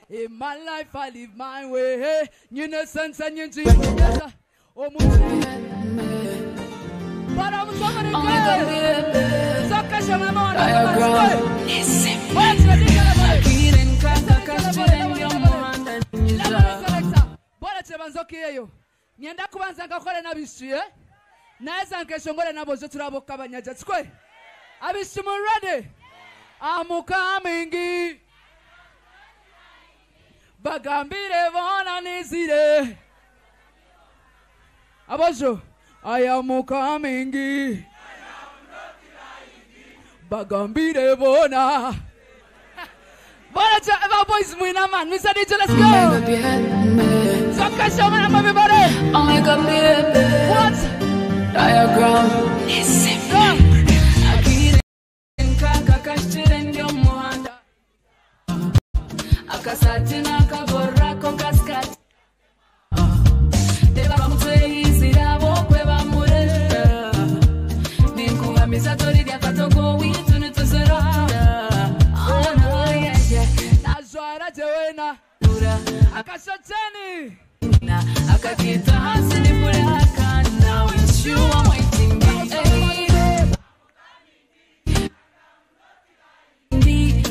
In my life I live my way. Nyine sense nyingi Borakirebanzokiyeyo nyenda kubanza nkakore n'abishuye naza nkeshongore nabozo turaboka abanyaja sikwe abishu mu ready amukamingi bagambire bona nizire abojo I am coming bagambire bona bona cha boys mwina man Mr. DJ let's go Sokasha man everybody. Oh my God baby. What diagram akasati nakaborako kaskati tebamutweyizira bokwe bamurera ninkuhamiza torirya katogo witu nituzera azwara jewena akasoteni akakita hasi nipulaka now it's you I'm waiting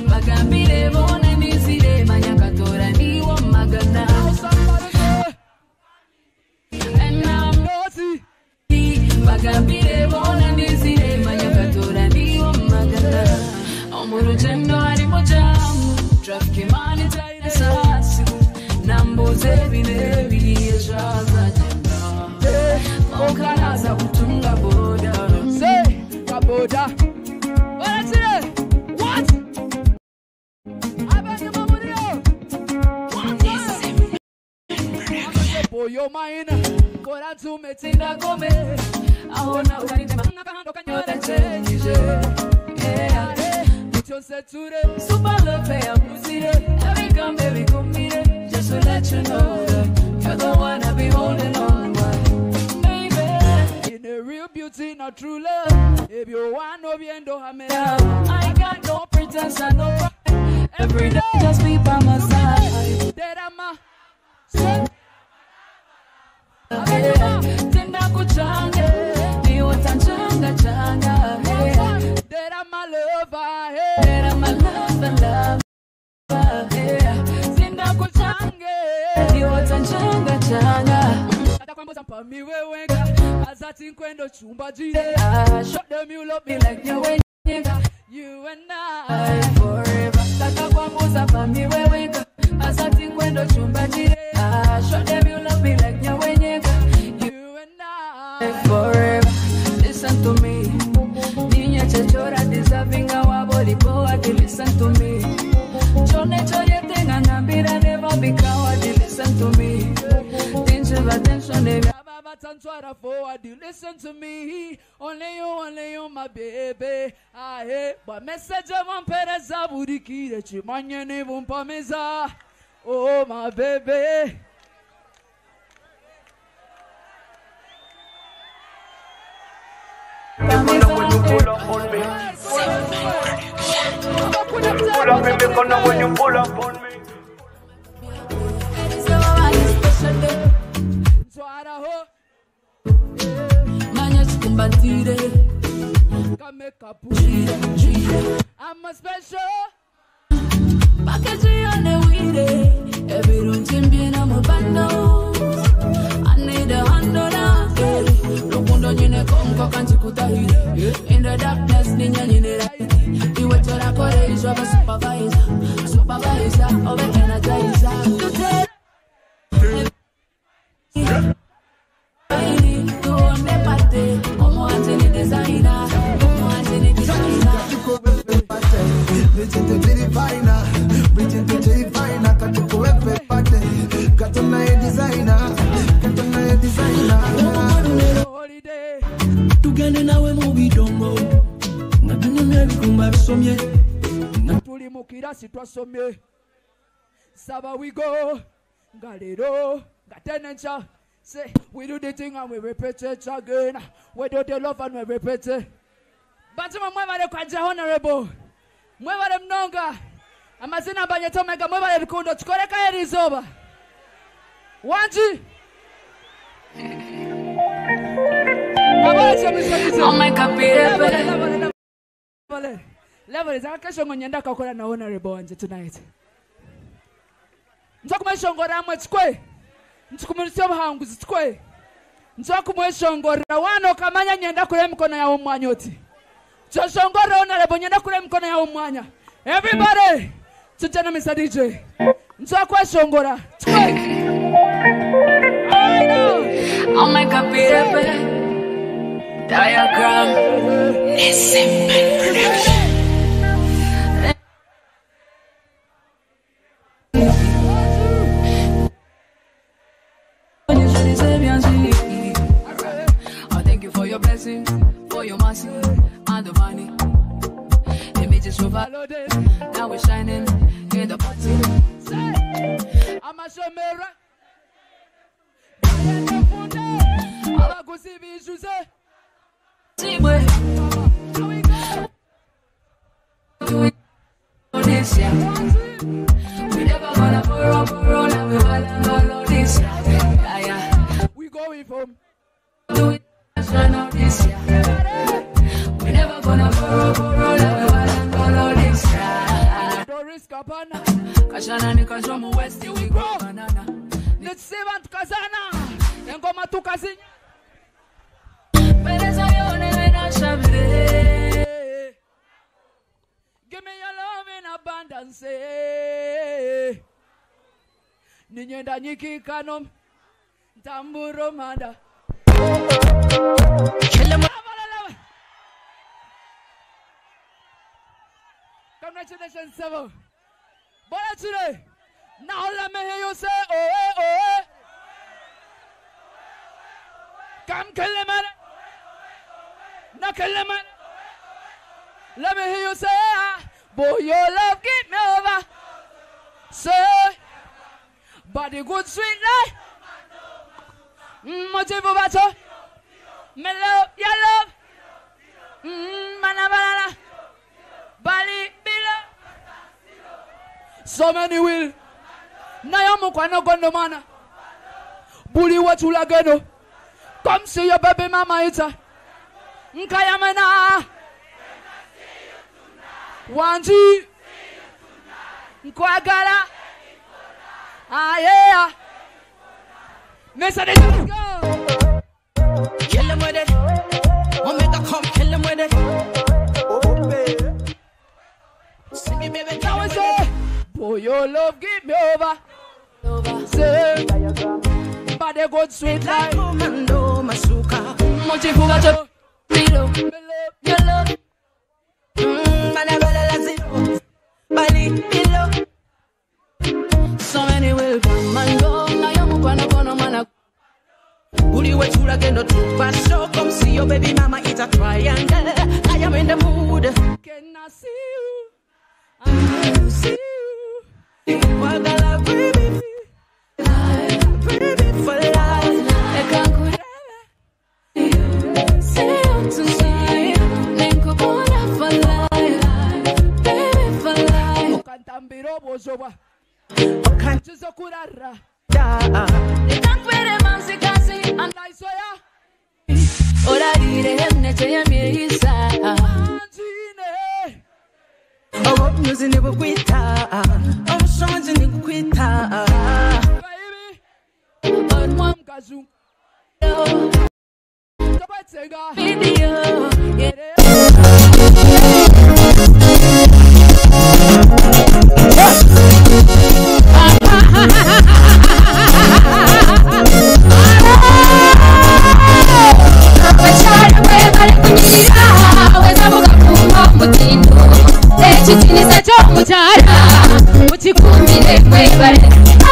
bagambire bona nizire manyakatora niwo magana bagambire bona nizire manyakatora niwo magana omurugendo harimo jamu traffic mani taisasi nambuze binebi ejo azagenda okanaza kutunga boda se kaboda baratire what Boyo mine, kora tumetinda gome. Ahona ukanitema nakahando kanyore chenjije. Yeah, chose ture. Super love ya muzire. Every come baby kumire. Just to let you know that you're the one I be holding on, baby. In a real beauty, not true love. If you want no viendo hamera. I got no pretense and no pride. Every day just be by my side. Derama. Tenda kuchange, ni utachanga changa. Dera my lover, hey. Dera my lover, lover, hey. Tenda kuchange, ni utachanga changa. Atakwamboza mpami wewenga, azati nkwendo chumba jire. Show them you love me like you wenga. You and I forever. Tatakwamboza mpami wewenga, azati nkwendo chumba jire. Show them you love me like you wenga. You and I forever. Listen to me. Niña chachora deserving our body boy. Listen to me. Chone chore tenga ngambira never be coward. Listen to me. Danger attention baby. Forward, you listen to me. Only you, my baby. I hey, but message of one pereza burikire chimanye ni bumpameza. Oh my baby. Pull up on me. Pull up in me corner when you pull up on me. I'm a special. Package on the weed. Every room I'm a bando. I need a hand on. Rukundo nyine konko kanchi kutahire. In the darkness ninya nyine right. Iwe chora kore ijoba supervisor. Supervisor obe energizer. Tuone pate omo antini designer. Omo antini designer. Tugende nawe mu bidongo nga tunyumya ebikumba bisomye tuli mu kirasi twasomye saba wigo nga leero nga tenenkya say we do the thing and we repeat it again we do the love and we repeat it. Batuma mwebale kwaja honorable mwebale mnonga Amazina mbanyeta Omega mwebale bikundo tukoreka eriizooba. Wangi. Omega Peter. Level is akesho ngonyenda kakora na honorable wanje tonight. Nzokumweshongora amwe chikwe. Nzikumurisyo obuhanguzi chikwe. Nzokumweshongora wano kamanya nyenda kure mikono yawe omwanya oti. Nzoshongora honorable nyenda kure mikono yawe omwanya. Everybody tujana Mr. DJ. Nzokweshongora chikwe. I know. Omega Peter. Diagram. Listen, production. I thank you for your blessings, for your mercy, and the money. Images overloaded, now we're shining in the party. I'm a shomera. We never gonna borrow, borrow, now we wanna borrow this year. Yeah, yeah. We going from do it this year. We never gonna borrow, borrow, now we wanna borrow this year. Doris Kapana, Kashana ni kashomu West, we grow banana. Nitseva tukazana, engoma tukazinya. Give me your love in abundance. Ninyenda nyikikano ntamburo manda. Congratulations, Savo. Bola today. Now let me hear you say, oh, eh, oh, eh. Come kill him, man. Now kill him, man. Let me hear you say, ah, boy, your love get me over. Say, body good, sweet life. Motivo bato. Me love, your love. Mana banana. Bali, bila. So many will. Nayo mukwano gondo mana. Buli watulageno. Come see your baby mama ita. Nkayamena. Wanji. Nkwagala. Ah yeah. Mr. Let's go. Kill him with it. Omega come kill him with it. Sing it, baby. Now I say, boy, your love give me over. Say, but they good sweet life. Commando masuka. Mochifuga cho. Milo, your love. So many will come and go. Now you're mukwano kono mana. Buli wetula gendo tupaso. Come see your baby mama, it's a triangle. I am in the mood. Can I see you? I see you. Wagala baby, baby for life. See you tonight. Nenkubona for life. Baby for life. Okantambiro bozoba. Chizokurara. Nikakwere manzikazi. Andaisoya. Orarire hemne yamyeisa. Anjine. Obunyuzi nibukwita. Obushonji nikukwita. Baby. Onwamkazu. Video. Ekitinisa ky'omukyala mukikuumire mwebale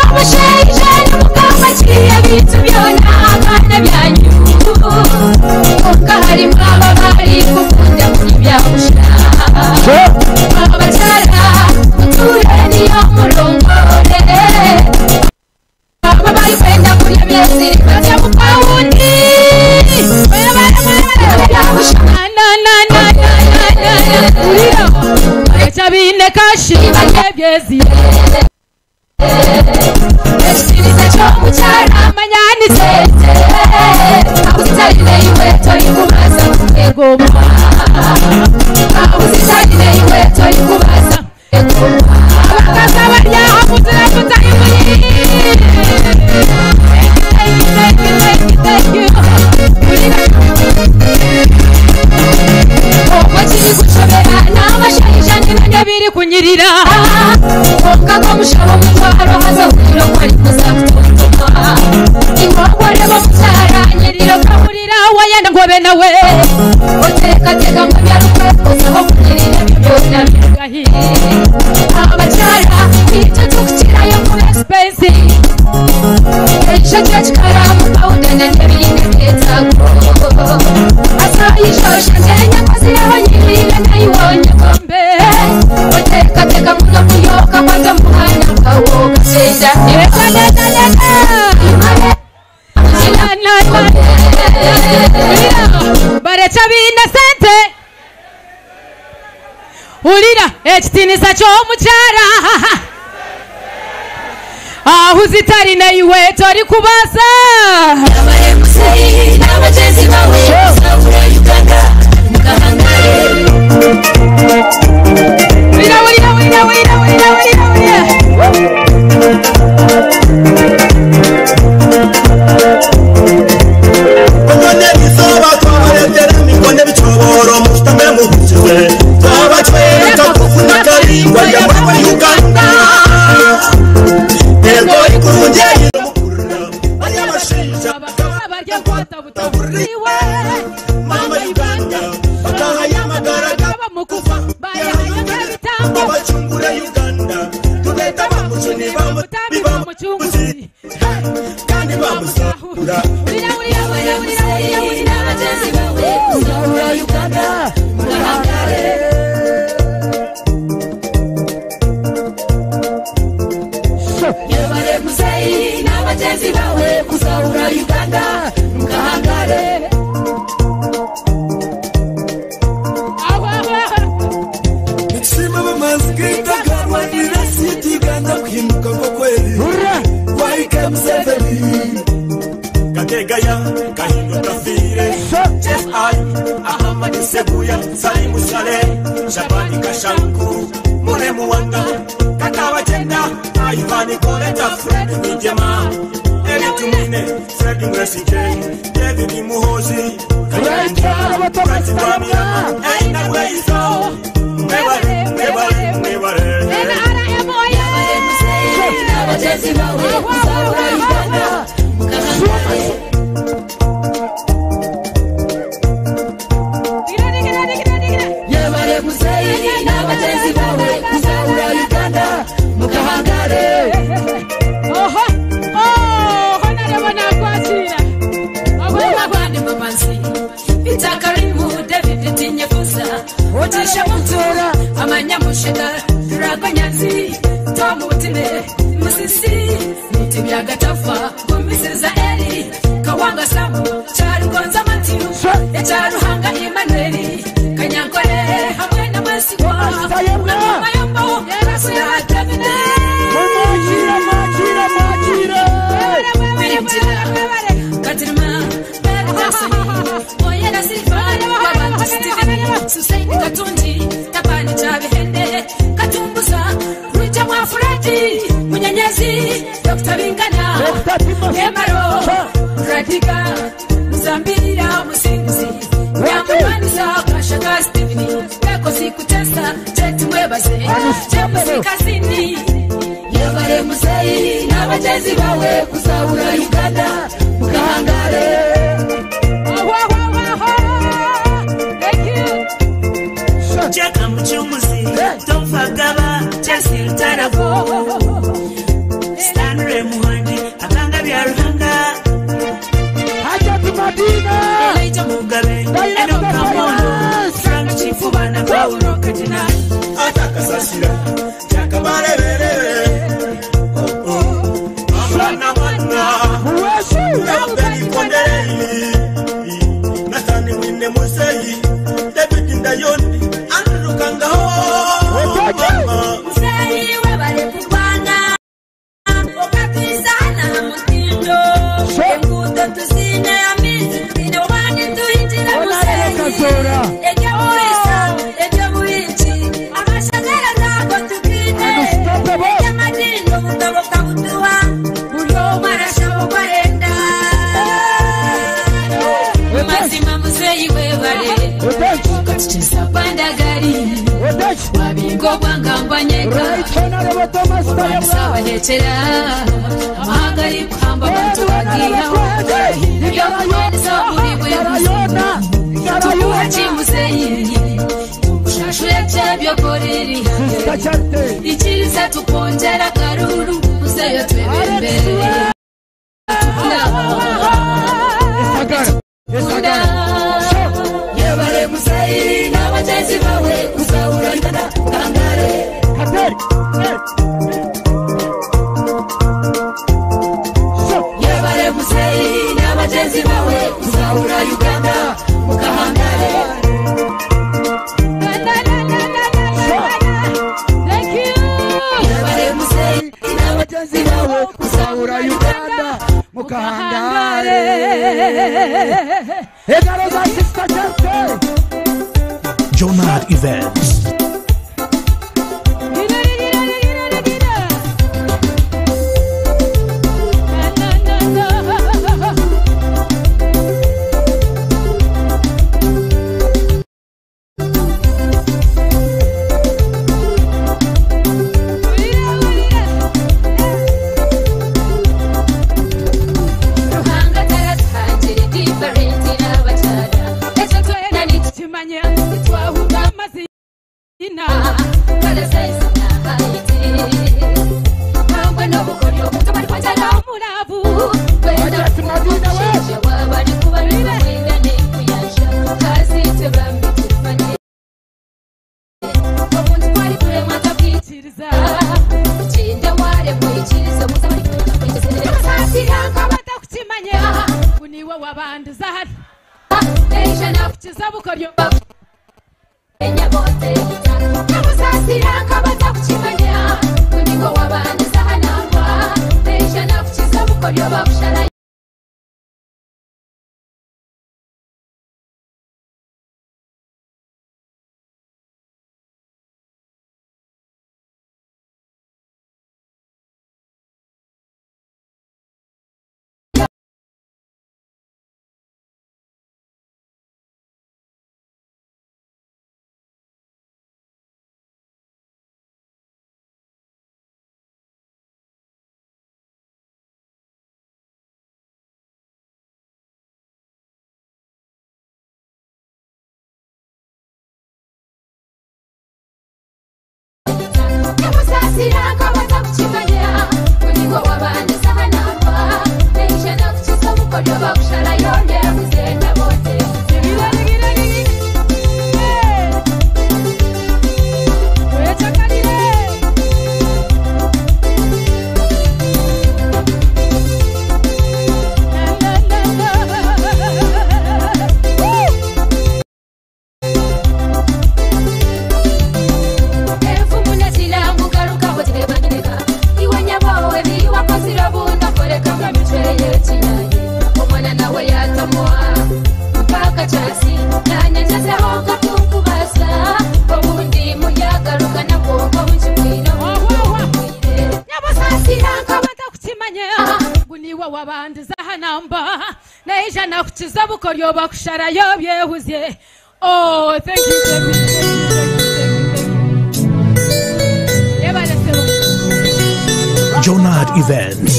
abashaija nimugamba kiri ebintu byona abaana byanyu konka harimu aba bari kukunda buri byabusha abakyala muture niyo murongore aba bari kwenda kurya byeziri batya mu pawundi Chabine kashi Yes, yes. Ekitiinisa ky'omukyala amanyani sente akuzitalire iwe toli kubaasa kwegomba akuzitalire iwe toli kubaasa kwegomba abakazi abali aho muzira mutayimuli. Thank you, thank you, thank you, thank you. Okwo kiri kushobera n'abashaija nibanya biri kunyirira konka k'omushabo omutwaro haza hurira oku arikuza kutontoma iwe ogworeba omukyara nyirira okahurira wayenda ngu obe nawe oteekateeka ngu ebyarikwekozaho kunyirira ebyo byona birugahi abakyara itwe tukukirayo kuba expensive ekisho ky'ekikaramu pawuda na n'ebindi byetaago asayishosha ndenyakozireho nyirira nayiwonye gombe oteekateeka muno kuyoka kwanza muhanda kawo kagenda bareca biine sente hulira ekitiinisa ky'omukyara aho zitari naiwe tori kubaasa n'abagenzi bawe kuzahura Uganda mukahangare. Wira, wira, wira, wira, wira, wira, wira. Omwana ebizoba twabaletera emikono ebicoboro mushutame mubukize twabacwereka kufuna karingwa yamwe Uganda ego ikurungi mukurura bari abashinja barya kwata butaburiwe mama Uganda bakahaya amagara bamukufa bayahaya ebitambo bacungure Uganda tubeta bamucuni bamutambi bamucunguzi kandi bamusahura. Wira, wira, wira, wira, wira, wira. N'abagenzi bawe kuzahura Uganda mukahangare. Yebare muzeyi n'abagenzi bawe kuzahura Uganda mukahangare. Nitushima bamazigita garwanira siti Uganda kuhinduka ngo kweli waike Museveni Kategaya Kahindo Tafire Jeff I Ahmad Seguya Salimu Saleh Shabani Kashanku Muremu Wanga Katabajenda Ivani Koleta Fred Mijema Eli Tumine Fred Mresije David Muhozi Kayanja Fred Wamia Eina Weizo Meware Meware Meware N'abagenzi bawe kuzahura Uganda mukahangare. Yebare muzeyi n'abagenzi bawe kuzahura Uganda mukahangare. Oho, oho, nareba nakwakira. Abandi mamanzi Peter Karimu David Tinyefuza Otisha Mutura Amanyamushega Dragonyanzi Tom Butime Musisi Mutibyagatafa Gumisiriza Eli Kawanga Samu Charugonza Matthew Echaruhanga Emmanuel Kanyankole hamwe na Mwesigwa na Mayombo Kasura David Mwakire, mwakire, mwakire. Katirma Oyela Silva Babatu Steven Susaini Katunji Tabani Chabihende Katumbuza Ruja Mwafurati Munyenyezi Dr. Bingana Emaro Radika Muzambira Musinguzi Nyamwanisa Kashaka Steven Beko Sikutesa Jet Mwebaze James Kazini Yebare muzeyi n'abagenzi bawe kuzahura Uganda mukahangare. Jack Muchunguzi Tomfagaba Chelsea Lutarago Stanley Muhandi Akanga bya Ruhanga Hajat Madina Elijah Mugabe Eno Kamondo Frank Chifuba na Paulo Katina Atakasasira Jakabarebere Amwana mwana Rabeni Kondeli Nathani Wine Museyi David Ndayoni Andrew Kangaho Muzeyi webare Obugabo kabutuha buri omwe arashaba oku arenda. Mazima muzeyi webale katukiza pandagari wabinga obwangambanyeka olwanisabahekera amahanga arikuhamba abantu bagihaho ebyokubanisa buri bwebuzibu tukuha ki muzeyi ushashure kyebyokoreri ikiriza tukwongera karuru muzeyo twebembere. Yebale muzeyi n'abagenzi bawe kuzahura Uganda kangare. Yebale muzeyi n'abagenzi bawe kuzahura Uganda mukahangare. Thank you. Yebale muzeyi n'abagenzi bawe kuzahura Uganda mukahangare. Engalo za Sister Charity. Jonad Events. Ruhanga taratuhangire different n'abakyala ekyo twena nitukimanya twahurwa amazina kale sayizi nahayiti hangwe n'obukoryo omuntu bari omulavu wenda kumushaija waba ari kuba nikumwenda nekuyanja kazi twe bambi tufane omuntu kwari kuremwa atakwikiriza kinde waremwikiriza Saasira nk'abatakukimanya ngu niwe wabandiza hano eija nakukiza bukoryo. Namusaasira nk'abatakukimanya ngu niwe wabandiza hanangwa eija nakukiza bukoryo bakushara. Namusaasira nk'abatakukimanya ngu niwe wabandiza hanangwa eija nakukiza bukoryo bakusharayo yebuze nabote. Nyamusaasira nk'abatakukimanya ngu niwe wabandiza hanamba neija nakukiza bukoryo bakusharayo byehuzye. Oh, thank you, thank you, thank you, thank you, thank you, thank you. Yebale sebo. Jonad Events.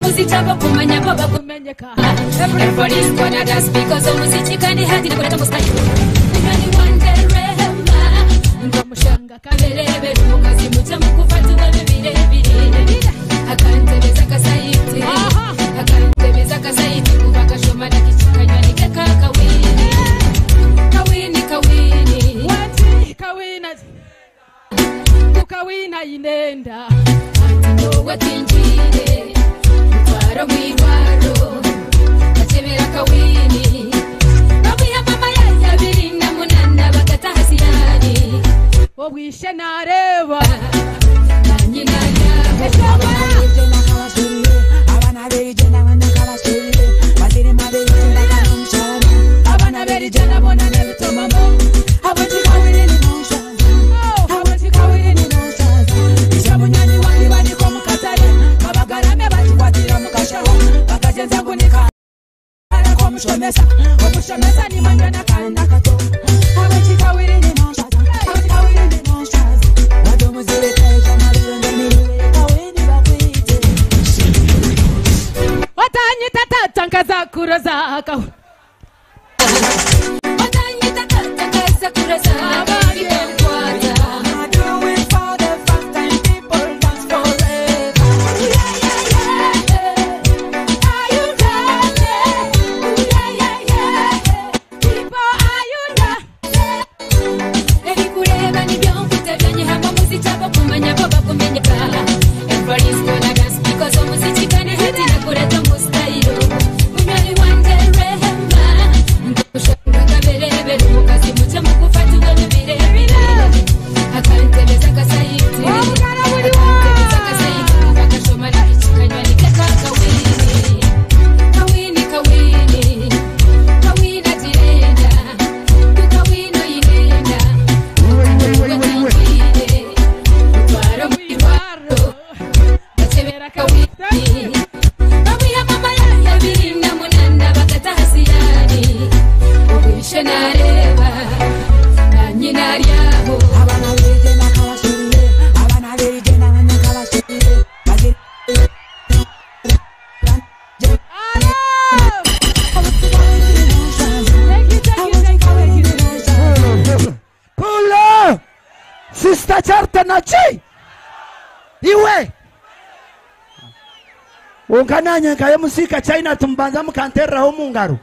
Muzitabo kumanya ko bakumenyeka. Everybody's gonna dance because omuziki kandi hati nakuleta musikayi. Nani wanje rehema Ngomushanga kaberebere omukazi mutya mukufata birebire. Akantebeza kasayiti akantebeza kasayiti kuba kashoma nakichikanywa nikeka kawini kawini kawini wati kawina kukawina inenda Ati tinjire mutwaro mwirwaro bakebera kawini babuya mama ya 28 bagataha siyani obwishe nareba na nyina yawe. Omushomesa, omushomesa ni mwana kana kato. Abachikawiri ni nonshaza, abachikawiri ni nonshaza. Wadomuzireka maliro ndani kaweni bakwite. Watanyita tata nkaza kuroza ka. Watanyita tata nkaza kuroza ka. Sister Charta nachi iwe unkananye nkaye musika China tumbanza mukantereraho mungaro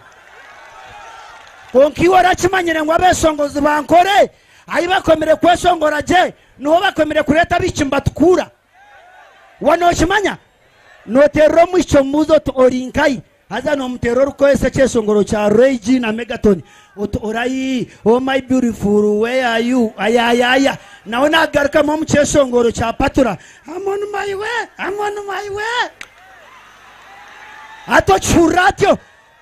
konkiwe rakimanyire ngo abesongozi bankore ayi bakomere kwesongora je niho bakomere kureta bichimba tukura wanokimanya noterera omwisho muzo orinkai haza nomutera orukozesa kyesongoro kya Regi na Megaton orayi oh my beautiful where are you ayayaya nawe nagarukamu omu kyesongoro kya Patura I'm on my way, I'm on my way atokihurira atyo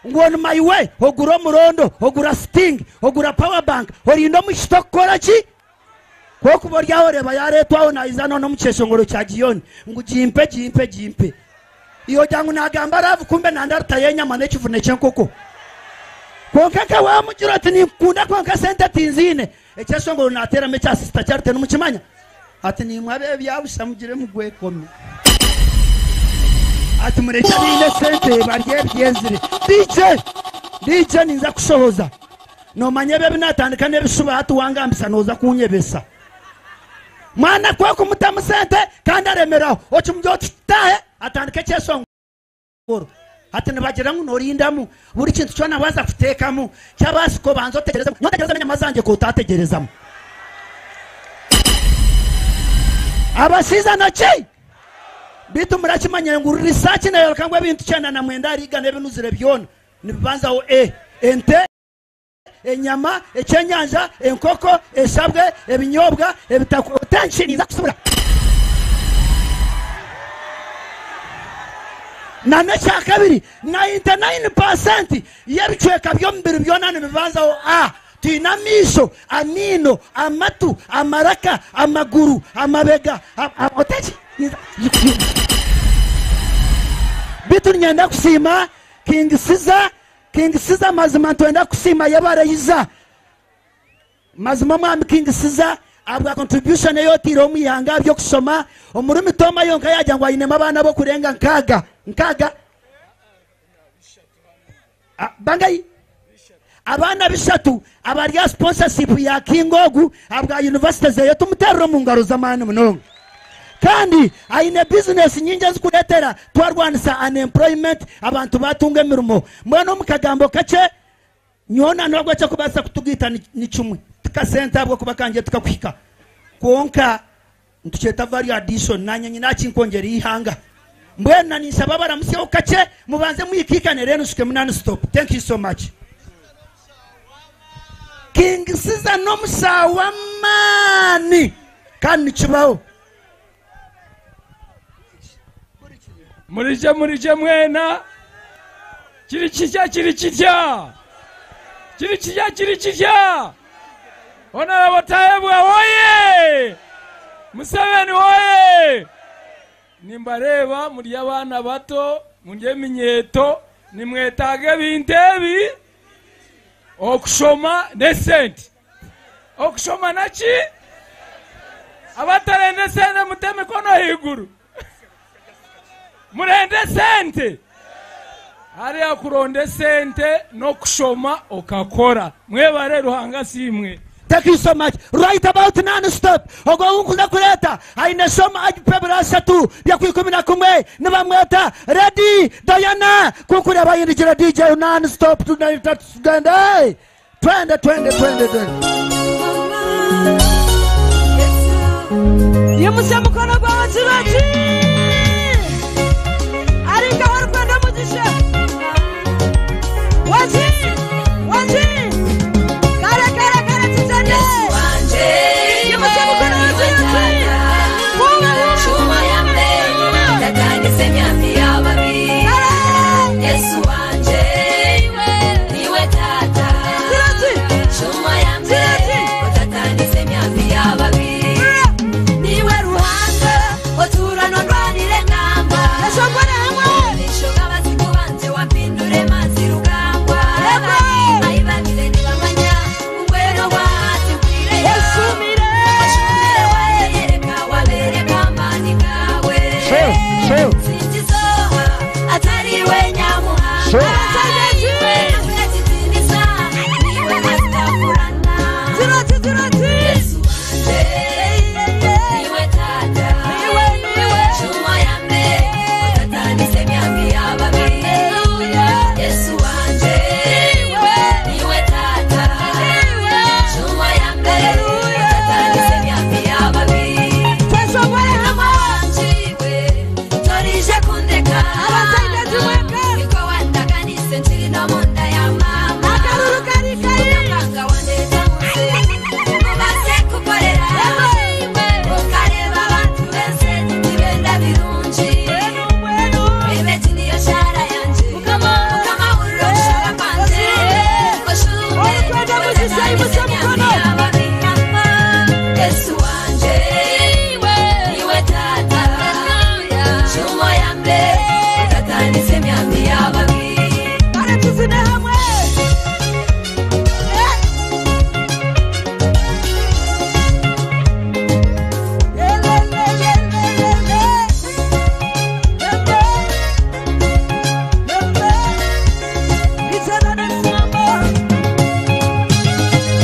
ngu on my way ogura omurondo ogura sting ogura power bank orinda omwishiki okukora ki kokuba oryaho oreba yaretwaho naiza none omu kyesongoro kya Gion ngu gimpe gimpe gimpe iyo jangu nagamba ravu kumbe nandarita yenyama n'ekivune ky'enkoko konka ka wamugira ati ninkunda konka sente tinzine ekyesongoro nateramo ekya Sister Charity nimukimanya ati nimwabe ebyabusha mugire mugwekome ati mureke biine sente barye ebyenzire DJ DJ ninza kushohoza nomanya ebyo binatandika n'ebishuba hati wangambisa noza kunyebesa mwana kwekumutamu sente kandi aremeraho okimugye otutahe atandika ekyesongoro ati nibagira ngu norindamu buri kintu kyona waza kuteekamu kyabasiko banza otegerezamu notegereza enyama zange kotategerezamu abasiiza naki bitu murakimanyire ngu research nayoreka ngu ebintu 99 arigana ebinuzire byona nibibanzaho ente enyama ekyenyanja enkoko eshabwe ebinyobwa ebitako otenshi niza kusubura na nekyakabiri 99% y'ebicweka by'omubiri byona nibibanzaho a twine amaisho amino amatu amaraka amaguru amabega otenshi bitu nyenda kusiima King Caesar King Caesar mazima ntwenda kusiima yabarayiza mazima mwami King Caesar abwa contribution eyotire omuyanga byokusoma omurumi toma yonka yajya ngo ayinema abana bo kurenga nkaga nkaga bangayi abana bishatu abarya sponsorship ya King ogu abwa university zeyo tumuterero mu ngaro z'amani munonga kandi aine business nyingi zikuletera twarwanisa unemployment abantu batunga emirimo mbona omukagambo kache nyona nobwo cyo kubasa kutugita ni chumwe tukasenta abwo kubakanje tukakwika konka ntucheta value addition nanye nyina kinkongera ihanga mbwena nisaba baramusyeho kache mubanze mwikikane rero nsuke munani stop. Thank you so much. King Caesar nomusawa mani kandi kibaho. Murije murije mwena kiri kijya kiri kijya kiri kijya kiri kijya Honorable Tayebwa oye Museveni oye. Nimbareba muri abana bato muri eminyeto Nimwetaaga ebintu ebi okushoma n'esente. Okushoma naki? Abatarenda esente mute emikono ahaiguru. Murenda esente? Hariya kuronda esente n'okushoma okakora. Mwebare Ruhanga asiimwe. Thank you so much. Right about non stop. Ogwo ou nkuza kureeta aine shomo agipe biro ashatu by'okwikumi na kumwe nibamweta Lady Diana. Ku nkureeba ahindukire DJ non stop tugende. Twende twende twende twende. Yimutsya mukono gwawe kirungi aringaho orikwenda omugisha wangi wangi kare kare kare tuzane yimutsya mukono wawe kirungi Chuma ya mbele tatandise emyambi y'ababi Yesu wanje niwe tata Chuma ya mbele tatandise emyambi y'ababi Niwe Ruhanga oturano ndwanire namba Nishoga abazigu banje wampindure mazi rugambwa Ayibagire nibamanya ungweno wati nkwireyo Osumire. Oshumire wayereka wabereka amani gawe Sintizoha atariwe nyamuhanga Niwe nakuyakitinisa niwe mazitakurana Yesu wanje niwe tata Chuma ya mbere utatandise emyambi y'ababi Yesu wanje niwe tata Chuma ya mbere utatandise emyambi y'ababi Wanjiwe torije kundeka Niko wandaganise nkiri no munda ya mama Muganga wandeta munsi mubaze kukorera Ukareba abantu bense ntibenda birungi Ibeti niyo shara yanje Mukama urro kushaka kwanje Oshume utatandise emyambi y'ababi Yesu wanje niwe tata Chuma ya mbere utatandise emyambi y'ababi kare tuzine hamwe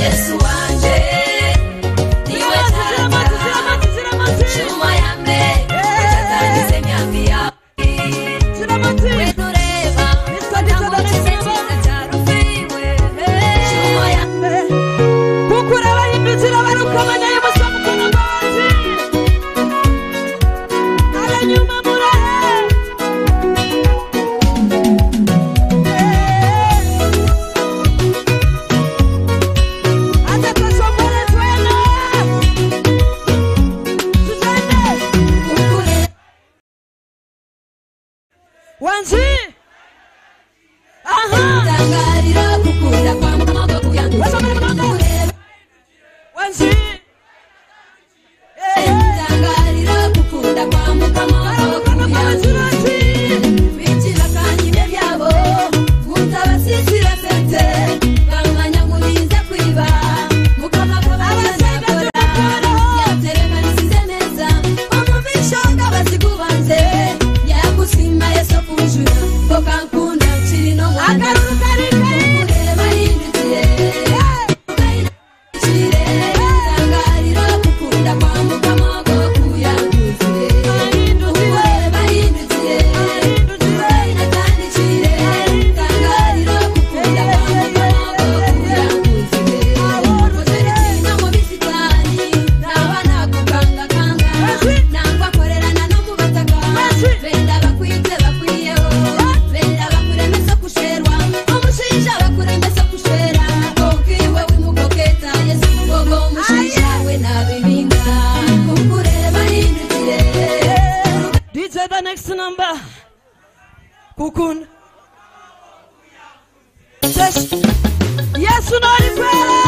Yesu wanje niwe tata Chuma ya mbere utatandise emyambi y'ababi Wedureba ndamukize cyarufiwe Chuma ya kukura bahindukira barukamanya yimusa mukono gwawe abanyuma murahe Aza twashobore twena tugende wanji aha Tangarira kukunda kwa mama kuyangu wanji Tangarira kukunda kwa mukama kuyangu Bichira kanyime byabo Kuntabasisira sente Bamanya ngulinze kwiba Mukama kabazakora Yaterekanisize neza Omubishonga bazigubanze Yakusima Yesu kujura Okankunda kiri no mwana Kureba hindukiye Tangarira kukunda kwa mukama kuyanguze Kureba hindukiye Tangarira kukunda kwa mukama kuyanguze DJ the next number kukunda Yesu norikwera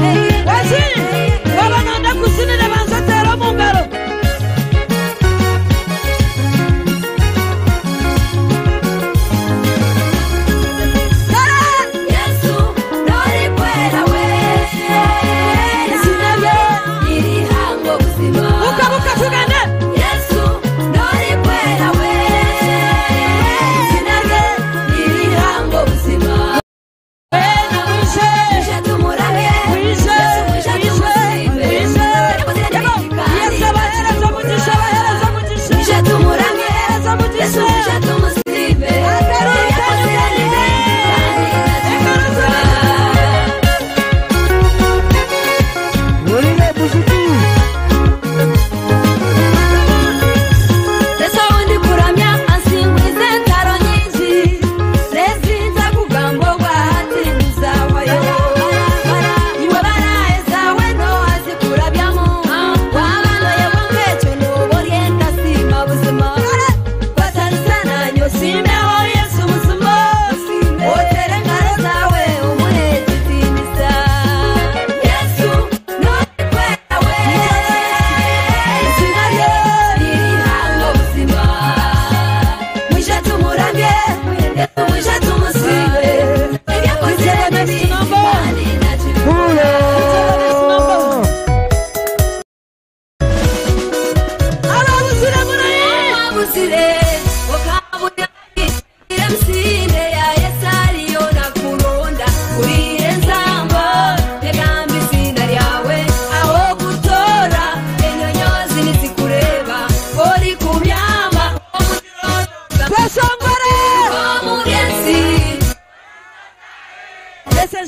Hey.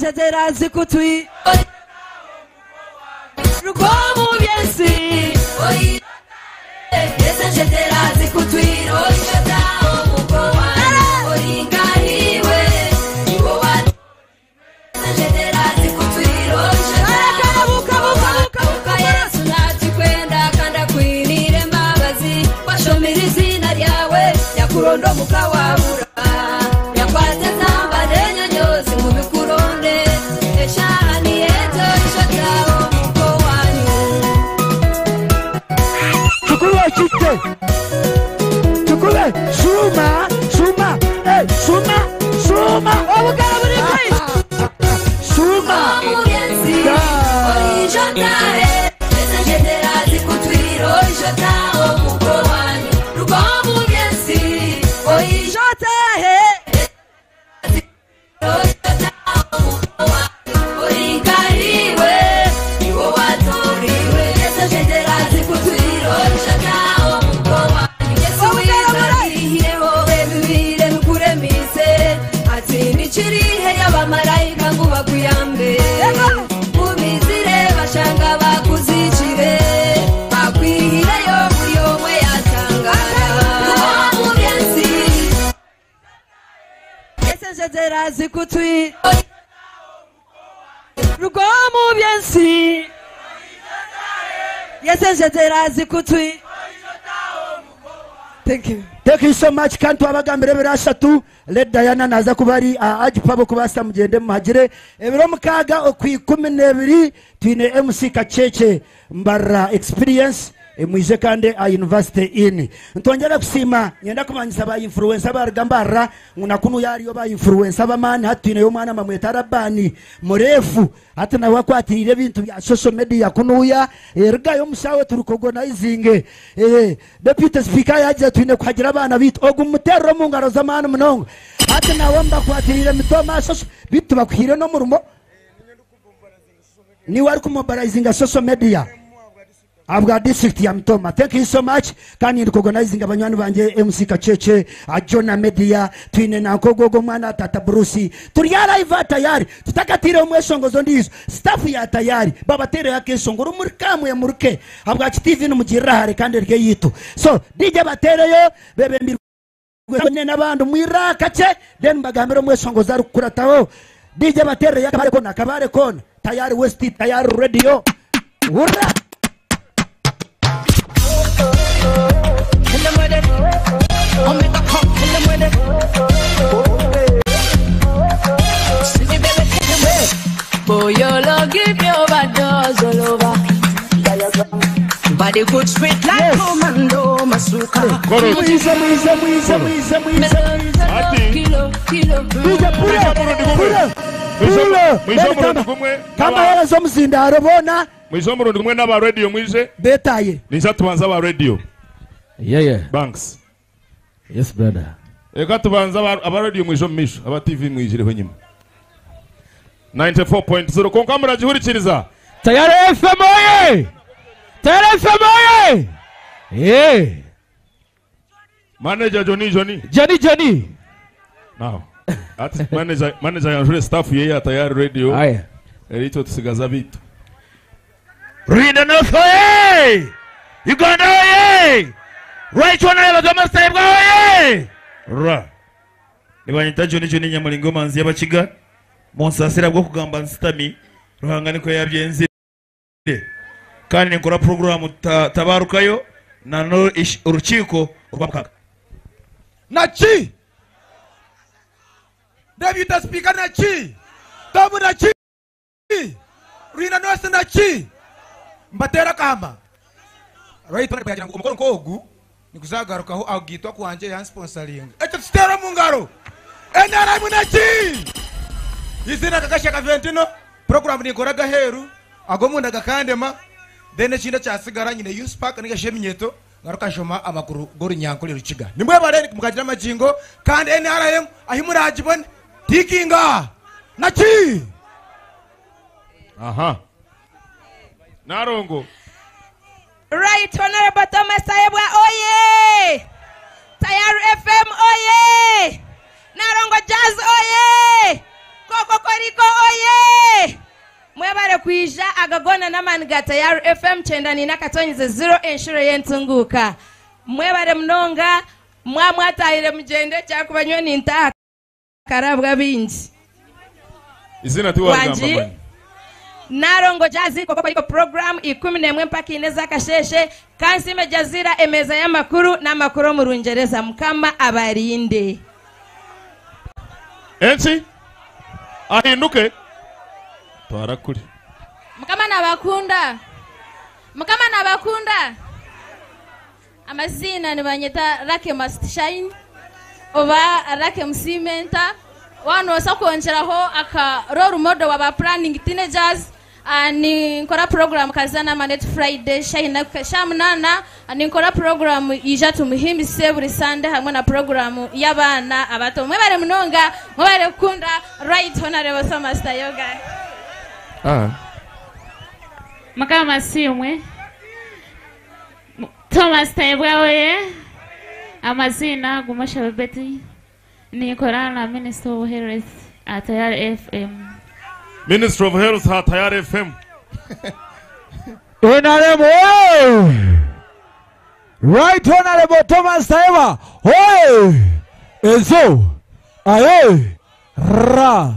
Yesu njedera zikutwi Rugomu byensi Yesu njedera zikutwi Oishota omukowa Oringariwe Iwowa Yesu njedera zikutwi Oishota omukowa Yesu nakikwenda kanda kwinire embabazi Washomira izina ryawe Nyakuronda omukawabura Yakwata zamba n'enyonyozi mu bikuronde Eshahani ejo ishota omuko wanyu Tukube okite. Tukube suma suma eh suma suma. Obugalo buri kwezi. Suma. Omugenzi oijotare Yesu njedera zikutwira oijota omuko wanyu Rugomugenzi oijotare Oringariwe iwo watoriwe Yesu njedera zikutwira oijota omuko wanyu Yesu wizahiyeho ebibire bikuremise Ati nikirihe y'abamarayika ngo bakuyambe Mubizire bashanga bakuzikire Bakwihireyo buri omwe yatangara Rugomugenzi Yesu njedera zikutwi Rugomu byensi Yesu njedera zikutwi Thank you. Thank you so much kandi twabagambira ebiro ashatu Lady Diana naza kuba ari agipabo kubasa mugende muhagire ebiro 6 okw 12 twine MC Kacece Mbarra experience mwije kandi a University Inn ntongera kusima nyenda kumanyisa ba influencer baruga Mbarra nguna kunu yariyo ba influencer bamani hati twine omwana mamweta Rabani murefu hati nawe akwatirire ebintu bya social media kunuya erugayo omushawe turi kuorganizinge deputy speaker yaje twine kuhagira abana bitu ogu muterro mu ngaro z'amani munongo hati nawe mbakwatirire mitoma social bitu bakuhire no murumo ni wari kumobilizinga social media abwa district ya Mtoma. Thank you so much. Kandi organizing abanywani banje MC Kacece, Ajona Media, twine na Nkogogo mwana Tata Bruce. Turi live tayari. Tutakatire omweshongozo ndizo. Staff ya tayari. Babatere yake shongoro murikamu ya muruke. Abwa TV numugirira hare kandi rye yitu. So DJ batereyo bebe mbirwe n'abantu mwirakace then bagambira omweshongozo ari kukurataho. DJ batere yakabare kona kabare kona. Tayari West tayari radio. Hurra! Kill 'em with it. I'll make a pump, kill 'em with it. See me, baby, kill 'em with it. Boy, your love give me overdose all over. Body good sweet like commando masuka. Mwize mwize mwize mwize mwize. Kilo kilo. DJ pure pure. Pure. Kama yala zo muzindaro bona. Mwize omurundi gumwe n'aba radio mwize. Betaye. Niza tubanza aba radio. Yeah, yeah. Banks. Yes, brother. Eka tubanza aba radio mwijo misho, aba TV mwijireho nyuma. 94.0 konka muragihurikiriza. Tayari FM oye! Tayari FM oye! Yeah. Manager Johnny Johnny. Johnny Johnny. Now. At manager yanjure staff ye ya Tayari radio. Aye. Erito tusigaza bitu. Ruhinda North oye! Uganda oye! Right Honorable Thomas Tayebwa oye! Ra. Nibanyita Johnny Johnny Nyamulingo manzi y'abakiga. Munsasira bwo kugamba nsitami Ruhanga niko yabyenzire. Kandi nkora program tabarukayo na no urukiko rwa mukaga. Nachi! Deputy Speaker nachi! Tabu nachi! Ruhinda North nachi! Mbatera kama. Right honorable umukono nkogu nikuzagarukaho agitwa kwanje yan sponsoring. Echo tutera mu ngaro. NRM nachi! Izina kakasha Kaventino program nikora gaheru agomunda gakandema then ekinda kyasigara nyine use park nigashe minyeto ngaruka nshoma amakuru gorunyankole rukiga. Nimwe bare mukagira amajingo kandi NRM ahimuragibone tikinga nachi. Aha. Narongo. Right Honorable Thomas Tayebwa oye! Tayari FM oye! Narongo Jazz oye! Kokokoriko oye! Mwebare kwija aga goona n'amaani ga Tayari FM 94 akatonyeze ziro enshuro y'entunguuka. Mwebare munonga mwa mwatahire mugyende kyakuba nyowe nintaaha karabwa bingi. Izina tiwarigamba Wangi? manya. Narongo Jazzy Kokokoriko program 11 mpaka 4 z'akasheshe Kansime Jazira emeeza y'amakuru n'amakuru omu Rungyereza. Mukama abarinde. Enki? Ahinduke. Twara kuri. Mukama nabakunda. Mukama nabakunda. Amaziina nibanyeta Rake Must Shine oba Rake Musimenta. Wanosa kwongyeraho aka role model wa ba planning teenagers. Ninkora program Kazana Monday to Friday shahina sha 8. Ninkora program ija tumuhimbise buri Sunday hamwe na program y'abaana abato. Mwebare munonga, mwebare kukunda Right Honorable Thomas Tayebwa. Mukama asiimwe. Thomas Tayebwa oye. Amazina Gumosha Betty. Ninkora na Minister of Health at Tayari FM. Minister of Health at Tayari FM. NRM oye! Right Honorable Thomas Tayebwa oye! Ezo aye ra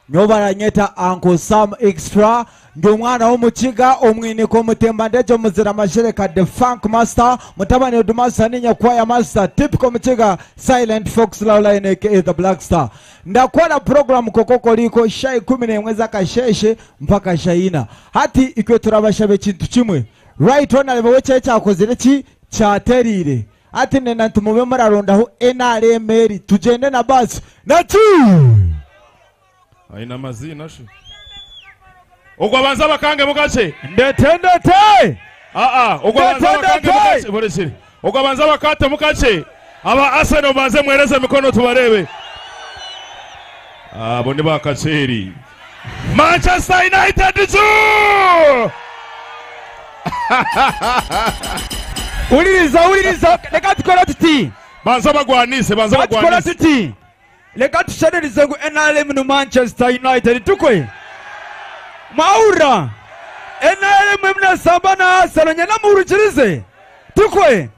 nyobaranyeta Uncle Sam Extra ndi omwana w'omukiga omwiniko omutemba ndejo muzira mashereka the funk master mutabani odumasa ninya choir master typical mukiga silent fox laula aka the black star. Ndakola program kokokoliko shai 11 z'akasheshe mpaka shaina hati ikwe turabashabe kintu kimwe. Right Honorable weche cyakozire ki cyaterire ati nena ntumube murarondaho NRM eri tugende na bus nati aina mazina shi ogwo banza bakange mugache ndete ndete ogwo banza Ndete, bakange ndete. mugache boreshere ogwo banza bakate mugache aba Arsenal banze mwereze mikono tubarebe abo ni bakacheri Manchester United zu Uliriza uliriza leka tukora tuti banza bagwanise banza Leka tukora bagwanise tuti leka tusharirize ngu NRM no Manchester United tukwe Maura NRM mnasamba na Arsenal nyana murukirize tukwe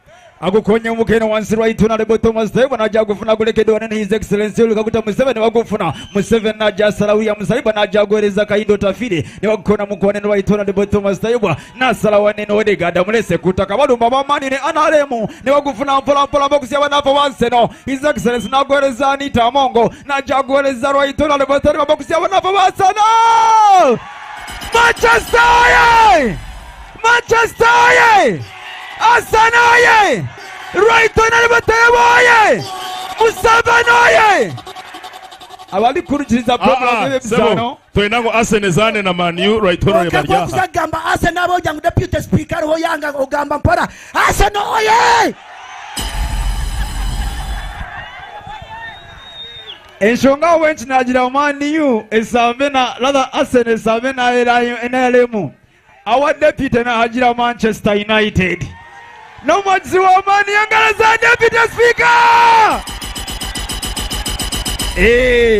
agukonye mukene wansi right Honorable Thomas Tayebwa najja gufuna gulekedwa ne His Excellency Kaguta Museveni wagufuna Museveni najja sala William Saliba najja gwereza Kahindo Tafire ne bagukona mukone ne right Honorable Thomas Tayebwa nasala wanene Odegaard mulese kutaka balumba bamani ne NRM ne bagufuna mpola mpola bokusia banapo Arsenal His Excellency nagwereza Anita Amongo najja gwereza right Honorable Tayebwa bokusia banapo Arsenal Manchester oye! Manchester oye! Arsenal oye! Right Honorable Tayebwa oye! Museveni oye! Abali kurukiriza program y'ebizano. Twena ngo Arsenal zane na Man U right Honorable Okagwa Baryaha. kuzagamba Arsenal abo ngu deputy speaker ho yanga ogamba mpora Arsenal oye! Enshonga wenchi nagira Man U esambe na rather Arsenal esambe na NRM. Our deputy na hagira Manchester United. No much wa Man U ngalaza deputy speaker.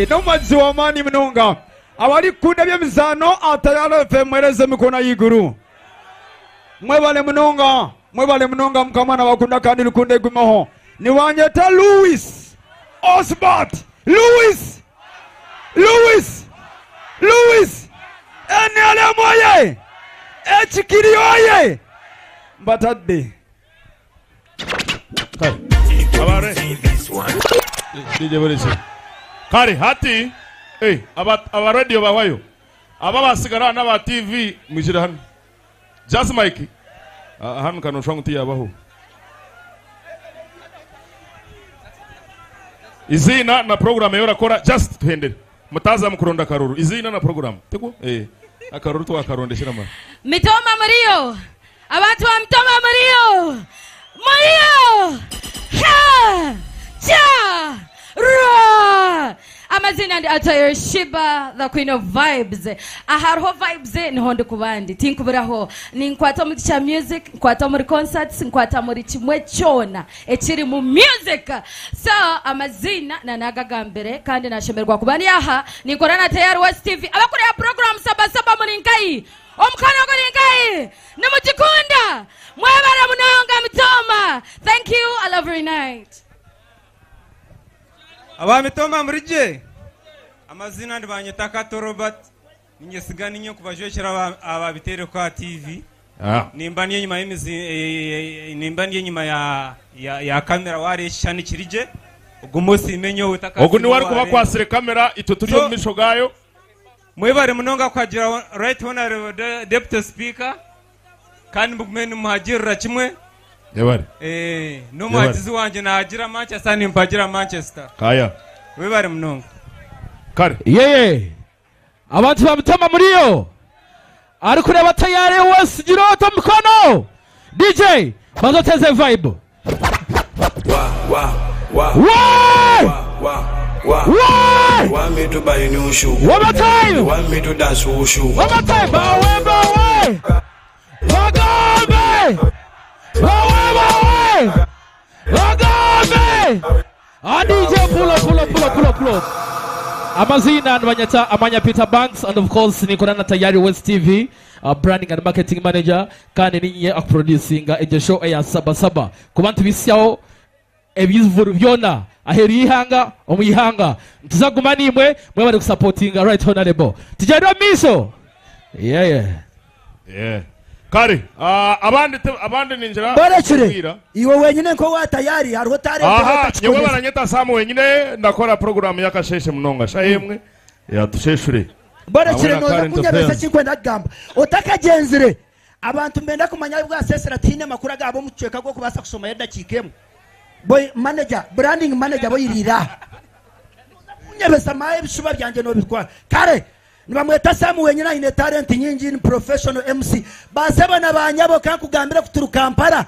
No much wa Man U mnonga. Abali kunda by'emizano atayalo FM mwereze mikono y'iguru. Mwebale mnonga, mwebale mnonga mkamana wakunda kandi lukunde gumoho. Ni wanyeta Louis Osbert Louis Louis Louis NRM oye! Ekikiri oye! Mbatadde. Abare. DJ Boris. Kare hati aba radio bawayo. Aba basigara n'aba TV mwijira hano. Just Mike. Hano kano shwangu tiyabaho. Izina na program yora kora just tuhendere. Mutaza mukuronda karuru. Izina na program. Tiko? Akaruru twakarondeshera ma. Mitoma Mario. Abantu wa Mitoma Mario. Mario. Ha! Cha! Ra! Amazina ndi Atayo Shiba, the queen of vibes. Ahariho vibes niho ndi kubandi. Tinkubiraho. Ninkwata omu kya music, nkwata muri concerts, nkwata muri kimwe kyona ekiri mu music. So amazina nanagagambire kandi nashemerwa kuba ndi aha. Ninkora na Tayari West TV. Abakureba program saba saba muri nkayi. Omukono guri nkayi. Nimugikunda. Mwebare munonga mitoma. Thank you. I love you night. Abamitoma murije amazina ndibanyeta Kato Robert ninyesiga ninye kubajwekera ababitere kwa TV. Nimba niye nyuma y'imizi, nimba niye nyuma ya kamera wari shani kirije ugu munsi imenyo utaka. Ogu ni wari kuba kwasire kamera ito turi mu misho gayo. Mwebare munonga kwagira right honorable deputy speaker kandi mugume muhagirira kimwe. Yebare. N'umuhagizi wanje nahagira Manchester nimpagira Manchester. Kaya. Webare munonga. Kare. Yeye. Abantu bamutama muriyo. Ari kureba Tayari West giroto mkono. DJ, bazoteze vibe. Wa wa wa. Wa wa wa. Wa. You want me to buy new shoe? One more time. You want me to dance wushu? One more time. Bawe bawe. Bagambe. Bawe bawe. Bagambe. Ah, DJ pull up pull up pull up pull up pull up. Amazina ndibanyeta Amanya Peter Banks and of course nikorana na Tayari West TV, branding and marketing manager kandi ninye akuproducinga ejo show ya saba saba ku bantu bisyaho ebizvuru byona aheri ihanga omuyihanga ntuzaguma nimwe mwe bari kusupportinga right honorable tujyana miso. Yeah yeah. Yeah. Kare, abandi ninjira Borekire iwe wenyine nko wa tayari hariho tare. Aha, nyewe baranyeta Samu wenyine ndakora program yakasheshe munonga shayemwe yatusheshure. Borekire noza kunyabesa kikwenda kugamba otakagenzire abantu mbenda kumanya bwa sesera tine makuru gabo mucweka go kubasa kusoma yadakikemo. Boy manager, branding manager boyirira. Kunyabesa maye bishuba byanje no bitwara. Kare nibamweta Samu wenyine aine talent nyingi ni professional MC. Basaba nabanyabo kankugambira kuturuka Kampala.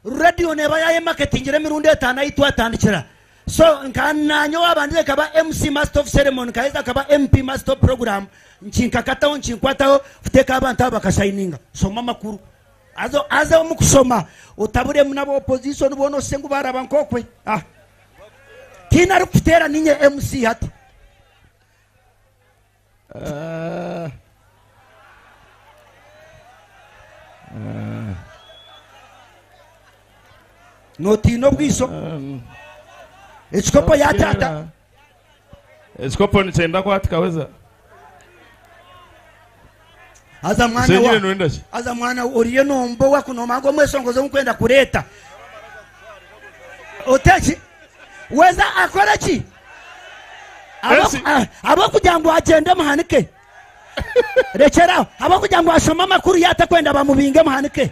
Radio neba yaye marketing remirundi etana itwa tandikira. So nkananyo abandire kaba MC master of ceremony kaeza kaba MP master of program nchinkakataho nchikwataho futeka abantu abakashininga. Soma makuru. Azo azo mukusoma utabure munabo opposition bono sengu baraba nkokwe. Ah. Tina rukutera ninye MC hati. Notino bwiso. Ekikopo ya tata. Ekikopo nichenda kwa atikaweza. Aza mwana wa. Aza mwana oriye nombo wa kunomango mwesongozo nkwenda kureta. Otechi. Weza akora ki? Abo kugira ngo agende muhanike. Rekera abo kugira ngo asoma amakuru yatakwenda bamubinge muhanike.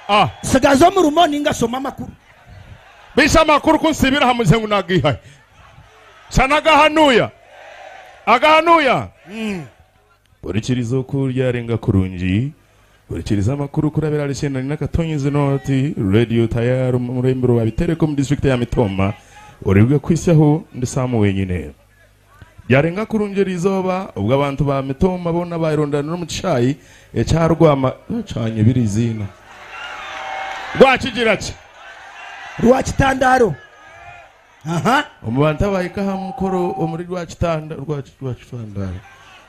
Ah. Sigazo mu rumo ninga soma amakuru. Bisha amakuru kunsibira hamuze ngo nagihaye. Sanagahanuya. Agahanuya. Burikirizo kuryarenga kurungi. Burikiriza amakuru kurabera alishenda ninakatonyize noti radio tayari murembero wa Bitereko mu district ya Mitoma. Uribwe kwisyaho ndi Samu wenyine. Byarenga kurungera izoba ubwo abantu ba Mitoma bona bayirondana no mu cayi ecyarwama canye birizina. Rwakigira ki? Rwakitandaro. Aha. Omubantu abayika ha mukoro omuri Rwakitanda Rwakitandaro.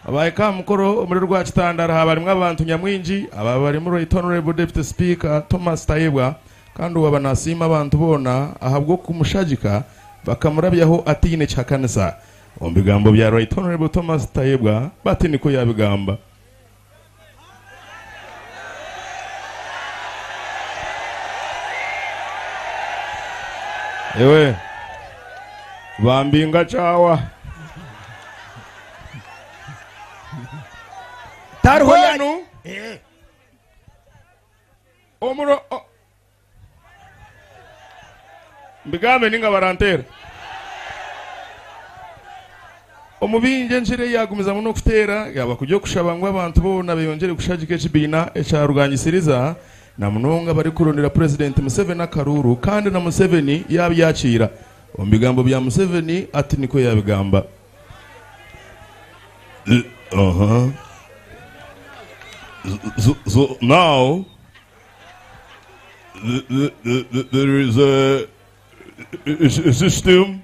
Abayika ha mukoro omuri Rwakitandaro habarimwe abantu nyamwingi aba bari muri Right Honorable Deputy Speaker Thomas Tayebwa kandi ubu banasima abantu bona ahabwo kumushagika bakamurabyaho atine cyakanisa. Omubigambo bya Right Honorable Thomas Tayebwa bati niko yabigamba. Ewe bambinga chawa Tarwenu omuro mbigambe ninga barantera omubinje nshire yagumiza muno kutera yaba kujyo kushaba ngo abantu bona beyongere kushagika ekibina ekyaruganyisiriza na munonga bari kurondera President Museveni akaruru kandi na Museveni yabyakira. Omubigambo bya Museveni ati niko yabigamba. Uh-huh. So now, there is a system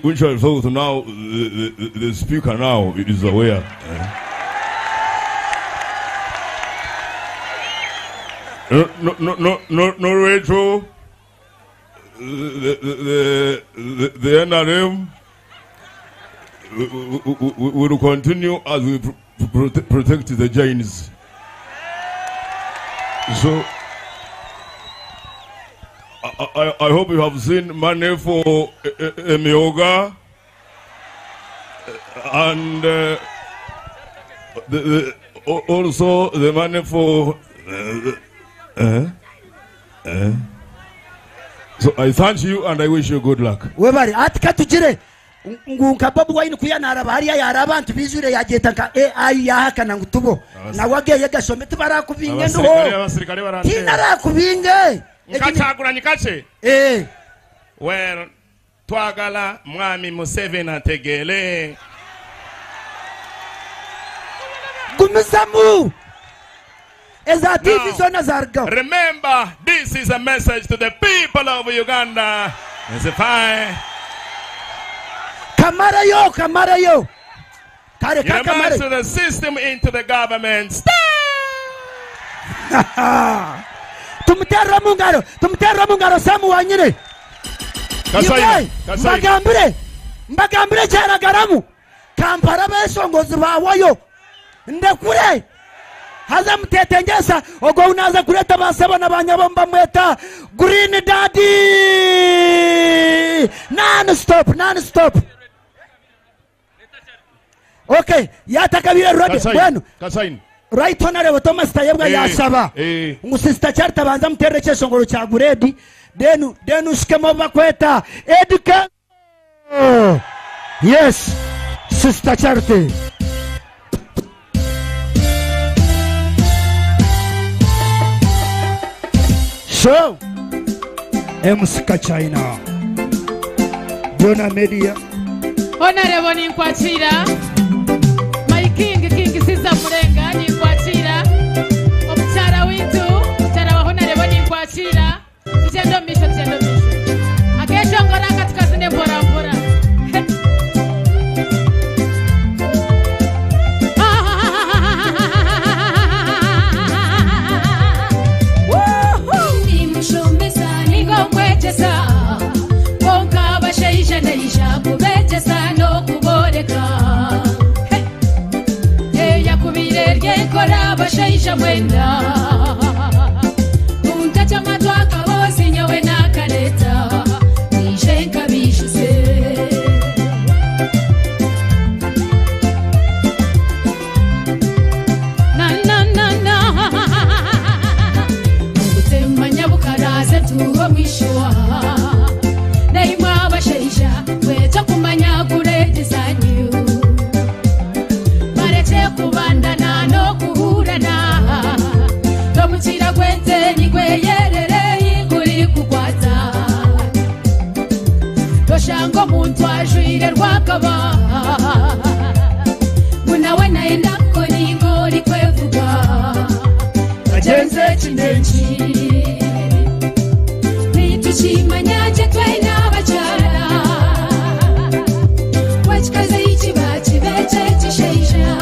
which I thought now the speaker now is aware. No, Rachel. The NRM will continue as we protect the Jains. So I hope you have seen money for Emyoga and also the money for. So I thank you and I wish you good luck. Webari ati katugire ngunka Bobi Wine kuyanaraba hariya yari abantu bizure yageta nka AI yahakana ngu tubo nawe ageye gashome tibarakubinge nduho tinarakubinge nkachaguranye kache well twagala mwami Museveni ategele gumizamu. Remember, this is a message to the people of Uganda. It's fine. Kamarayo, Kamarayo. You must the system into the government. Tumutera mungaro, tumutera mungaro samu wanyine. Mbagambire, mbagambire cyaragaramu. Kampala besongozi bawayo. Ndekure. Haza mtetengesa ogo unaza kuleta basaba na banyabomba mweta Green Daddy non stop non stop. Okay, yatakabira road bueno. Kasain. Right Honorable Thomas Tayebwa yasaba. Ngu sister Charita banza muterere cheshongoro cha guredi denu denu shikemo bakweta Eduka. Yes, sister Charity. So, MC China, Dona Media. Honorable Ninkwachira, my king, King Siza Murenga, Ninkwachira, Omuchara witu, Muchara wa Honorable Ninkwachira, Tujendo misho, tujendo misho. Akesho ngora katika zine mbora mbora. Bashaisha mwenda untacha matwaka bosi nyowe nakaleta nije nkabishuse na na na na ngutema nyabukaraze tuho mwishwa naimwa bashaisha wecha kumanya kuretizanyu bareke kubandana no kuhurana nomukira gwente nigweyerere iguri kukwata toshanga omuntu ajwire rwakaba munawe naenda koningo rikwevuga bagenze kinenki nitukimanya gye twine abakyala wakikaze ikiba kibekye kishaija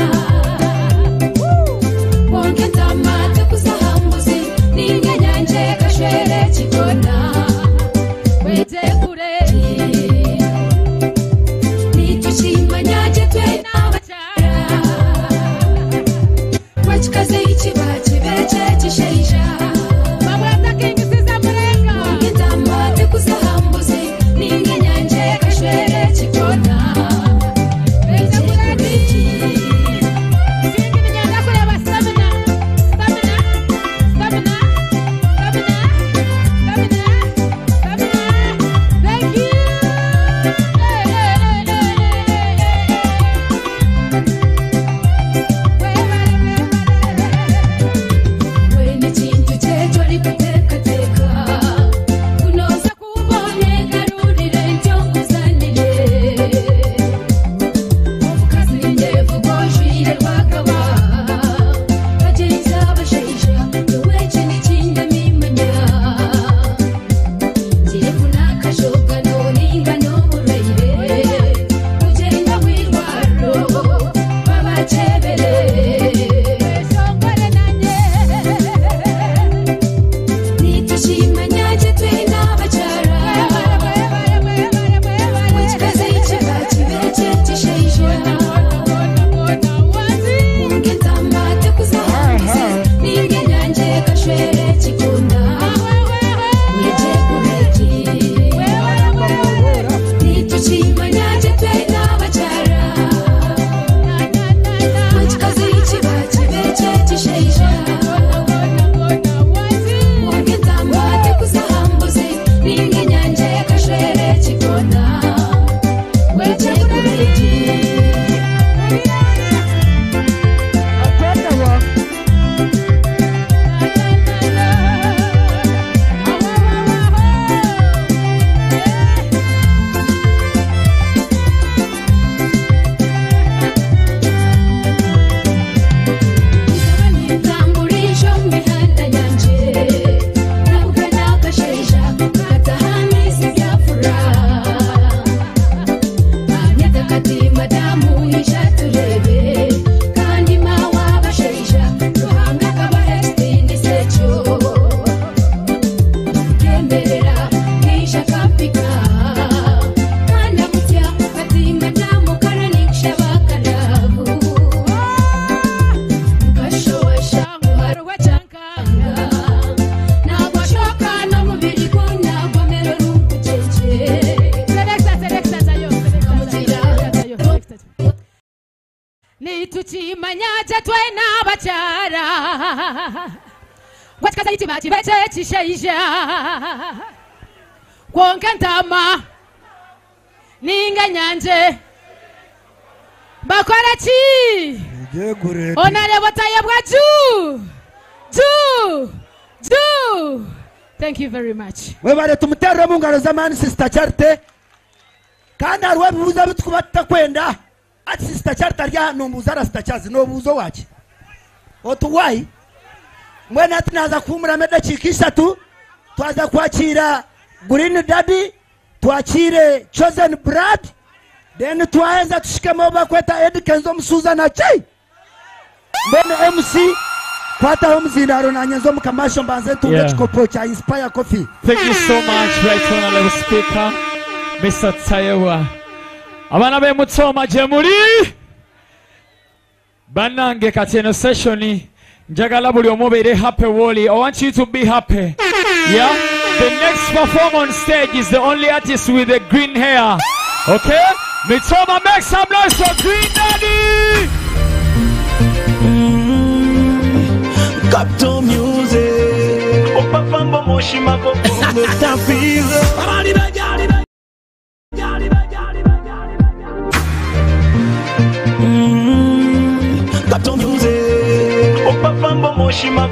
Nitukimanya gye twena abakyara gwekikaza itima kibe kyekishaija kwonka ntama ninga nyanje bakora ki onareba tayebwa ju ju ju. Thank you very much. Webale tumuterere mu ngaro z'amaani Sister Charity. Kandi hariho ebibuuzo ebi tukuba tutakwenda. Ati Sister Charity ari aha nombuuza ara Sister Chazi nobuuza owaki otuwai. Mbwenu hati naaza kuhuumuramu edakiika ishatu twaza kwakira Green Daddy, twakire Chosen Blood, then twaheza tushikemu obu bakweta Eddy Kenzo omusuuza na ki. Mbwenu MC kwataho omuzindaaro nanye nze omu kamasho mbanze ntunge ekikopo kya Inspire Coffee. Thank you so much, Right Honorable Speaker, Mr. Tayebwa. Abaana b'e Mutoma gye muli? Bannange kati eno session njagala buli omu obeere happy woli. I want you to be happy. Yeah? The next performer on stage is the only artist with the green hair. Okay? Mitoma, make some noise for Green Daddy! Captain Music. Opapambo Moshima Captain Music. Opapambo Moshima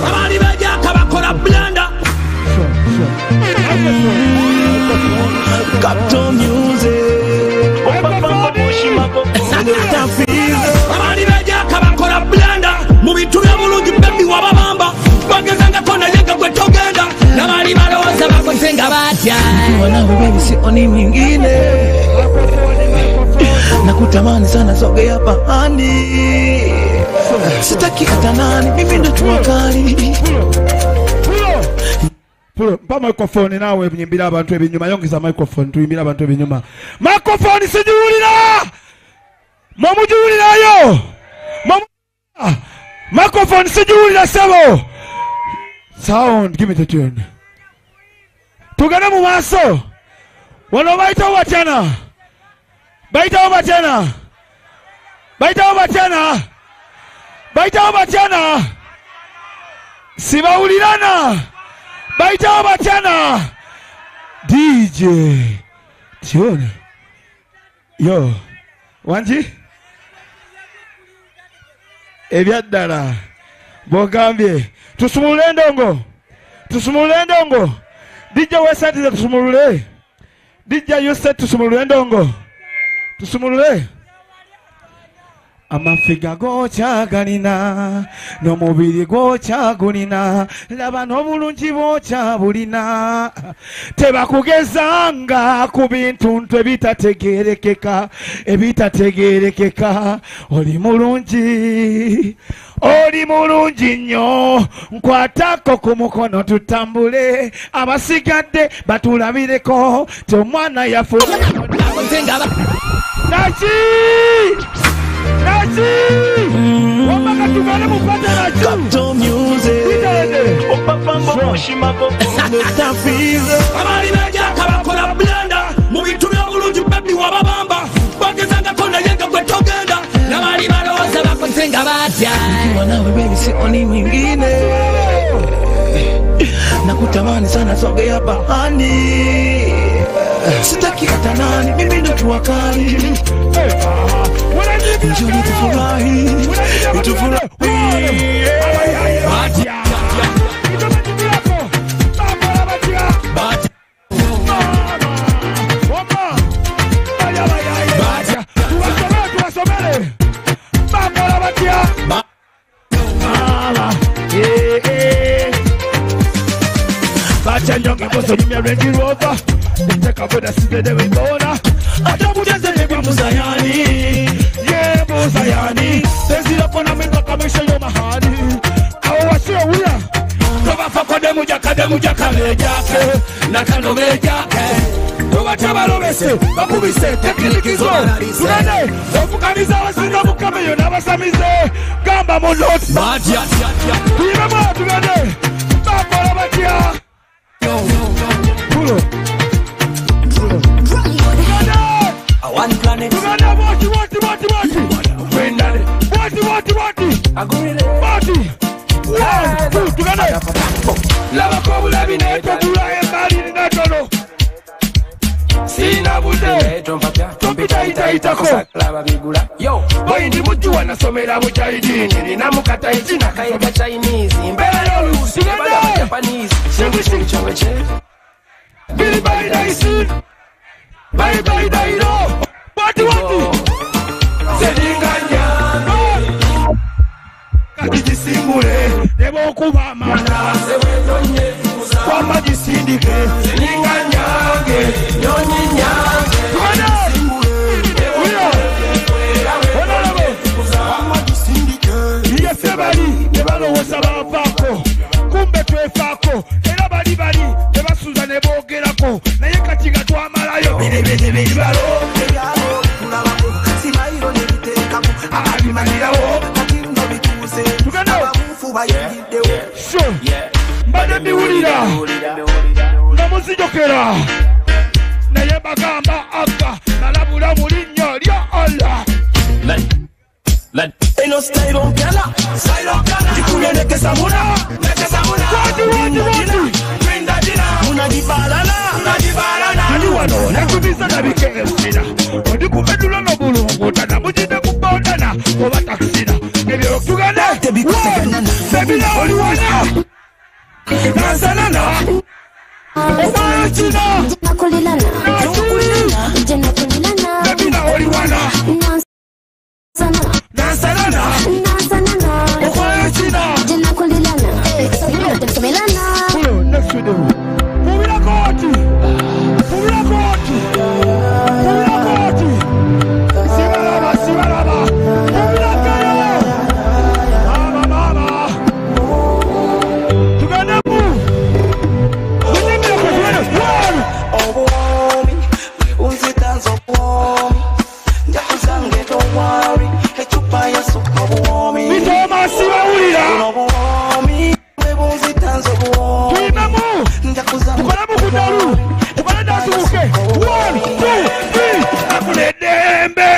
Abali bajaka bakora blanda. Captain Music. Opapambo Moshima Abali bajaka bakora blanda. Mu bintu bya bulungi baby wababamba. Bagezangako naye nga gwe togenda. N'abali balowooza bakoze nga batya. Wanangu baby sioni mwingine. Nakutamani sana sogea pahani. Sitaki hata nani, mimi ndo jua kali. Pulo, mpa microphone nawe nyimbira abantu ebinyuma, yongeza microphone tuyimbira abantu ebinyuma. Microphone sijiwulira. Mwamujiwulirayo. Microphone sijiwulira sebo. Sound, give me the tune. Tugende mu maaso. Wano bayitawo batyana. Bayitawo batyana. Bayitawo batyana. Bayitawo batyana. Sibawulirana. Bayitawo batyana. DJ tune. Yo. Wanji? Ebyaddala. Bogambye. Tusumulule endongo. Tusumulule endongo. DJ wesatize tusumulule. DJ Yusuf tusumulule endongo. Tusumulule. Amafiga gokyagalina n'omubiri gwokyagulina laba n'obulungi bwokyabulina tebakugezanga ku bintu ntu ebitategeerekeka ebitategeerekeka. Oli mulungi, oli mulungi nnyo, nkwatako ku mukono tutambule, abasigadde batulabireko ti omwana yafu naki. Captain Music. Opapambo Moshima Abali bajaka bakola blanda. Mu bintu bya bulungi baby wababamba. Bagezangako naye nga gwe togenda. N'abali balowooza bakoze nga batya. Nikiwa nawe baby sioni mwingine. Nakutamani sana sogea pahani. Sitaki hata nani, mimi ndo jua kali. Njoo nitufurahi, nitufurahi. Bachanjonga boso nyumya Range Rover. Niteka boda sidede wibona. Atamujeze nibi muzayani. Ye muzayani. Tezira kona mimba kamisha yo mahali. Awo wasio wula. Toba fako demu jaka demu jaka mejake. Nakano mejake. Toba tabalobese. Bakubise tekinikizo. Tunene. Ofukaniza wasinga mukame yo n'abasamize. Gamba munoti. Batya. Tuyibemo tugende. Bakola batya. Pulo. One planet. Tugende boti boti boti boti. Bati. 1 2 tugende. Labako obulabi naye togula emali natono. Sina budde. Tompitayitayitako. Boyi ndi mujjuwa nasomera buchaidini nina mukataiti nakayiga Chinese. Mbeera oluusi Japanese. Bili bye daisi. Bye bye dairo. Wati wati. Seringanya. Kati jisimbule. Nebo kuba amana. Kwamba jisindike. Seringanya. Nyonyi nyange. Uyo. Honorable. Yese bali tebalowooza bavaako kumbe twefaako era bali bali tebasuza ne boogerako naye kati nga twamalayo biribiribiribalo abimalirawo So, mbadde mbiwulira nga muzijokera naye bagamba aga balabula mu linnya lya Allah. Eno style on piana, style on piana. Jikuye nekesa muna, nekesa muna. Wati wati wati. Twinda dina, muna dibalana, muna dibalana. Ali wano nakubiza na bikefina. Ndi kumedula no bulungu tana mujide kubondana oba taxina. Ebyo tugende. Sebina oli wana. Nasanana. Oba china. Nakulilana. Nakulilana. Sebina oli wana. Nasanana. Oba china. Pulo, next video. Mubira koti. Mubira koti. Mubira koti. Sibalaba, sibalaba. Mubira kero. Mama, mama. Tugende mu. Munyimire ku tugende. One. Obuwomi, unzitanza obuwomi. Njakuzange don't worry, echupa ya suka obuwomi. Mitoma sibawulira. Obuwomi, unzitanza obuwomi. Tuyimemu. Tukolemu ku ddalu. Tukole dasubuke. 1 2 3. Afuna eddembe.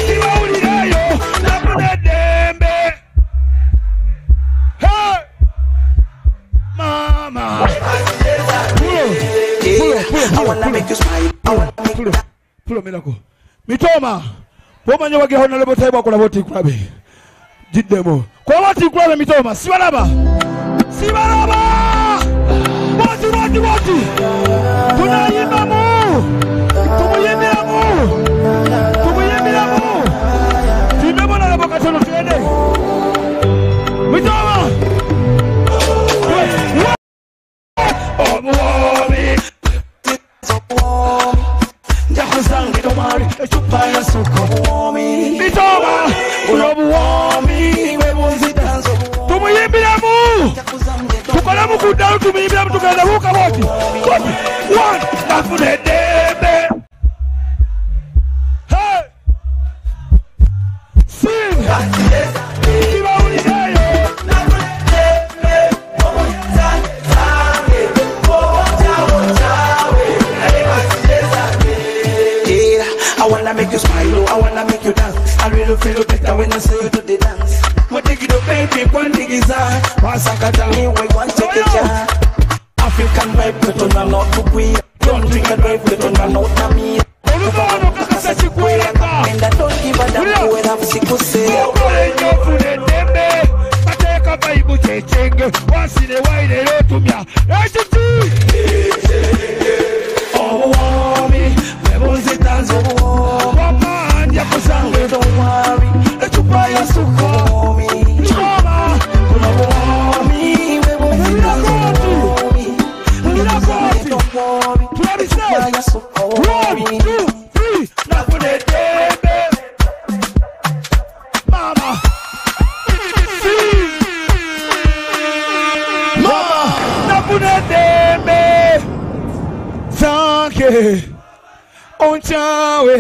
Sibawulirayo. Nafuna eddembe. Hey! Mama. Pulo, pulo, pulo, I wanna make you smile. I wanna make pulo, pulo mirako. Mitoma. Bw'omanya wagira honorable Tayebwa akola bw'oti nkulabe. Giddemu. Kola bw'oti nkulabe Mitoma. Sibalaba. Sibalaba. Bw'oti bw'oti bw'oti. Tunayimbamu. Tumuyimbiramu. Tumuyimbiramu. Tuyimbemu honorable katono tugende. Mitoma. Obuwomi. Njakuzange don't worry, echupa ya suka obuwomi. Mitoma. Obuwomi, unzitanza obuwomi. Tumuyimbiramu. Tukolemu ku ddalu tumuyimbiramu tugenda buuka bw'oti. Bw'oti. 1. Nafuna eddembe. Hey! Sing. Sibawulirayo. Yeah, I wanna make you smile, oh, I wanna make you dance. I really feel better when I see you do the dance. Mudigido baby, one digiza, wasakata ni we want take it ya. African vibe, we don't run out to queer. Don't drink and drive, we don't run out to me. Olugono kakasa kikweka. And I don't give a damn who have sickle cell. Okole nnyo ofuna eddembe. Bateeka vibe kyekyenge. Wansi ne wayire era otumya. Ekiti. Obuwomi, bwe bunzitanza obuwomi. Wamma njakuzange. Don't worry, echupa ya suka obuwomi. Mitoma. Buno buwomi, bwe bunzitanza obuwomi. Mulira Don't worry, Tulabise. echupa ya suka 1 obuwomi. 2 3. Nafuna eddembe. Mama. Sing. Mama. Nafuna eddembe. Zange. Onchawe.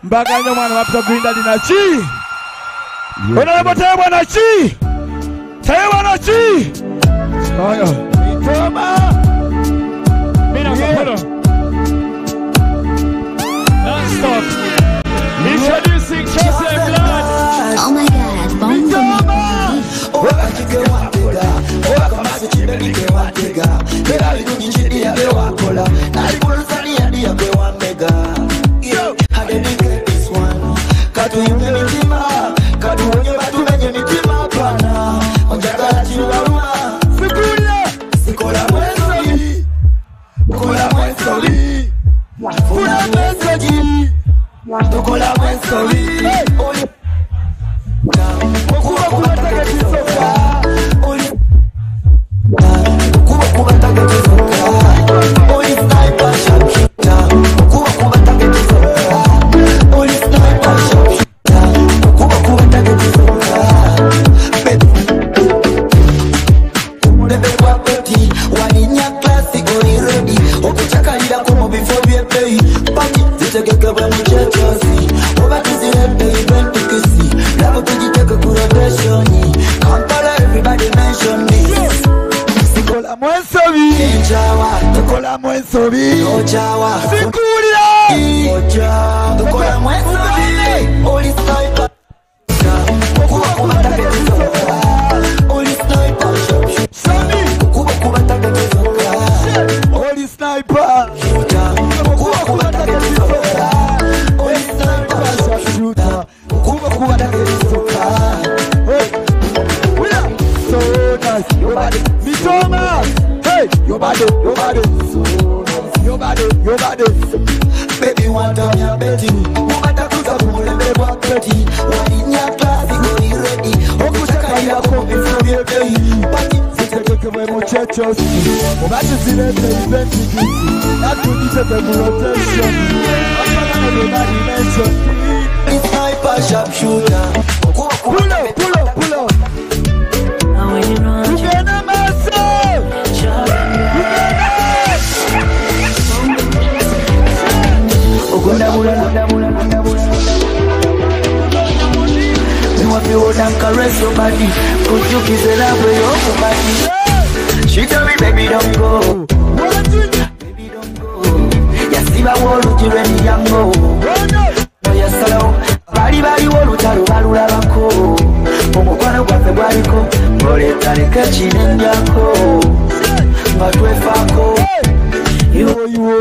Mbaganya omwana wa Peter Green naki? Honorable Tayebwa naki? Tayebwa naki? Oyo. Mitoma. Mira, pulo. kewantega oba kamaso kibebi kewantega era birungi kidiya bewakola nalikulosaniya bewambega. I dedicate this one katuyunge mitima katuwonye batumenye mitima pana onjagala kibaluma sikola mwensobi kola mwensobi funa mwensoji tukola mwensobi okuba kubatagatisoka okuba kubatagatisoka oli sniper sharpshooter okuba kubatagatisoka oli sniper sharpshooter okuba kubatagatisoka omulembe gwa peti walinya klasi oli ready okucakalirako mu bifo by'ebbeeyi paki zitegekebwe mu kyekyoosi oba tuziredde eventikisi labo tugiteke ku rotation. Kampala everybody mention this. Sikola mwensobi tukola mwensobi sikuwulira tukola mwensobi oli sniper okuba kubatagatisoka oli sniper Sami okuba kubatagatisoka oli sniper okuba kubatagatisoka oli sniper shooter okuba kubatagatisoka. Hey, we are so nice. Your body, Mitoma. Hey, your body, so nice. Your body, your body. Baby, want on your betty. Mubata kuza kumulembe gwa peti. Walinya klasi oli ready. Okucakalira ko bifo by'ebbeeyi. Paki zitegekebwe mu kyekyoosi oba tuzirete eventikisi natugiteke mu rotation everybody mention sniper sharpshooter. Pull up, pull up, pull up. Tugende maaso. Me want to hold and caress your body. Put you kiss the love with your body. She tell me, baby, don't go. Baby, don't go. Yasiba wolu jireni yango. Yasalo. Bali bali wolu taru balulabako. Omukwano gwaffe gwaliko. Oletaleka kinendyako. Nga twefaako. Iwo iwo.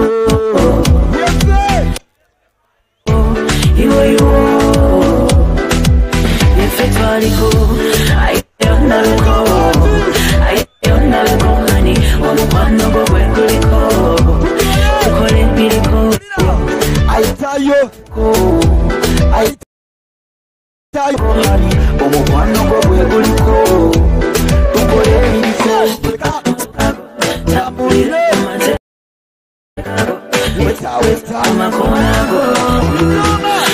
Iwo iwo. Ife twaliko. Ayo nabiko. Ayo nabiko honey. Omukwano gwo gwe guliko. Tukole ebiriko. Ayitayo. Ayitayo. Omukwano gwo gwe guliko. Tukole ebiriko. Tambulire. Weta weta.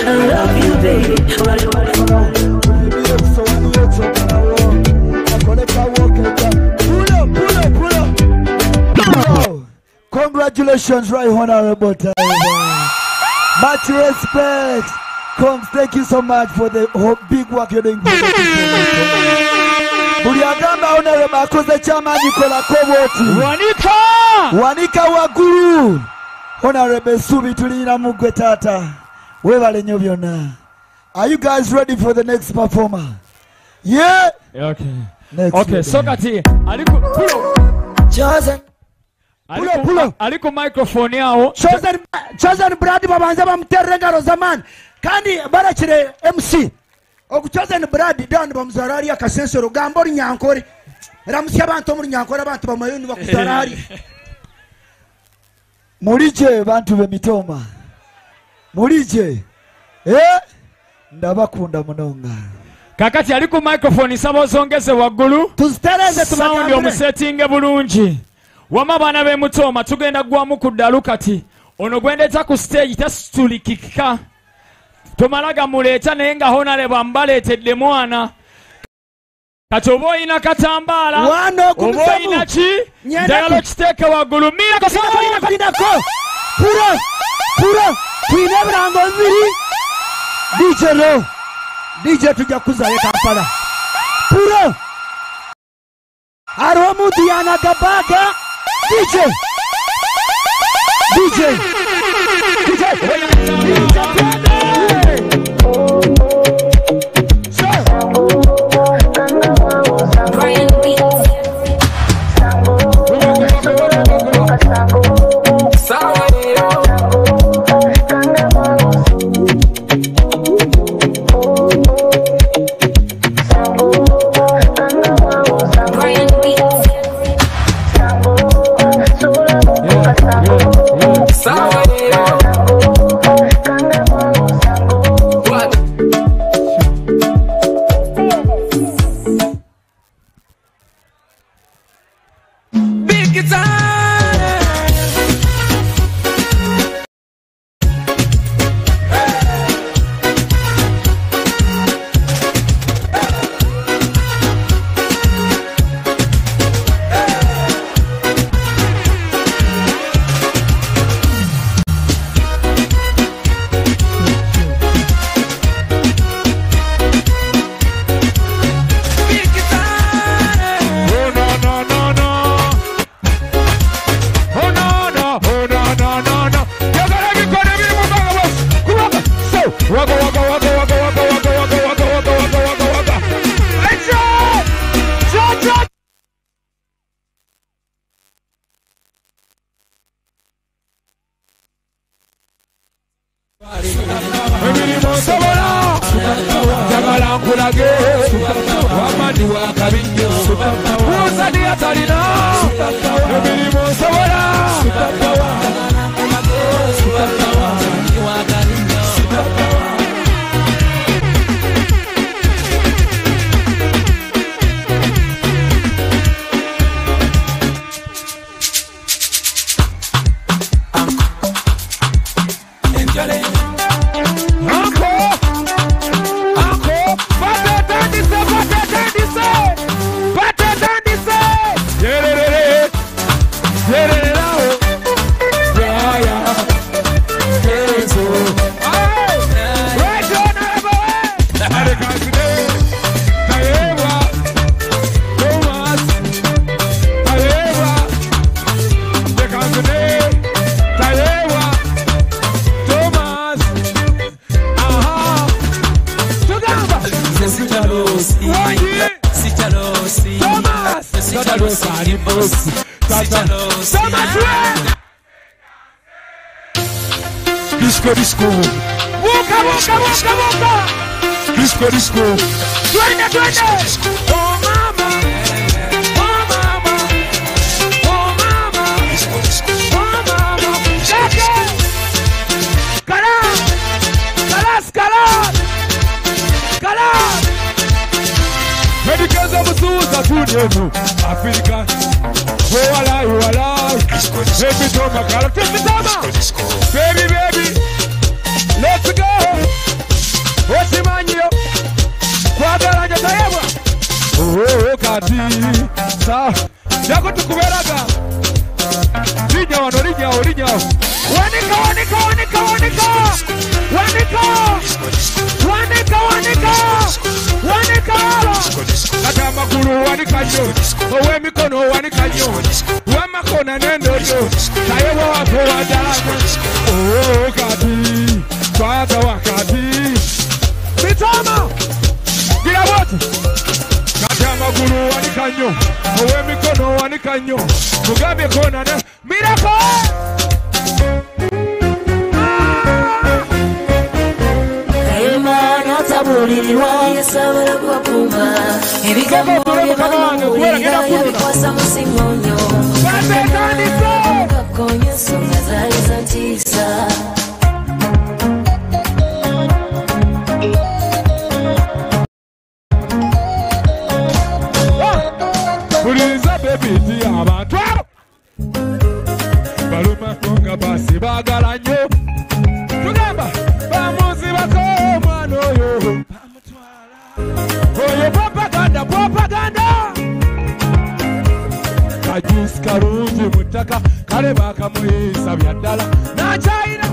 I love you, baby. Pull up, pull up, pull up. Congratulations, Right Honorable Taiba. Much respect. Congs, thank you so much for the whole big work you're doing. Buli agamba Honorable akoze kyamaanyi kolako bw'oti. Wanika! Wanika waggulu. Honorable Subi tulina mu ggwe taata. Weebale nnyo byonna. Are you guys ready for the next performer? Yeah? Okay. Next. Okay, so kati aliku pull up. Chosen. Pull up, pull up. Aliku microphone yawo. Chosen, Chosen Brad babanza bamuterere engaro z'amaani. Kandi barakire MC. Ogu Chosen Brad dan bamuzara hariya akasensero gamba orunyankore. Ramusya abantu omurunyankore abantu bamayoni bakuzara hariya. Mulije bantu b'emitoma. Mulije. Eh? Ndabakunda munonga. Kakati aliku microphone saba ozongeze waggulu. Tuzitereze Sound tubagambire. omusetinge bulungi. Wama baana b'emutoma tugenda gwamu ku ddalu kati. Ono gwendeeta ku stage tasitulikika. Tomala gamuleeta naye nga Honorable ambaleetedde mwana. Kati oba oyina katambaala, Wano oba gumizamu. oyina ki? Nyenda Njagala ku- okiteeke waggulu. Mira Linako, linako. Puro, puro. Tuyina ebirango bibiri. DJ Ro. DJ tujja kuzayo Kampala. Puro. Hariho omuntu yanaga baga. DJ. DJ. DJ. DJ twende. Brian Big Oh no no no no. Oh no no, oh no no no no. Yagala bikone biri mu banga bose. Kubanga. So, waga waga waga waga waga waga waga waga waga waga waga waga. Ejo! Jo jo. Emirimu nsobola njagala nkulage wamani wakabi nnyo musani atalina emirimu nsobola. Uncle, uncle, patetandise, patetandise, patetandise. Yererere, yerererao. Ya, ya. Yesu. Aye. Right on, Araba, eh. Arekaside, Tayebwa, Thomas, Tayebwa, Dekaside, Tayebwa, Thomas. Aha. Tugamba. Wangi. Thomas. Thomas we. Disco, disco. Wuka, wuka, wuka, wuka. Disco, disco. Twende, twende. Oh mama. Oh mama. Oh mama. Oh mama. Keke. Kala. Kalas, kalas. Kalas. Medikaza musuuza tunyevu Afrika. Oh walai walai. Baby toma kala. Toma. Baby baby. Let's go. Okimanyiyo. Kwagala nyo tayebwa. Oh kati. Sa. Jako tukuberaga. Linnya wano linnya linnya. Wanika, wanika, wanika, wanika. Wanika. Wanika, wanika. Wanika. Kati amagulu wanika nnyo. Ow'emikono wanika nnyo. Wamakona n'endodo. Tayebwa waffe wadala. Oh kati. Kwata wakati. Mitoma. Gira bwoti. Kati amagulu wanika nnyo. Ow'emikono wanika nnyo. Mugambye kona ne. Miracle. Kayemana tabulirirwa yasobola kubakuuma ebigambo bye bamuwulira yabikwasa musiŋonyo gakonya ensonga zaali za ntiisa. Buliza baby nti abantu abo balumako nga basi baagala nnyo. Tugamba bamuzibako omwana oyo oyo propaganda propaganda. Kajusi kalungi mu ttaka kale bakamuyisa bya ddala n'akyayina.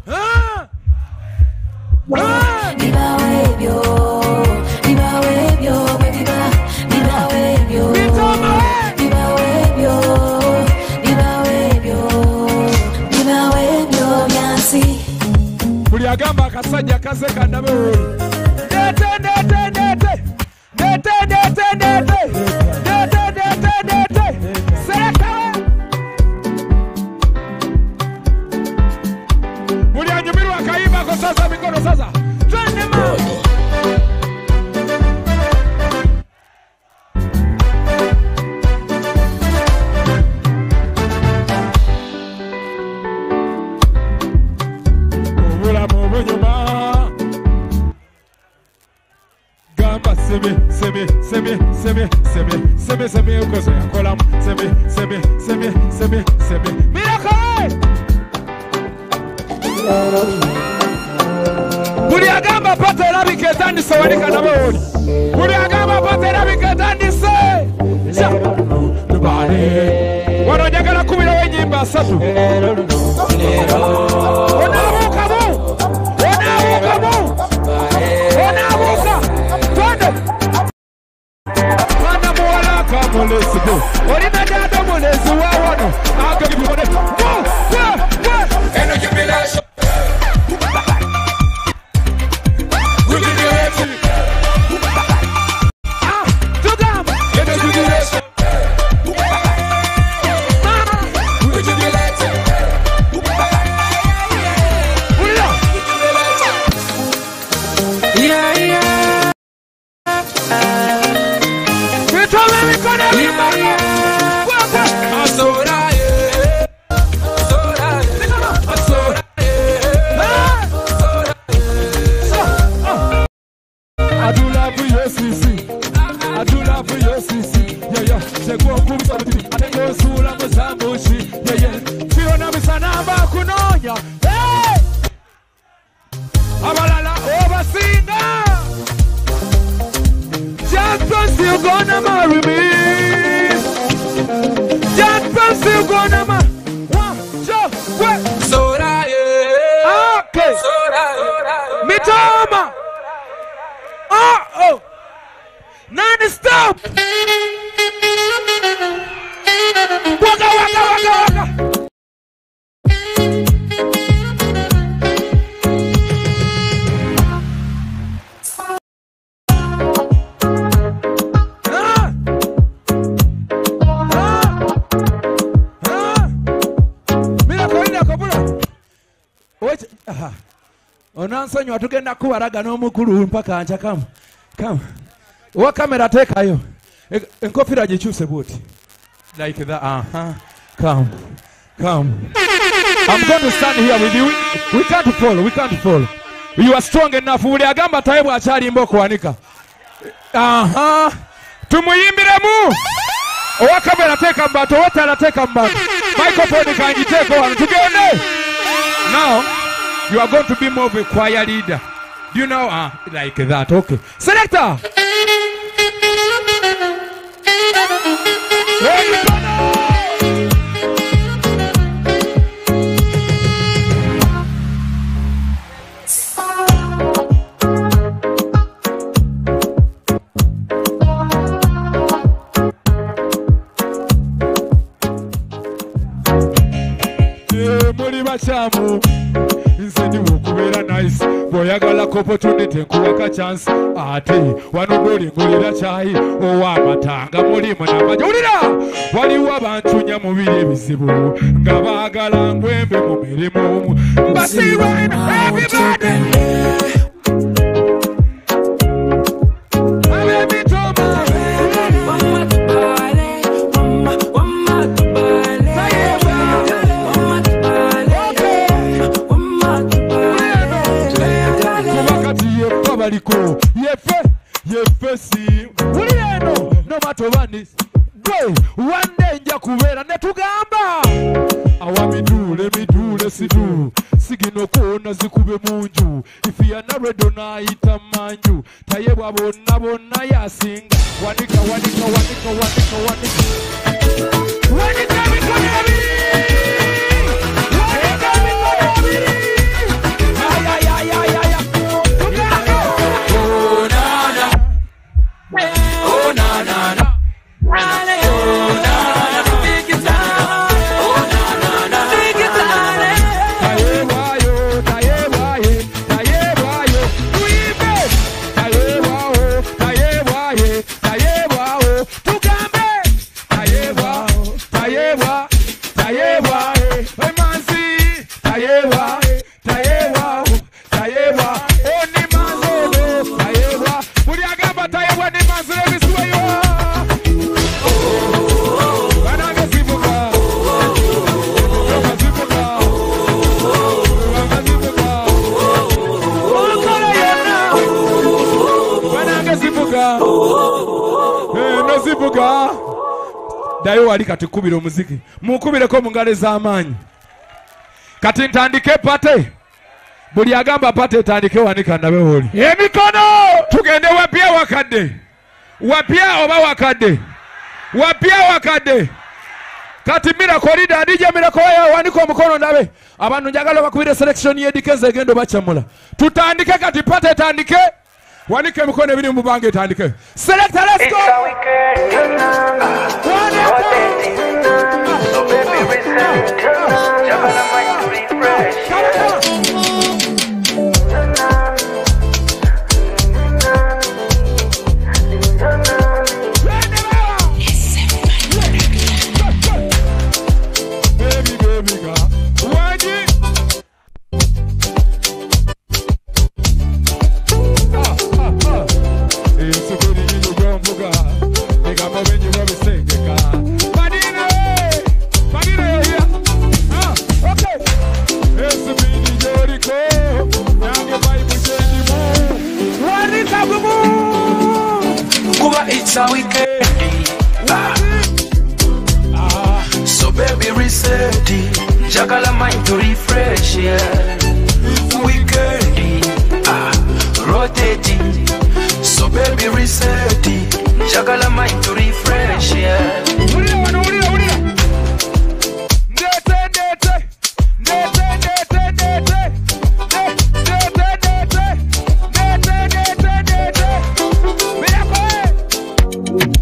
Ah! Ah! Bibawo ebyo, bibawo ebyo, bwe biba, bibawo ebyo. Bibawo ebyo, bibawo ebyo, bibawo ebyo byansi. Buli agamba akasajja kaze kandabe wooli. Ndete, ndete, ndete. Ndete, ndete, ndete. Ndete, ndete, ndete. Sereka. Buli anyumirwa akayimbako sasa mikono sasa. Twende mama. Obulamu bunyuma. Gamba seme seme seme seme seme seme seme ukoze yakolamu seme seme seme seme seme miracle. Buli agamba pata erabika etandise wanika nabo oli. Buli agamba pata erabika etandise. Wano njagala kubirawo ennyimba asatu. Onaabuukamu! Onaabuukamu! Onaabuuka! Twende! Mwana muwala kamulezi go. Olina dada mulezi wa wano. Agabibone. Go! Go! Go! Eno jubilation. Onansonyiwa tugenda kuwaraga n'omukulu mpaka nca kamu kamu owa kamera teekayo enkofiira gikyuse bwoti like that. Come come, I'm going to stand here with you. We can't fall, we can't fall. You are strong enough. Buli agamba Tayebwa akyalimba okuwanika. Tumuyimbiremu. Owa kamera teeka mu bantu, owa ttaala teeka mu bantu, microphone kangiteeko wano tugende. Now you are going to be more of a choir leader. Do you know? Like that. Okay. Selector! Muri bachamu. Nze nice bw'oyagala opportunity nkuwaka chance ate wano gw'olingulira kyayi ow'amatanga mulimu n'amagye wulira waliwo abantunya mu biri ebizibu nga baagala ngwembe mu mirimu mbasiiba everybody yefe yefe si wulira eno nomatobani gwe wande nja kubeera ne tugamba awa miduule miduule sidu sigino koona zikube munju ifiyana redo n'ayita manju Tayebwa bonna bonna yasinga wanika wanika wanika wanika wanika wanika mikono ebiri wanika mikono ebiri ayayayayaya. Oh na na na, oh na na, big guitar. Oh na na na, big guitar. Tayebwa yo, Tayebwa ye, Tayebwa yo, tuimbe. Tayebwa oh, Tayebwa ye, Tayebwa oh, tugambe. Tayebwa, Tayebwa, Tayebwa. Nozivuga. Eh, nozivuga. Ddayo wali kati kkubira omuziki. Munkubireko mu ngalo ez'amaanyi. Kati ntandike party. Buli agamba party etandike wanika ndabe w'oli. Emikono! Tugende wapya wakadde. Wapya oba wakadde? Wapya wakadde. Kati Miracle leader DJ Miracle oyo wanika omukono ndabe. Abantu njagala bakubire selection y'edikeza egenda obakyamula. Tutandike kati party etandike. Wanika emikono ebiri mu bbanga etandike. Selector, let's go. Baby, baby, girl. Wangi. Esukuri y'ombuga, ebigambo bingi babisengeka. Madina, eh! Madina, yeah. Ah, okay. Esupiri gy'oliko, nange vibe gyendimu. Wanika gumu! Kuba it's a weekend. So baby reset it. Njagala mind to refresh, yeah. Weekend, rotate it. So baby reset it. Njagala mind to refresh, yeah. Wulira wano, wulira, wulira. Ndeete, ndeete. Ndeete, ndeete, ndeete. Ndeete, ndeete. Ndeete, ndeete, ndeete. Miracle, eh!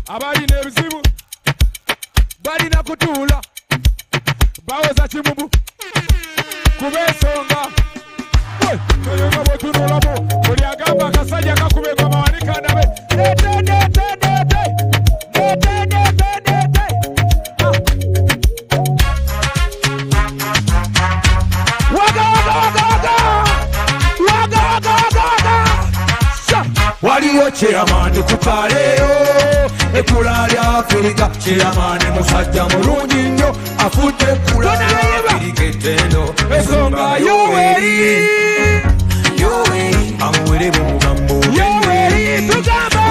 Abalina ebizibu balina kutuula bawoza kimubu kuba ensonga toyonga bwetunulamu buli agamba akasajja kakuba engoma wanika ndabe. Ndeete, ndeete, ndeete. Ndeete, ndeete, ndeete. Waga, waga, waga, waga. Waga, waga, waga, waga. Sha. Waliwo chairman ku kyaleero ekkula lya Afirika. Chairman musajja mulungi nnyo afudde ekkula lya Afirika ettendo. Ensonga Yoweri. Yoweri amuwere mu mugambo. Yoweri tugamba.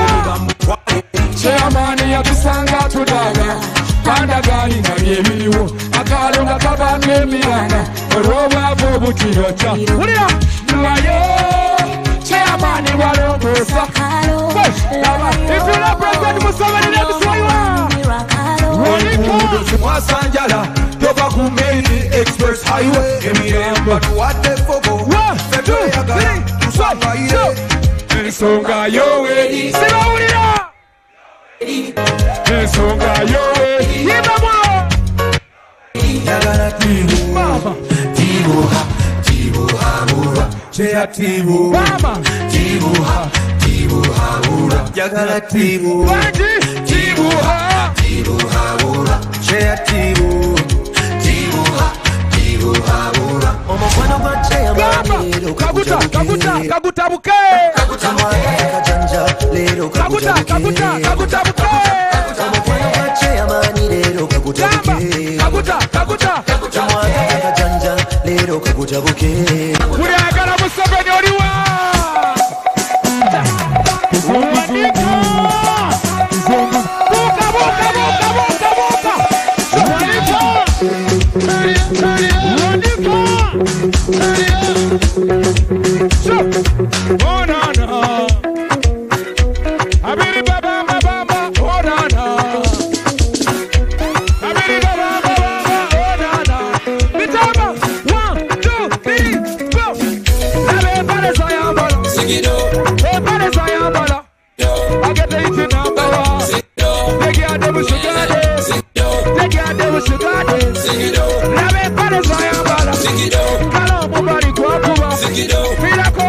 Chairman yatusanga tudaga pandagaali nga byebiriwo akaalo nga kavaako emiranga olw'obwavu obukirokya. Wulira naye chairman walongoosa. If you love President Museveni, let me see you. Enguudo mwasanjala tova ku main express highway emirembe tuwadde effogo ffe tweyagala tusambayire. Ensonga Yoweri sibawulira. Ensonga Yoweri yimba Njagala tibu tibuha tibuhabura cheya tibu mama tibuha tibuhabura njagala tibu wangi tibuha tibuhabura cheya tibu tibuha tibuhabura omukwano gwa chairman leero kaguta kaguta kagutabuke kajanja leero kaguta kaguta kagutabuke omukwano gwa chairman leero kagutabuke kaguta kaguta kajanja leero kagutabuke buli ayagala Museveni oliwa Buka, buka, buka, buka, buka. Turn it up. Turn it up. So, oh na na. Abiri ba ba ba ba ba. Oh na na. Abiri ba ba ba ba ba. Oh na na. Mitama. 1, 2, 3, 4. Labe pale sayambala. Sigido. Hey pale sayambala. I get the eating number one. Take your devil sugar day. Take your devil sugar day. Labe pale sayambala. Kala mubali kwa kuba. Fila ko.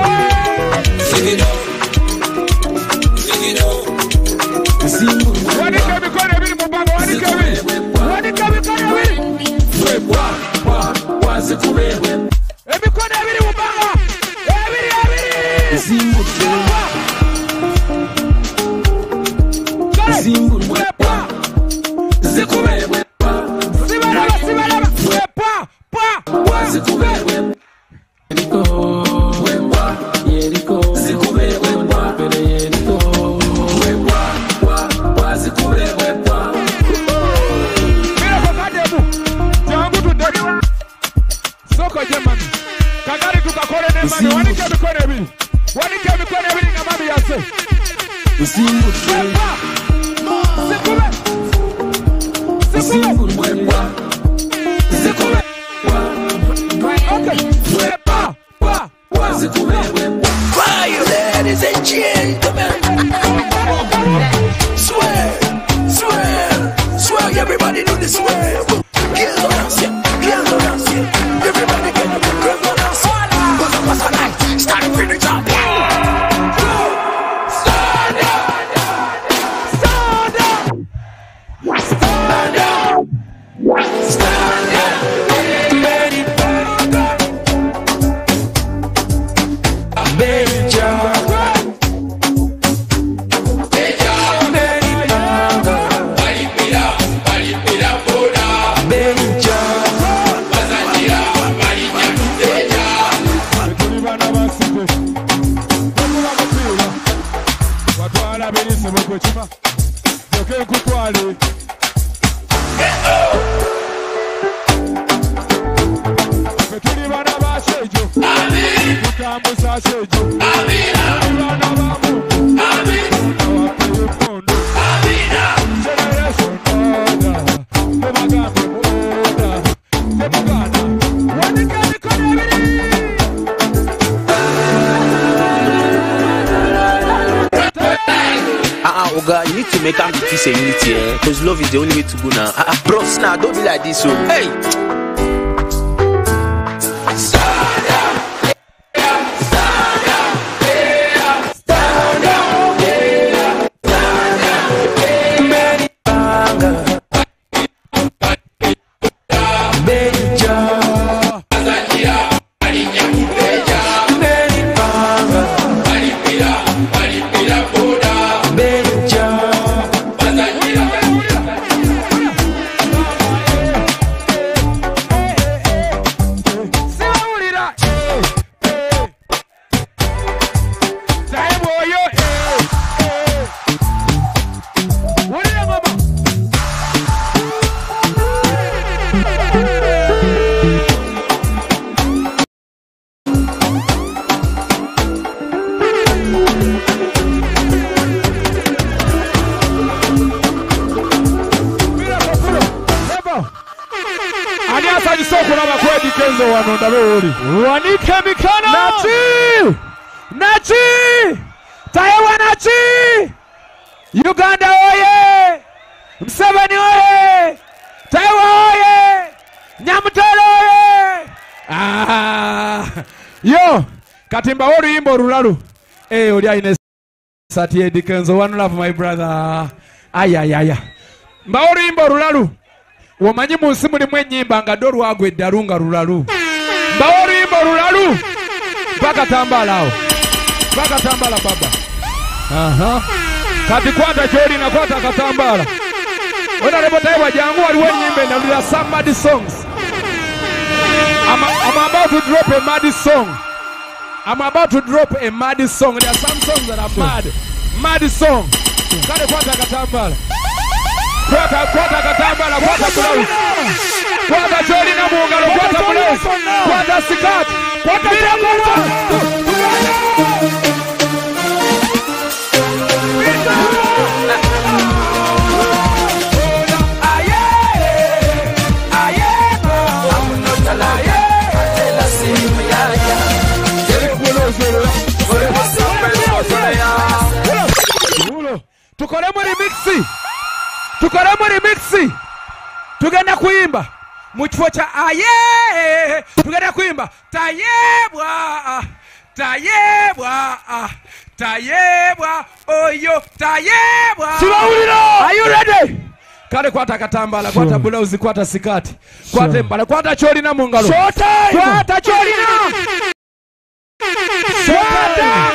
Wanike mikono ebiri mu bbanga, wanike ebiri. Wanike emikono ebiri. Emikono ebiri mu bbanga. Ebiri, ebiri. Wepa. Sibalaba, sibalaba. Wepa, pa, wa. Miracle Kademu. Jangu tudde. Soko je mami. Kagari tukakole ne mami. Wanike emikono ebiri. Wanike emikono ebiri nga mami yase. Wepa. Sikube. Sikube. Sikube. Okay. Wepa, pa, wa. Fire, ladies and gentlemen. Swear, swear, swear. Everybody do the swear. Kill the dance, kill the dance. Everybody get up, kill the dance. Cause up a night, start finish up. Stand up. Stand up. Stand up. Stand up. Tuli bana basiko. Bakula mupiira. Watwala birisebo gwe kima. Leka nkutwale. Ffe tuli bana ba Shejo. Tutambuza Shejo. Tuli bana ba Mungu. Katonda waffe w'emmundu. Generation order. Mubagambe mu order. Temugaana. Wanika emikono ebiri. Oga, you need to make am the peace and unity, eh? Cause love is the only way to go now. Bros, now don't be like this, oh. Hey! Sibawulira. Tayibu oyo. Wulira ngoma. Miracle Fulo. Levo. Ani asanyuse okulaba ku Eddy Kenzo wano ndabe w'oli. Wanike mikono. Nachi! Nachi! Tayewa Nachi! Uganda oye! Museveni oye! Tayewa oye! Nyamutoro oye! Ah! Yo! Kati mbawo oluyimba olulalu. Eh, oli alina essaati ya Eddy Kenzo. One love my brother. Ayayaya. Mbawo oluyimba olulalu. Omanyi mu nsi mulimu ennyimba nga ddo lwagwa eddalu nga lulalu. Mbawo oluyimba olulalu. Paka tambala awo. Paka tambala baba. Aha. Kati kwata ky'olina, kwata akatambaala. Honorable Tayebwa jangu waliwo ennyimba endala. There are some mad songs. I'm about to drop a mad song. I'm about to drop a mad song. There are some songs that are mad. Mad song. Kale kwata akatambala. Kwata, kwata akatambala, kwata blouse. Kwata ky'olina mu ngalo, kwata bulezi, kwata sikaati. Kwata. Tukolemu remix, tukolemu remix. Tugenda kuyimba mu kifo kya aye, tugenda kuyimba tayebwa, tayebwa, tayebwa, oyo tayebwa. Sibawulira! Are you ready? Kale kwata akatambala, kwata blouse, kwata sikati, kwata empale, kwata ky'olina mu ngalo. Showtime! Kwata ky'olina. Kwata.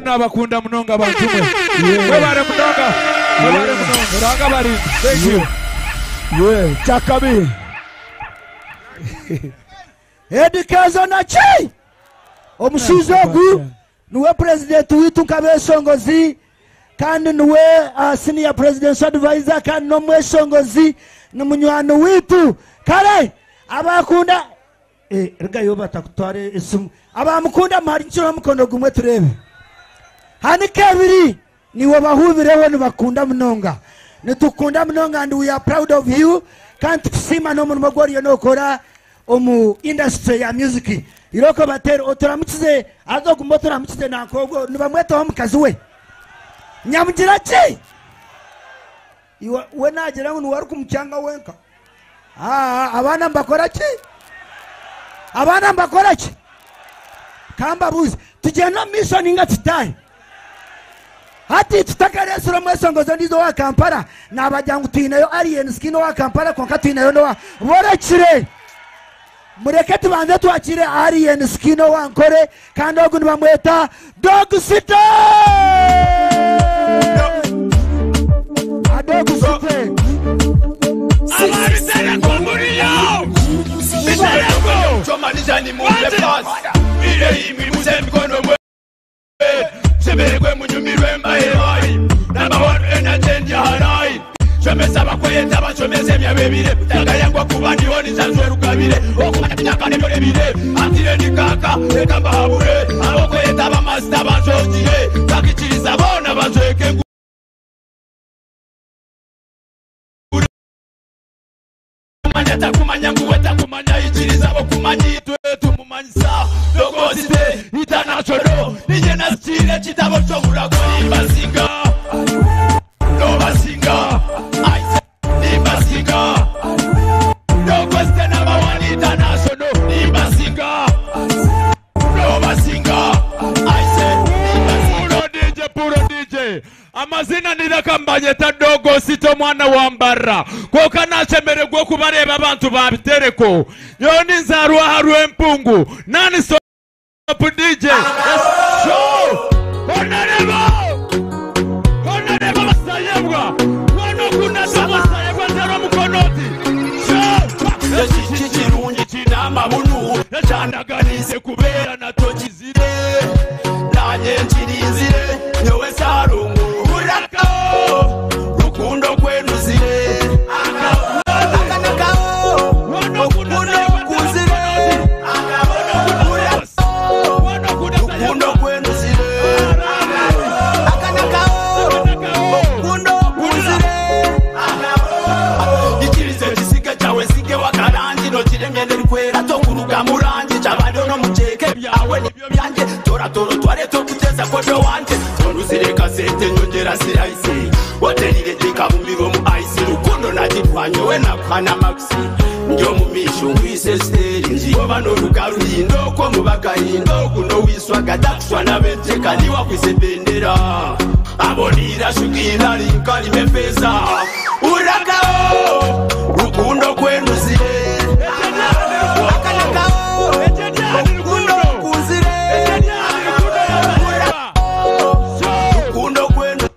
Abakunda munonga bantu mwe. Mwebale munonga. Mwebale munonga. Ranga bali. Thank you. Yeah, chakabi. Eddy Kenzo na chi. Omushizo ogu niwe president witu nkabeshongozi kandi niwe senior presidential advisor kandi nomweshongozi ni munywani witu. Kale abakunda rugayo batakutware isimu. Abamukunda muharinkiro mukono gumwe turebe. Hanika ebiri niwe bahubireho nibakunda munonga. Nitukunda munonga and we are proud of you. Kandi tukusima n'omurimo gworiyo nokora omu industry ya music. Iroko batero oturamukize azogumba oturamukize nankogo nibamwetaho omukazi we. Nyamugira ki? Iwe we nagira ngu niwe kumucyanga wenka. Abaana mbakora ki? Abaana mbakora ki? Kamba buzi tugenda mission nga tutahe. Hati tutakaresura mwesongozo ndizo wa Kampala nabajyangu tuinayo alien skin wa Kampala konka tuinayo no borakire. Mureke tubanze twakire alien skin wa Nkore kandi ogu nibamweta Dog City. Dog City. Abarisere kumuriyo. Bitereko. Chomaniza ni mumpe pass. Ile imimuze mikono mwe. Seberekwe munyumirwe mbaye. Number 1 energy ndi harai. Chomesa bakweta bachomese byabebire. Tagayangwa kuba ndiho nizazwe rukabire. Okumanya nebire. Atire nikaka ekamba habure. Abokweta ba master banjogire. Takikiriza bona bazweke. Kumanya takumanya nguweta kumanya ikiriza bokumanyi twetu mumanyisa. Dogosite international nije nasire kitabo cyo murago imbasinga. No basinga. I nimbasinga. Dogosite number 1 international nimbasinga. No basinga. I said Puro DJ, puro DJ. Amazina nirakambanyeta Dogosite mwana wa Mbarra. Koka nashemererwa kubareba abantu babitereko. Yoni nzarwa harwe mpungu. Nani stop DJ? Show. Onareba. Onareba basayebwa. Wano kuna basayebwa zero mukonoti. Show. Ekikirungi kinamabunu. Ekyanaganize kubeera nato kizire. Nanye nkirinzire. Nyowe Salongo. Urako. Rukundo kwenuzire. wanje Toratoro twareta okuteza kodo wanje Tonuzireka sente nyongera siraisi Hotelire jikabumbirwe mu ice Rukundo nagitwanye we nakuhana maxi Njo mu misho nkwise steri Oba n'olukaluhindo okwo mu bakahindo Kuno wiswaga takuswa n'abenteka niwakwise bendera Abonira shukira linkalime feza Urakao rukundo kwenuzire Akanakao rukundo kunzire Rukundo kwenuzire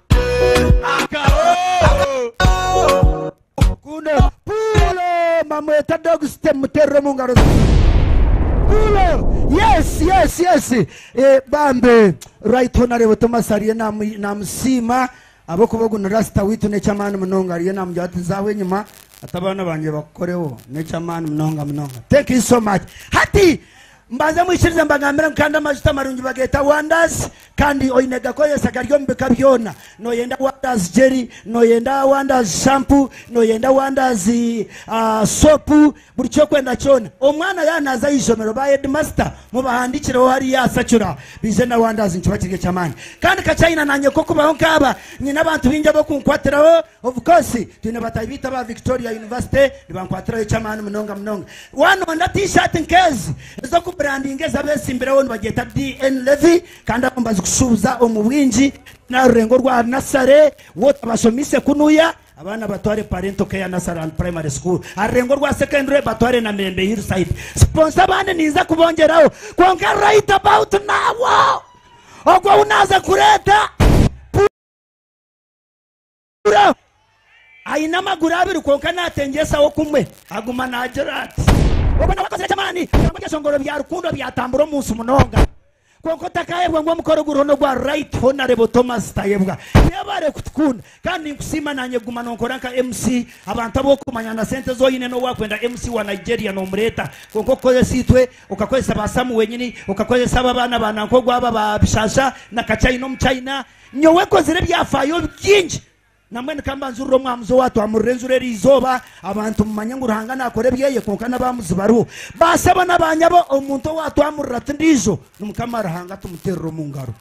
Rukundo Pulo mamweta dog step muterere mu ngaro. Pulo yes yes yes bambe right honorable Thomas ariye namusiima abokuba rasta witu nekyamaani munonga ariye namugira ati nzaaho enyuma ate abaana bangye bakukoreho nekyamaani munonga munonga. Thank you so much. Hati mbanze mwikirize mbagambire ngu kandi amajuta marungi bageeta Wonders kandi oine gakozesa gari omu bika byona. Noyenda Wonders jelly, noyenda Wonders shampoo, noyenda Wonders soap, buri kyokwenda kyona. Omwana yanaza ahaishomero ba headmaster mubahandikireho hariya asacura bize na Wonders nikiba kiri eky'amaani. Kandi Kachina nanye ko kubaho nk'aba nyine abantu bingi abokunkwatiraho, of course twine batahi biitu aba Victoria University nibankwatiraho eky'amaani munonga munonga. Wanonda t-shirt nk'ezi ez'okubrandinga ez'abeesimbiraho nibagyeta DN Levy kandi abo mbazikushuubuza omu bwingi n'arurengo rwa Nasare wotabashomise kunuya abaana batware parental care Nasare and primary school arurengo rwa secondary batware na Mirembe Hillside. Sponsor abandi ninza kubongeraho kwonka right about now ogwo unaza kureeta pura aine amaguru abiri kwonka natengyesaho kumwe aguma nagira ati obona wakozire eky'amaani ebyeshongoro bya rukundo byatambura omunsi munonga kwonka otakahebwa ngu omukoro guriho n'ogwa right honorable Thomas Tayebwa yebare kutukunda kandi ninkusiima nanye kuguma nonkora nka MC abantu abokumanya na sente zoine n'owakwenda MC wa Nigeria n'omureeta kwonka okukozesa itwe okakozesa ba Samu wenyini okakozesa aba abaana ba Nankogwa aba ba Bishasha na Kachina omu China nyowe nkozire ebyafaayo bingi namwe nikamba nzurira omwamuzi owatwamurira enzura eri izooba abantu mumanye ngu Ruhanga nakora ebyeye kwonka n'abamuzi bariho basaba n'abanyabo omuntu owatwamurira tindiijo ni Mukama Ruhanga tumuterera omu ngaro.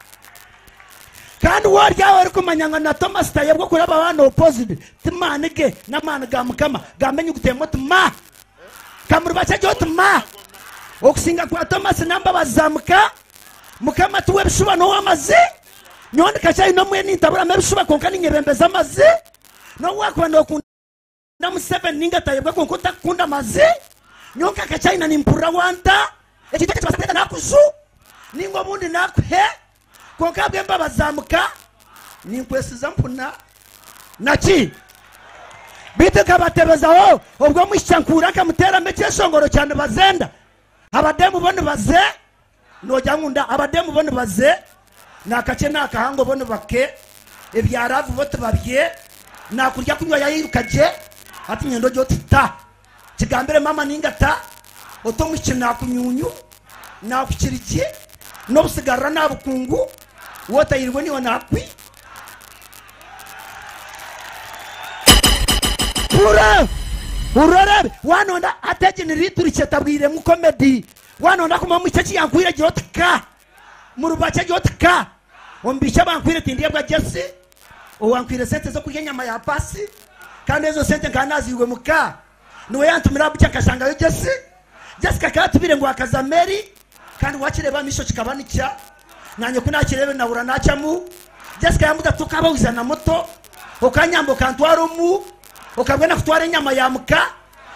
Kandi waryaho orikumanya nga na Thomas Tayebwa okuraba hano opposite timaani ge n'amaani ga Mukama gamenye gutema oti ma kamuri bakye oti ma okusinga kwa Thomas n'ambabazi za Mukama tuwe ebishuba n'owamazi nyowe ndikakyaine omwe nintaburamu ebishuba kwonka ninyebembeza amazi n'owakuba nokunda Museveni ninga Tayebwa kwonka otakukunda amazi nyowe nkakakyaina nimpurira wanta ekintu ekyo kibaasa kureeta nakuju ninga obundi nakuhe kwonka ahabw'embabazi za Muka ninkwesiza mpuna naki bitu nkabatebezaho obwo omwishiki ankuura nkamuteeramu ekyeshongoro kya nibazenda abademu bo nibaze nogira ngu nda abademu bo nibaze nakakye nakahango bo nibake ebyaravu bo tibabye nakurya kunywa yayiruka gye ati nyenda ogye oti ta kigambire mama ninga ta oti omwishiki nakunyunyu nakukirigye n'obusigarira nabukungu wotayirwe niwe nakwi pura urorebe wanonda ategi niriturikye tabwiremu comedy wanonda kuma omwishiki ekiyankwire gira oti ka murubakye gira oti ka omubiisha bankwire tindyebwa Jesse owankwire sente z'okurya enyama ya pasi kandi ezo sente nkaba naziirwe muka niwe yantumira bukya nkashangayo Jesse Jessica akaba atubire ngu akaza Mary kandi wakireeba amisho kikaba nikya nanye ku nakirebe nahura nakyamu Jessica yambuza tukaba wiza na moto okanyamba okantwara omu okabwena kutwara enyama ya muka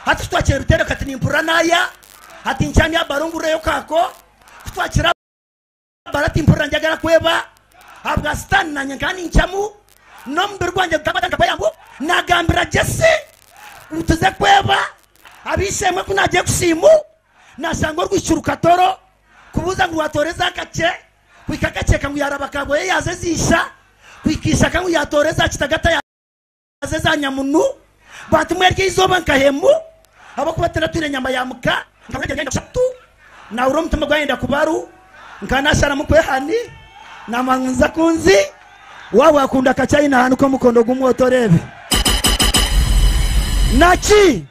hati twakira ebitero kati nimpurira naya hati nkyamya abarongureyo kako kutwakira barati mpurira njagala kweba habwa sitani nanye nkaba ninkyamu n'omubiri gwange gukaba nkabayambu nagambira Jesse tuze kweba abishemwe ku nagiye kusiimu nasanga orwikiruka toro kubuza ngu watoreza akace kwika akaceka ngu yaraba kagoye yaze zisha kwikisha kangu yatoreza kitagata yaze za nyamunu bantu mwerye izoba nkahemu abakubatera twire nyama ya muka nkabagenda kushatu nawura omutima gwayenda kubaru nkanashara mukwehani namanza kunzi wawe akunda kachina hanu ko mukondo gumwotorebe naki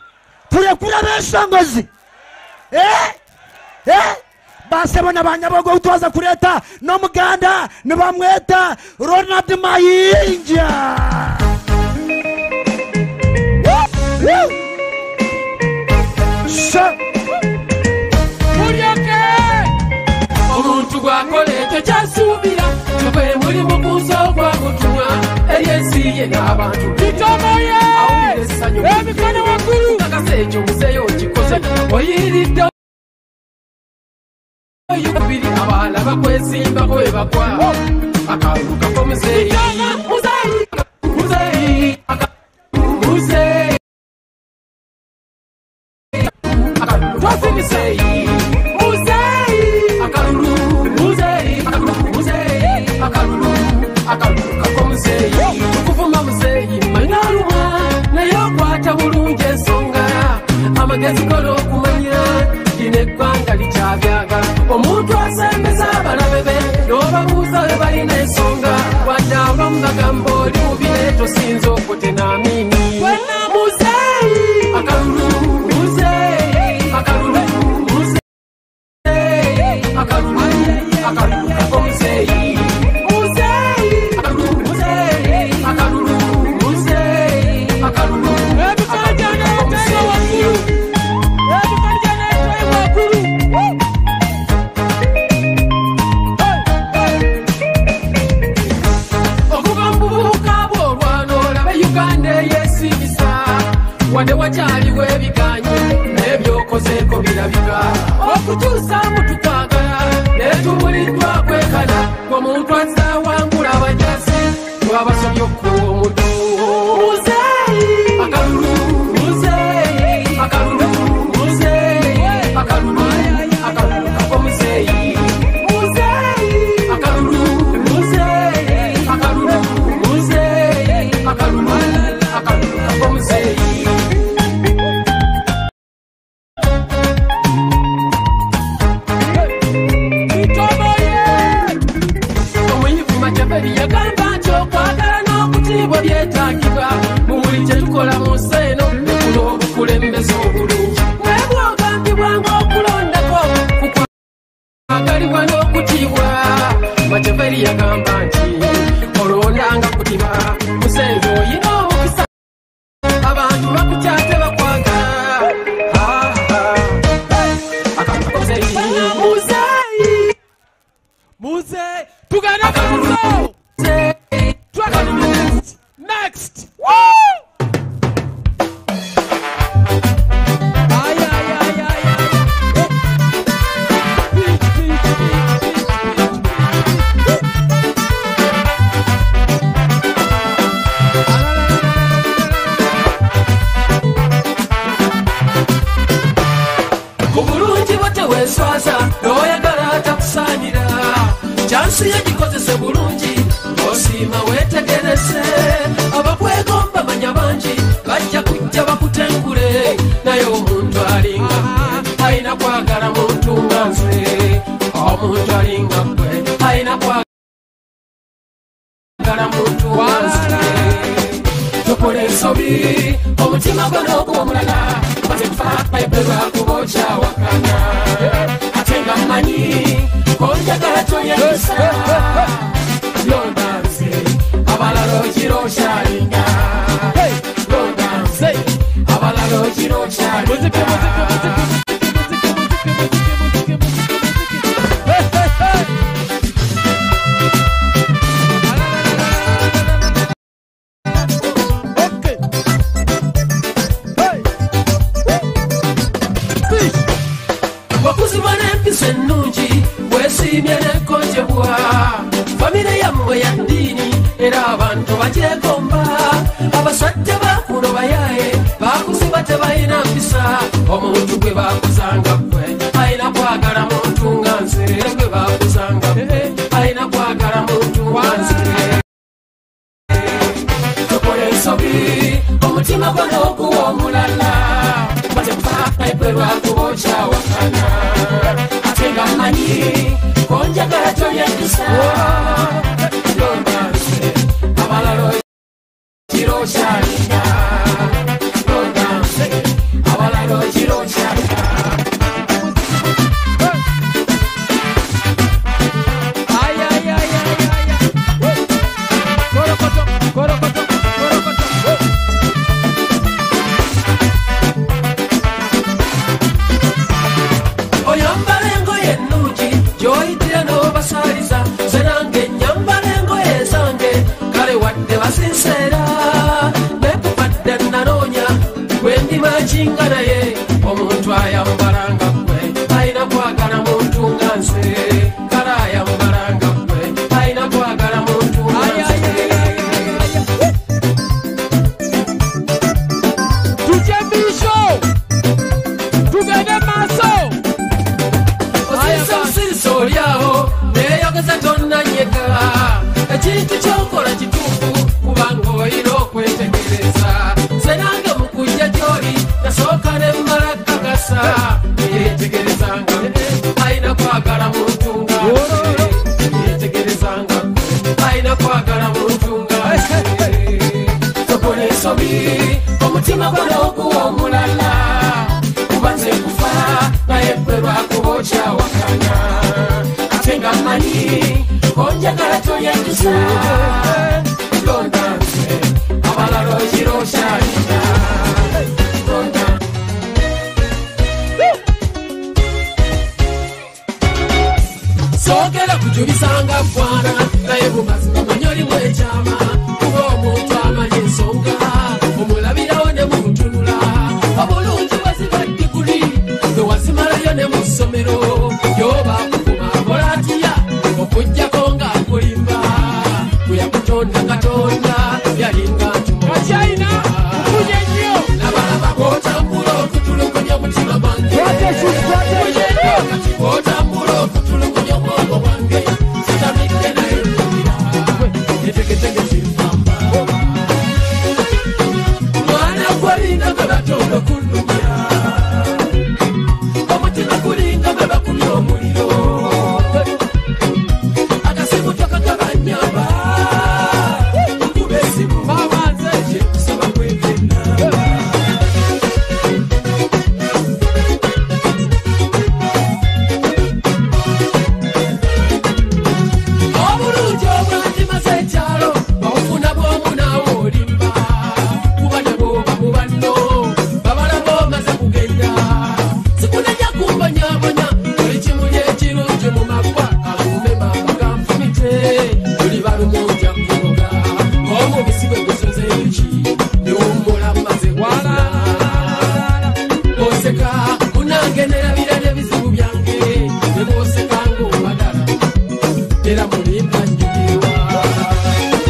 turekura beshongozi Basebo na banyabogo twaza kureta n'omuganda nibamweta Ronald Mayinja. Woo! Mulyoke omuntu gwakola ekyo kyasuubira gwe mulimu guzo ogwagutumwa eri ensi ye n'abantu Kitomoye! Awulira essanyu Emikono waggulu! Kakasa ekyo muzeeyo okikoze oyiridde oyubiri abalala bakwesimbako we bakwa akalulu kako muzeeyi muzeeyi muzeeyi akalulu kako muzeeyi muzeeyi akalulu muzeeyi akalulu muzeeyi akalulu akalulu kako muzeeyi tukuvuma muzeeyi manyalumwa naye okwata bulungi ensonga amagezi gol'okumanya lino eggwanga likyabyagala omuntu asembeza abalabe be n'obabuuza be balina ensonga wadde abamu bagamba oli mubi naye tosinza okutenaamini muzeeyi akalulu muzeeyi akalulu muzeeyi akalulu akalulu kako muzeeyi muzeeyi akalulu muzeeyi akalulu muzeeyi akalulu akalulu kako muzeeyi. Okuva mu buvubuka bw'olwana olabe Uganda eyeesiimisa wadde wakyaliwo ebiganyi n'ebyokozeeko birabika okukyusaamu tukwagala naye tumuliddwa kwekana omuntu azze awangula abajasi lwabasobye okuwa omutu muzeeyi akalulu muzeeyi akalulu muzeeyi akalulu akalulu kako muzeeyi muzeeyi akalulu muzeeyi akalulu muzeeyi akalulu akalulu kako muzeeyi. Omuyivu Machiavelli yagamba nti okwagala n'okutiibwa byetaagibwa mu buli kye tukola mu nsi eno nekula obukulembeze obulungi naye bw'ogambibwa ng'okulondako kukwagalibwa n'okutiibwa Machiavelli yagamba nti olondanga kutiba muzeeyi oyina omukisa abantu bakukyate bakwagala. Muzeeyi muzeeyi tugende maaso. Next, next. Woo! Ay, ay, ay, ay, ay. Beat, beat, beat, beat, beat, beat. Ku bulungi bwo teweeswaza n'oyagala atakusaanira kyansi ye gikozese bulungi osiima weetegerese abakwegomba manya bangi bajja kujja bakutengule naye omuntu alinga ggwe alina kwagala muntu nga nze omuntu alinga ggwe alina kwagala muntu nga nze tukola ensobi omutima gwo n'okuwa omulala batefa bayebelwa kuba okyawakana ate nga mmanyi konjagala toyegisa londa nze abalala okiro okyalinda londa nze abalala okiro okyalinda. Wakuzibwa n'empisa ennungi weesiimye n'ekkonjebwa famire yammwe ya ddiini era abantu bagyegomba abasajja bakuno bayaaye bakuziba tebalina mpisa omuntu gwe bakuzanga ggwe alina kwagala muntu nga nze gwe bakuzanga ggwe alina kwagala muntu nga nze tukola ensobi omutima gwo n'okuwa omulala lwakuba okyawakana ate nga mmanyi konjagala toyegisa londa nze abalala okiro okyalinda londa nze abalala okiro okyalinda. N'obasaliza nze nange nyambala engoye zange kale wadde basinseera nekupadde nanoonya gwendimakinga naye omuntu ayambalanga gwe alina kwagala muntu nga nze kale ayambalanga gwe alina kwagala muntu nga nze. Tujye misho tugende maaso. Osirisa busirisa oliawo neyogeza tonnanyeka ekintu kyokola kituufu kubanga olina okwetegereza nze nange mu kujja gy'oli nasooka ne mmala kakasa yetegerezanga alina kwagala muntu nga yetegerezanga alina kwagala muntu nga tokola ensobi omutima gwo n'oguwa omulala kuba nze kufa naye gwe lwakuba okyawakana ate nga mmanyi konjagala tolyejjusa londa nze abalala okiro okyalina londa. Soogera kujubisanga ggwana naye mu mazima manyi olimu ekyama kuba omuntu amanya ensonga omulabirawo ne muntunula obulungi bwaziba ddiguli gwe wazimalayo ne mu ssomero yoba kukuma akola atya okuggyako ng'akulimba gwe yakutonda Katonda yalinga Kachina kuje nnyo. Labalaba bw'otambula okutulugunya omutima gwange kati bw'otambula okutulugunya obwongo bwange sitamidde naye mpulira etegetege kinfamba mwana gwalinga gwe batonda okunnumya omutima gulinga gwe bakumya omuliro akasimu tokagabanyamba okuba esimu mamanze kyekusaba kwekena. Obulungi obwandimaze ekyalo obufuna bw'omu naawe olimba kuba ne bwoba mu banno babalaba omaze kugenda sikunenya kumbonyabonya buli kimuli ekirungi mu maggwa agume mama ganfumite tuli balungi akunoga omubisi bwe gusoze enjuki niwummula maze wala bw'oseka munange nerabira n'ebizibu byange ne bw'oseka ng'obadala era mulimba njugirwa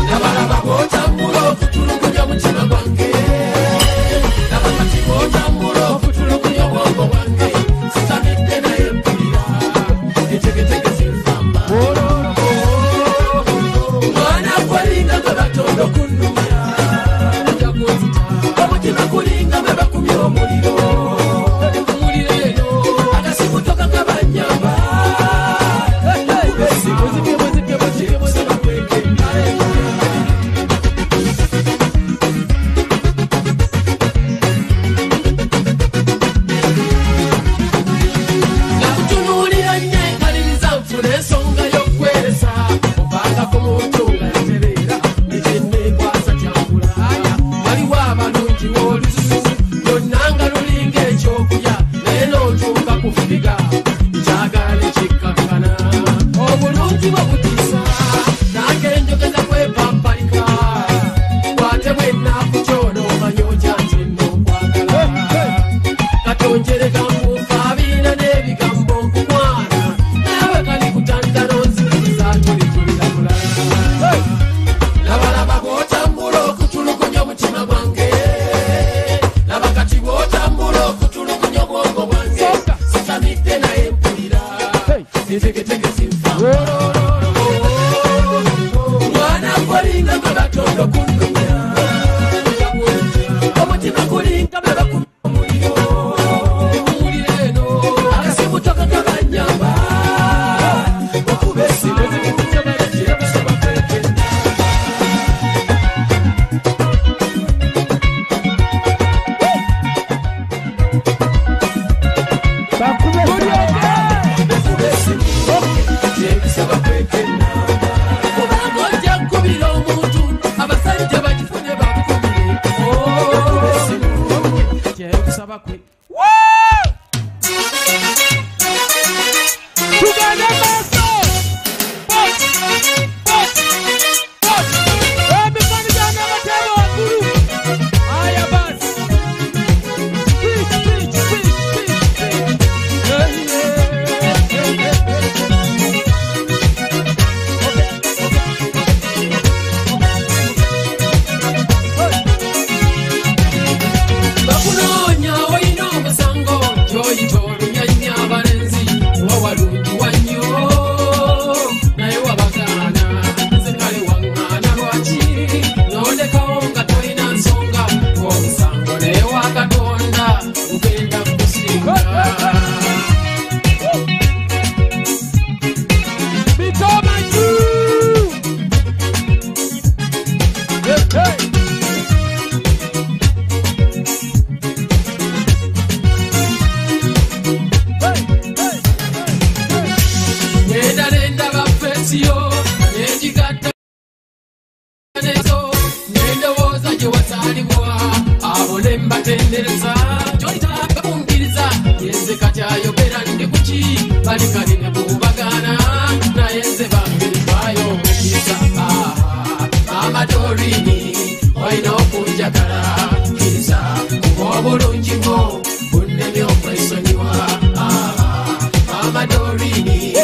nabalaba bw'otambula okutulugunya omutima gwange laba kati bw'otambula okutulugunya obwongo bwange sitamidde naye mpulira etegetege zinfamba mwana gwalinga gwe batonda okunnumya omutima gulinga gwe bakumya omuliro omuliro eno akasimu tokagabanyamba. Nakutunuulira nnyo enkaliriza nfuna ensonga y'okweresa ovangako muntu nga yatereera nekyenneekwasa kyambula waliwo abalungi w'olususu byonna nga lulinga ekyokulya naye n'otuuka ku ffiga nkyagala nekikkakkana obulungi bwe butiisa nange njogeza kwepampalika bwate bwe nnaakukyono omanya otya nti nno nkwagala katonjereka nkufa abiina n'ebigambo nkukwana naawe kali kutandano nzikiriza tulitulira mulala labalaba bw'otambula okutulugunya omutima gwange laba kati bw'otambula okutulugunya obwongo bwange sitamidde naye mpulira entegetege zinfa mwana gwalinga gwe batonda okunnumya omutima gulinga gwe bakumya omuliro omuliro eno akasimu tokagabanyamba okuba esimu kyekusaba kwekenda. Kubanga ojja kukubira omuntu abasajja. Voice yo nenjigatta nezo nendowooza gye wazaalibwa abo ne mbatendereza gy'oyita bakumpiriza yenze kati ayogera ndi kuki balikali ne bubagaana naye nze bambirifaayo omukisa. Maama Dorini olina okunjagala kkiriza kuba obulungi bwo bunnemye okwesonyiwa. Maama Dorini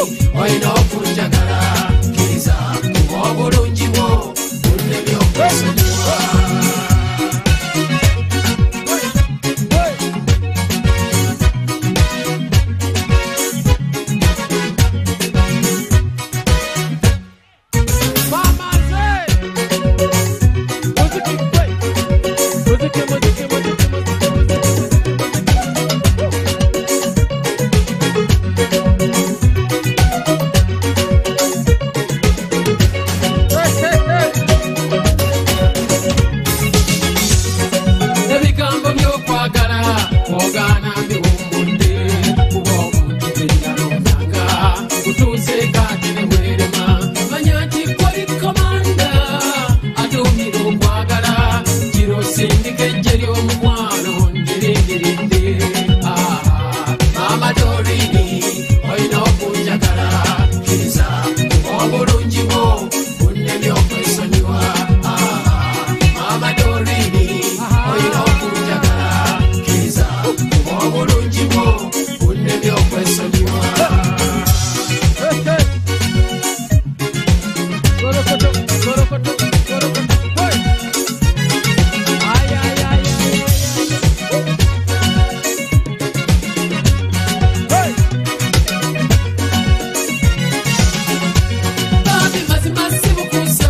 olina okunjagala kkiriza kuba obulungi bwo bunnemye okwesonyiwa. Ebigambo by'okwagala ogaana mbiwummudde kuba omuntu terinalondanga kutuuse kati ne bwerema manya nti koli komanda atumira okwagala kiro sindika ejje ly'omukwano ndirindiridde. Maama Dorini olina okunjagala kkiriza kuba obulungi bwo bunnemye okwesonyiwa. Maama Dorini olina okunjagala kkiriza kuba obulungi bwo bunnemye okwesonyiwa. Bambi mazima si bukuusa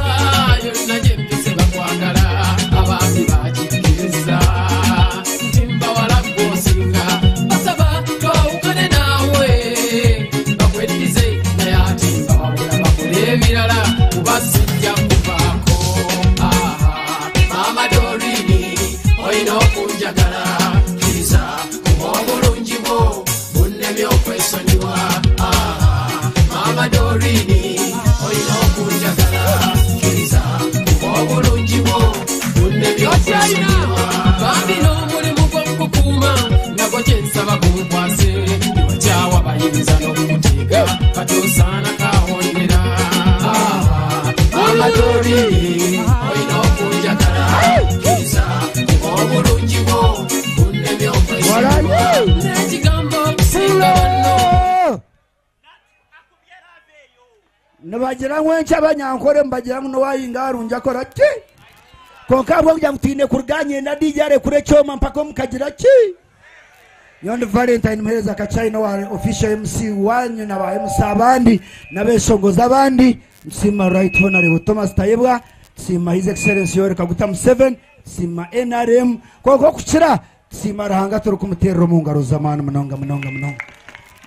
yonna gye mpise bakwagala abambi bakikkiriza nti mbawala gw'osinga basaba twawukane naawe bakweddize naye ate mbawabula bakole ebirala kuba sijja kuvaako. Maama Dorini olina okunjagala kkiriza kuba obulungi bwo bunnemye okwesonyiwa. Maama Dorini olina okunjagala kkiriza kuba obulungi bwo bunnemye okwesonyiwa. Bambi n'omulimu gw'okukuuma nagwo kye nsaba gunkwase iwakyawa bayinza n'okukuteega kati osaana kawondera. Maama Dorini olina okunjagala kkiriza kuba obulungi bwo bunnemye okwesonyiwa n'ekigambo okusinga banno. Nibagira ngu enkya abanyankore nibagira ngu nowayinga arungi akora ki konka ahabwe kugira ngu twine kuruga nyenda DJ arekure ekyoma mpaka omukagira ki yondi Valentine muhereza akachina wa official MC wanyu na ba MC abandi n'abeshongozi abandi. Nsima Right Honorable Thomas Tayebwa, nsima His Excellency Yoweri Kaguta Museveni, nsima NRM konka okukira nsima Ruhanga turikumuterera omu ngaro z'amaani munonga munonga munonga.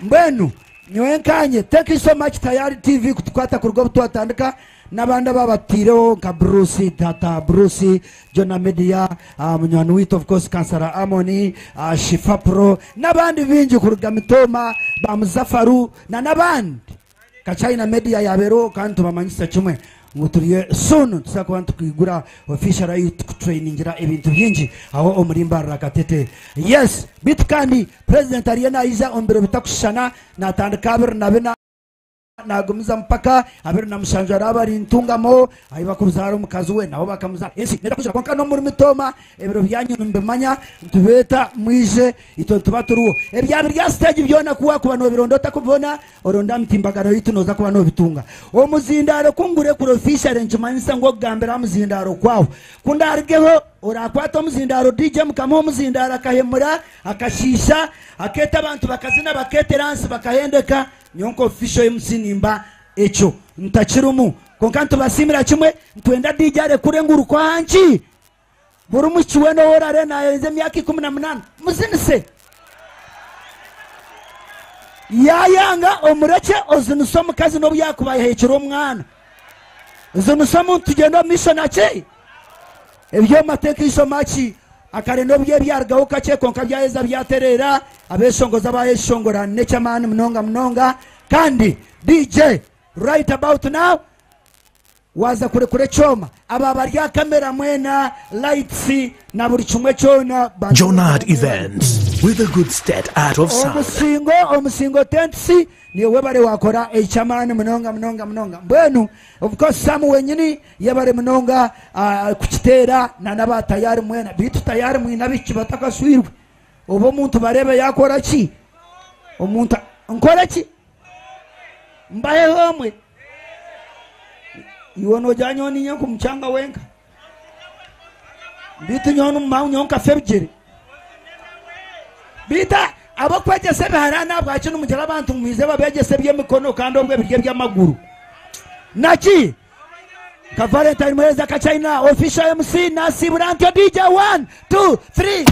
Mbwenu nyowe nkanye thank you so much Tayari TV kutukwata kuruga obu twatandika n'abandi ababatiireho nka Bruce Tata Bruce Jona Media, munywani witu of course Kansara Amoni, Shifa Pro n'abandi bingi kuruga Mitoma ba Muzafaru na n'abandi Kachina Media yabeero kandi tubamanyisa kimwe ngu turiye soon tusakuba nitukwigura official ayi tukutrainingira ebintu bingi aho omurimba Rakatete. Yes, bitu kandi president ariyo naija omu biro bitakushushana natandika 24 nagumiza mpaka 27 araba ari ntungamo ahi bakuzaara omukazi we nabo bakamuzaara ensi nenda kugira konka n'omuri Mitoma ebiro byanyu nimbimanya nitubeeta mwije itwe nituba turiho ebyaba bya stage byona kuwa kuba nobironda otakubibona oronda mitimbagano yitu noza kuba nobitunga omuzindaro kungure kurofisha nkimanyisa ngu okugambira omuzindaro kwawe kundarugeho orakwata omuzindaro DJ mukamuha omuzindaro akahemura akashiisha akeeta abantu bakazina baketera ansi bakahendeka nyonka official MC nimba ekyo ntakirumu konka ntubasimira kimwe ntwenda DJ arekure nguru kwanki buri muki wena orare nayenze emyaka 18 muzinise yayanga omureke ozinise omukazi n'obu yakuba yahekire omwana ozinise omuntu tugende omu maisho naki eby'omu iso maki akare n'obu ebyarugaho kakye konka byaheza byaterera abeshongozi abayeshongora n'ekyamaani munonga munonga kandi DJ Right about now waza kurekura ekyoma aba bari aha kamera mwena lights na buri kimwe kyona. Jonard Events with a good state art of sound. Omusingo omusingo tents niwe webare wakora ekyamaani munonga munonga munonga. Mbwenu of course Sam wenyini yebare munonga kukiteera na naba tayari mwena. Bitu tayari mwina biki batakaswirwe oba omuntu barebe yakora ki? Omuntu nkora ki? Mbaheho omwe. Iwe noja nyoni nye kumuchanga wenka. Bitu nyonu mau nyonka febjere. Bita abakwegesa ebiharana bwaki numugira abantu mwize babegesa eby'emikono kandi obwe birye by'amaguru. Naki? Ka Valentine Muhereza ka China official MC Nasi Burantyo DJ 1 2 3.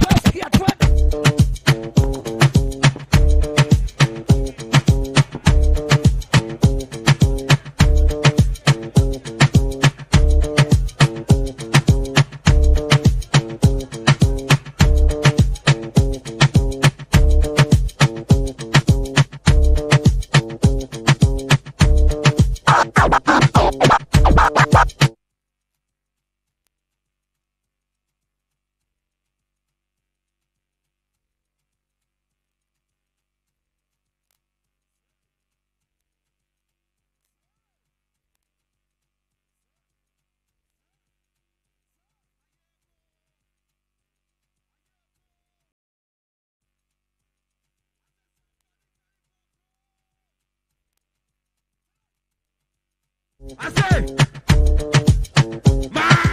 I say, my